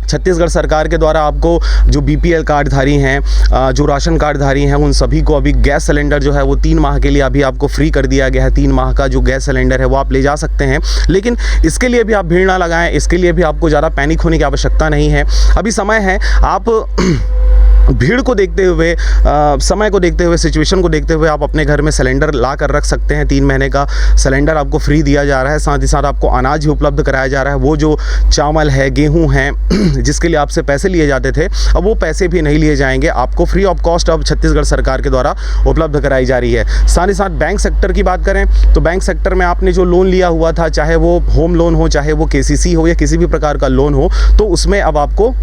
छत्तीसगढ़ सरकार के द्वारा आपको जो बीपीएल कार्डधारी हैं, अ, जो राशन कार्डधारी हैं, उन सभी को अभी गैस सिलेंडर जो है, वो तीन माह के लिए अभी आपको फ्री कर दिया गया है। तीन माह का जो गैस सिलेंडर है, वो आप ले जा सकते हैं, लेकिन इसके लिए भी आप भीड़ ना लगाएं, इसके लिए भी आपको ज़्यादा पैनिक होने की आवश्यकता नहीं है। अभी समय है, आप भीड़ को देखते हुए, अ, समय को देखते हुए, सिचुएशन को देखते हुए आप अपने घर में सिलेंडर ला कर रख सकते हैं। तीन महीने का सिलेंडर आपको फ्री दिया जा रहा है, साथ ही साथ आपको अनाज भी उपलब्ध कराया जा रहा है। वो जो चावल है, गेहूं है, जिसके लिए आपसे पैसे लिए जाते थे, अब वो पैसे भी नहीं लिए जाएंगे, आपको फ्री ऑफ कॉस्ट अब छत्तीसगढ़ सरकार के द्वारा उपलब्ध कराई जा रही है। साथ ही साथ बैंक सेक्टर की बात करें, तो बैंक सेक्टर में आपने जो लोन लिया हुआ था, चाहे वो होम लोन हो, चाहे वो केसीसी हो या किसी भी प्रकार का लोन हो, तो उसमें अब आपको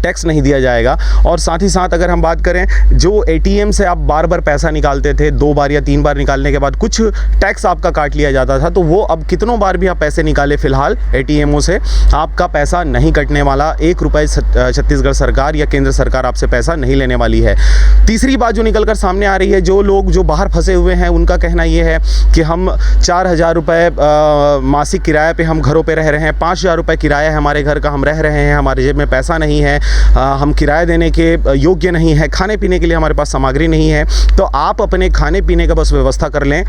टैक्स नहीं दिया जाएगा। और साथ ही साथ अगर हम बात करें, जो एटीएम से आप बार बार पैसा निकालते थे, दो बार या तीन बार निकालने के बाद कुछ टैक्स आपका काट लिया जाता था, तो वो अब कितनों बार भी आप पैसे निकालें, फिलहाल एटीएमओ से आपका पैसा नहीं कटने वाला। एक रुपये छत-, अ, छत्तीसगढ़ सरकार या केंद्र सरकार आपसे पैसा नहीं लेने वाली है। तीसरी बात जो निकल कर सामने आ रही है, जो लोग जो बाहर फंसे हुए हैं, उनका कहना ये है कि हम चार हज़ार रुपये, अ, मासिक किराए पे हम घरों पे रह रहे हैं, पाँच हज़ार रुपये किराया है हमारे घर का, हम रह रहे हैं, हमारे जेब में पैसा नहीं है, अ, हम किराया देने के, अ, योग्य नहीं है, खाने पीने के लिए हमारे पास सामग्री नहीं है। तो आप अपने खाने पीने का बस व्यवस्था कर लें।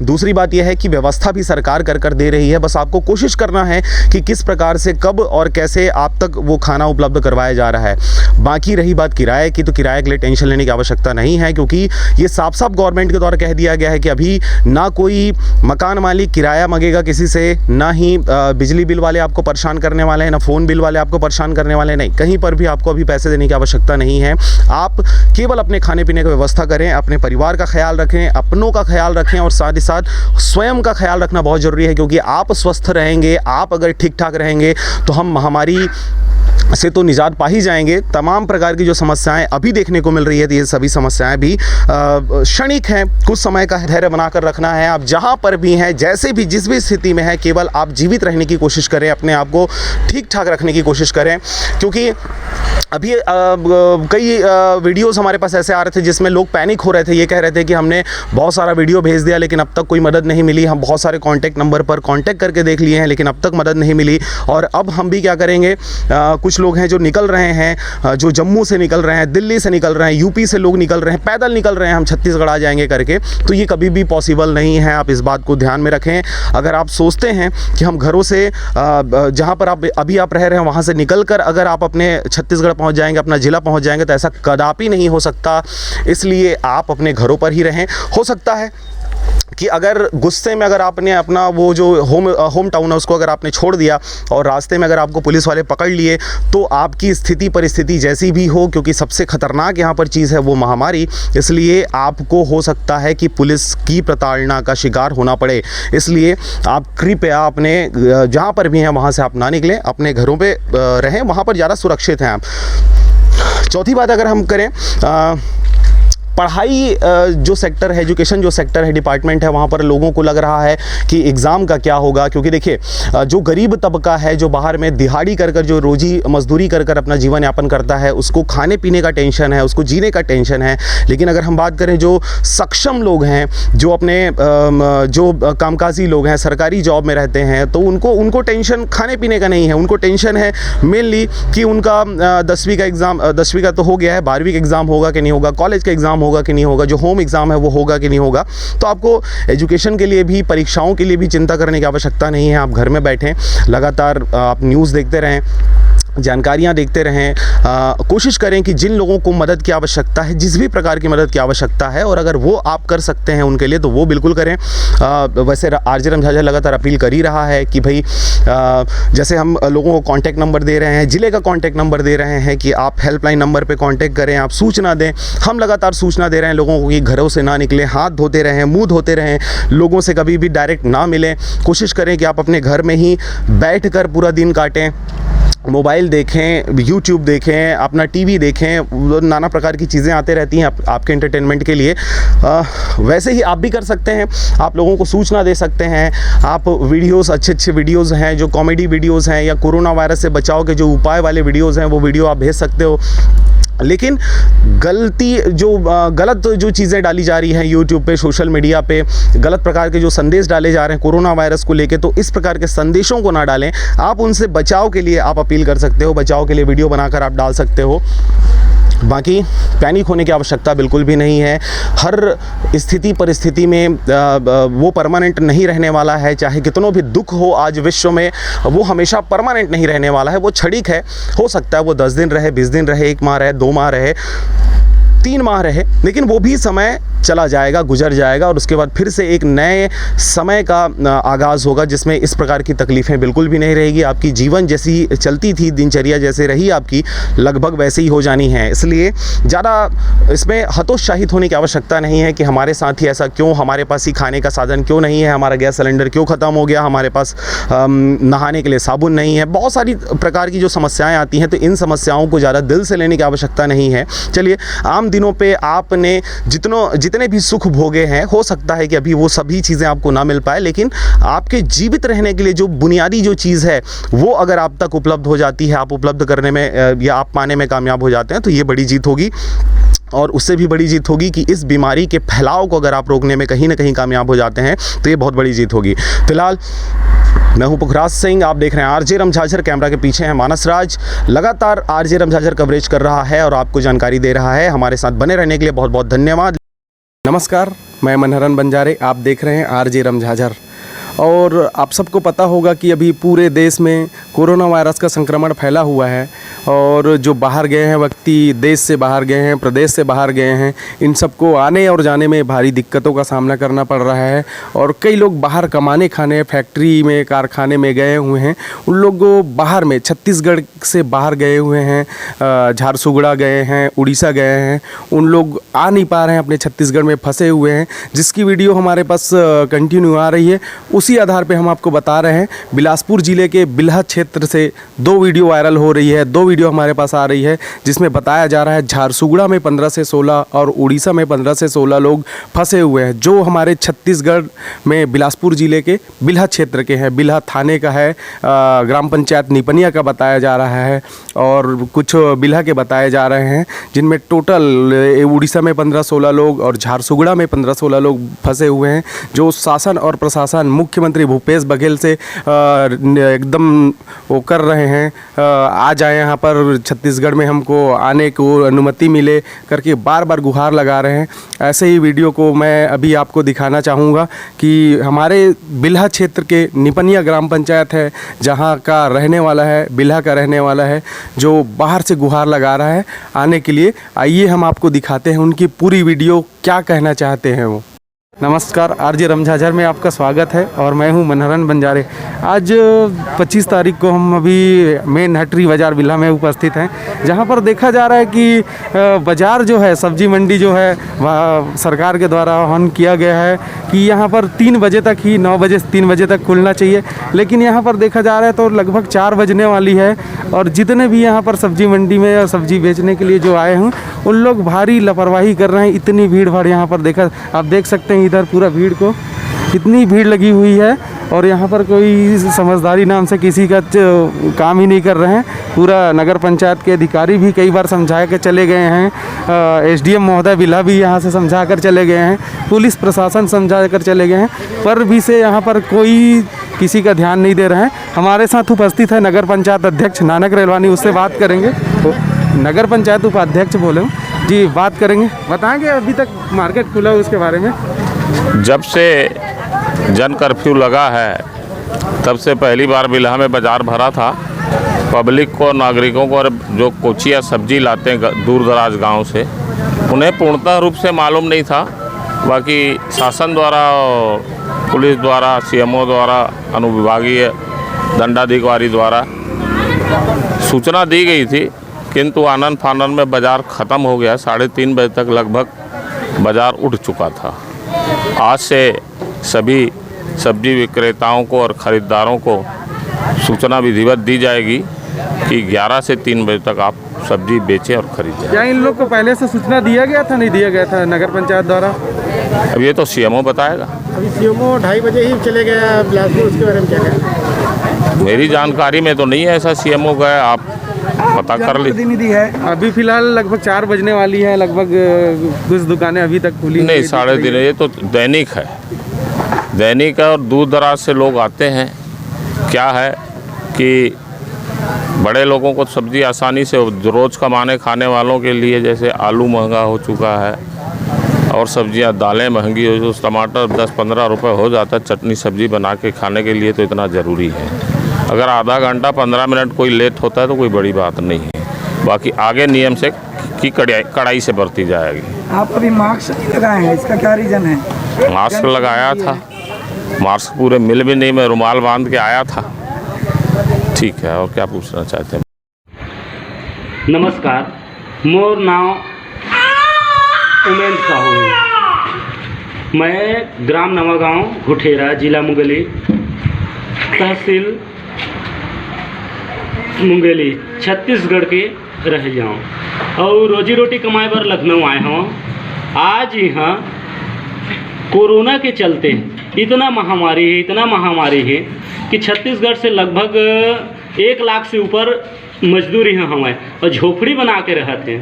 दूसरी बात यह है कि व्यवस्था भी सरकार कर कर दे रही है, बस आपको कोशिश करना है कि किस प्रकार से, कब और कैसे आप तक वो खाना उपलब्ध करवाया जा रहा है। बाकी रही बात किराए की, तो किराए के लिए टेंशन लेने की आवश्यकता नहीं है, क्योंकि ये साफ साफ गवर्नमेंट के द्वारा कह दिया गया है कि अभी ना कोई मकान मालिक किराया मांगेगा किसी से, ना ही, अ, बिजली बिल वाले आपको परेशान करने वाले हैं, ना फ़ोन बिल वाले आपको परेशान करने वाले हैं। नहीं, कहीं पर भी आपको अभी पैसे देने की आवश्यकता नहीं है। आप केवल अपने खाने पीने की व्यवस्था करें, अपने परिवार का ख्याल रखें, अपनों का ख्याल रखें और साथ ही साथ स्वयं का ख्याल रखना बहुत ज़रूरी है, क्योंकि आप स्वस्थ रहेंगे, आप अगर ठीक ठाक रहेंगे, तो हम महामारी से तो निजात पा ही जाएंगे। तमाम प्रकार की जो समस्याएं अभी देखने को मिल रही है, तो ये सभी समस्याएं भी अ, क्षणिक हैं। कुछ समय का धैर्य बनाकर रखना है। आप जहाँ पर भी हैं, जैसे भी, जिस भी स्थिति में हैं, केवल आप जीवित रहने की कोशिश करें, अपने आप को ठीक ठाक रखने की कोशिश करें, क्योंकि अभी अ, ब- कई वीडियोस हमारे पास ऐसे आ रहे थे जिसमें लोग पैनिक हो रहे थे, ये कह रहे थे कि हमने बहुत सारा वीडियो भेज दिया लेकिन अब तक कोई मदद नहीं मिली, हम बहुत सारे कॉन्टैक्ट नंबर पर कॉन्टैक्ट करके देख लिए हैं लेकिन अब तक मदद नहीं मिली। और अब हम भी क्या करेंगे, अ, कुछ लोग हैं जो निकल रहे हैं, अ, जो जम्मू से निकल रहे हैं, दिल्ली से निकल रहे हैं, यूपी से लोग निकल रहे हैं, पैदल निकल रहे हैं, हम छत्तीसगढ़ आ जाएंगे करके, तो ये कभी भी पॉसिबल नहीं है। आप इस बात को ध्यान में रखें। अगर आप सोचते हैं कि हम घरों से, अ, ब- जहाँ पर आप अभी आप रह रहे हैं वहाँ से निकल कर अगर आप अपने छत्तीसगढ़ पहुँच जाएंगे, अपना ज़िला पहुँच जाएंगे, तो ऐसा कदापि नहीं हो सकता। इसलिए आप अपने घरों पर ही रहें। हो सकता है कि अगर गुस्से में अगर आपने अपना वो जो होम होम टाउन है उसको अगर आपने छोड़ दिया और रास्ते में अगर आपको पुलिस वाले पकड़ लिए, तो आपकी स्थिति परिस्थिति जैसी भी हो, क्योंकि सबसे खतरनाक यहाँ पर चीज़ है वो महामारी, इसलिए आपको हो सकता है कि पुलिस की प्रताड़ना का शिकार होना पड़े। इसलिए आप कृपया अपने अ, जहाँ पर भी हैं वहाँ से आप ना निकलें, अपने घरों पे अ, रहें, वहाँ पर ज़्यादा सुरक्षित हैं आप। चौथी बात अगर हम करें, अ, पढ़ाई, अ, जो सेक्टर है, एजुकेशन जो सेक्टर है, डिपार्टमेंट है, वहाँ पर लोगों को लग रहा है कि एग्ज़ाम का क्या होगा, क्योंकि देखिए, अ, जो गरीब तबका है, जो बाहर में दिहाड़ी कर कर जो रोजी मजदूरी कर कर अपना जीवन यापन करता है, उसको खाने पीने का टेंशन है, उसको जीने का टेंशन है। लेकिन अगर हम बात करें जो सक्षम लोग हैं, जो अपने अम, जो कामकाजी लोग हैं, सरकारी जॉब में रहते हैं, तो उनको उनको टेंशन खाने पीने का नहीं है, उनको टेंशन है मेनली कि उनका अ, दसवीं का एग्ज़ाम, अ, दसवीं का तो हो गया है, बारहवीं का एग्ज़ाम होगा कि नहीं होगा, कॉलेज का एग्ज़ाम होगा कि नहीं होगा, जो होम एग्ज़ाम है वो होगा कि नहीं होगा। तो आपको एजुकेशन के लिए भी, परीक्षाओं के लिए भी चिंता करने की आवश्यकता नहीं है। आप घर में बैठें, लगातार अ, आप न्यूज़ देखते रहें, जानकारियाँ देखते रहें। अ, कोशिश करें कि जिन लोगों को मदद की आवश्यकता है, जिस भी प्रकार की मदद की आवश्यकता है, और अगर वो आप कर सकते हैं उनके लिए, तो वो बिल्कुल करें। अ, वैसे आरजे रमझाझर लगातार अपील कर ही रहा है कि भाई, अ, जैसे हम लोगों को कॉन्टैक्ट नंबर दे रहे हैं, ज़िले का कॉन्टैक्ट नंबर दे रहे हैं कि आप हेल्पलाइन नंबर पे कॉन्टैक्ट करें, आप सूचना दें। हम लगातार सूचना दे रहे हैं लोगों को कि घरों से ना निकलें, हाथ धोते रहें, मुंह धोते रहें, लोगों से कभी भी डायरेक्ट ना मिलें। कोशिश करें कि आप अपने घर में ही बैठ कर पूरा दिन काटें, मोबाइल देखें, यूट्यूब देखें, अपना टीवी देखें, वो नाना प्रकार की चीज़ें आते रहती हैं आप, आपके एंटरटेनमेंट के लिए। अ, वैसे ही आप भी कर सकते हैं, आप लोगों को सूचना दे सकते हैं। आप वीडियोस, अच्छे अच्छे वीडियोस हैं, जो कॉमेडी वीडियोस हैं या कोरोना वायरस से बचाव के जो उपाय वाले वीडियोस हैं, वो वीडियो आप भेज सकते हो। लेकिन गलती जो अ, गलत जो चीज़ें डाली जा रही हैं यूट्यूब पे, सोशल मीडिया पे, गलत प्रकार के जो संदेश डाले जा रहे हैं कोरोना वायरस को लेके, तो इस प्रकार के संदेशों को ना डालें। आप उनसे बचाव के लिए आप अपील कर सकते हो, बचाव के लिए वीडियो बनाकर आप डाल सकते हो। बाकी पैनिक होने की आवश्यकता बिल्कुल भी नहीं है। हर स्थिति परिस्थिति में अ, अ, वो परमानेंट नहीं रहने वाला है। चाहे कितनों भी दुख हो आज विश्व में, वो हमेशा परमानेंट नहीं रहने वाला है, वो क्षणिक है। हो सकता है वो दस दिन रहे, बीस दिन रहे, एक माह रहे, दो माह रहे, तीन माह रहे, लेकिन वो भी समय चला जाएगा, गुजर जाएगा, और उसके बाद फिर से एक नए समय का अ, आगाज़ होगा, जिसमें इस प्रकार की तकलीफ़ें बिल्कुल भी नहीं रहेगी। आपकी जीवन जैसी चलती थी, दिनचर्या जैसे रही आपकी, लगभग वैसे ही हो जानी है। इसलिए ज़्यादा इसमें हतोत्साहित होने की आवश्यकता नहीं है कि हमारे साथ ही ऐसा क्यों, हमारे पास ही खाने का साधन क्यों नहीं है, हमारा गैस सिलेंडर क्यों ख़त्म हो गया, हमारे पास अम, नहाने के लिए साबुन नहीं है। बहुत सारी प्रकार की जो समस्याएं आती हैं, तो इन समस्याओं को ज़्यादा दिल से लेने की आवश्यकता नहीं है। चलिए, आम दिनों पे आपने जितनों जितने भी सुख भोगे हैं, हो सकता है कि अभी वो सभी चीज़ें आपको ना मिल पाए, लेकिन आपके जीवित रहने के लिए जो बुनियादी जो चीज़ है, वो अगर आप तक उपलब्ध हो जाती है, आप उपलब्ध करने में अ, या आप पाने में कामयाब हो जाते हैं, तो ये बड़ी जीत होगी। और उससे भी बड़ी जीत होगी कि इस बीमारी के फैलाव को अगर आप रोकने में कहीं ना कहीं कामयाब हो जाते हैं, तो ये बहुत बड़ी जीत होगी। फिलहाल मैं हूं पुखराज सिंह, आप देख रहे हैं आरजे रमझाझर, कैमरा के पीछे है मानस राज। लगातार आरजे रमझाझर कवरेज कर रहा है और आपको जानकारी दे रहा है। हमारे साथ बने रहने के लिए बहुत बहुत धन्यवाद। नमस्कार, मैं मनहरन बंजारे, आप देख रहे हैं आरजे रमझाझर। और आप सबको पता होगा कि अभी पूरे देश में कोरोना वायरस का संक्रमण फैला हुआ है, और जो बाहर गए हैं व्यक्ति, देश से बाहर गए हैं, प्रदेश से बाहर गए हैं, इन सबको आने और जाने में भारी दिक्कतों का सामना करना पड़ रहा है। और कई लोग बाहर कमाने खाने, फैक्ट्री में, कारखाने में गए हुए हैं, उन लोग बाहर में, छत्तीसगढ़ से बाहर गए हुए हैं, अ, झारसुगुड़ा गए हैं, उड़ीसा गए हैं, उन लोग आ नहीं पा रहे हैं, अपने छत्तीसगढ़ में फंसे हुए हैं, जिसकी वीडियो हमारे पास कंटिन्यू आ रही है। उस उसी आधार पे हम आपको बता रहे हैं। बिलासपुर जिले के बिल्हा क्षेत्र से दो वीडियो वायरल हो रही है, दो वीडियो हमारे पास आ रही है, जिसमें बताया जा रहा है झारसुगुड़ा में पन्द्रह से सोलह और उड़ीसा में पन्द्रह से सोलह लोग फंसे हुए हैं, जो हमारे छत्तीसगढ़ में बिलासपुर जिले के बिल्हा क्षेत्र के हैं। बिल्हा थाने का है, अ, ग्राम पंचायत निपनिया का बताया जा रहा है और कुछ बिल्हा के बताए जा रहे हैं, जिनमें टोटल, ए, उड़ीसा में पन्द्रह सोलह लोग और झारसुगुड़ा में पन्द्रह सोलह लोग फंसे हुए हैं, जो शासन और प्रशासन, मुख्यमंत्री भूपेश बघेल से, अ, न-, एकदम वो कर रहे हैं, अ, आ जाए यहाँ पर, छत्तीसगढ़ में हमको आने को अनुमति मिले करके बार बार गुहार लगा रहे हैं। ऐसे ही वीडियो को मैं अभी आपको दिखाना चाहूँगा कि हमारे बिल्हा क्षेत्र के निपनिया ग्राम पंचायत है, जहाँ का रहने वाला है, बिल्हा का रहने वाला है, जो बाहर से गुहार लगा रहा है आने के लिए। आइए, हम आपको दिखाते हैं उनकी पूरी वीडियो, क्या कहना चाहते हैं वो। नमस्कार, आरजे रमझाझर में आपका स्वागत है और मैं हूं मनहरन बंजारे। आज पच्चीस तारीख को हम अभी मेन हटरी बाजार बिल्हा में उपस्थित हैं, जहां पर देखा जा रहा है कि, अ, बाजार जो है, सब्जी मंडी जो है, वह सरकार के द्वारा आह्वान किया गया है कि यहां पर तीन बजे तक ही, नौ बजे से तीन बजे तक खुलना चाहिए, लेकिन यहां पर देखा जा रहा है तो लगभग चार बजने वाली है और जितने भी यहां पर सब्जी मंडी में सब्जी बेचने के लिए जो आए हैं, उन लोग भारी लापरवाही कर रहे हैं। इतनी भीड़ भाड़ यहां पर देखा आप देख सकते हैं इधर पूरा भीड़ को, कितनी भीड़ लगी हुई है और यहाँ पर कोई समझदारी नाम से किसी का च-, काम ही नहीं कर रहे हैं। पूरा नगर पंचायत के अधिकारी भी कई बार समझा के चले गए हैं, एसडीएम महोदय बिल्हा भी यहाँ से समझा कर चले गए हैं, पुलिस प्रशासन समझा कर चले गए हैं, पर भी से यहाँ पर कोई किसी का ध्यान नहीं दे रहे हैं। हमारे साथ उपस्थित है नगर पंचायत अध्यक्ष नानक रेलवानी, उससे बात करेंगे। नगर पंचायत उपाध्यक्ष बोले हूँ जी, बात करेंगे, बताएंगे अभी तक मार्केट खुला है उसके बारे में। जब से जन कर्फ्यू लगा है, तब से पहली बार बिल्हा में बाजार भरा था। पब्लिक को, नागरिकों को, और जो कोचिया सब्जी लाते हैं ग-, दूर दराज गांव से, उन्हें पूर्णतः रूप से मालूम नहीं था। बाकी शासन द्वारा, पुलिस द्वारा, सीएमओ द्वारा, अनुविभागीय दंडाधिकारी द्वारा सूचना दी गई थी, किंतु आनन फानन में बाजार ख़त्म हो गया। साढ़े तीन बजे तक लगभग बाजार उठ चुका था। आज से सभी सब्जी विक्रेताओं को और ख़रीदारों को सूचना विधिवत दी जाएगी कि ग्यारह से तीन बजे तक आप सब्जी बेचें और खरीदें। क्या इन लोग को पहले से सूचना दिया गया था, नहीं दिया गया था नगर पंचायत द्वारा? अब ये तो सीएमओ बताएगा। अभी सीएमओ ढाई बजे ही चले गए हैं बिलासपुर, उसके बारे में क्या कहना है? मेरी जानकारी में तो नहीं है ऐसा सीएमओ का, आप पता कर लीजिए। जनप्रतिनिधि है। अभी फिलहाल लगभग चार बजने वाली है, लगभग, अ, कुछ दुकानें अभी तक खुली नहीं, नहीं दिख साढ़े रही तीन, है। ये तो दैनिक है, दैनिक है और दूर दराज से लोग आते हैं। क्या है कि बड़े लोगों को सब्ज़ी आसानी से, रोज़ कमाने खाने वालों के लिए, जैसे आलू महंगा हो चुका है और सब्जियां, दालें महंगी हो, तो टमाटर दस पन्द्रह रुपये हो जाता है, चटनी सब्ज़ी बना के खाने के लिए तो इतना ज़रूरी है। अगर आधा घंटा, पन्द्रह मिनट कोई लेट होता है तो कोई बड़ी बात नहीं है, बाकी आगे नियम से की कड़ाई, कड़ाई से बरती जाएगी। आप अभी मास्क नहीं लगाए हैं, इसका क्या रीज़न है? मास्क लगाया था, मास्क पूरे मिल भी नहीं, मैं रुमाल बांध के आया था। ठीक है, और क्या पूछना चाहते हैं? नमस्कार, मोर नाव उमेंद्र साहू है। मैं ग्राम नवागांव घुठेरा, जिला मुंगेली, तहसील मुंगेली, छत्तीसगढ़ के रह जाऊँ और रोजी रोटी कमाए बर लखनऊ आए हूँ। आज यहाँ कोरोना के चलते इतना महामारी है, इतना महामारी है कि छत्तीसगढ़ से लगभग एक लाख से ऊपर मजदूर यहाँ हवय और झोपड़ी बना के रहत हे।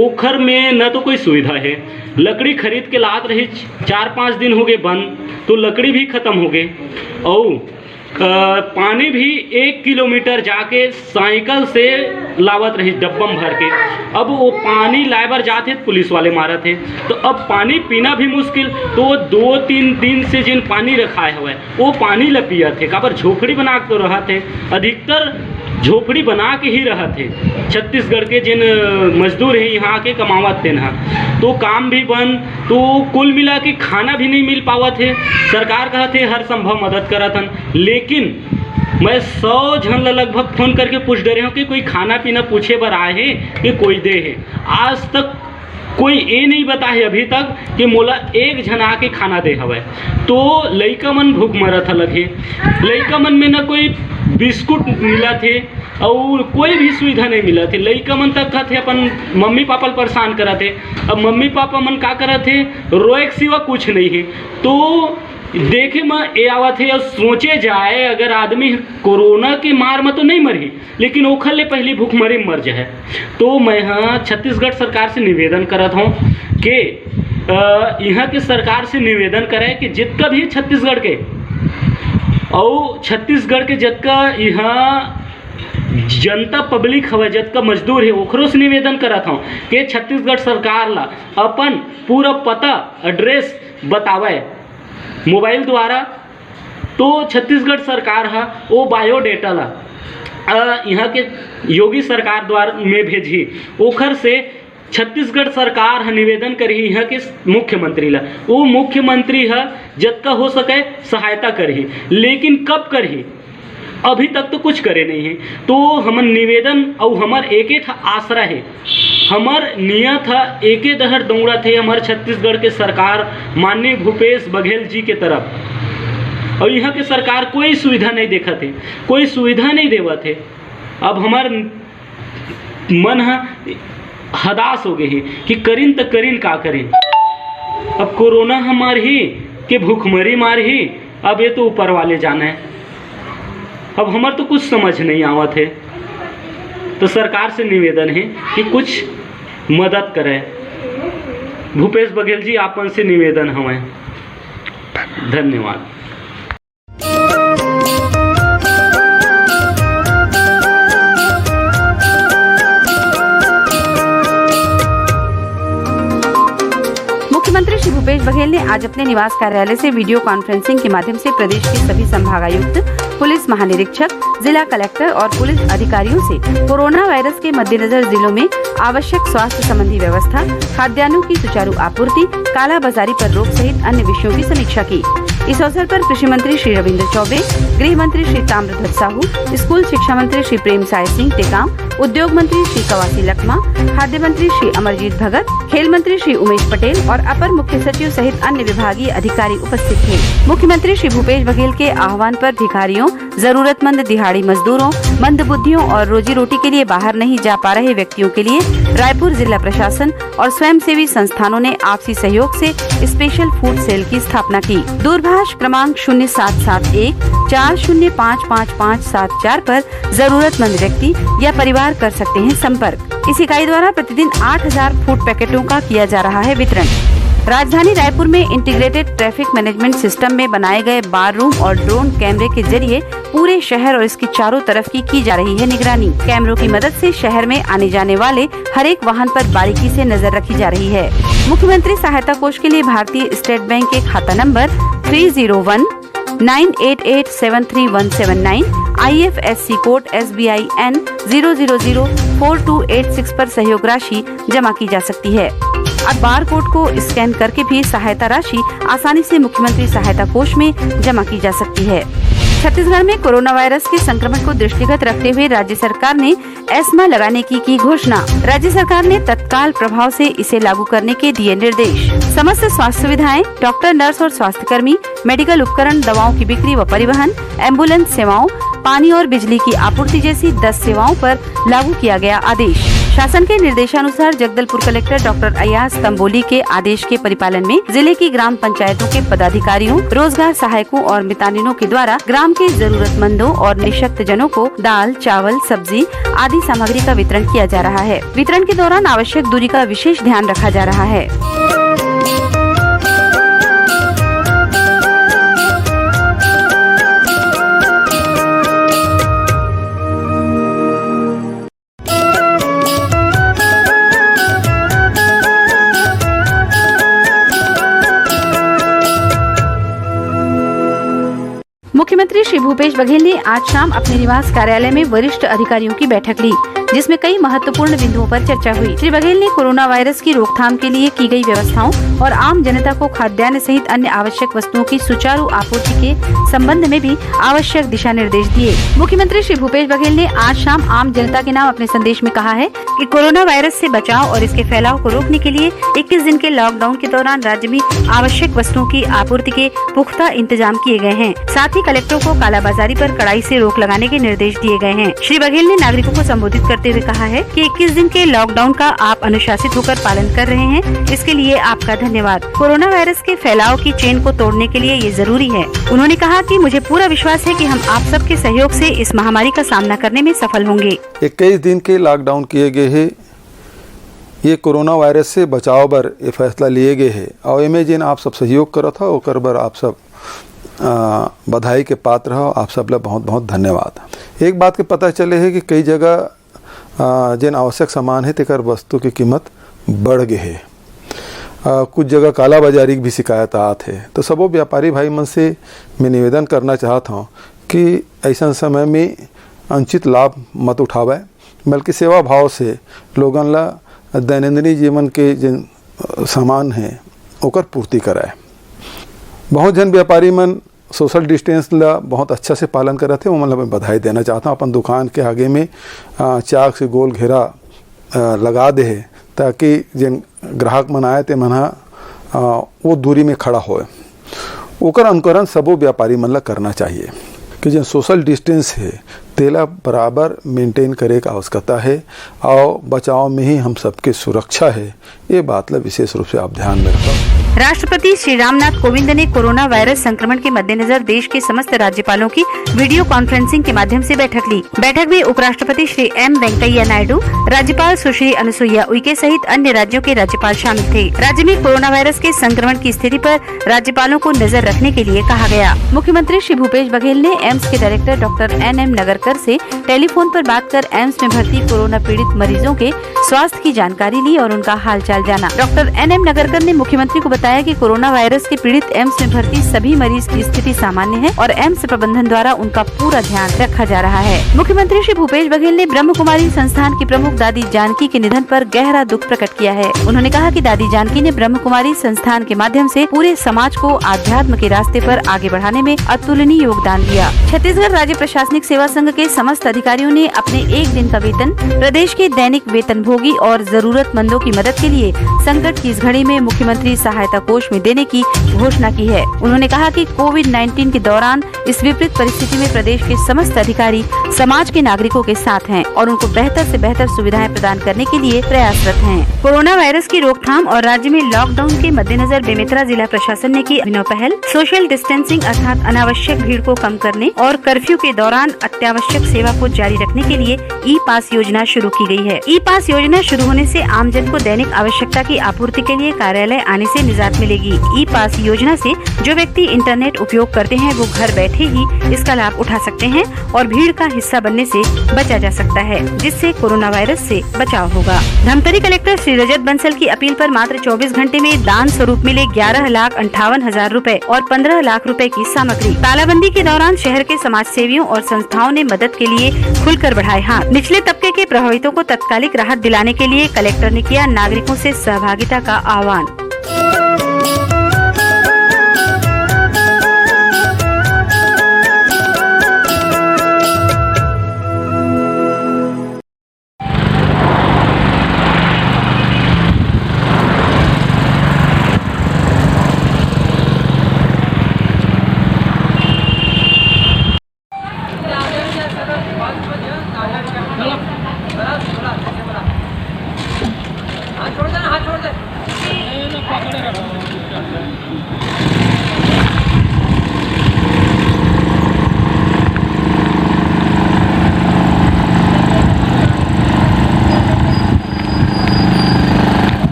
ओखर में न तो कोई सुविधा है, लकड़ी खरीद के लात रही, चार पाँच दिन हो गए बंद, तो लकड़ी भी खत्म हो गए। और अ, पानी भी एक किलोमीटर जाके साइकिल से लावत रही, डब्बा में भर के। अब वो पानी लाए बर जात हे, पुलिस वाले मारत हे, तो अब पानी पीना भी मुश्किल। तो वो दो तीन दिन से जिन पानी रखाए हवय, वो पानी ल पियत हे, काबर झोपड़ी बना के तो रहत हे, अधिकतर झोपड़ी बना के ही रहत हे। छत्तीसगढ़ के जिन, अ, मजदूर हे, यहाँ के कमावत तेन ह, तो काम भी बंद, तो कुल मिला के खाना भी नहीं मिल पावत हे। सरकार कहत हे हर संभव मदद करत हन, लेकिन मैं सौ झन ला लगभग फोन करके पूछ डरे हूँ कि कोई खाना पीना पूछे बर आए हे कि कोई दे हे। आज तक कोई ये नहीं बताहे अभी तक कि मोला एक झन आके खाना दे हवय। तो लइका मन भूख मरत हलक हे, लइका मन में न कोई बिस्कुट मिलत हे और कोई भी सुविधा नहीं मिलत हे। लइका मन तक कहत हे अपन मम्मी पापा ल परेशान करत हे। अब मम्मी पापा मन का करत हे, रोए के सिवा कुछ नहीं हे। तो देखे म ए आवत हे और सोचे जाए, अगर आदमी कोरोना के मार म तो नहीं मरही, लेकिन ओखर ले पहली भूखमरी म मर जाए। तो मैं ह छत्तीसगढ़ सरकार से निवेदन करत हूँ कि अ, यहाँ के सरकार से निवेदन करे कि जितका भी छत्तीसगढ़ के और छत्तीसगढ़ के जितका यहाँ जनता पब्लिक हवय, जितका मजदूर हे, ओखरो से निवेदन करत हूँ कि छत्तीसगढ़ सरकार ला अपन पूरा पता, एड्रेस बतावे मोबाइल द्वारा। तो छत्तीसगढ़ सरकार ह ओ बायोडेटा ला अ, यहाँ के योगी सरकार द्वारा में भेजही। ओखर से छत्तीसगढ़ सरकार ह निवेदन करही यहाँ के मुख्यमंत्री ला, वो मुख्यमंत्री ह जतका हो सके सहायता करही, लेकिन कब करही, अभी तक तो कुछ करे नहीं है। तो हमर निवेदन अउ हमर एके ठा आसरा है, हमर नियत ह एके डहर दौड़त हे, हमर छत्तीसगढ़ के सरकार माननीय भूपेश बघेल जी के तरफ। और यहाँ के सरकार कोई सुविधा नहीं देखत हे, कोई सुविधा नहीं देवत हे। अब हमर मन ह हदास हो गए हे कि करिन त करिन का करिन। अब कोरोना ह मारही के भूखमरी मारही, अब ये तो ऊपर वाले जाने। अब हमर तो कुछ समझ नहीं आवत हे, तो सरकार से निवेदन है कि कुछ मदद करे। भूपेश बघेल जी, आप मन से निवेदन हवय। धन्यवाद। मुख्यमंत्री श्री भूपेश बघेल ने आज अपने निवास कार्यालय से वीडियो कॉन्फ्रेंसिंग के माध्यम से प्रदेश के सभी संभागायुक्त, पुलिस महानिरीक्षक, जिला कलेक्टर और पुलिस अधिकारियों से कोरोना वायरस के मद्देनजर जिलों में आवश्यक स्वास्थ्य संबंधी व्यवस्था, खाद्यान्नों की सुचारू आपूर्ति, कालाबाजारी पर रोक सहित अन्य विषयों की समीक्षा की। इस अवसर पर कृषि मंत्री श्री रविंद्र चौबे, गृह मंत्री श्री ताम्रध्वज साहू, स्कूल शिक्षा मंत्री श्री प्रेमसाय सिंह टेकाम, उद्योग मंत्री श्री कवासी लखमा, खाद्य मंत्री श्री अमरजीत भगत, खेल मंत्री श्री उमेश पटेल और अपर मुख्य सचिव सहित अन्य विभागीय अधिकारी उपस्थित थे। मुख्यमंत्री श्री भूपेश बघेल के आह्वान पर भिखारियों, जरूरतमंद दिहाड़ी मजदूरों, मंदबुद्धियों और रोजी रोटी के लिए बाहर नहीं जा पा रहे व्यक्तियों के लिए रायपुर जिला प्रशासन और स्वयंसेवी संस्थानों ने आपसी सहयोग से स्पेशल फूड सेल की स्थापना की। दूरभाष क्रमांक शून्य सात सात एक चार शून्य पाँच पाँच पाँच सात चार पर जरूरतमंद व्यक्ति या परिवार कर सकते हैं संपर्क। इस इकाई द्वारा प्रतिदिन आठ हज़ार फूड पैकेटों का किया जा रहा है वितरण। राजधानी रायपुर में इंटीग्रेटेड ट्रैफिक मैनेजमेंट सिस्टम में बनाए गए बार रूम और ड्रोन कैमरे के जरिए पूरे शहर और इसके चारों तरफ की की जा रही है निगरानी। कैमरों की मदद से शहर में आने जाने वाले हर एक वाहन पर बारीकी से नजर रखी जा रही है। मुख्यमंत्री सहायता कोष के लिए भारतीय स्टेट बैंक के खाता नंबर three zero one nine eight eight seven three one seven nine, IFSC code SBIN zero zero zero four two eight six पर सहयोग राशि जमा की जा सकती है। अब बार कोड को स्कैन करके भी सहायता राशि आसानी से मुख्यमंत्री सहायता कोष में जमा की जा सकती है। छत्तीसगढ़ में कोरोना वायरस के संक्रमण को दृष्टिगत रखते हुए राज्य सरकार ने एस्मा लगाने की की घोषणा। राज्य सरकार ने तत्काल प्रभाव से इसे लागू करने के दिए निर्देश। समस्त स्वास्थ्य सुविधाएं, डॉक्टर, नर्स और स्वास्थ्यकर्मी, मेडिकल उपकरण, दवाओं की बिक्री व परिवहन, एम्बुलेंस सेवाओं, पानी और बिजली की आपूर्ति जैसी दस सेवाओं पर लागू किया गया आदेश। शासन के निर्देशानुसार जगदलपुर कलेक्टर डॉक्टर अयाज तंबोली के आदेश के परिपालन में जिले की ग्राम पंचायतों के पदाधिकारियों, रोजगार सहायकों और मितानिनों के द्वारा ग्राम के जरूरतमंदों और निशक्त जनों को दाल, चावल, सब्जी आदि सामग्री का वितरण किया जा रहा है। वितरण के दौरान आवश्यक दूरी का विशेष ध्यान रखा जा रहा है। मुख्यमंत्री श्री भूपेश बघेल ने आज शाम अपने निवास कार्यालय में वरिष्ठ अधिकारियों की बैठक ली। जिसमें कई महत्वपूर्ण बिंदुओं पर चर्चा हुई। श्री बघेल ने कोरोना वायरस की रोकथाम के लिए की गई व्यवस्थाओं और आम जनता को खाद्यान्न सहित अन्य आवश्यक वस्तुओं की सुचारू आपूर्ति के संबंध में भी आवश्यक दिशा निर्देश दिए। मुख्यमंत्री श्री भूपेश बघेल ने आज शाम आम जनता के नाम अपने संदेश में कहा है कि कोरोना वायरस से बचाव और इसके फैलाव को रोकने के लिए इक्कीस दिन के लॉकडाउन के दौरान राज्य में आवश्यक वस्तुओं की आपूर्ति के पुख्ता इंतजाम किए गए हैं। साथ ही कलेक्टरों को कालाबाजारी पर कड़ाई से रोक लगाने के निर्देश दिए गए हैं। श्री बघेल ने नागरिकों को संबोधित करते हुए कहा है कि इक्कीस दिन के लॉकडाउन का आप अनुशासित होकर पालन कर रहे हैं, इसके लिए आपका धन्यवाद। कोरोना वायरस के फैलाव की चेन को तोड़ने के लिए ये जरूरी है। उन्होंने कहा कि मुझे पूरा विश्वास है कि हम आप सबके सहयोग से इस महामारी का सामना करने में सफल होंगे। इक्कीस दिन के लॉकडाउन किए गए हैं। ये कोरोना वायरस से बचाव बर ये फैसला लिए गए हे और एमे जेन आप सब सहयोग करत हो, ओकर बर आप सब, आ, बधाई के पात्र हो। आप सब ला बहुत बहुत धन्यवाद। एक बात के पता चले हे कि कई जगह, आ, जेन आवश्यक सामान हे, तेकर वस्तु की कीमत बढ़ गए हे। आ, कुछ जगह कालाबाजारी की भी शिकायत आत हे। तो सबो व्यापारी भाई मन से मैं निवेदन करना चाहत हूँ कि ऐसा समय में अनुचित लाभ मत उठावे, बल्कि सेवा भाव से लोगन ला दैनंदिनी जीवन के जेन, अ, सामान हे, ओकर पूर्ति कराए। बहुत झन व्यापारी मन सोशल डिस्टेंस ला बहुत अच्छा से पालन करत हे, ओमन ला मैं बधाई देना चाहता हूँ। अपन दुकान के आगे में, अ, चाक से गोल घेरा, अ, लगा दे हे, ताकि जेन ग्राहक मन आए, ते मन ह, अ, वो दूरी में खड़ा होए। ओकर अनुकरण सबो व्यापारी मन ला करना चाहिए कि जेन सोशल डिस्टेंस हे, तेला बराबर मेंटेन करे के आवश्यकता हे और बचाव में ही हम सबके सुरक्षा हे। ये बात ला विशेष रूप से आप ध्यान में रखो। राष्ट्रपति श्री रामनाथ कोविंद ने कोरोना वायरस संक्रमण के मद्देनजर देश के समस्त राज्यपालों की वीडियो कॉन्फ्रेंसिंग के माध्यम से बैठक ली। बैठक में उपराष्ट्रपति श्री एम वेंकैया नायडू, राज्यपाल सुश्री अनुसुईया उइके सहित अन्य राज्यों के राज्यपाल शामिल थे। राज्य में कोरोना वायरस के संक्रमण की स्थिति पर राज्यपालों को नजर रखने के लिए कहा गया। मुख्यमंत्री श्री भूपेश बघेल ने एम्स के director doctor N M Nagarkar से टेलीफोन पर बात कर एम्स में भर्ती कोरोना पीड़ित मरीजों के स्वास्थ्य की जानकारी ली और उनका हालचाल जाना। डॉक्टर एन एम नगरकर ने मुख्यमंत्री को बताया कि कोरोना वायरस के पीड़ित एम्स में भर्ती सभी मरीज की स्थिति सामान्य है और एम्स प्रबंधन द्वारा उनका पूरा ध्यान रखा जा रहा है। मुख्यमंत्री श्री भूपेश बघेल ने ब्रह्म कुमारी संस्थान की प्रमुख दादी जानकी के निधन पर गहरा दुख प्रकट किया है। उन्होंने कहा कि दादी जानकी ने ब्रह्म कुमारी संस्थान के माध्यम से पूरे समाज को आध्यात्म के रास्ते पर आगे बढ़ाने में अतुलनीय योगदान दिया। छत्तीसगढ़ राज्य प्रशासनिक सेवा संघ के समस्त अधिकारियों ने अपने एक दिन का वेतन प्रदेश के दैनिक वेतनभोगी और जरूरतमंदों की मदद के लिए संकट की इस घड़ी में मुख्यमंत्री सहायता कोष में देने की घोषणा की है। उन्होंने कहा कि कोविड नाइन्टीन के दौरान इस विपरीत परिस्थिति में प्रदेश के समस्त अधिकारी समाज के नागरिकों के साथ हैं और उनको बेहतर से बेहतर सुविधाएं प्रदान करने के लिए प्रयासरत हैं। कोरोना वायरस की रोकथाम और राज्य में लॉकडाउन के मद्देनजर बेमेतरा जिला प्रशासन ने की अभिनव पहल। सोशल डिस्टेंसिंग अर्थात अनावश्यक भीड़ को कम करने और कर्फ्यू के दौरान अत्यावश्यक सेवा को जारी रखने के लिए ई पास योजना शुरू की गई है। ई पास योजना शुरू होने से आमजन को दैनिक आवश्यकता की आपूर्ति के लिए कार्यालय आने से निजात मिलेगी। ई पास योजना से जो व्यक्ति इंटरनेट उपयोग करते हैं, वो घर बैठे ही इसका लाभ उठा सकते हैं और भीड़ का हिस्सा बनने से बचा जा सकता है, जिससे कोरोना वायरस से बचाव होगा। धमतरी कलेक्टर श्री रजत बंसल की अपील पर मात्र चौबीस घंटे में दान स्वरूप मिले ग्यारह लाख अंठावन हजार रुपए और पन्द्रह लाख रुपए की सामग्री। तालाबंदी के दौरान शहर के समाज सेवियों और संस्थाओं ने मदद के लिए खुलकर बढ़ाए हाथ। निचले तबके के प्रभावितों को तत्कालिक राहत दिलाने के लिए कलेक्टर ने किया नागरिकों से सहभागिता का आह्वान।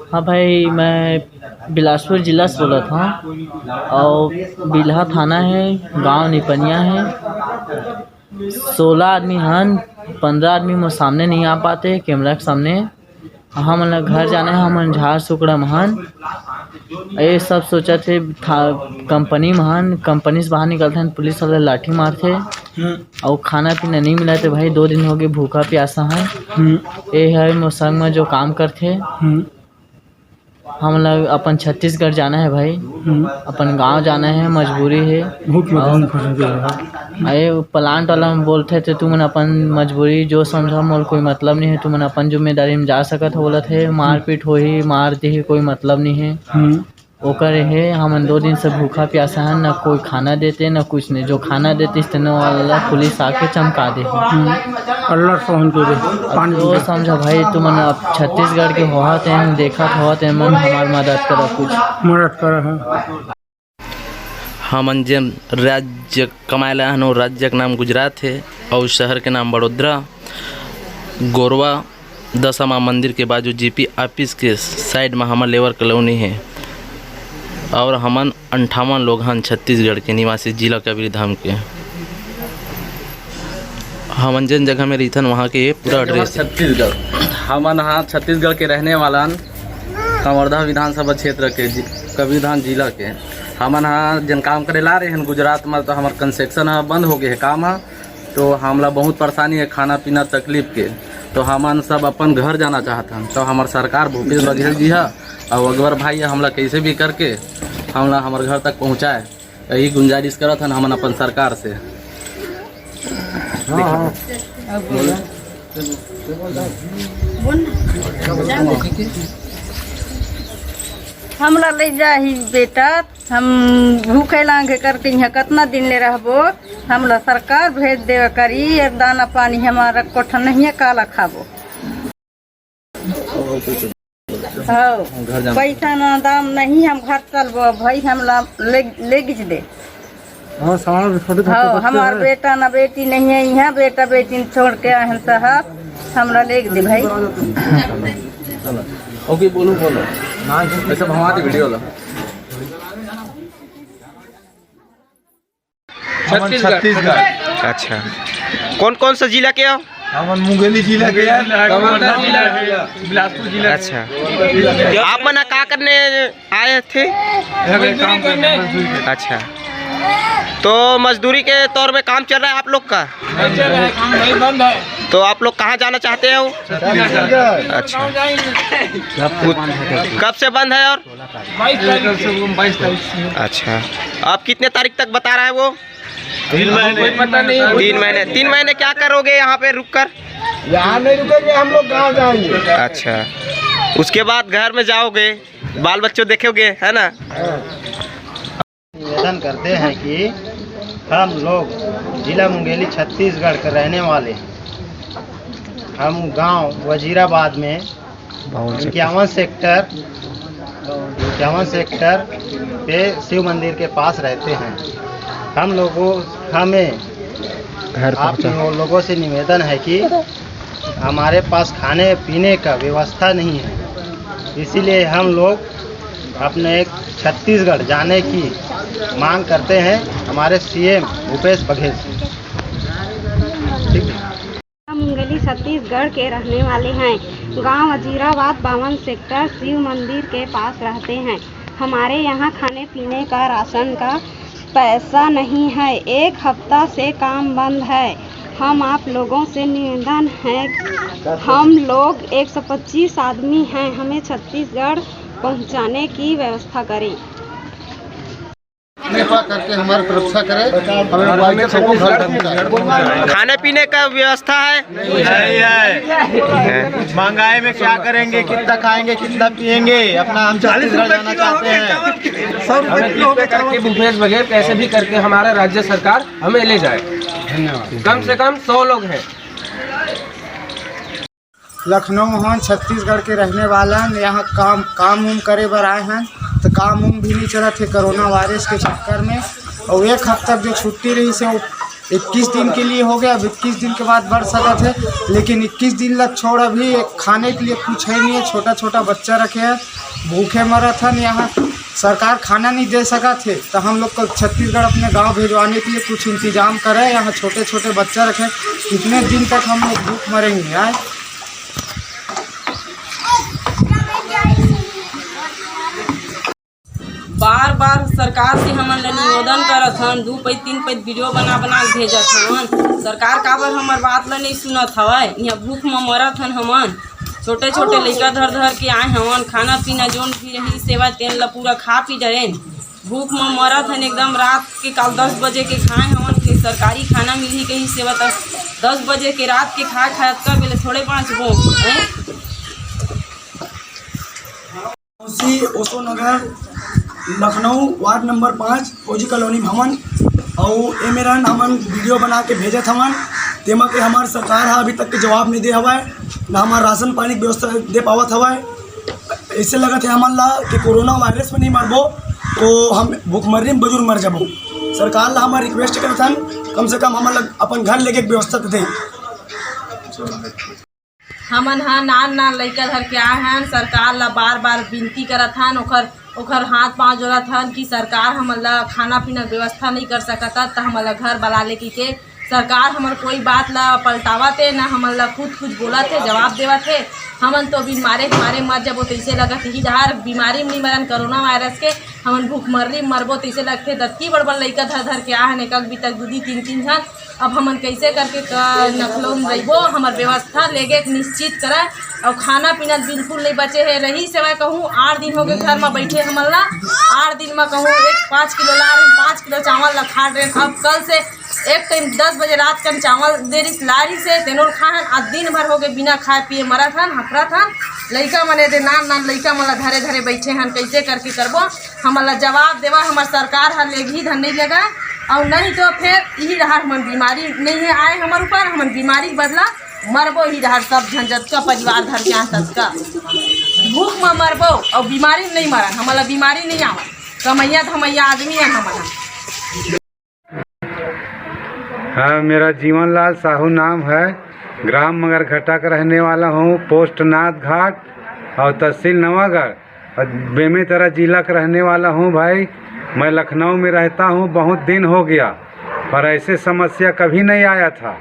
हाँ भाई, मैं बिलासपुर जिला से बोलत हँव और बिल्हा थाना हे, गांव निपनिया हे। सोलह आदमी हन, पन्द्रह आदमी मोर सामने नहीं आ पाते कैमरा के सामने। हमन ला घर जाना हे, हमन झार सुकड़ा म हन। ये सब सोचत हे, था, कंपनी म हन, कंपनी से बाहर निकलथन, पुलिस वाला लाठी मारथे, हम्म। अउ खाना पीना नहीं मिला, तो भाई दो दिन हो गए भूखा प्यासा हन। हम्म। ये है मोर संग में जो काम करथे, हम्म। हमला अपन छत्तीसगढ़ जाना है भाई, हम्म। अपन गांव जाना है, मजबूरी है। बहुत मजबूरी अउ फंसे के है। अरे, प्लांट वाला में बोलथे, तो तुमन अपन मजबूरी जो समझा, मोर कोई मतलब नहीं है, तुमन अपन जिम्मेदारी में जा सकत हो, बोलत है, मारपीट होही, मार देही, कोई मतलब नहीं है। हम्म। ओकर हे, हमन दो दिन से भूखा प्यासा हन, न कोई खाना देते, न कुछ नहीं। जो खाना देते, तेनो वाला पुलिस आके चमका दे। हम्म। अल्लाह सहन के दे, अब पानी तो पी ले। समझा भाई, तुमन अब छत्तीसगढ़ के होवत हैं, देखत होवत हैं, मन हमार मदद करा कुछ। मदद करा है। हमन जेन राज्य कमाए ला हन, वो राज्य के नाम गुजरात हे अउ शहर के नाम बड़ोदरा। गोरवा दशा माँ मंदिर के बाजू जीपी ऑफिस के साइड में हमर लेबर कॉलोनी हे अउ हमन अंठावन लोग हन छत्तीसगढ़ के निवासी, जिला कबीरधाम के। हमन जेन जगह में रहिथन, वहाँ के ये पूरा एड्रेस हे। छत्तीसगढ़, हमन हा छत्तीसगढ़ के रहने वाला हन, कवर्धा विधानसभा क्षेत्र के जि-, कबीरधाम जिला के। हमन हा जेन काम करे ला रहे हन गुजरात में, तो हमर कंस्ट्रक्शन हा बंद हो गए हे काम हा, तो हमला बहुत परेशानी है खाना पीना तकलीफ के। तो हमन सब अपन घर जाना चाहत हन, तो हमर सरकार भूपेश बघेल जी हा अउ अकबर भाई हा, हमला कैसे भी करके हमला हमर घर तक पहुँचाए। यही गुंजारिश करत हन हमन अपन सरकार से। हाँ, हाँ। हमला ले जाही बेटा, हम भूखे लांघे करके यहाँ कतना दिन ले रहबो। हमला सरकार भेज देवे करी, एक दाना पानी हमारा कोठा नहीं है, काला खाबो। हौ, घर जाना। पैसा ना दाम नहीं, हम घर चलबो भाई, हमला ले, ले गिज दे। हाँ, सारा छोटे छोटे हौ, बच्चे हमार हैं। बेटा ना बेटी नहीं है यहाँ, बेटा बेटी छोड़ के आए हैं साहब, हमला ले गिज दे भाई। चलो, ओके, बोलो, बोलो। ऐसा भगवान की वीडियो ला। हमन छत्तीसगढ़। छत्तीसगढ़। अच्छा, कौन कौन सा जिला के हो? हमन मुंगेली जिला के हैं, कवर्धा जिला के हैं, बिलासपुर जिला के। अच्छा, आप मन का करने आए थे? यहाँ पे काम करने, मजदूरी करने। अच्छा, तो मजदूरी के तौर में काम चल रहा है आप लोग का? नहीं चल रहा है, काम नहीं, बंद है। तो आप लोग कहाँ जाना चाहते हो? छत्तीसगढ़। अच्छा, कब से बंद है और? बाईस तारीख से। बाईस तारीख से। अच्छा, आप कितने तारीख तक बता रहा है वो? तीन महीने। कोई पता नहीं। तीन महीने, तीन महीने क्या करोगे यहाँ पे रुक कर? यहाँ नहीं रुकेंगे, हम लोग गाँव जाएंगे। अच्छा, उसके बाद घर में जाओगे, बाल बच्चों देखोगे, है ना? हाँ। निवेदन करते हैं कि हम लोग जिला मुंगेली, छत्तीसगढ़ के रहने वाले, हम गांव वजीराबाद में इक्यावन सेक्टर, इक्यावन सेक्टर पे शिव मंदिर के पास रहते हैं। हम लोगों, हमें घर आप पहुंचा। लोगों से निवेदन है कि हमारे पास खाने पीने का व्यवस्था नहीं है, इसीलिए हम लोग अपने छत्तीसगढ़ जाने की मांग करते हैं हमारे सीएम भूपेश बघेल से। ठीक है। मुंगेली छत्तीसगढ़ के रहने वाले हैं। गांव वजीराबाद बावन सेक्टर शिव मंदिर के पास रहते हैं। हमारे यहाँ खाने पीने का, राशन का पैसा नहीं है, एक हफ्ता से काम बंद है। हम आप लोगों से निवेदन है, हम लोग एक सौ पच्चीस आदमी हैं, हमें छत्तीसगढ़ पहुंचाने की व्यवस्था करें। कृपा करके हमारी सुरक्षा करें, हमें बाइक से वो घर पहुंचाए। खाने पीने का व्यवस्था है? नहीं है। महंगाई में क्या करेंगे, कितना खाएंगे, कितना पिएंगे? अपना हम छत्तीसगढ़ जाना चाहते हैं। सौ रुपए किलो हो गया चावल। भूपेश बघेल कैसे भी करके हमारा राज्य सरकार हमें ले जाए। धन्यवाद। कम से कम सौ लोग हैं। लखनऊ हन, छत्तीसगढ़ के रहने वाला हन। यहाँ काम, काम उम करे बर आए हन, तो काम उम भी नहीं चलत हे कोरोना वायरस के चक्कर में। और एक हफ्ता जो छुट्टी रही से, वो इक्कीस दिन के लिए हो गया। अब इक्कीस दिन के बाद बढ़ सकत हे, लेकिन इक्कीस दिन लग छोड़, अभी खाने के लिए कुछ है नहीं है। छोटा छोटा बच्चा रखे हैं, भूखे मरत हन। यहाँ सरकार खाना नहीं दे सकत हे, तो हम लोग को छत्तीसगढ़ अपने गांव भेजवाने के लिए कुछ इंतजाम करे। यहाँ छोटे छोटे बच्चा रखे, कितने दिन तक हम लोग भूख मरेंगे यार? सरकार से हमन ला निवेदन करत हन, दू पइत तीन पइत वीडियो बना बना के भेजत हन। सरकार काबर हमर बात ला नहीं सुनत हवय? यहाँ भूख म मरत हन हमन, छोटे छोटे लइका धर धर के आए हवन, खाना पीना जोन भी रही सेवा तेन ला पूरा खा पी डरेन। भूख म मरत हन एकदम। रात के काल दस बजे के खाए हवन, के सरकारी खाना मिलही कही सेवा, त दस बजे के रात के खाए खाए अतका बेले थोड़े बाँचबो, हैं? ओसो नगर, लखनऊ, वार्ड नंबर पाँच, फौजी कॉलोनी भवन। अउ ए मेरन हमन वीडियो बना के भेजत हवन, तेमा के हमार सरकार ह अभी तक के जवाब नहीं दे हवय, ना हमार राशन पानी के व्यवस्था दे पावत हवय। ऐसे लगत है हमन ला कि कोरोना वायरस में नहीं मरबो, तो हम भुखमरी में जरूर मर जाबो। सरकार ला हमार रिक्वेस्ट करत हन, कम से कम हमन ला अपन घर लेके के व्यवस्था दे। हमन ह नान नान लइका धर के आए हन, सरकार ला बार बार विनती करत हन, ओखर ओखर हाथ पांव जोड़त हन कि सरकार हमन ला खाना पीना के व्यवस्था नहीं कर सकत, त हमन ला घर बला ले कहिके। सरकार हमर कोई बात ला पलटावत हे, ना हमन ला खुद कुछ बोलत हे, जवाब देवत हे। हमन तो बीमारे के मारे मर जबो तइसे लगत हे। इही डहर बीमारी में नहीं मरन, कोरोना वायरस के, हमन भूखमर्री में मरबो तइसे लगथे। दतकी बड़ बड़ लइका धर धर के आए हन, एक एक बीतक दू दू तीन तीन झन। अब हमन कैसे करके क-, नखलो में रहिबो? हमर व्यवस्था लेगे के निश्चित करय। और खाना पीना बिल्कुल नहीं बचे है। रही सेवा कहूँ आठ दिन हो गए घर में बैठे हमन ला, आठ दिन में कहूँ एक पाँच किलो ला रहे, पाँच किलो चावल ला खा रहे। अब कल से एक टाइम दस बजे रात कन चावल दे रही, ला रही से तेनोर खाहन। आज दिन भर हो गए बिना खाए पिए मरत हन, हफरत हन। लइका मन एदे नान नान लइका मन ला धरे धरे बैठे हन, कैसे करके करबो? हमन ला जवाब देवा, हमर सरकार ह लेगही धन नहीं लेगा, और नहीं तो फिर यही रहा हमन बीमारी नहीं है आए हमर ऊपर, हमन बीमारी के बदला मरबो ही रहा सब झन, जतका परिवार धर के आए ततका। भूख में मरबो और बीमारी में नहीं मरन, हमन ला बीमारी नहीं आवन, कमैया धमैया आदमी है हमन ह। हाँ, मेरा जीवन लाल साहू नाम है, ग्राम मगरघटा का रहने वाला हूँ, पोस्ट नाथ घाट और तहसील नवागढ़ और बेमेतरा जिला का रहने वाला हूँ भाई। मैं लखनऊ में रहता हूँ, बहुत दिन हो गया, पर ऐसे समस्या कभी नहीं आया था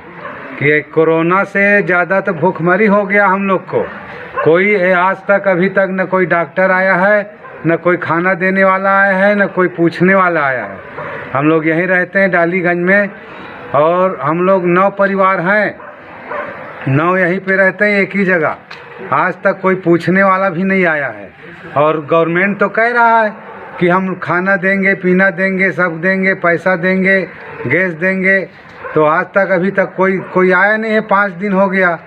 कि ये कोरोना से ज़्यादा तो भूखमरी हो गया हम लोग को। कोई आज तक, अभी तक न कोई डॉक्टर आया है, न कोई खाना देने वाला आया है, न कोई पूछने वाला आया है। हम लोग यहीं रहते हैं डालीगंज में, और हम लोग नौ परिवार हैं, नौ यहीं पे रहते हैं एक ही जगह। आज तक कोई पूछने वाला भी नहीं आया है। और गवर्नमेंट तो कह रहा है कि हम खाना देंगे, पीना देंगे, सब देंगे, पैसा देंगे, गैस देंगे, तो आज तक, अभी तक कोई कोई आया नहीं है। पाँच दिन हो गया।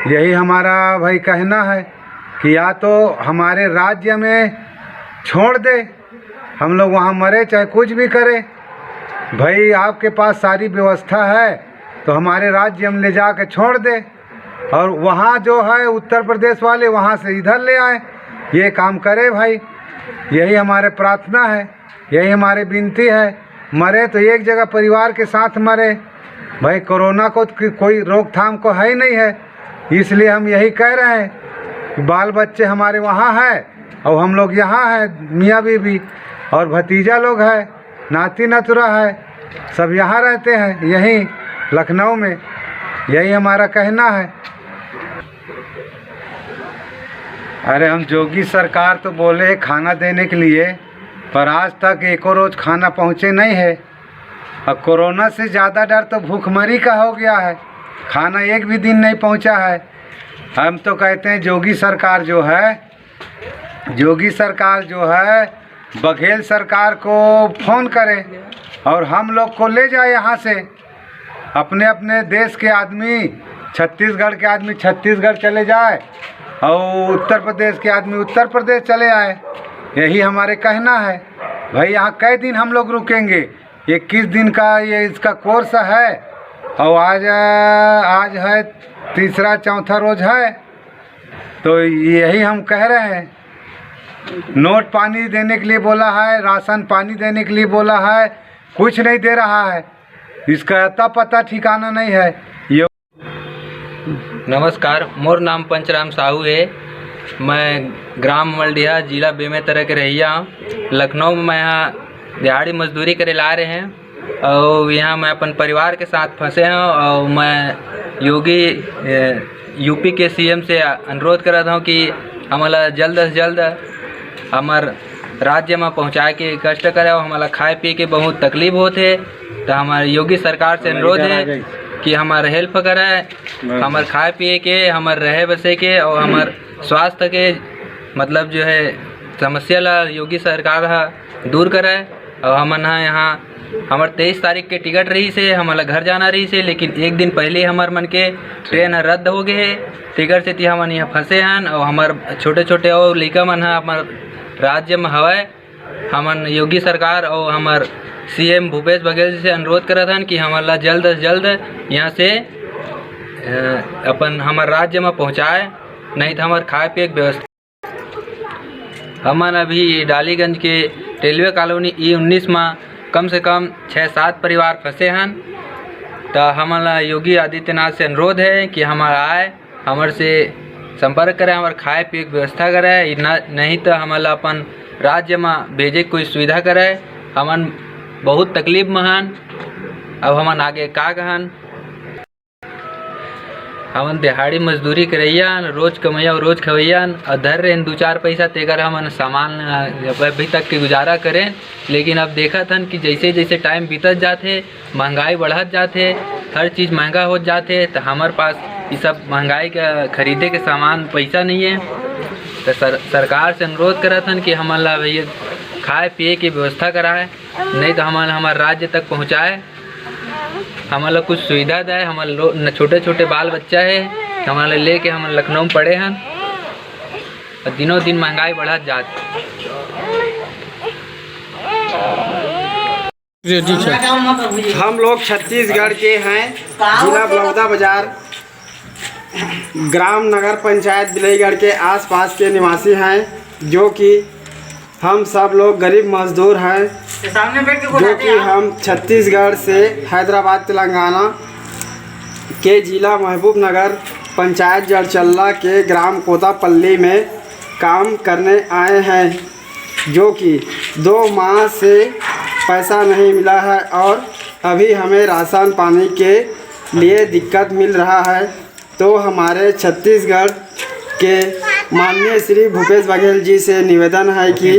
यही हमारा भाई कहना है कि या तो हमारे राज्य में छोड़ दे, हम लोग वहाँ मरे चाहे कुछ भी करें। भाई, आपके पास सारी व्यवस्था है तो हमारे राज्य में ले जा के छोड़ दे, और वहाँ जो है उत्तर प्रदेश वाले वहाँ से इधर ले आए, ये काम करे भाई। यही हमारे प्रार्थना है, यही हमारी विनती है। मरे तो एक जगह परिवार के साथ मरे भाई, कोरोना को तो कोई रोकथाम को है ही नहीं है। इसलिए हम यही कह रहे हैं कि बाल बच्चे हमारे वहाँ हैं और हम लोग यहाँ हैं, मियाँ बीबी और भतीजा लोग हैं, नाती नतुरा है, सब यहाँ रहते हैं, यहीं लखनऊ में। यही हमारा कहना है। अरे, हम योगी सरकार तो बोले खाना देने के लिए, पर आज तक एको रोज खाना पहुँचे नहीं है। अब कोरोना से ज़्यादा डर तो भूखमरी का हो गया है, खाना एक भी दिन नहीं पहुँचा है। हम तो कहते हैं योगी सरकार जो है, योगी सरकार जो है, बघेल सरकार को फोन करे और हम लोग को ले जाए यहाँ से। अपने अपने देश के आदमी, छत्तीसगढ़ के आदमी छत्तीसगढ़ चले जाए और उत्तर प्रदेश के आदमी उत्तर प्रदेश चले आए। यही हमारे कहना है भाई। यहाँ कई दिन हम लोग रुकेंगे? इक्कीस दिन का ये इसका कोर्स है और आज, आज है तीसरा चौथा रोज है, तो यही हम कह रहे हैं। नोट पानी देने के लिए बोला है, राशन पानी देने के लिए बोला है, कुछ नहीं दे रहा है। इसका अता पता ठिकाना नहीं है। ये नमस्कार, मोर नाम पंचराम साहू है। मैं ग्राम मलडिहा, जिला बेमेतरा के रहइया हूँ। लखनऊ में मैं यहाँ दिहाड़ी मजदूरी करे ला रहे हैं और यहाँ मैं अपन परिवार के साथ फंसे हूँ और मैं योगी, ए, यूपी के सीएम से अनुरोध करत हूँ कि हमला जल्द से जल्द हमर राज्य म पहुँचाए के कष्ट करे, अउ हमला खाए पिए के बहुत तकलीफ होत हे। त हमर योगी सरकार से अनुरोध हे कि हमर help करे, हमर खाए पिए के, हमर रहे बसे के अउ हमर स्वास्थ्य के, मतलब जो है, समस्या ला योगी सरकार ह दूर करे। अउ हमन ह यहाँ, हमर तेईस तारीख के टिकट रहिस हे, हमन ला घर जाना रहिस हे, लेकिन एक दिन पहले हमर मन के ट्रेन ह रद्द हो गे हे। तेकर सेती हमन यहाँ फंसे हन अउ हमर छोटे-छोटे अउ लइका मन ह हमर राज्य म हवय। हमन योगी सरकार अउ हमर सीएम भूपेश बघेल जी से अनुरोध करत हन कि हमन ला जल्द से जल्द यहाँ से, अ, अपन हमर राज्य म पहुँचाए, नहीं त हमर खाए पिए के व्यवस्था। हमन अभी डालीगंज के रेलवे कॉलोनी ई उन्नीस म कम से कम छः सात परिवार फंसे हन। त हमन ला योगी आदित्यनाथ से अनुरोध हे कि हमर आए, हमर से संपर्क करे, हमर खाए पिए के व्यवस्था करे, इ न-, नहीं त हमन ला अपन राज्य म भेजे के कोई सुविधा करे। हमन बहुत तकलीफ म हन, अब हमन आगे का कहन। हमन दिहाड़ी मजदूरी करइया हन, रोज कमइया अउ रोज खवइया हन, अउ धर रहेन दू चार पैसा, तेकर हमन सामान, अ, अभी तक के गुजारा करेन। लेकिन अब देखत हन कि जैसे जैसे टाइम बीतत जात हे, महंगाई बढ़त जात हे, हर चीज महंगा होत जात हे, त हमर पास इ सब महंगाई के खरीदे के सामान पैसा नहीं है। त सर-, सरकार से अनुरोध करत हन कि हमन ला भैया खाए पिए के व्यवस्था कराए, नहीं त हमन हमर राज्य तक पहुँचाए। हमन ला कुछ सुविधा दे, हमन लो-, न-, छोटे-छोटे बाल बच्चा हे, हमन ला लेके हमन लखनऊ में पड़े हन, अउ दिनों दिन महंगाई बढ़त जात। हम लोग छत्तीसगढ़ के हैं, जिला बलौदाबाजार, ग्राम नगर पंचायत बिलईगढ़ के आसपास के निवासी हैं, जो कि हम सब लोग गरीब मजदूर हैं, जो कि हम छत्तीसगढ़ से हैदराबाद, तेलंगाना के जिला महबूबनगर, पंचायत जड़चल्ला के ग्राम कोतापल्ली में काम करने आए हैं, जो कि दो माह से पैसा नहीं मिला है और अभी हमें राशन पानी के लिए दिक्कत मिल रहा है। तो हमारे छत्तीसगढ़ के माननीय श्री भूपेश बघेल जी से निवेदन है कि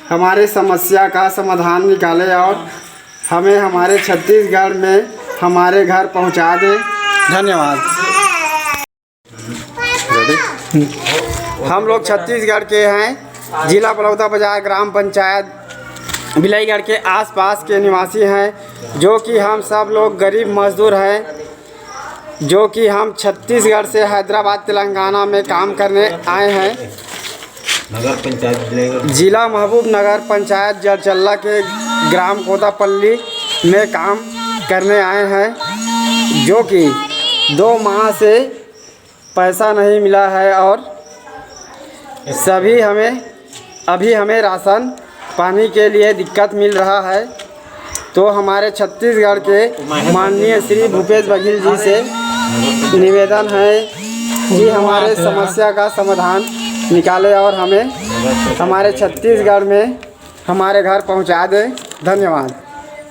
हमारे समस्या का समाधान निकालें और हमें हमारे छत्तीसगढ़ में हमारे घर पहुंचा दें। धन्यवाद। हम लोग छत्तीसगढ़ के हैं, जिला बलौदाबाजार, ग्राम पंचायत बिलईगढ़ के आसपास के निवासी हैं, जो कि हम सब लोग गरीब मजदूर हैं, जो कि हम छत्तीसगढ़ से हैदराबाद, तेलंगाना में काम करने आए हैं। नगर पंचायत बिलईगढ़। जिला महबूबनगर, पंचायत जड़चल्ला के ग्राम कोतापल्ली में काम करने आए हैं, जो कि दो माह से पैसा नहीं मिला है और सभी हमें, अभी हमें राशन पानी के लिए दिक्कत मिल रहा है। तो हमारे छत्तीसगढ़ के माननीय श्री भूपेश बघेल जी से निवेदन है कि हमारे समस्या का समाधान निकालें और हमें हमारे छत्तीसगढ़ में हमारे घर पहुंचा दें। धन्यवाद।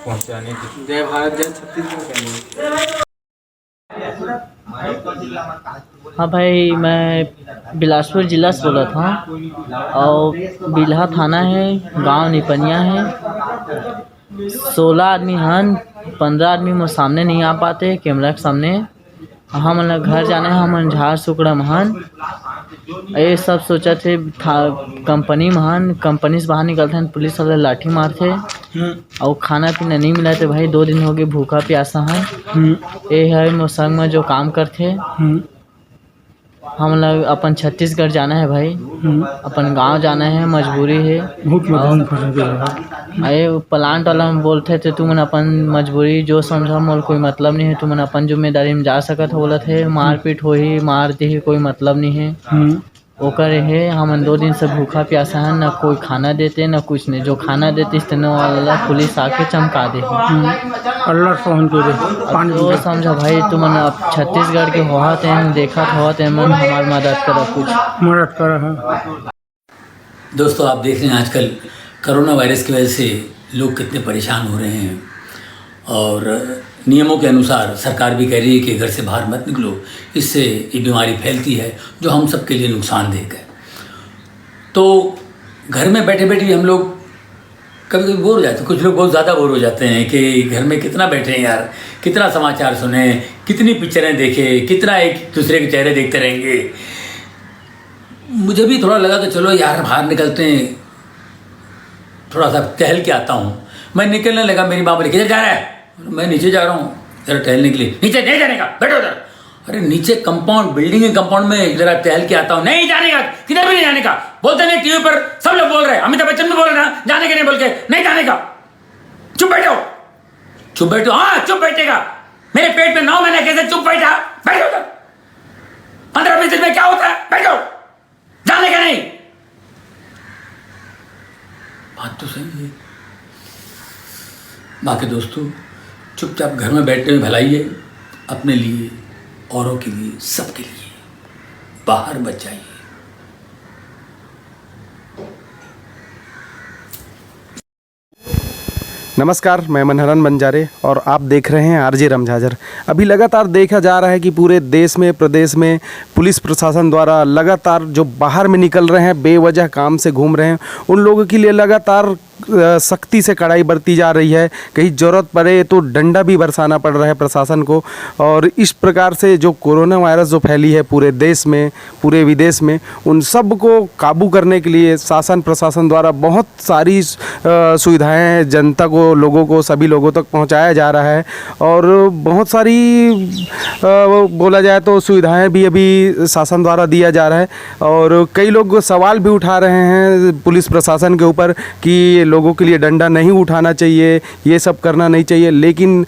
पहुंचाने की जय भारत, जय छत्तीसगढ़। हाँ भाई, मैं बिलासपुर जिला से बोलत हँव अउ बिल्हा थाना हे, गांव निपनिया हे। सोलह आदमी हन, पंद्रह आदमी मोर सामने नहीं आ पाते कैमरा के सामने। हमन ला घर जाना हे, हमन झार सुकड़ा म हन। ये सब सोचत हे था, कंपनी म हन, कंपनी से बाहर निकलथन, पुलिस वाला लाठी मारथे। हम्म। अउ खाना पीना नहीं मिलत हे भाई, दो दिन हो गे भूखा प्यासा हन। हम्म। ये हवे मोर संग म जो काम करथे। हम्म। हमन ला अपन छत्तीसगढ़ जाना हे भाई। हम्म। अपन गांव जाना हे, मजबूरी हे। बहुत मजबूरी अउ फंसे थे यार। अरे, वो प्लांट वाला में बोलथे, तो तुमन अपन मजबूरी जो समझा, मोर कोई मतलब नहीं हे। तुमन अपन जिम्मेदारी में जा सकत हो, बोलत हे। मारपीट होही, मार देही, कोई मतलब नहीं हे। हम्म। ओकर हे, हमन दो दिन से भूखा प्यासा हन, ना कोई खाना देते, ना कुछ नहीं। जो खाना देते, तेनो वाला पुलिस आके चमका दे। हम्म, अल्लाह सोहन के दे, पानी तो पीते। समझा भाई, तुमन अब छत्तीसगढ़ के होवत हे, देखत होवत हे, मन हमार मदद करा कुछ। मदद करा है। दोस्तों, आप देख रहे हैं आजकल कोरोना वायरस की वजह से लोग कितने परेशान हो रहे हैं और नियमों के अनुसार सरकार भी कह रही है कि घर से बाहर मत निकलो, इससे ये बीमारी फैलती है, जो हम सबके लिए नुकसानदेह है। तो घर में बैठे बैठे भी हम लोग कभी कभी बोर हो जाते हैं। कुछ लोग बहुत ज़्यादा बोर हो जाते हैं कि घर में कितना बैठे हैं यार, कितना समाचार सुने, कितनी पिक्चरें देखे, कितना एक दूसरे के चेहरे देखते रहेंगे। मुझे भी थोड़ा लगा कि चलो यार, बाहर निकलते हैं, थोड़ा सा टहल के आता हूँ। मैं निकलने लगा, मेरी माँ बोली, "किधर जा रहा है?" "मैं नीचे जा रहा हूँ जरा टहलने के लिए।" "नीचे नहीं जाने का, बैठो उधर।" "अरे, नीचे कंपाउंड, बिल्डिंग के कंपाउंड में जरा टहल के आता हूँ।" "नहीं जाने का, किधर भी नहीं जाने का।" "बोलते नहीं, टीवी पर सब लोग बोल रहे हैं, अमिताभ बच्चन भी बोल रहे हैं, जाने के नहीं बोल के।" "नहीं जाने का।" "चुप बैठो।" "चुप बैठो।" "हाँ, चुप बैठेगा। मेरे पेट में नौ महीने कैसे चुप बैठा? बैठो उधर। पंद्रह बीस दिन में क्या होता है? बैठो।" "जाने का नहीं।" बात तो सही है। बाकी दोस्तों, चुपचाप घर में बैठने में भलाई है, अपने लिए, औरों के लिए, सबके लिए। बाहर मत जाइए। नमस्कार, मैं मनहरन बंजारे और आप देख रहे हैं आरजे रमझाझर। अभी लगातार देखा जा रहा है कि पूरे देश में, प्रदेश में पुलिस प्रशासन द्वारा लगातार जो बाहर में निकल रहे हैं, बेवजह काम से घूम रहे हैं, उन लोगों के लिए लगातार अ, सख्ती से कड़ाई बरती जा रही है। कहीं ज़रूरत पड़े तो डंडा भी बरसाना पड़ रहा है प्रशासन को। और इस प्रकार से जो कोरोना वायरस जो फैली है पूरे देश में, पूरे विदेश में, उन सब को काबू करने के लिए शासन प्रशासन द्वारा बहुत सारी अ, सुविधाएं जनता को, लोगों को, सभी लोगों तक पहुंचाया जा रहा है। और बहुत सारी अ, बोला जाए तो सुविधाएं भी अभी शासन द्वारा दिया जा रहा है। और कई लोग सवाल भी उठा रहे हैं पुलिस प्रशासन के ऊपर कि लोगों के लिए डंडा नहीं उठाना चाहिए, ये सब करना नहीं चाहिए। लेकिन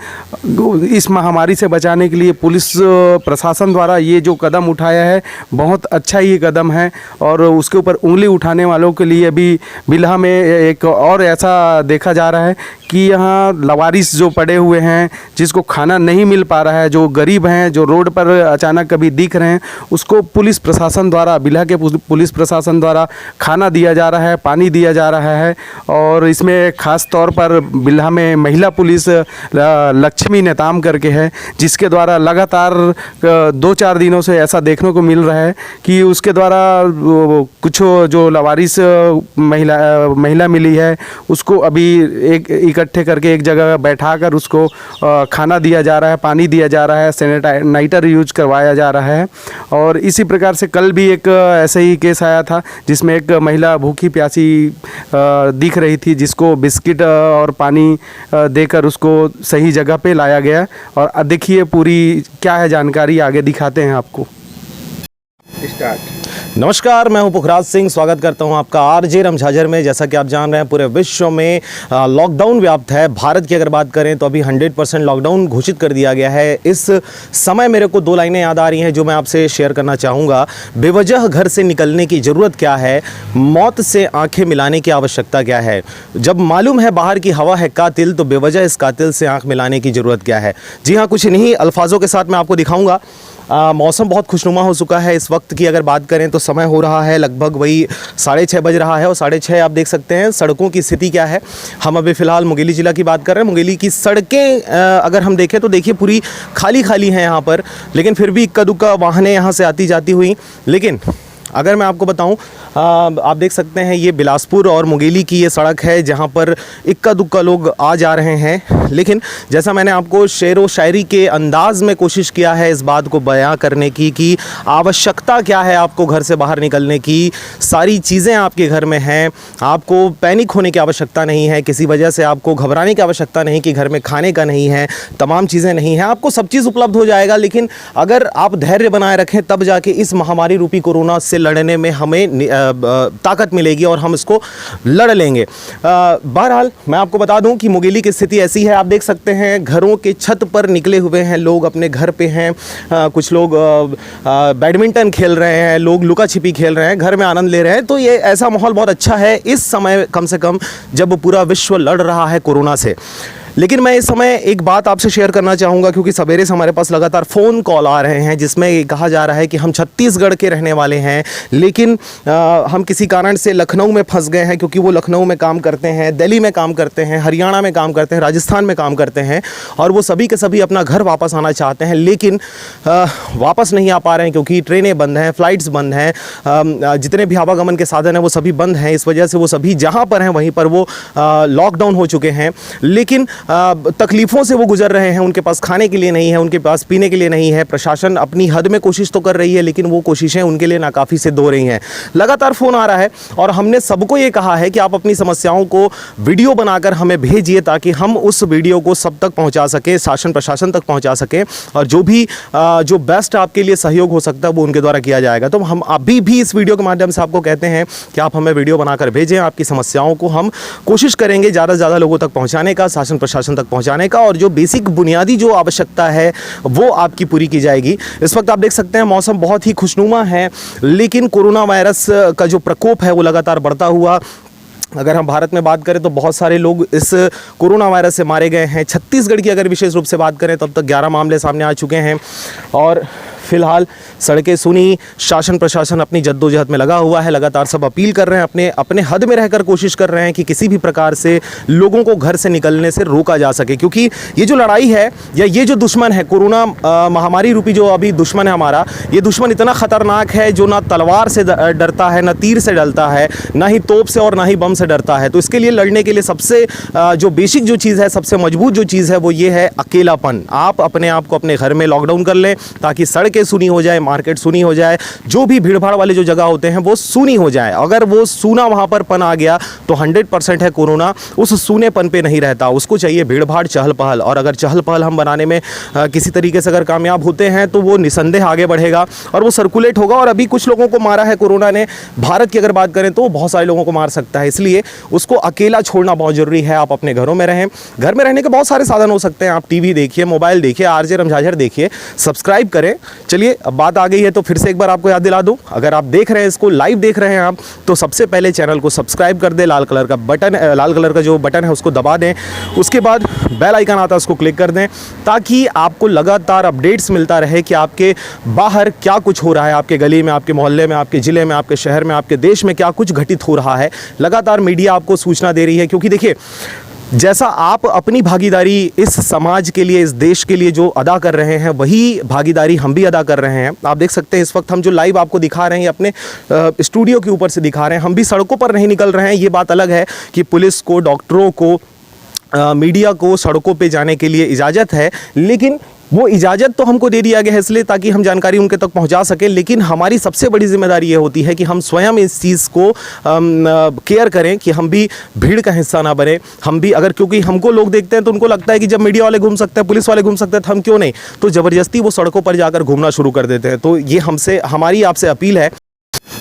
इस महामारी से बचाने के लिए पुलिस, अ, प्रशासन द्वारा ये जो कदम उठाया है, बहुत अच्छा ये कदम है। और उसके ऊपर उंगली उठाने वालों के लिए भी बिल्हा में एक और ऐसा देखा जा रहा है कि यहाँ लवारिस जो पड़े हुए हैं, जिसको खाना नहीं मिल पा रहा है, जो गरीब हैं, जो रोड पर अचानक कभी दिख रहे हैं, उसको पुलिस प्रशासन द्वारा, बिल्हा के पुलिस प्रशासन द्वारा खाना दिया जा रहा है, पानी दिया जा रहा है। और इसमें खास तौर पर बिल्हा में महिला पुलिस, अ, लक्ष्मी नेताम करके है, जिसके द्वारा लगातार, अ, दो चार दिनों से ऐसा देखने को मिल रहा है कि उसके द्वारा, अ, कुछ जो लवारिस, अ, महिला, अ, महिला मिली है, उसको अभी एक इकट्ठे करके एक जगह बैठा कर उसको, अ, खाना दिया जा रहा है, पानी दिया जा रहा है, सैनिटाइजर यूज करवाया जा रहा है। और इसी प्रकार से कल भी एक, अ, ऐसे ही केस आया था, जिसमें एक महिला भूखी प्यासी, अ, दिख रही थी, जिसको बिस्किट, अ, और पानी, अ, देकर उसको सही जगह पे लाया गया। और, अ, देखिए पूरी क्या है जानकारी, आगे दिखाते हैं आपको। स्टार्ट। नमस्कार, मैं हूं पुखराज सिंह। स्वागत करता हूं आपका आरजे रमझाझर में। जैसा कि आप जान रहे हैं, पूरे विश्व में, अ, लॉकडाउन व्याप्त है। भारत की अगर बात करें तो अभी हंड्रेड परसेंट लॉकडाउन घोषित कर दिया गया है। इस समय मेरे को दो लाइनें याद आ रही हैं जो मैं आपसे शेयर करना चाहूँगा। बेवजह घर से निकलने की ज़रूरत क्या है? मौत से आंखें मिलाने की आवश्यकता क्या है? जब मालूम है बाहर की हवा है कातिल, तो बेवजह इस कातिल से आंख मिलाने की ज़रूरत क्या है? जी हाँ, कुछ इन्हीं अल्फाजों के साथ मैं आपको दिखाऊंगा। अ, मौसम बहुत खुशनुमा हो चुका है। इस वक्त की अगर बात करें तो समय हो रहा है लगभग वही साढ़े छः बज रहा है और साढ़े छः आप देख सकते हैं सड़कों की स्थिति क्या है। हम अभी फ़िलहाल मुंगेली ज़िला की बात कर रहे हैं। मुंगेली की सड़कें, अ, अगर हम देखें तो देखिए पूरी खाली खाली हैं यहाँ पर, लेकिन फिर भी इक्का दुक्का वाहनें यहाँ से आती जाती हुई। लेकिन अगर मैं आपको बताऊं, अ, आप देख सकते हैं ये बिलासपुर और मुंगेली की ये सड़क है जहाँ पर इक्का दुक्का लोग आ जा रहे हैं। लेकिन जैसा मैंने आपको शेर व शायरी के अंदाज में कोशिश किया है इस बात को बयां करने की कि आवश्यकता क्या है आपको घर से बाहर निकलने की, सारी चीज़ें आपके घर में हैं, आपको पैनिक होने की आवश्यकता नहीं है, किसी वजह से आपको घबराने की आवश्यकता नहीं कि घर में खाने का नहीं है, तमाम चीज़ें नहीं हैं, आपको सब चीज़ उपलब्ध हो जाएगा। लेकिन अगर आप धैर्य बनाए रखें तब जाके इस महामारी रूपी कोरोना से लड़ने में हमें नि- अ, अ, ताकत मिलेगी और हम इसको लड़ लेंगे। अ, बहरहाल, मैं आपको बता दूं कि मुंगेली की स्थिति ऐसी है। आप देख सकते हैं घरों के छत पर निकले हुए हैं लोग, अपने घर पे हैं। अ, कुछ लोग अ, अ, बैडमिंटन खेल रहे हैं, लोग लुका छिपी खेल रहे हैं, घर में आनंद ले रहे हैं। तो ये ऐसा माहौल बहुत अच्छा है इस समय, कम से कम जब पूरा विश्व लड़ रहा है कोरोना से। लेकिन मैं इस समय एक बात आपसे शेयर करना चाहूँगा, क्योंकि सवेरे से हमारे पास लगातार फ़ोन कॉल आ रहे हैं, जिसमें ये कहा जा रहा है कि हम छत्तीसगढ़ के रहने वाले हैं, लेकिन अ, हम किसी कारण से लखनऊ में फंस गए हैं, क्योंकि वो लखनऊ में काम करते हैं, दिल्ली में काम करते हैं, हरियाणा में काम करते हैं, राजस्थान में काम करते हैं, और वो सभी के सभी अपना घर वापस आना चाहते हैं, लेकिन अ, वापस नहीं आ पा रहे हैं, क्योंकि ट्रेनें बंद हैं, फ्लाइट्स बंद हैं, अम, अ, जितने भी आवागमन के साधन हैं, वो सभी बंद हैं। इस वजह से वो सभी जहाँ पर हैं, वहीं पर वो लॉकडाउन हो चुके हैं। लेकिन अ, तकलीफ़ों से वो गुजर रहे हैं। उनके पास खाने के लिए नहीं है, उनके पास पीने के लिए नहीं है। प्रशासन अपनी हद में कोशिश तो कर रही है, लेकिन वो कोशिशें उनके लिए नाकाफ़ी सिद्ध हो रही हैं। लगातार फ़ोन आ रहा है, और हमने सबको ये कहा है कि आप अपनी समस्याओं को वीडियो बनाकर हमें भेजिए, ताकि हम उस वीडियो को सब तक पहुंचा सकें, शासन प्रशासन तक पहुंचा सकें, और जो भी अ, जो बेस्ट आपके लिए सहयोग हो सकता है, वो उनके द्वारा किया जाएगा। तो हम अभी भी इस वीडियो के माध्यम से आपको कहते हैं कि आप हमें वीडियो बनाकर भेजें। आपकी समस्याओं को हम कोशिश करेंगे ज़्यादा से ज़्यादा लोगों तक पहुँचाने का, शासन प्रशासन तक पहुँचाने का, और जो बेसिक बुनियादी जो आवश्यकता है, वो आपकी पूरी की जाएगी। इस वक्त आप देख सकते हैं, मौसम बहुत ही खुशनुमा है, लेकिन कोरोना वायरस का जो प्रकोप है, वो लगातार बढ़ता हुआ, अगर हम भारत में बात करें, तो बहुत सारे लोग इस कोरोना वायरस से मारे गए हैं। छत्तीसगढ़ की अगर विशेष रूप से बात करें, तो अब तक ग्यारह मामले सामने आ चुके हैं, और फिलहाल सड़कें सूनी, शासन प्रशासन अपनी जद्दोजहद में लगा हुआ है। लगातार सब अपील कर रहे हैं, अपने, अपने हद में रहकर कोशिश कर रहे हैं कि किसी भी प्रकार से लोगों को घर से निकलने से रोका जा सके, क्योंकि ये जो लड़ाई है, या ये जो दुश्मन है, कोरोना अ, महामारी रूपी जो अभी दुश्मन है हमारा, ये दुश्मन इतना खतरनाक है, जो ना तलवार से ड-, डरता है, ना तीर से डरता है, ना ही तोप से और ना ही बम से डरता है। तो इसके लिए लड़ने के लिए सबसे अ, जो बेसिक जो चीज़ है, सबसे मजबूत जो चीज़ है, वो ये है अकेलापन। आप अपने आप को अपने घर में लॉकडाउन कर लें, ताकि सड़कें सूनी हो जाए, मार्केट सूनी हो जाए, जो भी भीड़ भाड़ वाले जो जगह होते हैं, वो सूनी हो जाए। अगर वो सूना वहाँ पर पन आ गया, तो हंड्रेड परसेंट है, कोरोना उस सूनेपन पे नहीं रहता। उसको चाहिए भीड़ भाड़, चहल पहल। और अगर चहल पहल हम बनाने में अ, किसी तरीके से अगर कामयाब होते हैं, तो वो निसंदेह आगे बढ़ेगा और वो सर्कुलेट होगा। और अभी कुछ लोगों को मारा है कोरोना ने, भारत की अगर बात करें, तो बहुत सारे लोगों को मार सकता है। इसलिए उसको अकेला छोड़ना बहुत ज़रूरी है। आप अपने घरों में रहें। घर में रहने के बहुत सारे साधन हो सकते हैं। आप टीवी देखिए, मोबाइल देखिए, आरजे रमझाझर देखिए, सब्सक्राइब करें। चलिए, अब बात आ गई है, तो फिर से एक बार आपको याद दिला दूं, अगर आप देख रहे हैं, इसको लाइव देख रहे हैं आप, तो सबसे पहले चैनल को सब्सक्राइब कर दें। लाल कलर का बटन, अ, लाल कलर का जो बटन है, उसको दबा दें। उसके बाद बेल आइकन आता है, उसको क्लिक कर दें, ताकि आपको लगातार अपडेट्स मिलता रहे कि आपके बाहर क्या कुछ हो रहा है, आपके गली में, आपके मोहल्ले में, आपके ज़िले में, आपके शहर में, आपके देश में क्या कुछ घटित हो रहा है। लगातार मीडिया आपको सूचना दे रही है, क्योंकि देखिए, जैसा आप अपनी भागीदारी इस समाज के लिए, इस देश के लिए जो अदा कर रहे हैं, वही भागीदारी हम भी अदा कर रहे हैं। आप देख सकते हैं, इस वक्त हम जो लाइव आपको दिखा रहे हैं, अपने अ, स्टूडियो के ऊपर से दिखा रहे हैं। हम भी सड़कों पर नहीं निकल रहे हैं। ये बात अलग है कि पुलिस को, डॉक्टरों को, अ, मीडिया को सड़कों पे जाने के लिए इजाज़त है, लेकिन वो इजाज़त तो हमको दे दिया गया है इसलिए, ताकि हम जानकारी उनके तक पहुंचा सकें। लेकिन हमारी सबसे बड़ी जिम्मेदारी ये होती है कि हम स्वयं इस चीज़ को, अम, अ, केयर करें कि हम भी भीड़ का हिस्सा ना बने। हम भी अगर, क्योंकि हमको लोग देखते हैं, तो उनको लगता है कि जब मीडिया वाले घूम सकते हैं, पुलिस वाले घूम सकते हैं, तो हम क्यों नहीं? तो ज़बरदस्ती वो सड़कों पर जाकर घूमना शुरू कर देते हैं। तो ये हमसे, हमारी आपसे अपील है।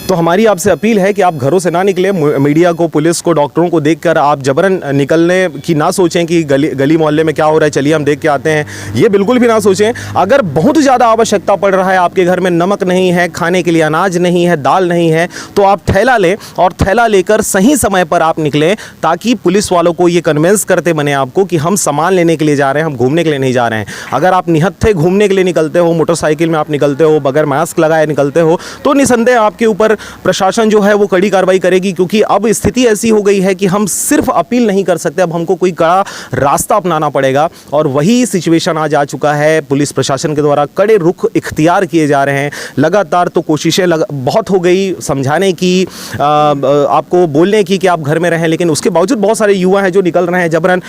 तो हमारी आपसे अपील है कि आप घरों से ना निकलें। मु-, मीडिया को, पुलिस को, डॉक्टरों को देखकर आप जबरन निकलने की ना सोचें कि गली, गली मोहल्ले में क्या हो रहा है, चलिए हम देख के आते हैं, ये बिल्कुल भी ना सोचें। अगर बहुत ज़्यादा आवश्यकता पड़ रहा है, आपके घर में नमक नहीं है, खाने के लिए अनाज नहीं है, दाल नहीं है, तो आप थैला लें, और थैला लेकर सही समय पर आप निकलें, ताकि पुलिस वालों को ये कन्विंस करते बने आपको कि हम सामान लेने के लिए जा रहे हैं, हम घूमने के लिए नहीं जा रहे हैं। अगर आप निहत्थे घूमने के लिए निकलते हो, मोटरसाइकिल में आप निकलते हो, बगैर मास्क लगाए निकलते हो, तो निसंदेह आपके ऊपर प्रशासन जो है, वो कड़ी कार्रवाई करेगी, क्योंकि अब स्थिति ऐसी हो गई है कि हम सिर्फ अपील नहीं कर सकते, अब हमको कोई कड़ा रास्ता अपनाना पड़ेगा। और वही सिचुएशन आज आ चुका है। पुलिस प्रशासन के द्वारा कड़े रुख इख्तियार किए जा रहे हैं। लगातार तो कोशिशें लग-, बहुत हो गई समझाने की, अ, अ, आपको बोलने की कि आप घर में रहें, लेकिन उसके बावजूद बहुत सारे युवा हैं जो निकल रहे हैं जबरन। अ,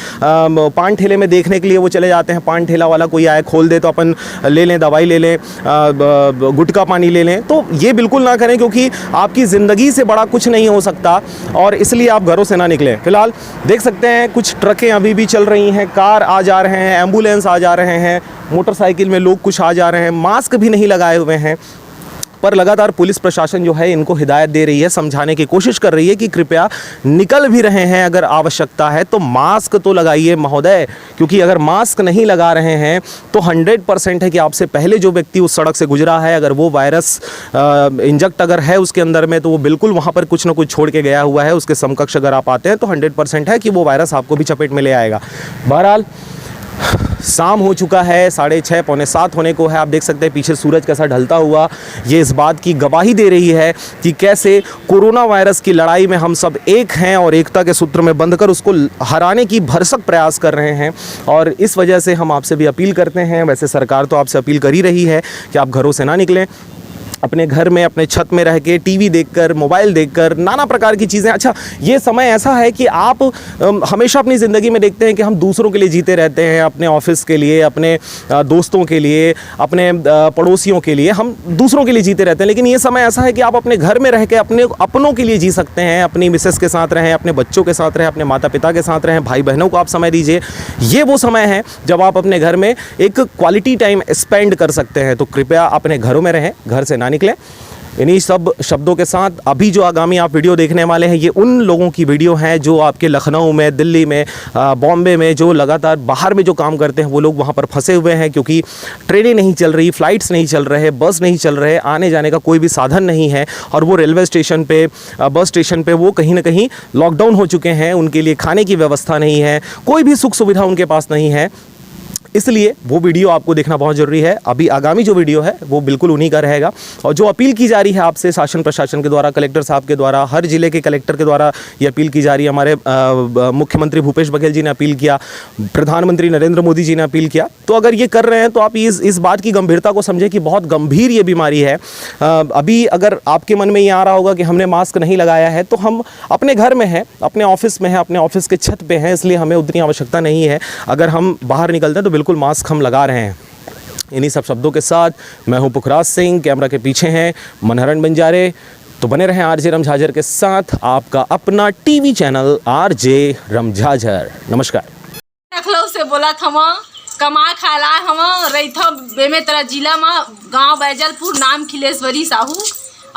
पान ठेले में देखने के लिए वो चले जाते हैं, पान ठेला वाला कोई आए, खोल दे तो अपन ले लें, दवाई ले लें, अ, ब-, ब-, गुटखा पानी ले लें। तो ये बिल्कुल ना करें, क्योंकि आपकी ज़िंदगी से बड़ा कुछ नहीं हो सकता, और इसलिए आप घरों से ना निकलें। फिलहाल देख सकते हैं, कुछ ट्रकें अभी भी चल रही हैं, कार आ जा रहे हैं, एम्बुलेंस आ जा रहे हैं, मोटरसाइकिल में लोग कुछ आ जा रहे हैं, मास्क भी नहीं लगाए हुए हैं। पर लगातार पुलिस प्रशासन जो है इनको हिदायत दे रही है, समझाने की कोशिश कर रही है कि कृपया निकल भी रहे हैं अगर आवश्यकता है तो मास्क तो लगाइए महोदय, क्योंकि अगर मास्क नहीं लगा रहे हैं तो हंड्रेड परसेंट है कि आपसे पहले जो व्यक्ति उस सड़क से गुजरा है, अगर वो वायरस इंजेक्ट अगर है उसके अंदर में, तो वो बिल्कुल वहाँ पर कुछ ना कुछ छोड़ के गया हुआ है, उसके समकक्ष अगर आप आते हैं तो हंड्रेड परसेंट है कि वो वायरस आपको भी चपेट में ले आएगा। बहरहाल, शाम हो चुका है, साढ़े छः, पौने सात होने को है। आप देख सकते हैं पीछे सूरज कैसा ढलता हुआ। ये इस बात की गवाही दे रही है कि कैसे कोरोना वायरस की लड़ाई में हम सब एक हैं और एकता के सूत्र में बंधकर उसको हराने की भरसक प्रयास कर रहे हैं। और इस वजह से हम आपसे भी अपील करते हैं, वैसे सरकार तो आपसे अपील कर ही रही है कि आप घरों से ना निकलें, अपने घर में, अपने छत में रह के टीवी देखकर, मोबाइल देखकर, नाना प्रकार की चीज़ें। अच्छा, ये समय ऐसा है कि आप, अम, हमेशा अपनी ज़िंदगी में देखते हैं कि हम दूसरों के लिए जीते रहते हैं, अपने ऑफिस के लिए, अपने, अ, दोस्तों के लिए, अपने, अ, पड़ोसियों के लिए, हम दूसरों के लिए जीते रहते हैं। लेकिन ये समय ऐसा है कि आप अपने घर में रह के अपने, अपनों के लिए जी सकते हैं, अपनी मिसेस के साथ रहें, अपने बच्चों के साथ रहें, अपने माता पिता के साथ रहें, भाई बहनों को आप समय दीजिए। ये वो समय है जब आप अपने घर में एक क्वालिटी टाइम स्पेंड कर सकते हैं। तो कृपया अपने घरों में रहें, घर से ना निकलें। इन्हीं सब शब्दों के साथ अभी जो आगामी आप वीडियो देखने वाले हैं, ये उन लोगों की वीडियो हैं जो आपके लखनऊ में, दिल्ली में, अ, बॉम्बे में, जो लगातार बाहर में जो काम करते हैं, वो लोग वहाँ पर फंसे हुए हैं, क्योंकि ट्रेनें नहीं चल रही, फ्लाइट्स नहीं चल रहे, बस नहीं चल रहे, आने जाने का कोई भी साधन नहीं है। और वो रेलवे स्टेशन पे, अ, बस स्टेशन पे वो कहीं ना कहीं लॉकडाउन हो चुके हैं, उनके लिए खाने की व्यवस्था नहीं है, कोई भी सुख सुविधा उनके पास नहीं है। इसलिए वो वीडियो आपको देखना बहुत ज़रूरी है। अभी आगामी जो वीडियो है, वो बिल्कुल उन्हीं का रहेगा। और जो अपील की जा रही है आपसे शासन प्रशासन के द्वारा, कलेक्टर साहब के द्वारा, हर जिले के कलेक्टर के द्वारा ये अपील की जा रही है। हमारे, अ, ब-, मुख्यमंत्री भूपेश बघेल जी ने अपील किया, प्रधानमंत्री नरेंद्र मोदी जी ने अपील किया। तो अगर ये कर रहे हैं तो आप इस, इस बात की गंभीरता को समझें कि बहुत गंभीर ये बीमारी है। अ, अभी अगर आपके मन में ये आ रहा होगा कि हमने मास्क नहीं लगाया है, तो हम अपने घर में हैं, अपने ऑफिस में हैं, अपने ऑफिस के छत पे हैं, इसलिए हमें उतनी आवश्यकता नहीं है। अगर हम बाहर निकलते हैं तो बिल्कुल मास्क हम लगा रहे हैं। इन्हीं सब शब्दों के साथ मैं हूं पुखराज सिंह, कैमरा के पीछे हैं मनहरण बंजारे। तो बने रहें आरजे रमझाझर के साथ, आपका अपना टीवी चैनल आरजे रमझाझर। नमस्कार। लखनऊ से बोलत हवं, कमाए खाए ला हवं, रहिथव बेमेतरा जिला म, गांव बैजलपुर, नाम खिलेश्वरी साहू।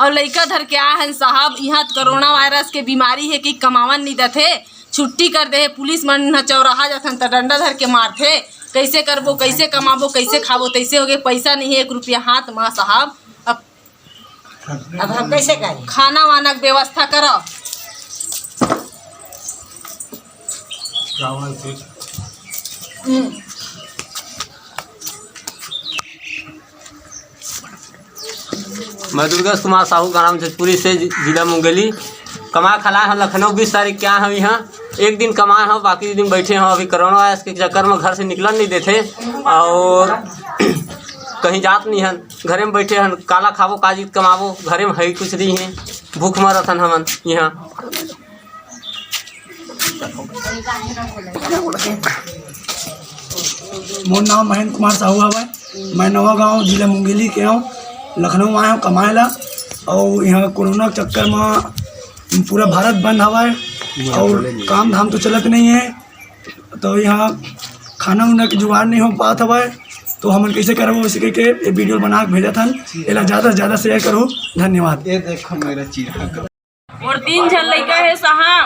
अउ लइका धर के आए हन साहब, इहां कोरोना वायरस के बीमारी हे कि कमावन नइ देथे, छुट्टी कर दे हे पुलिस मन ह। चौराहा जाथन त डंडा धर के मारथे, कइसे करबो, कइसे कमाबो, कइसे खाबो, तइसे होगे, पइसा नइ हे एक रुपया हाथ म साहब। अब अब हम कैसे करें? खाना वाना के व्यवस्था करो। चावल से। हम्म। मैं दुर्गेश कुमार साहू, ग्राम जजपुरी से, जि-, जिला मुंगेली। कमा खला हम लखनऊ, बीस तारीख के आए हम यहाँ। एक दिन कमाए हम, बाकी दिन बैठे हम। अभी कोरोना वायरस के चक्कर में घर से निकलन नहीं देते और कहीं जात नहीं हन। घरे में बैठे हन, काला खाबो, का चीज कमाबो, घरे में है कुछ नहीं है, भूख मरत हन हमन यहाँ। मोर नाम महेंद्र कुमार साहू हवय। मैं नवा गांव, जिला मुंगेली के हूँ। लखनऊ आए हूँ कमाए ला, और यहाँ कोरोना के चक्कर में पूरा भारत बंद हवय और काम धाम तो चलत नहीं है, तो यहाँ खाना उना के जुगाड़ नहीं हो पात हवय, तो हमन कैसे करबो, इसी के, के ये वीडियो बना के भेजत हन। एला ज्यादा से ज्यादा शेयर करो। धन्यवाद। ये देखो मेरा चीरा। मोर तीन झन लइका हे साहब,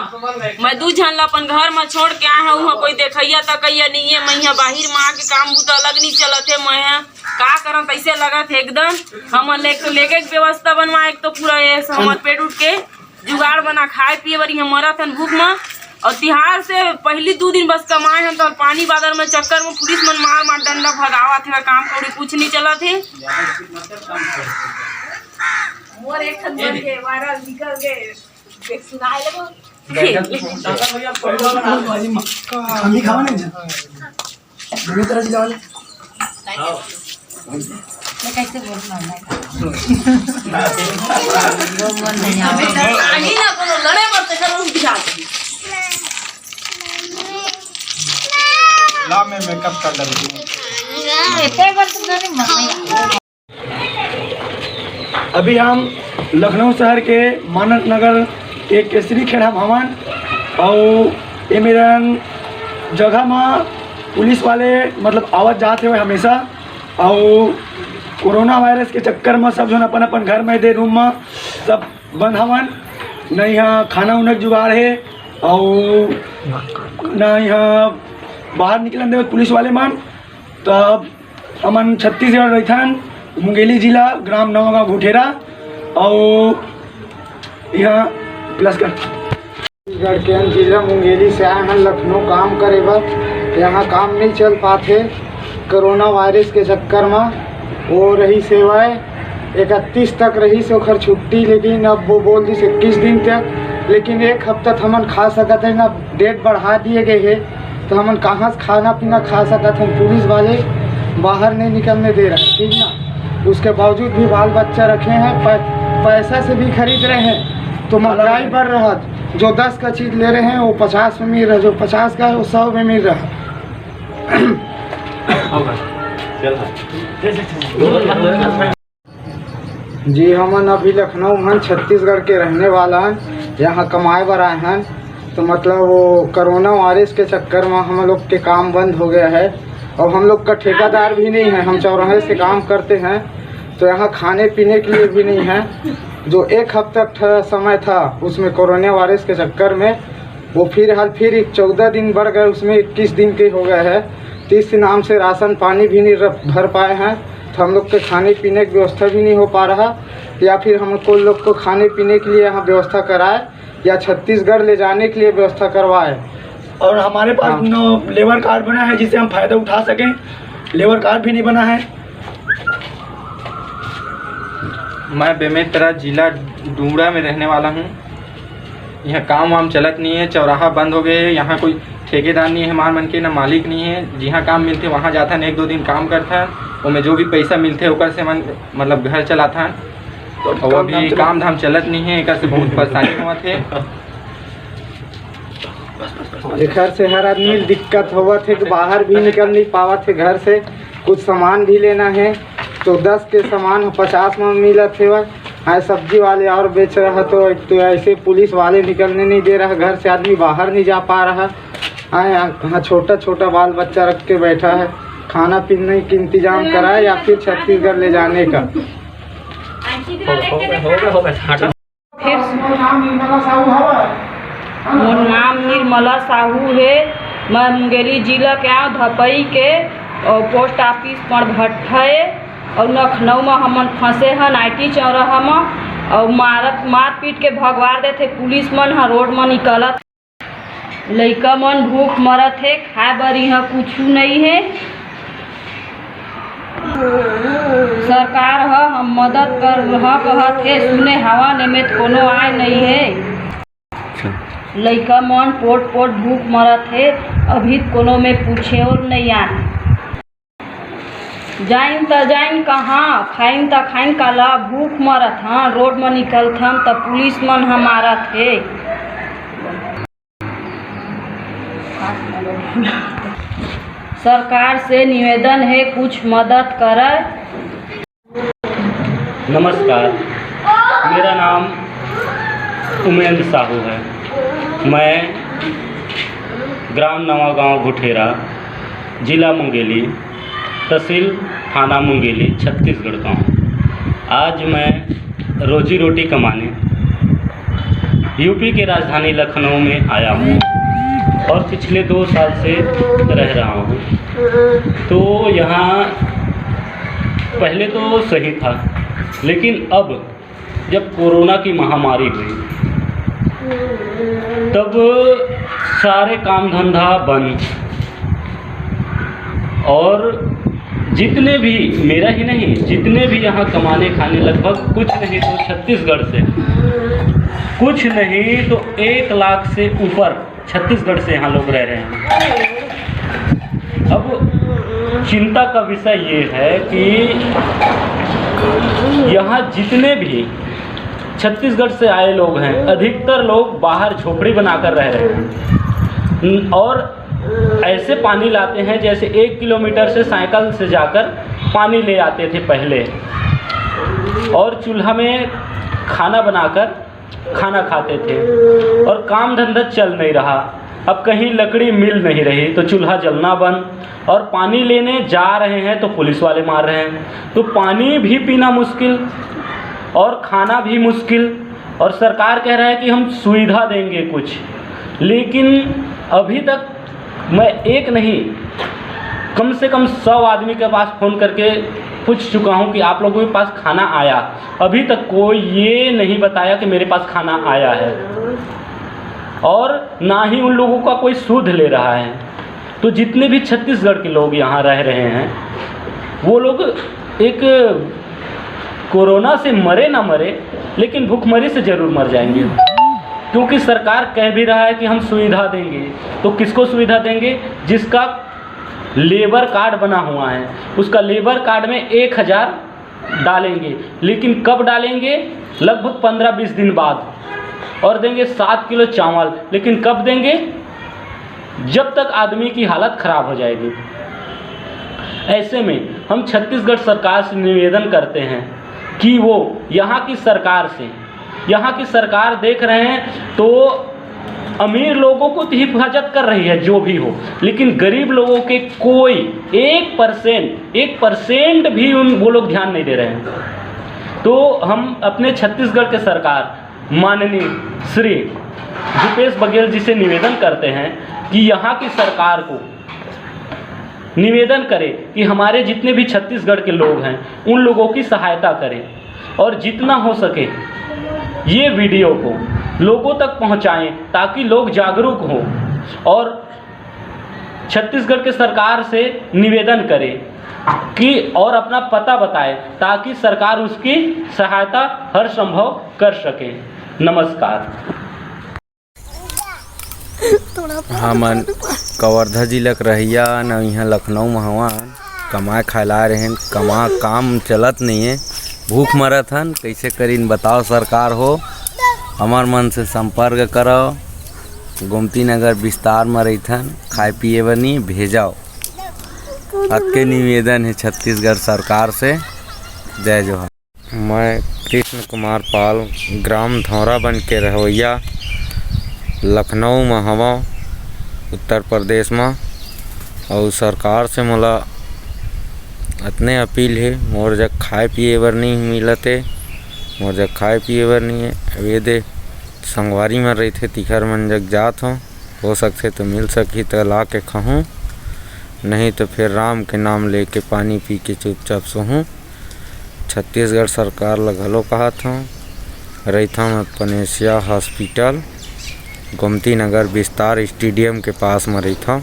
मैं दू झन ला अपन घर म छोड़ के आए हूँ। उहाँ कोई देखइया तकइया नहीं है। मैं यहाँ बाहिर म आके काम बुता अलग नहीं चलत हे। मैं यहाँ का करम, कैसे लगत हे एकदम। हमन ले, लेके के व्यवस्था बनवाए, एक तो पूरा ये हमर पेट उठ के जुगाड़ बना खाए पिए बर यहाँ मरत हन भूख म। और तिहार से पहली दू दिन बस कमाए हन, तो पानी बादर में चक्कर में पुलिस मन मार मार डंडा भगावत हे, काम कौड़ी कुछ नहीं चलत हे। मोर एक ठन बन के वायरल निकल के देख सुनाए लगो। हम ही खावा नहीं जा। दूसरा जिला वाले। मैं कैसे बोलूँ ना, मैं वो मन नहीं आवे। आगे ना कोनो लड़े मत, कर उनकी बात। ला, मैं मेकअप कर लेती हूँ। एते बर तुमने नहीं मनाया। अभी हम लखनऊ शहर के मानक नगर के केसरी खेड़ा भवन अउ ए मेरन जगह म पुलिस वाले मतलब आवत जात हवे हमेशा, अउ कोरोना वायरस के चक्कर म सब झन अपन अपन घर में दे रूम म सब बंद हवन। न यहाँ खाना उना के जुगाड़ हे, अउ न यहाँ बाहर निकलन देवत पुलिस वाले मन। तो अब हमन छत्तीसगढ़ रहिथन, मुंगेली जिला, ग्राम नवागांव घुठेरा, अउ यहाँ प्लस कर। छत्तीसगढ़ के हम जिला मुंगेली से आए हैं लखनऊ काम करे बर। यहाँ काम नहीं चल पाते कोरोना वायरस के चक्कर में। वो रही सेवाएं, इकतीस तक रही से ओखर छुट्टी, लेकिन अब वो बोल दी इक्कीस दिन तक, लेकिन एक हफ्ता तो हमन खा सकत है ना, डेट बढ़ा दिए गए है। तो हमन कहाँ से खाना पीना खा सकत हन? पुलिस वाले बाहर नहीं निकलने दे रहे, ठीक ना। उसके बावजूद भी बाल बच्चा रखे हैं, पै-, पैसा से भी खरीद रहे हैं। तो महंगाई बढ़ रहा, जो दस का चीज़ ले रहे हैं वो पचास में मिल रहा, जो पचास का है वो सौ में मिल रहा। जी, हमन अभी लखनऊ हन, छत्तीसगढ़ के रहने वाला हन, यहाँ कमाए बर आए हन। तो मतलब वो कोरोना वायरस के चक्कर में हम लोग के काम बंद हो गया है। और हम लोग का ठेकेदार भी नहीं है, हम चौराहे से काम करते हैं, तो यहाँ खाने पीने के लिए भी नहीं है। जो एक हफ्ता ठ-, समय था, उसमें कोरोना वायरस के चक्कर में वो फिर हाल फिर एक चौदह दिन बढ़ गए, उसमें इक्कीस दिन के हो गए हैं। तीस नाम से राशन पानी भी नहीं र-, भर पाए हैं, तो हम लोग के खाने पीने की व्यवस्था भी नहीं हो पा रहा, या फिर हमको लोग को खाने पीने के लिए यहाँ व्यवस्था कराए या छत्तीसगढ़ ले जाने के लिए व्यवस्था करवाए। और हमारे पास हाँ। न लेबर कार्ड बना है जिससे हम फ़ायदा उठा सकें, लेबर कार्ड भी नहीं बना है। मैं बेमेतरा, जिला डूंगरा में रहने वाला हूँ। यहाँ काम वाम चलत नहीं है, चौराहा बंद हो गए है। यहाँ कोई ठेकेदार नहीं है हमार मन के, ना मालिक नहीं है। जिहाँ काम मिलथे वहाँ जाथन, एक दो दिन काम करथन, ओमे जो भी पैसा मिलथे ओकर से मन मतलब घर चलाथन। तो और काम धाम अभी चलत काम धाम चलत नहीं है, एकर से बहुत परेशानी होवत है। एकर से हर आदमी ल दिक्कत होवत है कि बाहर भी निकल नहीं पावत है घर से। कुछ सामान भी लेना है तो दस के सामान पचास में मिलत है। हाँ, सब्जी वाले और बेच रहा तो, तो ऐसे पुलिस वाले निकलने नहीं दे रहा, घर से आदमी बाहर नहीं जा पा रहा। हाँ, यहाँ छोटा छोटा बाल बच्चा रख के बैठा है, खाना पीने का इंतजाम कराए या फिर छत्तीसगढ़ ले जाने का। फिर मोर नाम निर्मला साहू हे। मैं मुंगेली जिला के आंव, धपई के, और पोस्ट ऑफिस पर भट्ठा हे, और लखनऊ में हमन फंसे हन आईटी चौराहा में, और मारत मारपीट के भगवार देथे पुलिस मन ह। रोड में निकलत लइका मन भूख मरत हे, खाए बर इहाँ कुछु नइ हे। सरकार ह हम मदद करहूँ कहत हे, सुने हवन एमेत कोनो आए नइ हे। लइका मन पोट पोट भूख मरत हे, अभी कोनो में पूछे और नइ आए। जाइन त जाइन कहाँ, खाइन त खाइन काला, भूख मरत हन, रोड म निकलथन त पुलिस मन ह मारत हे। सरकार से निवेदन हे, कुछ मदद करय। नमस्कार, मेरा नाम उमेंद्र साहू है। मैं ग्राम नवागांव घुठेरा, जिला मुंगेली, तहसील थाना मुंगेली, छत्तीसगढ़ का हूँ। आज मैं रोजी रोटी कमाने यूपी के राजधानी लखनऊ में आया हूँ और पिछले दो साल से रह रहा हूँ। तो यहाँ पहले तो सही था, लेकिन अब जब कोरोना की महामारी हुई, तब सारे काम धंधा बंद और जितने भी, मेरा ही नहीं, जितने भी यहाँ कमाने खाने, लगभग कुछ नहीं तो छत्तीसगढ़ से, कुछ नहीं तो एक लाख से ऊपर छत्तीसगढ़ से यहाँ लोग रह रहे हैं। अब चिंता का विषय ये है कि यहाँ जितने भी छत्तीसगढ़ से आए लोग हैं, अधिकतर लोग बाहर झोपड़ी बनाकर रह रहे हैं। और ऐसे पानी लाते हैं जैसे एक किलोमीटर से साइकिल से जाकर पानी ले आते थे पहले, और चूल्हा में खाना बनाकर खाना खाते थे, और काम धंधा चल नहीं रहा। अब कहीं लकड़ी मिल नहीं रही तो चूल्हा जलना बंद, और पानी लेने जा रहे हैं तो पुलिस वाले मार रहे हैं। तो पानी भी पीना मुश्किल और खाना भी मुश्किल, और सरकार कह रहा है कि हम सुविधा देंगे कुछ, लेकिन अभी तक मैं एक नहीं, कम से कम सौ आदमी के पास फ़ोन करके पूछ चुका हूँ कि आप लोगों के पास खाना आया। अभी तक कोई ये नहीं बताया कि मेरे पास खाना आया है, और ना ही उन लोगों का कोई सुध ले रहा है। तो जितने भी छत्तीसगढ़ के लोग यहाँ रह रहे हैं, वो लोग एक कोरोना से मरे ना मरे, लेकिन भुखमरी से ज़रूर मर जाएंगे, क्योंकि सरकार कह भी रहा है कि हम सुविधा देंगे। तो किसको सुविधा देंगे? जिसका लेबर कार्ड बना हुआ है, उसका लेबर कार्ड में एक हज़ार डालेंगे, लेकिन कब डालेंगे? लगभग पन्द्रह बीस दिन बाद। और देंगे सात किलो चावल, लेकिन कब देंगे? जब तक आदमी की हालत ख़राब हो जाएगी। ऐसे में हम छत्तीसगढ़ सरकार से निवेदन करते हैं कि वो यहाँ की सरकार से, यहाँ की सरकार देख रहे हैं तो अमीर लोगों को तो हिफाजत कर रही है जो भी हो, लेकिन गरीब लोगों के कोई एक परसेंट, एक परसेंट भी उन, वो लोग ध्यान नहीं दे रहे हैं। तो हम अपने छत्तीसगढ़ के सरकार माननीय श्री भूपेश बघेल जी से निवेदन करते हैं कि यहाँ की सरकार को निवेदन करें कि हमारे जितने भी छत्तीसगढ़ के लोग हैं, उन लोगों की सहायता करें और जितना हो सके ये वीडियो को लोगों तक पहुंचाएं, ताकि लोग जागरूक हों और छत्तीसगढ़ के सरकार से निवेदन करें कि और अपना पता बताएं, ताकि सरकार उसकी सहायता हर संभव कर सके। नमस्कार। हमन कवर्धा जिला के रहइया न, इहाँ लखनऊ म हवन, कमाए खाए ला आए रहेन, कमा काम चलत नइये, भूख मरत हन, कइसे करिन बताओ सरकार हो, हमर मन से संपर्क करव। गोमती नगर बिस्तार म रहिथन, खाए पिए बर नइ भेजव। अतके निवेदन हे छत्तीसगढ़ सरकार से। जय जोहार। मैं कृष्ण कुमार पाल, ग्राम धौराबन के रहवइया लखनऊ म हवं, उत्तर प्रदेश म। अउ सरकार से मोला अतने अपील हे, मोर जग खाए पिए बर नइ मिलत हे, मोर जग खाए पिए बर नइ हे। अब ये दे संगवारी मन रहिथे, तिखर मन जग जात हों, हो सकथे तो मिल सकही त ला के खाहूँ, नहीं तो फिर राम के नाम लेके पानी पी के चुपचाप सोहूँ। छत्तीसगढ़ सरकार ल घलो कहत हौं, रहिथौं मैं पनेसिया हॉस्पिटल, गोमती नगर बिस्तार स्टेडियम के पास म रहिथौं।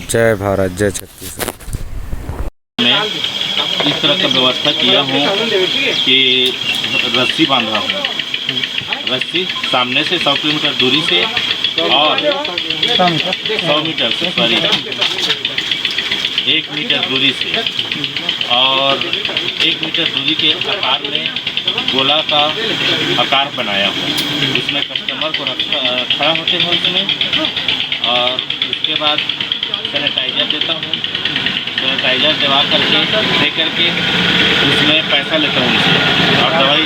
जय भारत, जय छत्तीसगढ़। मैं इस तरह का व्यवस्था किया हूँ कि रस्सी बांधा हूँ, रस्सी सामने से सौ किलोमीटर दूरी से और सौ मीटर से, सॉरी, एक मीटर दूरी से, और एक मीटर दूरी के आकार में गोला का आकार बनाया हूँ। इसमें कस्टमर को रख, खड़ा होते हैं इसमें, और उसके बाद सैनिटाइजर देता हूँ। सैनिटाइजर दवा करके, दे करके उसमें पैसा लेता हूँ उनसे, और दवाई,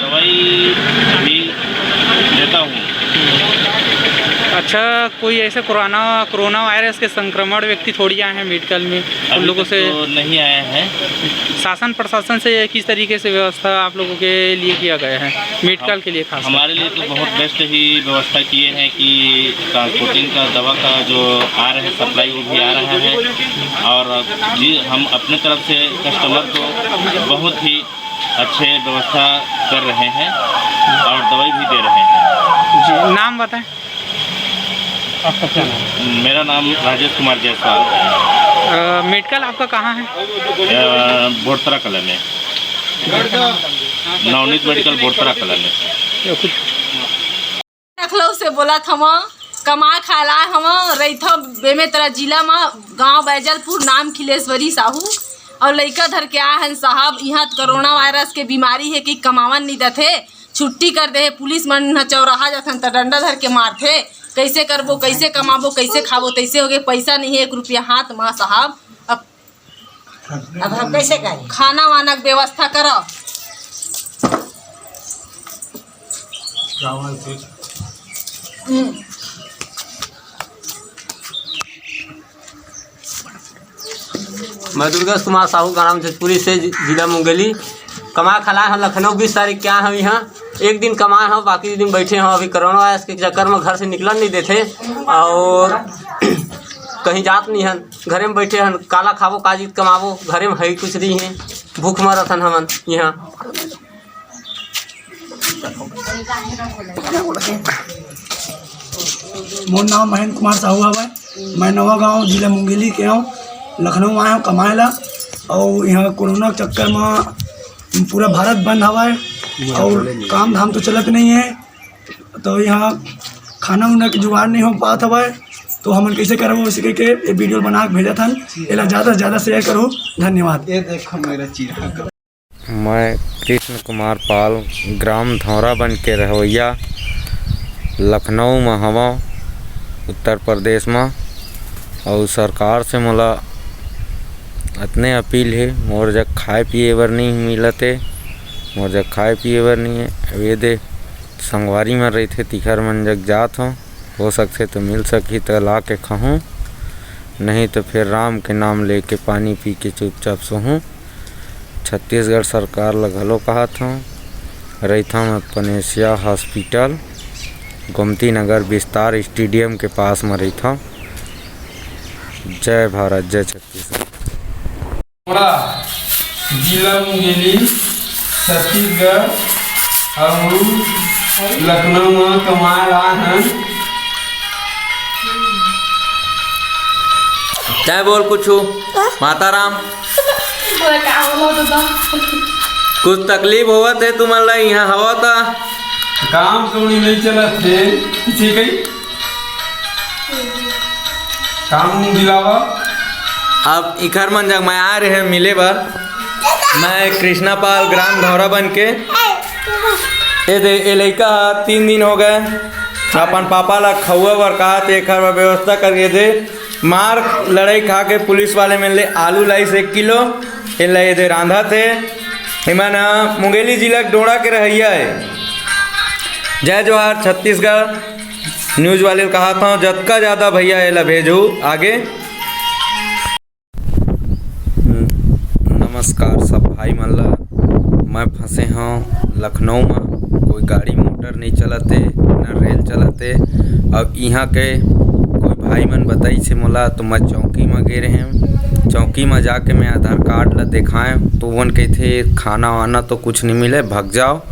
दवाई भी देता हूँ। अच्छा, कोई ऐसे कोरोना, कोरोना वायरस के संक्रमण व्यक्ति थोड़ी आए हैं मेडिकल में, उन अभी लोगों तक से तो नहीं आया है। शासन प्रशासन से किस तरीके से व्यवस्था आप लोगों के लिए किया गया है मेडिकल के लिए खास? हमारे लिए तो बहुत बेस्ट ही व्यवस्था किए हैं कि ट्रांसपोर्टिंग का, दवा का जो आ रहा है सप्लाई, वो भी आ रहा है, और जी, हम अपने तरफ से कस्टमर को बहुत ही अच्छे व्यवस्था कर रहे हैं और दवाई भी दे रहे हैं। जी, नाम बताएं। आपका क्या नाम? मेरा नाम राजेश कुमार जायसवाल। अ, मेडिकल आपका कहाँ है? अ, बोरतरा कला में। नवनीत मेडिकल बोरतरा कला में। या कुछ लखनऊ से बोलत हवं, कमा खाए ला हवं, रहिथव बेमेतरा जिला म, गांव बैजलपुर, नाम खिलेश्वरी साहू। और लइका धर के आए हन साहब, इहाँ कोरोना वायरस के बीमारी हे कि कमावन नइ देथे, छुट्टी कर दे हे। पुलिस मन ह चौराहा जाथन त डंडा धर के मारथे, कैसे करबो, कैसे कमाबो, कैसे खाबो, तैसे होगे, पैसा नहीं है एक रुपया हाथ मा साहब। अब अब हम कैसे करें? खाना वाना के व्यवस्था करो। चावल के मैं दुर्गेश कुमार साहू, ग्राम जजपुरी से, जि-, जिला मुंगेली। कमाए खलाए हम लखनऊ, बीस तारीख के आए हम यहाँ। एक दिन कमाए हम, बाकी दिन बैठे हम। अभी कोरोना वायरस के चक्कर में घर से निकलन नहीं देते और कहीं जात नहीं हन, घरे में बैठे हन। काला खाबो, का चीज कमाबो, घरे में है कुछ नहीं है, भूख मरत हन हमन यहाँ। मोर नाम महेंद्र कुमार साहू हवय। मैं नवा गांव, जिला मुंगेली के हूँ। लखनऊ आए हूँ कमाए ला, और यहाँ कोरोना के चक्कर में पूरा भारत बंद हवय और काम धाम तो चलत नहीं है, तो यहाँ खाना उना के जुगाड़ नहीं हो पात हवय। तो हमन कैसे करबो, इसी के, के ये वीडियो बना के भेजत हन। एला ज़्यादा से ज़्यादा शेयर करो। धन्यवाद। ये देखो मेरा चिराग। मैं कृष्ण कुमार पाल, ग्राम धौरा बन के रहवैया, लखनऊ म हवं, उत्तर प्रदेश म। अउ सरकार से मोला अतने अपील हे, मोर जग खाए पिए बर नइ मिलत हे, मोर जग खाए पिए बर नइ हे। अब ये दे संगवारी मन रहिथे, तिखर मन जग जात हों, हो सकथे तो मिल सकही त ला के खाहूँ, नहीं तो फिर राम के नाम लेके पानी पी के चुपचाप सोहूँ। छत्तीसगढ़ सरकार ल घलो कहत हौं, रहिथौं मैं पनेसिया हॉस्पिटल, गोमती नगर विस्तार स्टेडियम के पास म रहिथौं। जय भारत, जय छत्तीसगढ़। जिला मुंगेली, छत्तीसगढ़, अउ लखनऊ म कमाए ला हन। तै बोल कुछु। माता राम। बोले, का बोलो तो दम? कुछ तकलीफ होवत हे तुमन ला इहाँ हवा ता? काम कौड़ी नहीं चलत हे, किसी कही काम दिलावा। अब इखर मन जग मैं आ रहे मिले बर। मैं कृष्णा पाल, ग्राम धौरा बन के। ए दे, ए लइका ह तीन दिन हो गए, अपन पापा ला खउआ बर कहा, ते एखर बर व्यवस्था करके दे। मार लड़ाई खा के पुलिस वाले मन ले आलू लाइस एक किलो, एला ये दे रांधत हे। एमन ह मुंगेली जिला के डोड़ा के रहइया हे। जय जोहार छत्तीसगढ़। न्यूज वाले ल कहत हौं, जतका ज्यादा भैया एला भेजहू आगे। नमस्कार सब भाई मन ला। मैं फंसे हौं लखनऊ म, कोई गाड़ी मोटर नहीं चलत हे, न रेल चलत हे। अब इहाँ के कोई भाई मन बताइस हे मोला, तो मैं चौकी म गे रहेंव। चौकी म जाके मैं आधार कार्ड ला देखाएंव, तो ओमन कहिथे, "खाना वाना तो कुछ नहीं मिले, भग जाओ।"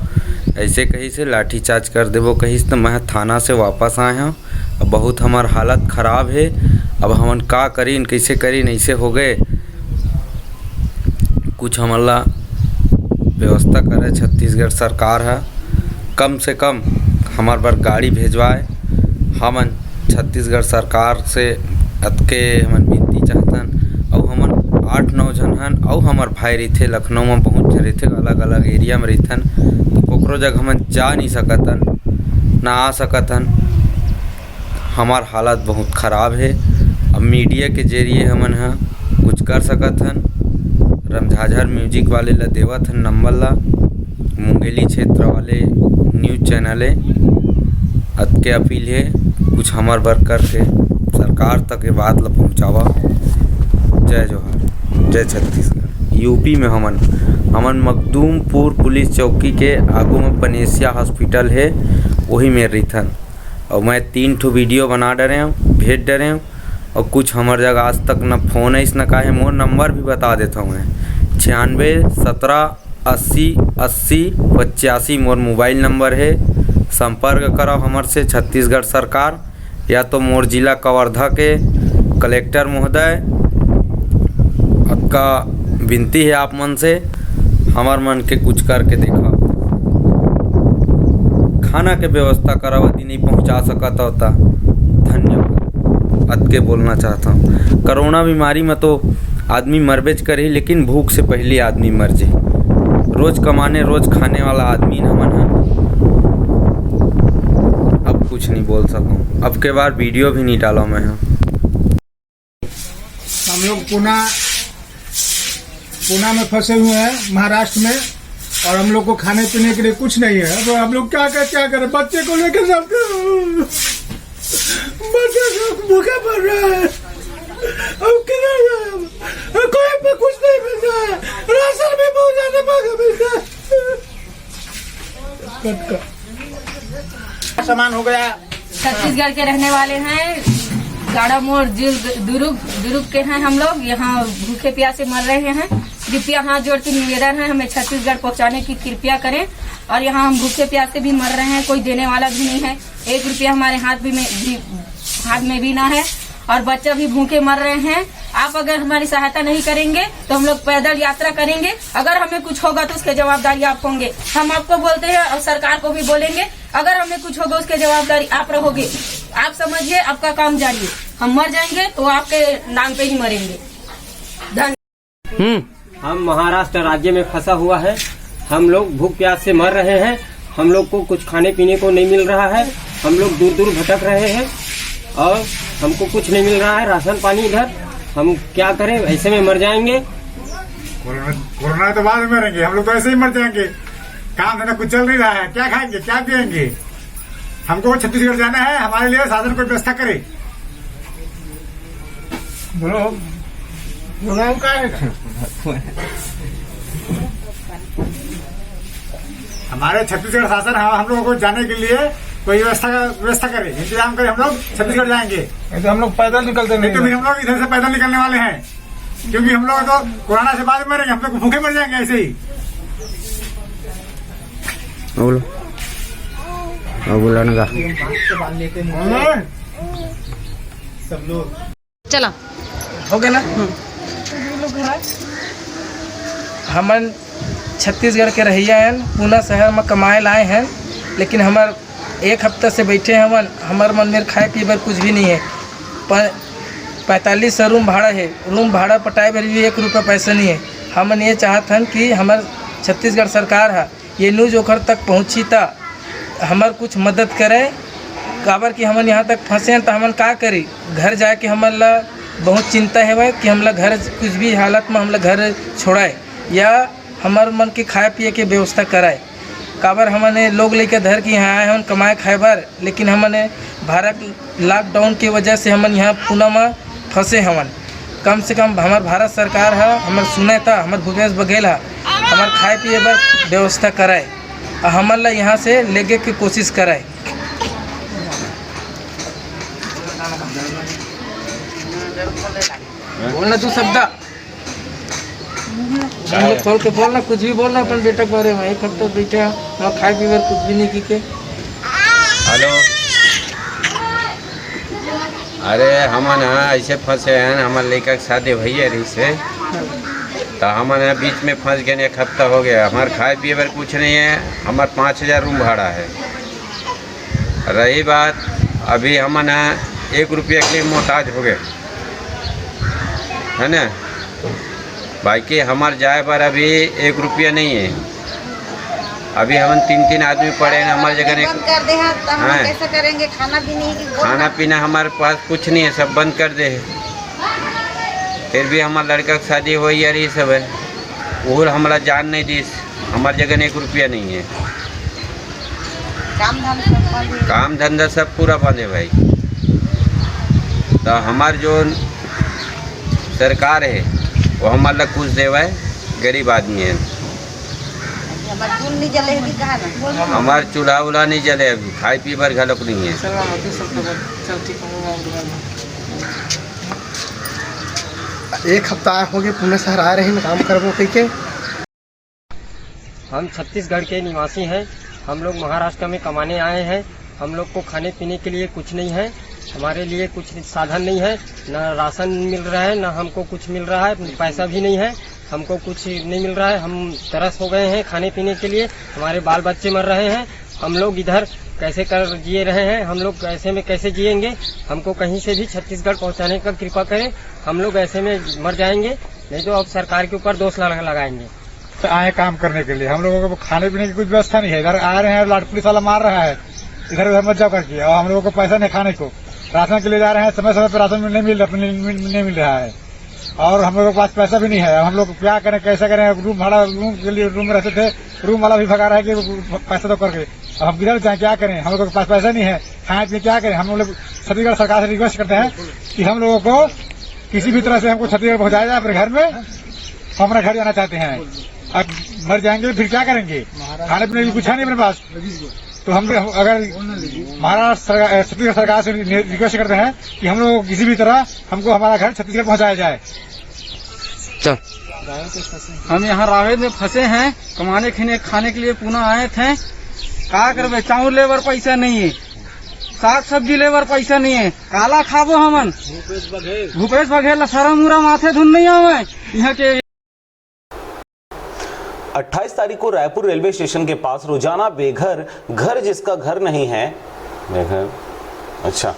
ऐसे कहिस हे, लाठी चार्ज कर देबो कहिस, तो मैं थाना से वापस आए हौं। अब बहुत हमर हालत खराब हे। अब हमन का करिन, कइसे करिन, अइसे हो गए। कुछ हमन ला व्यवस्था करे छत्तीसगढ़ सरकार ह, कम से कम हमर बर गाड़ी भेजवाए। हमन छत्तीसगढ़ सरकार से अतके हमन विनती चाहतन। अउ हमन आठ नौ झन हन, अउ हमर भाई रहिथे लखनऊ म, बहुत झन रहिथे, अलग-अलग एरिया म रहिथन, तो कोकरो जग हमन जा नहीं सकतन, ना आ सकतन। हमार हालत बहुत खराब हे। अब मीडिया के जरिए हमन ह कुछ कर सकत हन। रमझाझर म्यूजिक वाले ला देवत हन नंबर ला, मुंगेली क्षेत्र वाले न्यूज चैनल हे। अतके अपील हे, कुछ हमर बर करके सरकार तक ये बात ला पहुँचावा। जय जोहार, जय छत्तीसगढ़। यूपी में हमन, हमन मखदुमपुर पुलिस चौकी के आगू में पनेसिया हॉस्पिटल हे, वही में रहिथन। अउ मैं तीन ठो वीडियो बना डरेंव, भेज डरेंव, अउ कुछ हमर जग आज तक न फोन आइस न का हे। मोर नंबर भी बता देथौं मैं, छियानवे सतरा अस्सी अस्सी पचासी मोर मोबाइल नंबर हे। संपर्क करव हमर से छत्तीसगढ़ सरकार, या तो मोर जिला कवर्धा के कलेक्टर महोदय, अतका विनती हे आप मन से, हमर मन के कुछ करके देखव, खाना के व्यवस्था करव, यदि नहीं पहुँचा सकत हव त। धन्यवाद। अतके बोलना चाहत हौं। कोरोना बीमारी म तो आदमी मरबेच करही, लेकिन भूख से पहिली आदमी मर जाही। रोज कमाने, रोज खाने वाला आदमी न हमन ह। अब कुछ नहीं बोल सकौं। अब के बार वीडियो भी नहीं डालौं मैं ह। हम लोग पुणे, पुणे में फंसे हुए हैं, महाराष्ट्र में, और हम लोग को खाने पीने के लिए कुछ नहीं है। अब हम लोग क्या करें, क्या करें? बच्चे को लेकर जाते हैं। बच्चा सब भूखे मर रहा है। अब किधर जाए? कोई पे कुछ नहीं मिल रहा है। राशन भी बहुत ज्यादा महंगा मिलता है। सामान हो गया। छत्तीसगढ़ के रहने वाले हैं, गाड़ा मोड़, जिल दुर्ग, दुर्ग के हैं हम लोग। यहाँ भूखे प्यासे मर रहे हैं। कृपया हाथ जोड़ के निवेदन है, हमें छत्तीसगढ़ पहुँचाने की कृपया करें। और यहाँ हम भूखे प्यासे भी मर रहे हैं, कोई देने वाला भी नहीं है, एक रुपया हमारे हाथ भी में भी हाथ में भी ना है, और बच्चा भी भूखे मर रहे हैं। आप अगर हमारी सहायता नहीं करेंगे तो हम लोग पैदल यात्रा करेंगे। अगर हमें कुछ होगा तो उसके जवाबदारी आप होंगे। हम आपको बोलते हैं और सरकार को भी बोलेंगे, अगर हमें कुछ होगा उसके जवाबदारी आप रहोगे। आप समझिए, आपका काम जानिए। हम मर जाएंगे तो आपके नाम पे ही मरेंगे। धन्यवाद। हम्म। हम महाराष्ट्र राज्य में फंसा हुआ है, हम लोग भूख प्यास से मर रहे हैं, हम लोग को कुछ खाने पीने को नहीं मिल रहा है, हम लोग दूर दूर भटक रहे हैं और हमको कुछ नहीं मिल रहा है, राशन पानी इधर। हम क्या करें, ऐसे में मर जाएंगे। कोरोना, कोरोना तो बाद में मरेंगे, हम लोग तो ऐसे ही मर जाएंगे। काम धंधा कुछ चल नहीं रहा है, क्या खाएंगे, क्या पिएंगे? हमको छत्तीसगढ़ जाना है, हमारे लिए शासन कोई व्यवस्था करे। बोलो, बोलो, हम का है? हमारे छत्तीसगढ़ शासन हम, हम लोगों को जाने के लिए कोई व्यवस्था, व्यवस्था करे, इंतजाम करे, हम लोग छत्तीसगढ़ जाएंगे। नहीं तो हम लोग पैदल निकलते नहीं तो नहीं। फिर हम लोग इधर से पैदल निकलने वाले हैं, क्योंकि हम लोग तो कोरोना से बाद में मरेंगे, हम लोग भूखे मर जाएंगे ऐसे ही। बोलो। अब बोला ना गा। सब लोग चला। हो गया ना? हमन छत्तीसगढ़ के रहइया हन, पूना शहर म कमाए ला आए हन, लेकिन हमर एक हफ्ता से बैठे हवन, हमर मन में खाए पिए बर कुछ भी नहीं है। प-, पैंतालीस सौ रूम भाड़ा है, रूम भाड़ा पटाए बर भी एक रुपया पैसा नहीं है। हमन ये चाहत हन कि हमर छत्तीसगढ़ सरकार ह ये न्यूज ओखर तक पहुँची, त हमर कुछ मदद करे, काबर कि हमन यहाँ तक फंसे हन, त हमन का करी? घर जाके हमन ला बहुत चिंता हेवय कि हमला घर कुछ भी हालत में हमला घर छोड़ाए या हमर मन के खाए पिए के व्यवस्था कराए। काबर हमन ये लोग लेके धर के यहाँ आए हन कमाए खाए बर, लेकिन हमन ये भारत लॉकडाउन के वजह से हमन यहाँ पूना में फंसे हवन। कम से कम हमर भारत सरकार ह, हमर सुने त हमर भूपेश बघेल ह हमर खाए पिए बर व्यवस्था कराए, आ हमन ला यहाँ से लेगे के कोशिश कराए। बोलना तू शब्द। हम लोग खोल के बोलना, कुछ भी बोलना अपन बेटा के बारे में। एक हफ्ता बैठे हैं, वहाँ खाए पीए बर कुछ भी नहीं की के। हेलो, अरे हमन ह ऐसे फंसे हैं, हमर लइका के शादी भइया रहिस हे, त हमन ह बीच में फंस गए, एक हफ्ता हो गया। हमार खाए पिए बर कुछ नहीं है, हमार पाँच हजार रूम भाड़ा है। रही बात, अभी हमन ह एक रुपया के लिए मोहताज हो गए, है ना? बाकी हमार जाए बर अभी एक रुपया नहीं है। अभी हमन तीन तीन आदमी पड़े हैं, हमार जगह नहीं। बंद कर दे हैं, तो हम हाँ। कैसे करेंगे? खाना भी नहीं है कि खाना पीना हमारे पास कुछ नहीं है, सब बंद कर दे है। फिर भी हमार लड़का के शादी होई यार, ये सब है, वो हमला जान नहीं दीस। हमार जगह एक रुपया नहीं है। काम धाम सब बंद है। काम धंधा सब पूरा बंद है भाई। तो हमार जो सरकार है, वो हमार ला कुछ देवे, गरीब आदमी है। हमार चूल्हा नहीं जले अभी, कहा ना? हमार चूल्हा उल्हा नहीं जले अभी, खाए पीए बर घलोक नहीं है। चल, हम अभी सब खबर, चल, ठीक है, हम आए दुकान में। एक हफ्ता हो गए, पूना शहर आए रहे, काम करबो कह के। हम छत्तीसगढ़ के निवासी हैं, हम लोग महाराष्ट्र में कमाने आए हैं, हम लोग को खाने पीने के लिए कुछ नहीं है, हमारे लिए कुछ साधन नहीं है, ना राशन मिल रहा है, ना हमको कुछ मिल रहा है, पैसा भी नहीं है, हमको कुछ नहीं मिल रहा है। हम तरस हो गए हैं खाने पीने के लिए, हमारे बाल बच्चे मर रहे हैं, हम लोग इधर कैसे कर जिए रहे हैं, हम लोग ऐसे में कैसे जिएंगे? हमको कहीं से भी छत्तीसगढ़ पहुंचाने का कृपा करें, हम लोग ऐसे में मर जाएंगे, नहीं तो अब सरकार के ऊपर दोष लगा-, लगाएंगे। आए काम करने के लिए, हम लोगों को खाने पीने की कुछ व्यवस्था नहीं है। इधर आ रहे हैं, लाट पुलिस वाला मार रहा है, इधर उधर मत जाओ करके, और हम लोगों को पैसा नहीं खाने को, राशन के लिए जा रहे हैं, समय समय पर राशन नहीं मिल रहा, नहीं, नहीं मिल रहा है, और हम लोगों के पास पैसा भी नहीं है। हम लोग क्या करें, कैसे करें? रूम भाड़ा, रूम के लिए, रूम में रहते थे, रूम वाला भी भगा रहा है कि वो पैसा दो करके। अब हम किधर जाएं, क्या करें? हम लोगों के पास पैसा नहीं है, खाए पिए क्या करें? हम लोग छत्तीसगढ़ सरकार से रिक्वेस्ट करते हैं कि हम लोगों को किसी भी तरह से हमको छत्तीसगढ़ पहुंचाया जाए अपने घर में। हम अपना घर जाना चाहते हैं। अब मर जाएंगे, फिर क्या करेंगे? खाने पीने की कुछ है नहीं अपने पास। तो हम, हम अगर महाराष्ट्र सरकार, छत्तीसगढ़ सरकार से रिक्वेस्ट करते हैं कि हम लोगों को किसी भी तरह हमको हमारा घर छत्तीसगढ़ पहुंचाया जाए। चल। हम यहाँ रावेत में फंसे हैं, कमाने खाने, खाने के लिए पुणे आए थे। का करबे, चाउर ले बर पैसा नहीं है, साग सब्जी ले बर पैसा नहीं है, काला खाबो हमन? भूपेश बघेल। भूपेश बघेल ला सरम उरम आथे धुन नहीं आवे। यहाँ के अट्ठाईस तारीख को रायपुर रेलवे स्टेशन के पास रोजाना बेघर, घर जिसका घर नहीं है, बेघर, अच्छा।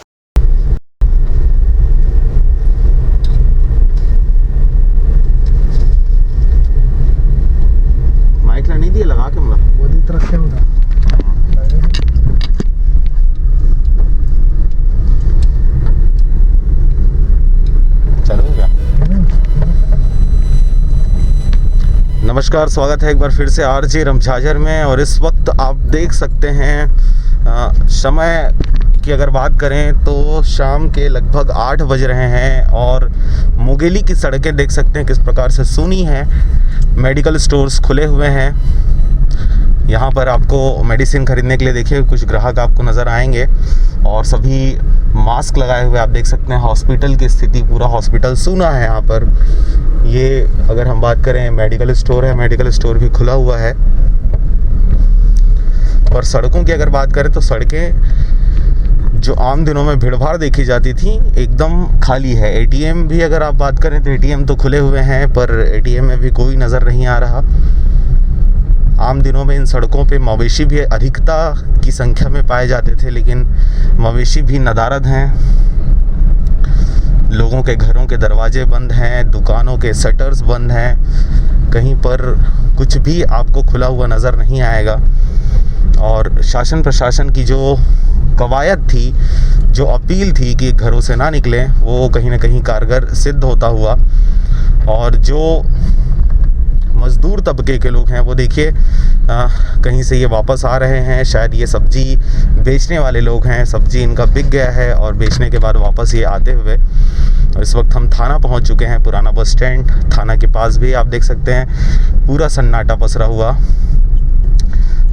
माइक ला नहीं दिया, लगा के मला। वो दी तरफ से होता। चालू हो गया। नमस्कार, स्वागत है एक बार फिर से आरजे रमझाझर में। और इस वक्त आप देख सकते हैं, अ, समय की अगर बात करें तो शाम के लगभग आठ बज रहे हैं और मुंगेली की सड़कें देख सकते हैं किस प्रकार से सूनी हैं। मेडिकल स्टोर्स खुले हुए हैं, यहाँ पर आपको मेडिसिन खरीदने के लिए देखिए कुछ ग्राहक आपको नज़र आएंगे और सभी मास्क लगाए हुए। आप देख सकते हैं हॉस्पिटल की स्थिति, पूरा हॉस्पिटल सूना है यहाँ पर। ये अगर हम बात करें, मेडिकल स्टोर है, मेडिकल स्टोर भी खुला हुआ है। और सड़कों की अगर बात करें तो सड़कें जो आम दिनों में भीड़ भाड़ देखी जाती थी, एकदम खाली है। एटीएम भी अगर आप बात करें तो एटीएम तो खुले हुए हैं, पर एटीएम में भी कोई नज़र नहीं आ रहा। आम दिनों में इन सड़कों पे मवेशी भी अधिकता की संख्या में पाए जाते थे, लेकिन मवेशी भी नदारद हैं। लोगों के घरों के दरवाजे बंद हैं, दुकानों के शटर्स बंद हैं, कहीं पर कुछ भी आपको खुला हुआ नज़र नहीं आएगा। और शासन प्रशासन की जो कवायद थी, जो अपील थी कि घरों से ना निकलें, वो कहीं ना कहीं कारगर सिद्ध होता हुआ। और जो मजदूर तबके के लोग हैं, वो देखिए, अ, कहीं से ये वापस आ रहे हैं। शायद ये सब्जी बेचने वाले लोग हैं, सब्जी इनका बिक गया है और बेचने के बाद वापस ये आते हुए। और इस वक्त हम थाना पहुंच चुके हैं, पुराना बस स्टैंड। थाना के पास भी आप देख सकते हैं पूरा सन्नाटा पसरा हुआ।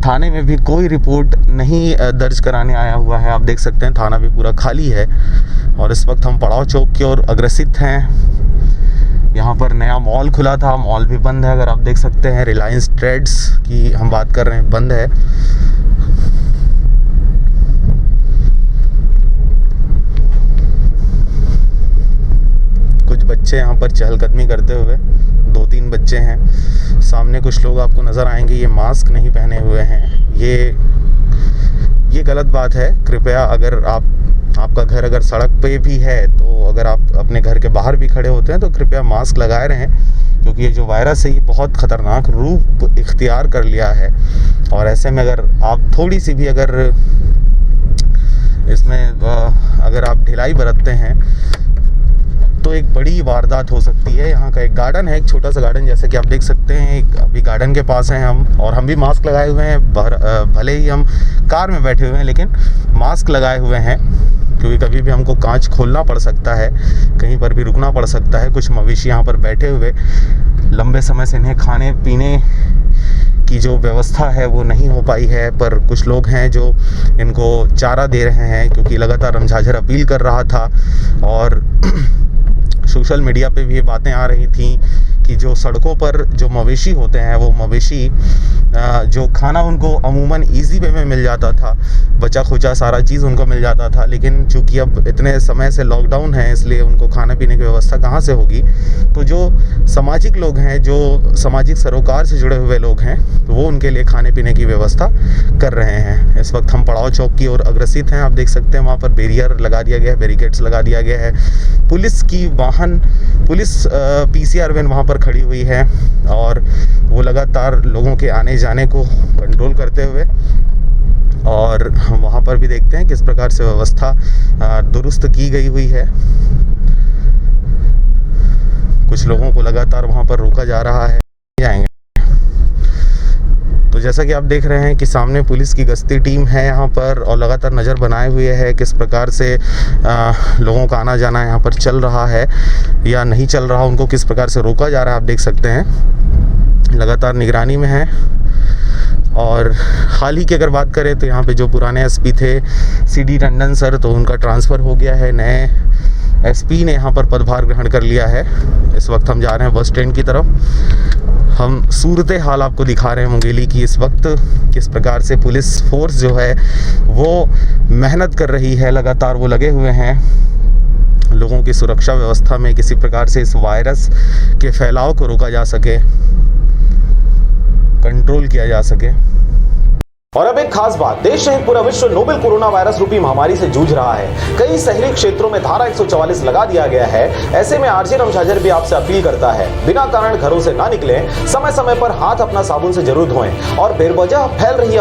थाने में भी कोई रिपोर्ट नहीं, अ, दर्ज कराने आया हुआ है। आप देख सकते हैं थाना भी पूरा खाली है। और इस वक्त हम पड़ाव चौक की ओर अग्रसित हैं। यहाँ पर नया मॉल खुला था, मॉल भी बंद है। अगर आप देख सकते हैं, रिलायंस ट्रेड्स की हम बात कर रहे हैं, बंद है। कुछ बच्चे यहाँ पर चहलकदमी करते हुए, दो तीन बच्चे हैं। सामने कुछ लोग आपको नज़र आएंगे, ये मास्क नहीं पहने हुए हैं। ये ये गलत बात है। कृपया, अगर आप, आपका घर अगर सड़क पे भी है, तो अगर आप अपने घर के बाहर भी खड़े होते हैं तो कृपया मास्क लगाए रहें, क्योंकि ये जो वायरस है, ये बहुत ख़तरनाक रूप इख्तियार कर लिया है। और ऐसे में अगर आप थोड़ी सी भी अगर इसमें, अ, अगर आप ढिलाई बरतते हैं तो एक बड़ी वारदात हो सकती है। यहाँ का एक गार्डन है, एक छोटा सा गार्डन, जैसे कि आप देख सकते हैं, एक अभी गार्डन के पास हैं हम, और हम भी मास्क लगाए हुए हैं। भर-, अ, भले ही हम कार में बैठे हुए हैं, लेकिन मास्क लगाए हुए हैं, क्योंकि कभी भी हमको कांच खोलना पड़ सकता है, कहीं पर भी रुकना पड़ सकता है। कुछ मवेशी यहाँ पर बैठे हुए, लंबे समय से इन्हें खाने पीने की जो व्यवस्था है, वो नहीं हो पाई है, पर कुछ लोग हैं जो इनको चारा दे रहे हैं, क्योंकि लगातार रमझाझर अपील कर रहा था। और सोशल मीडिया पे भी ये बातें आ रही थी कि जो सड़कों पर जो मवेशी होते हैं, वो मवेशी, अ, जो खाना उनको अमूमन ईजी वे में मिल जाता था, बचा खुचा सारा चीज़ उनको मिल जाता था, लेकिन चूंकि अब इतने समय से लॉकडाउन है, इसलिए उनको खाने पीने की व्यवस्था कहाँ से होगी? तो जो सामाजिक लोग हैं, जो सामाजिक सरोकार से जुड़े हुए लोग हैं, तो वो उनके लिए खाने पीने की व्यवस्था कर रहे हैं। इस वक्त हम पड़ाव चौक की ओर अग्रसित हैं। आप देख सकते हैं, वहाँ पर बैरियर लगा दिया गया है, बैरिकेड्स लगा दिया गया है। पुलिस की वाहन, पुलिस, अ, पीसीआर वैन वहाँ पर खड़ी हुई है और वो लगातार लोगों के आने जाने को कंट्रोल करते हुए, और हम वहाँ पर भी देखते हैं किस प्रकार से व्यवस्था, अ, दुरुस्त की गई हुई है। कुछ लोगों को लगातार वहाँ पर रोका जा रहा है। जाएंगे। तो जैसा कि आप देख रहे हैं कि सामने पुलिस की गश्ती टीम है यहाँ पर और लगातार नज़र बनाए हुए है किस प्रकार से, अ, लोगों का आना जाना यहाँ पर चल रहा है या नहीं चल रहा, उनको किस प्रकार से रोका जा रहा है, आप देख सकते हैं, लगातार निगरानी में है। और हाल ही की अगर बात करें तो यहाँ पे जो पुराने एसपी थे, सीडी टंडन सर, तो उनका ट्रांसफ़र हो गया है, नए एसपी ने यहाँ पर पदभार ग्रहण कर लिया है। इस वक्त हम जा रहे हैं बस स्टैंड की तरफ। हम सूरत हाल आपको दिखा रहे हैं मुंगेली की, इस वक्त किस प्रकार से पुलिस फोर्स जो है वो मेहनत कर रही है, लगातार वो लगे हुए हैं लोगों की सुरक्षा व्यवस्था में, किसी प्रकार से इस वायरस के फैलाव को रोका जा सके, कंट्रोल किया जा सके। और अब एक खास बात, देश सहित पूरा विश्व नोवेल कोरोना वायरस रूपी महामारी से जूझ रहा है। कई शहरी क्षेत्रों में धारा एक सौ चवालीस लगा दिया गया है। ऐसे में आरजे रामझाझर भी आपसे अपील करता है, बिना कारण घरों से ना निकलें, समय समय पर हाथ अपना साबुन से जरूर धोएं और बेवजह फैल रही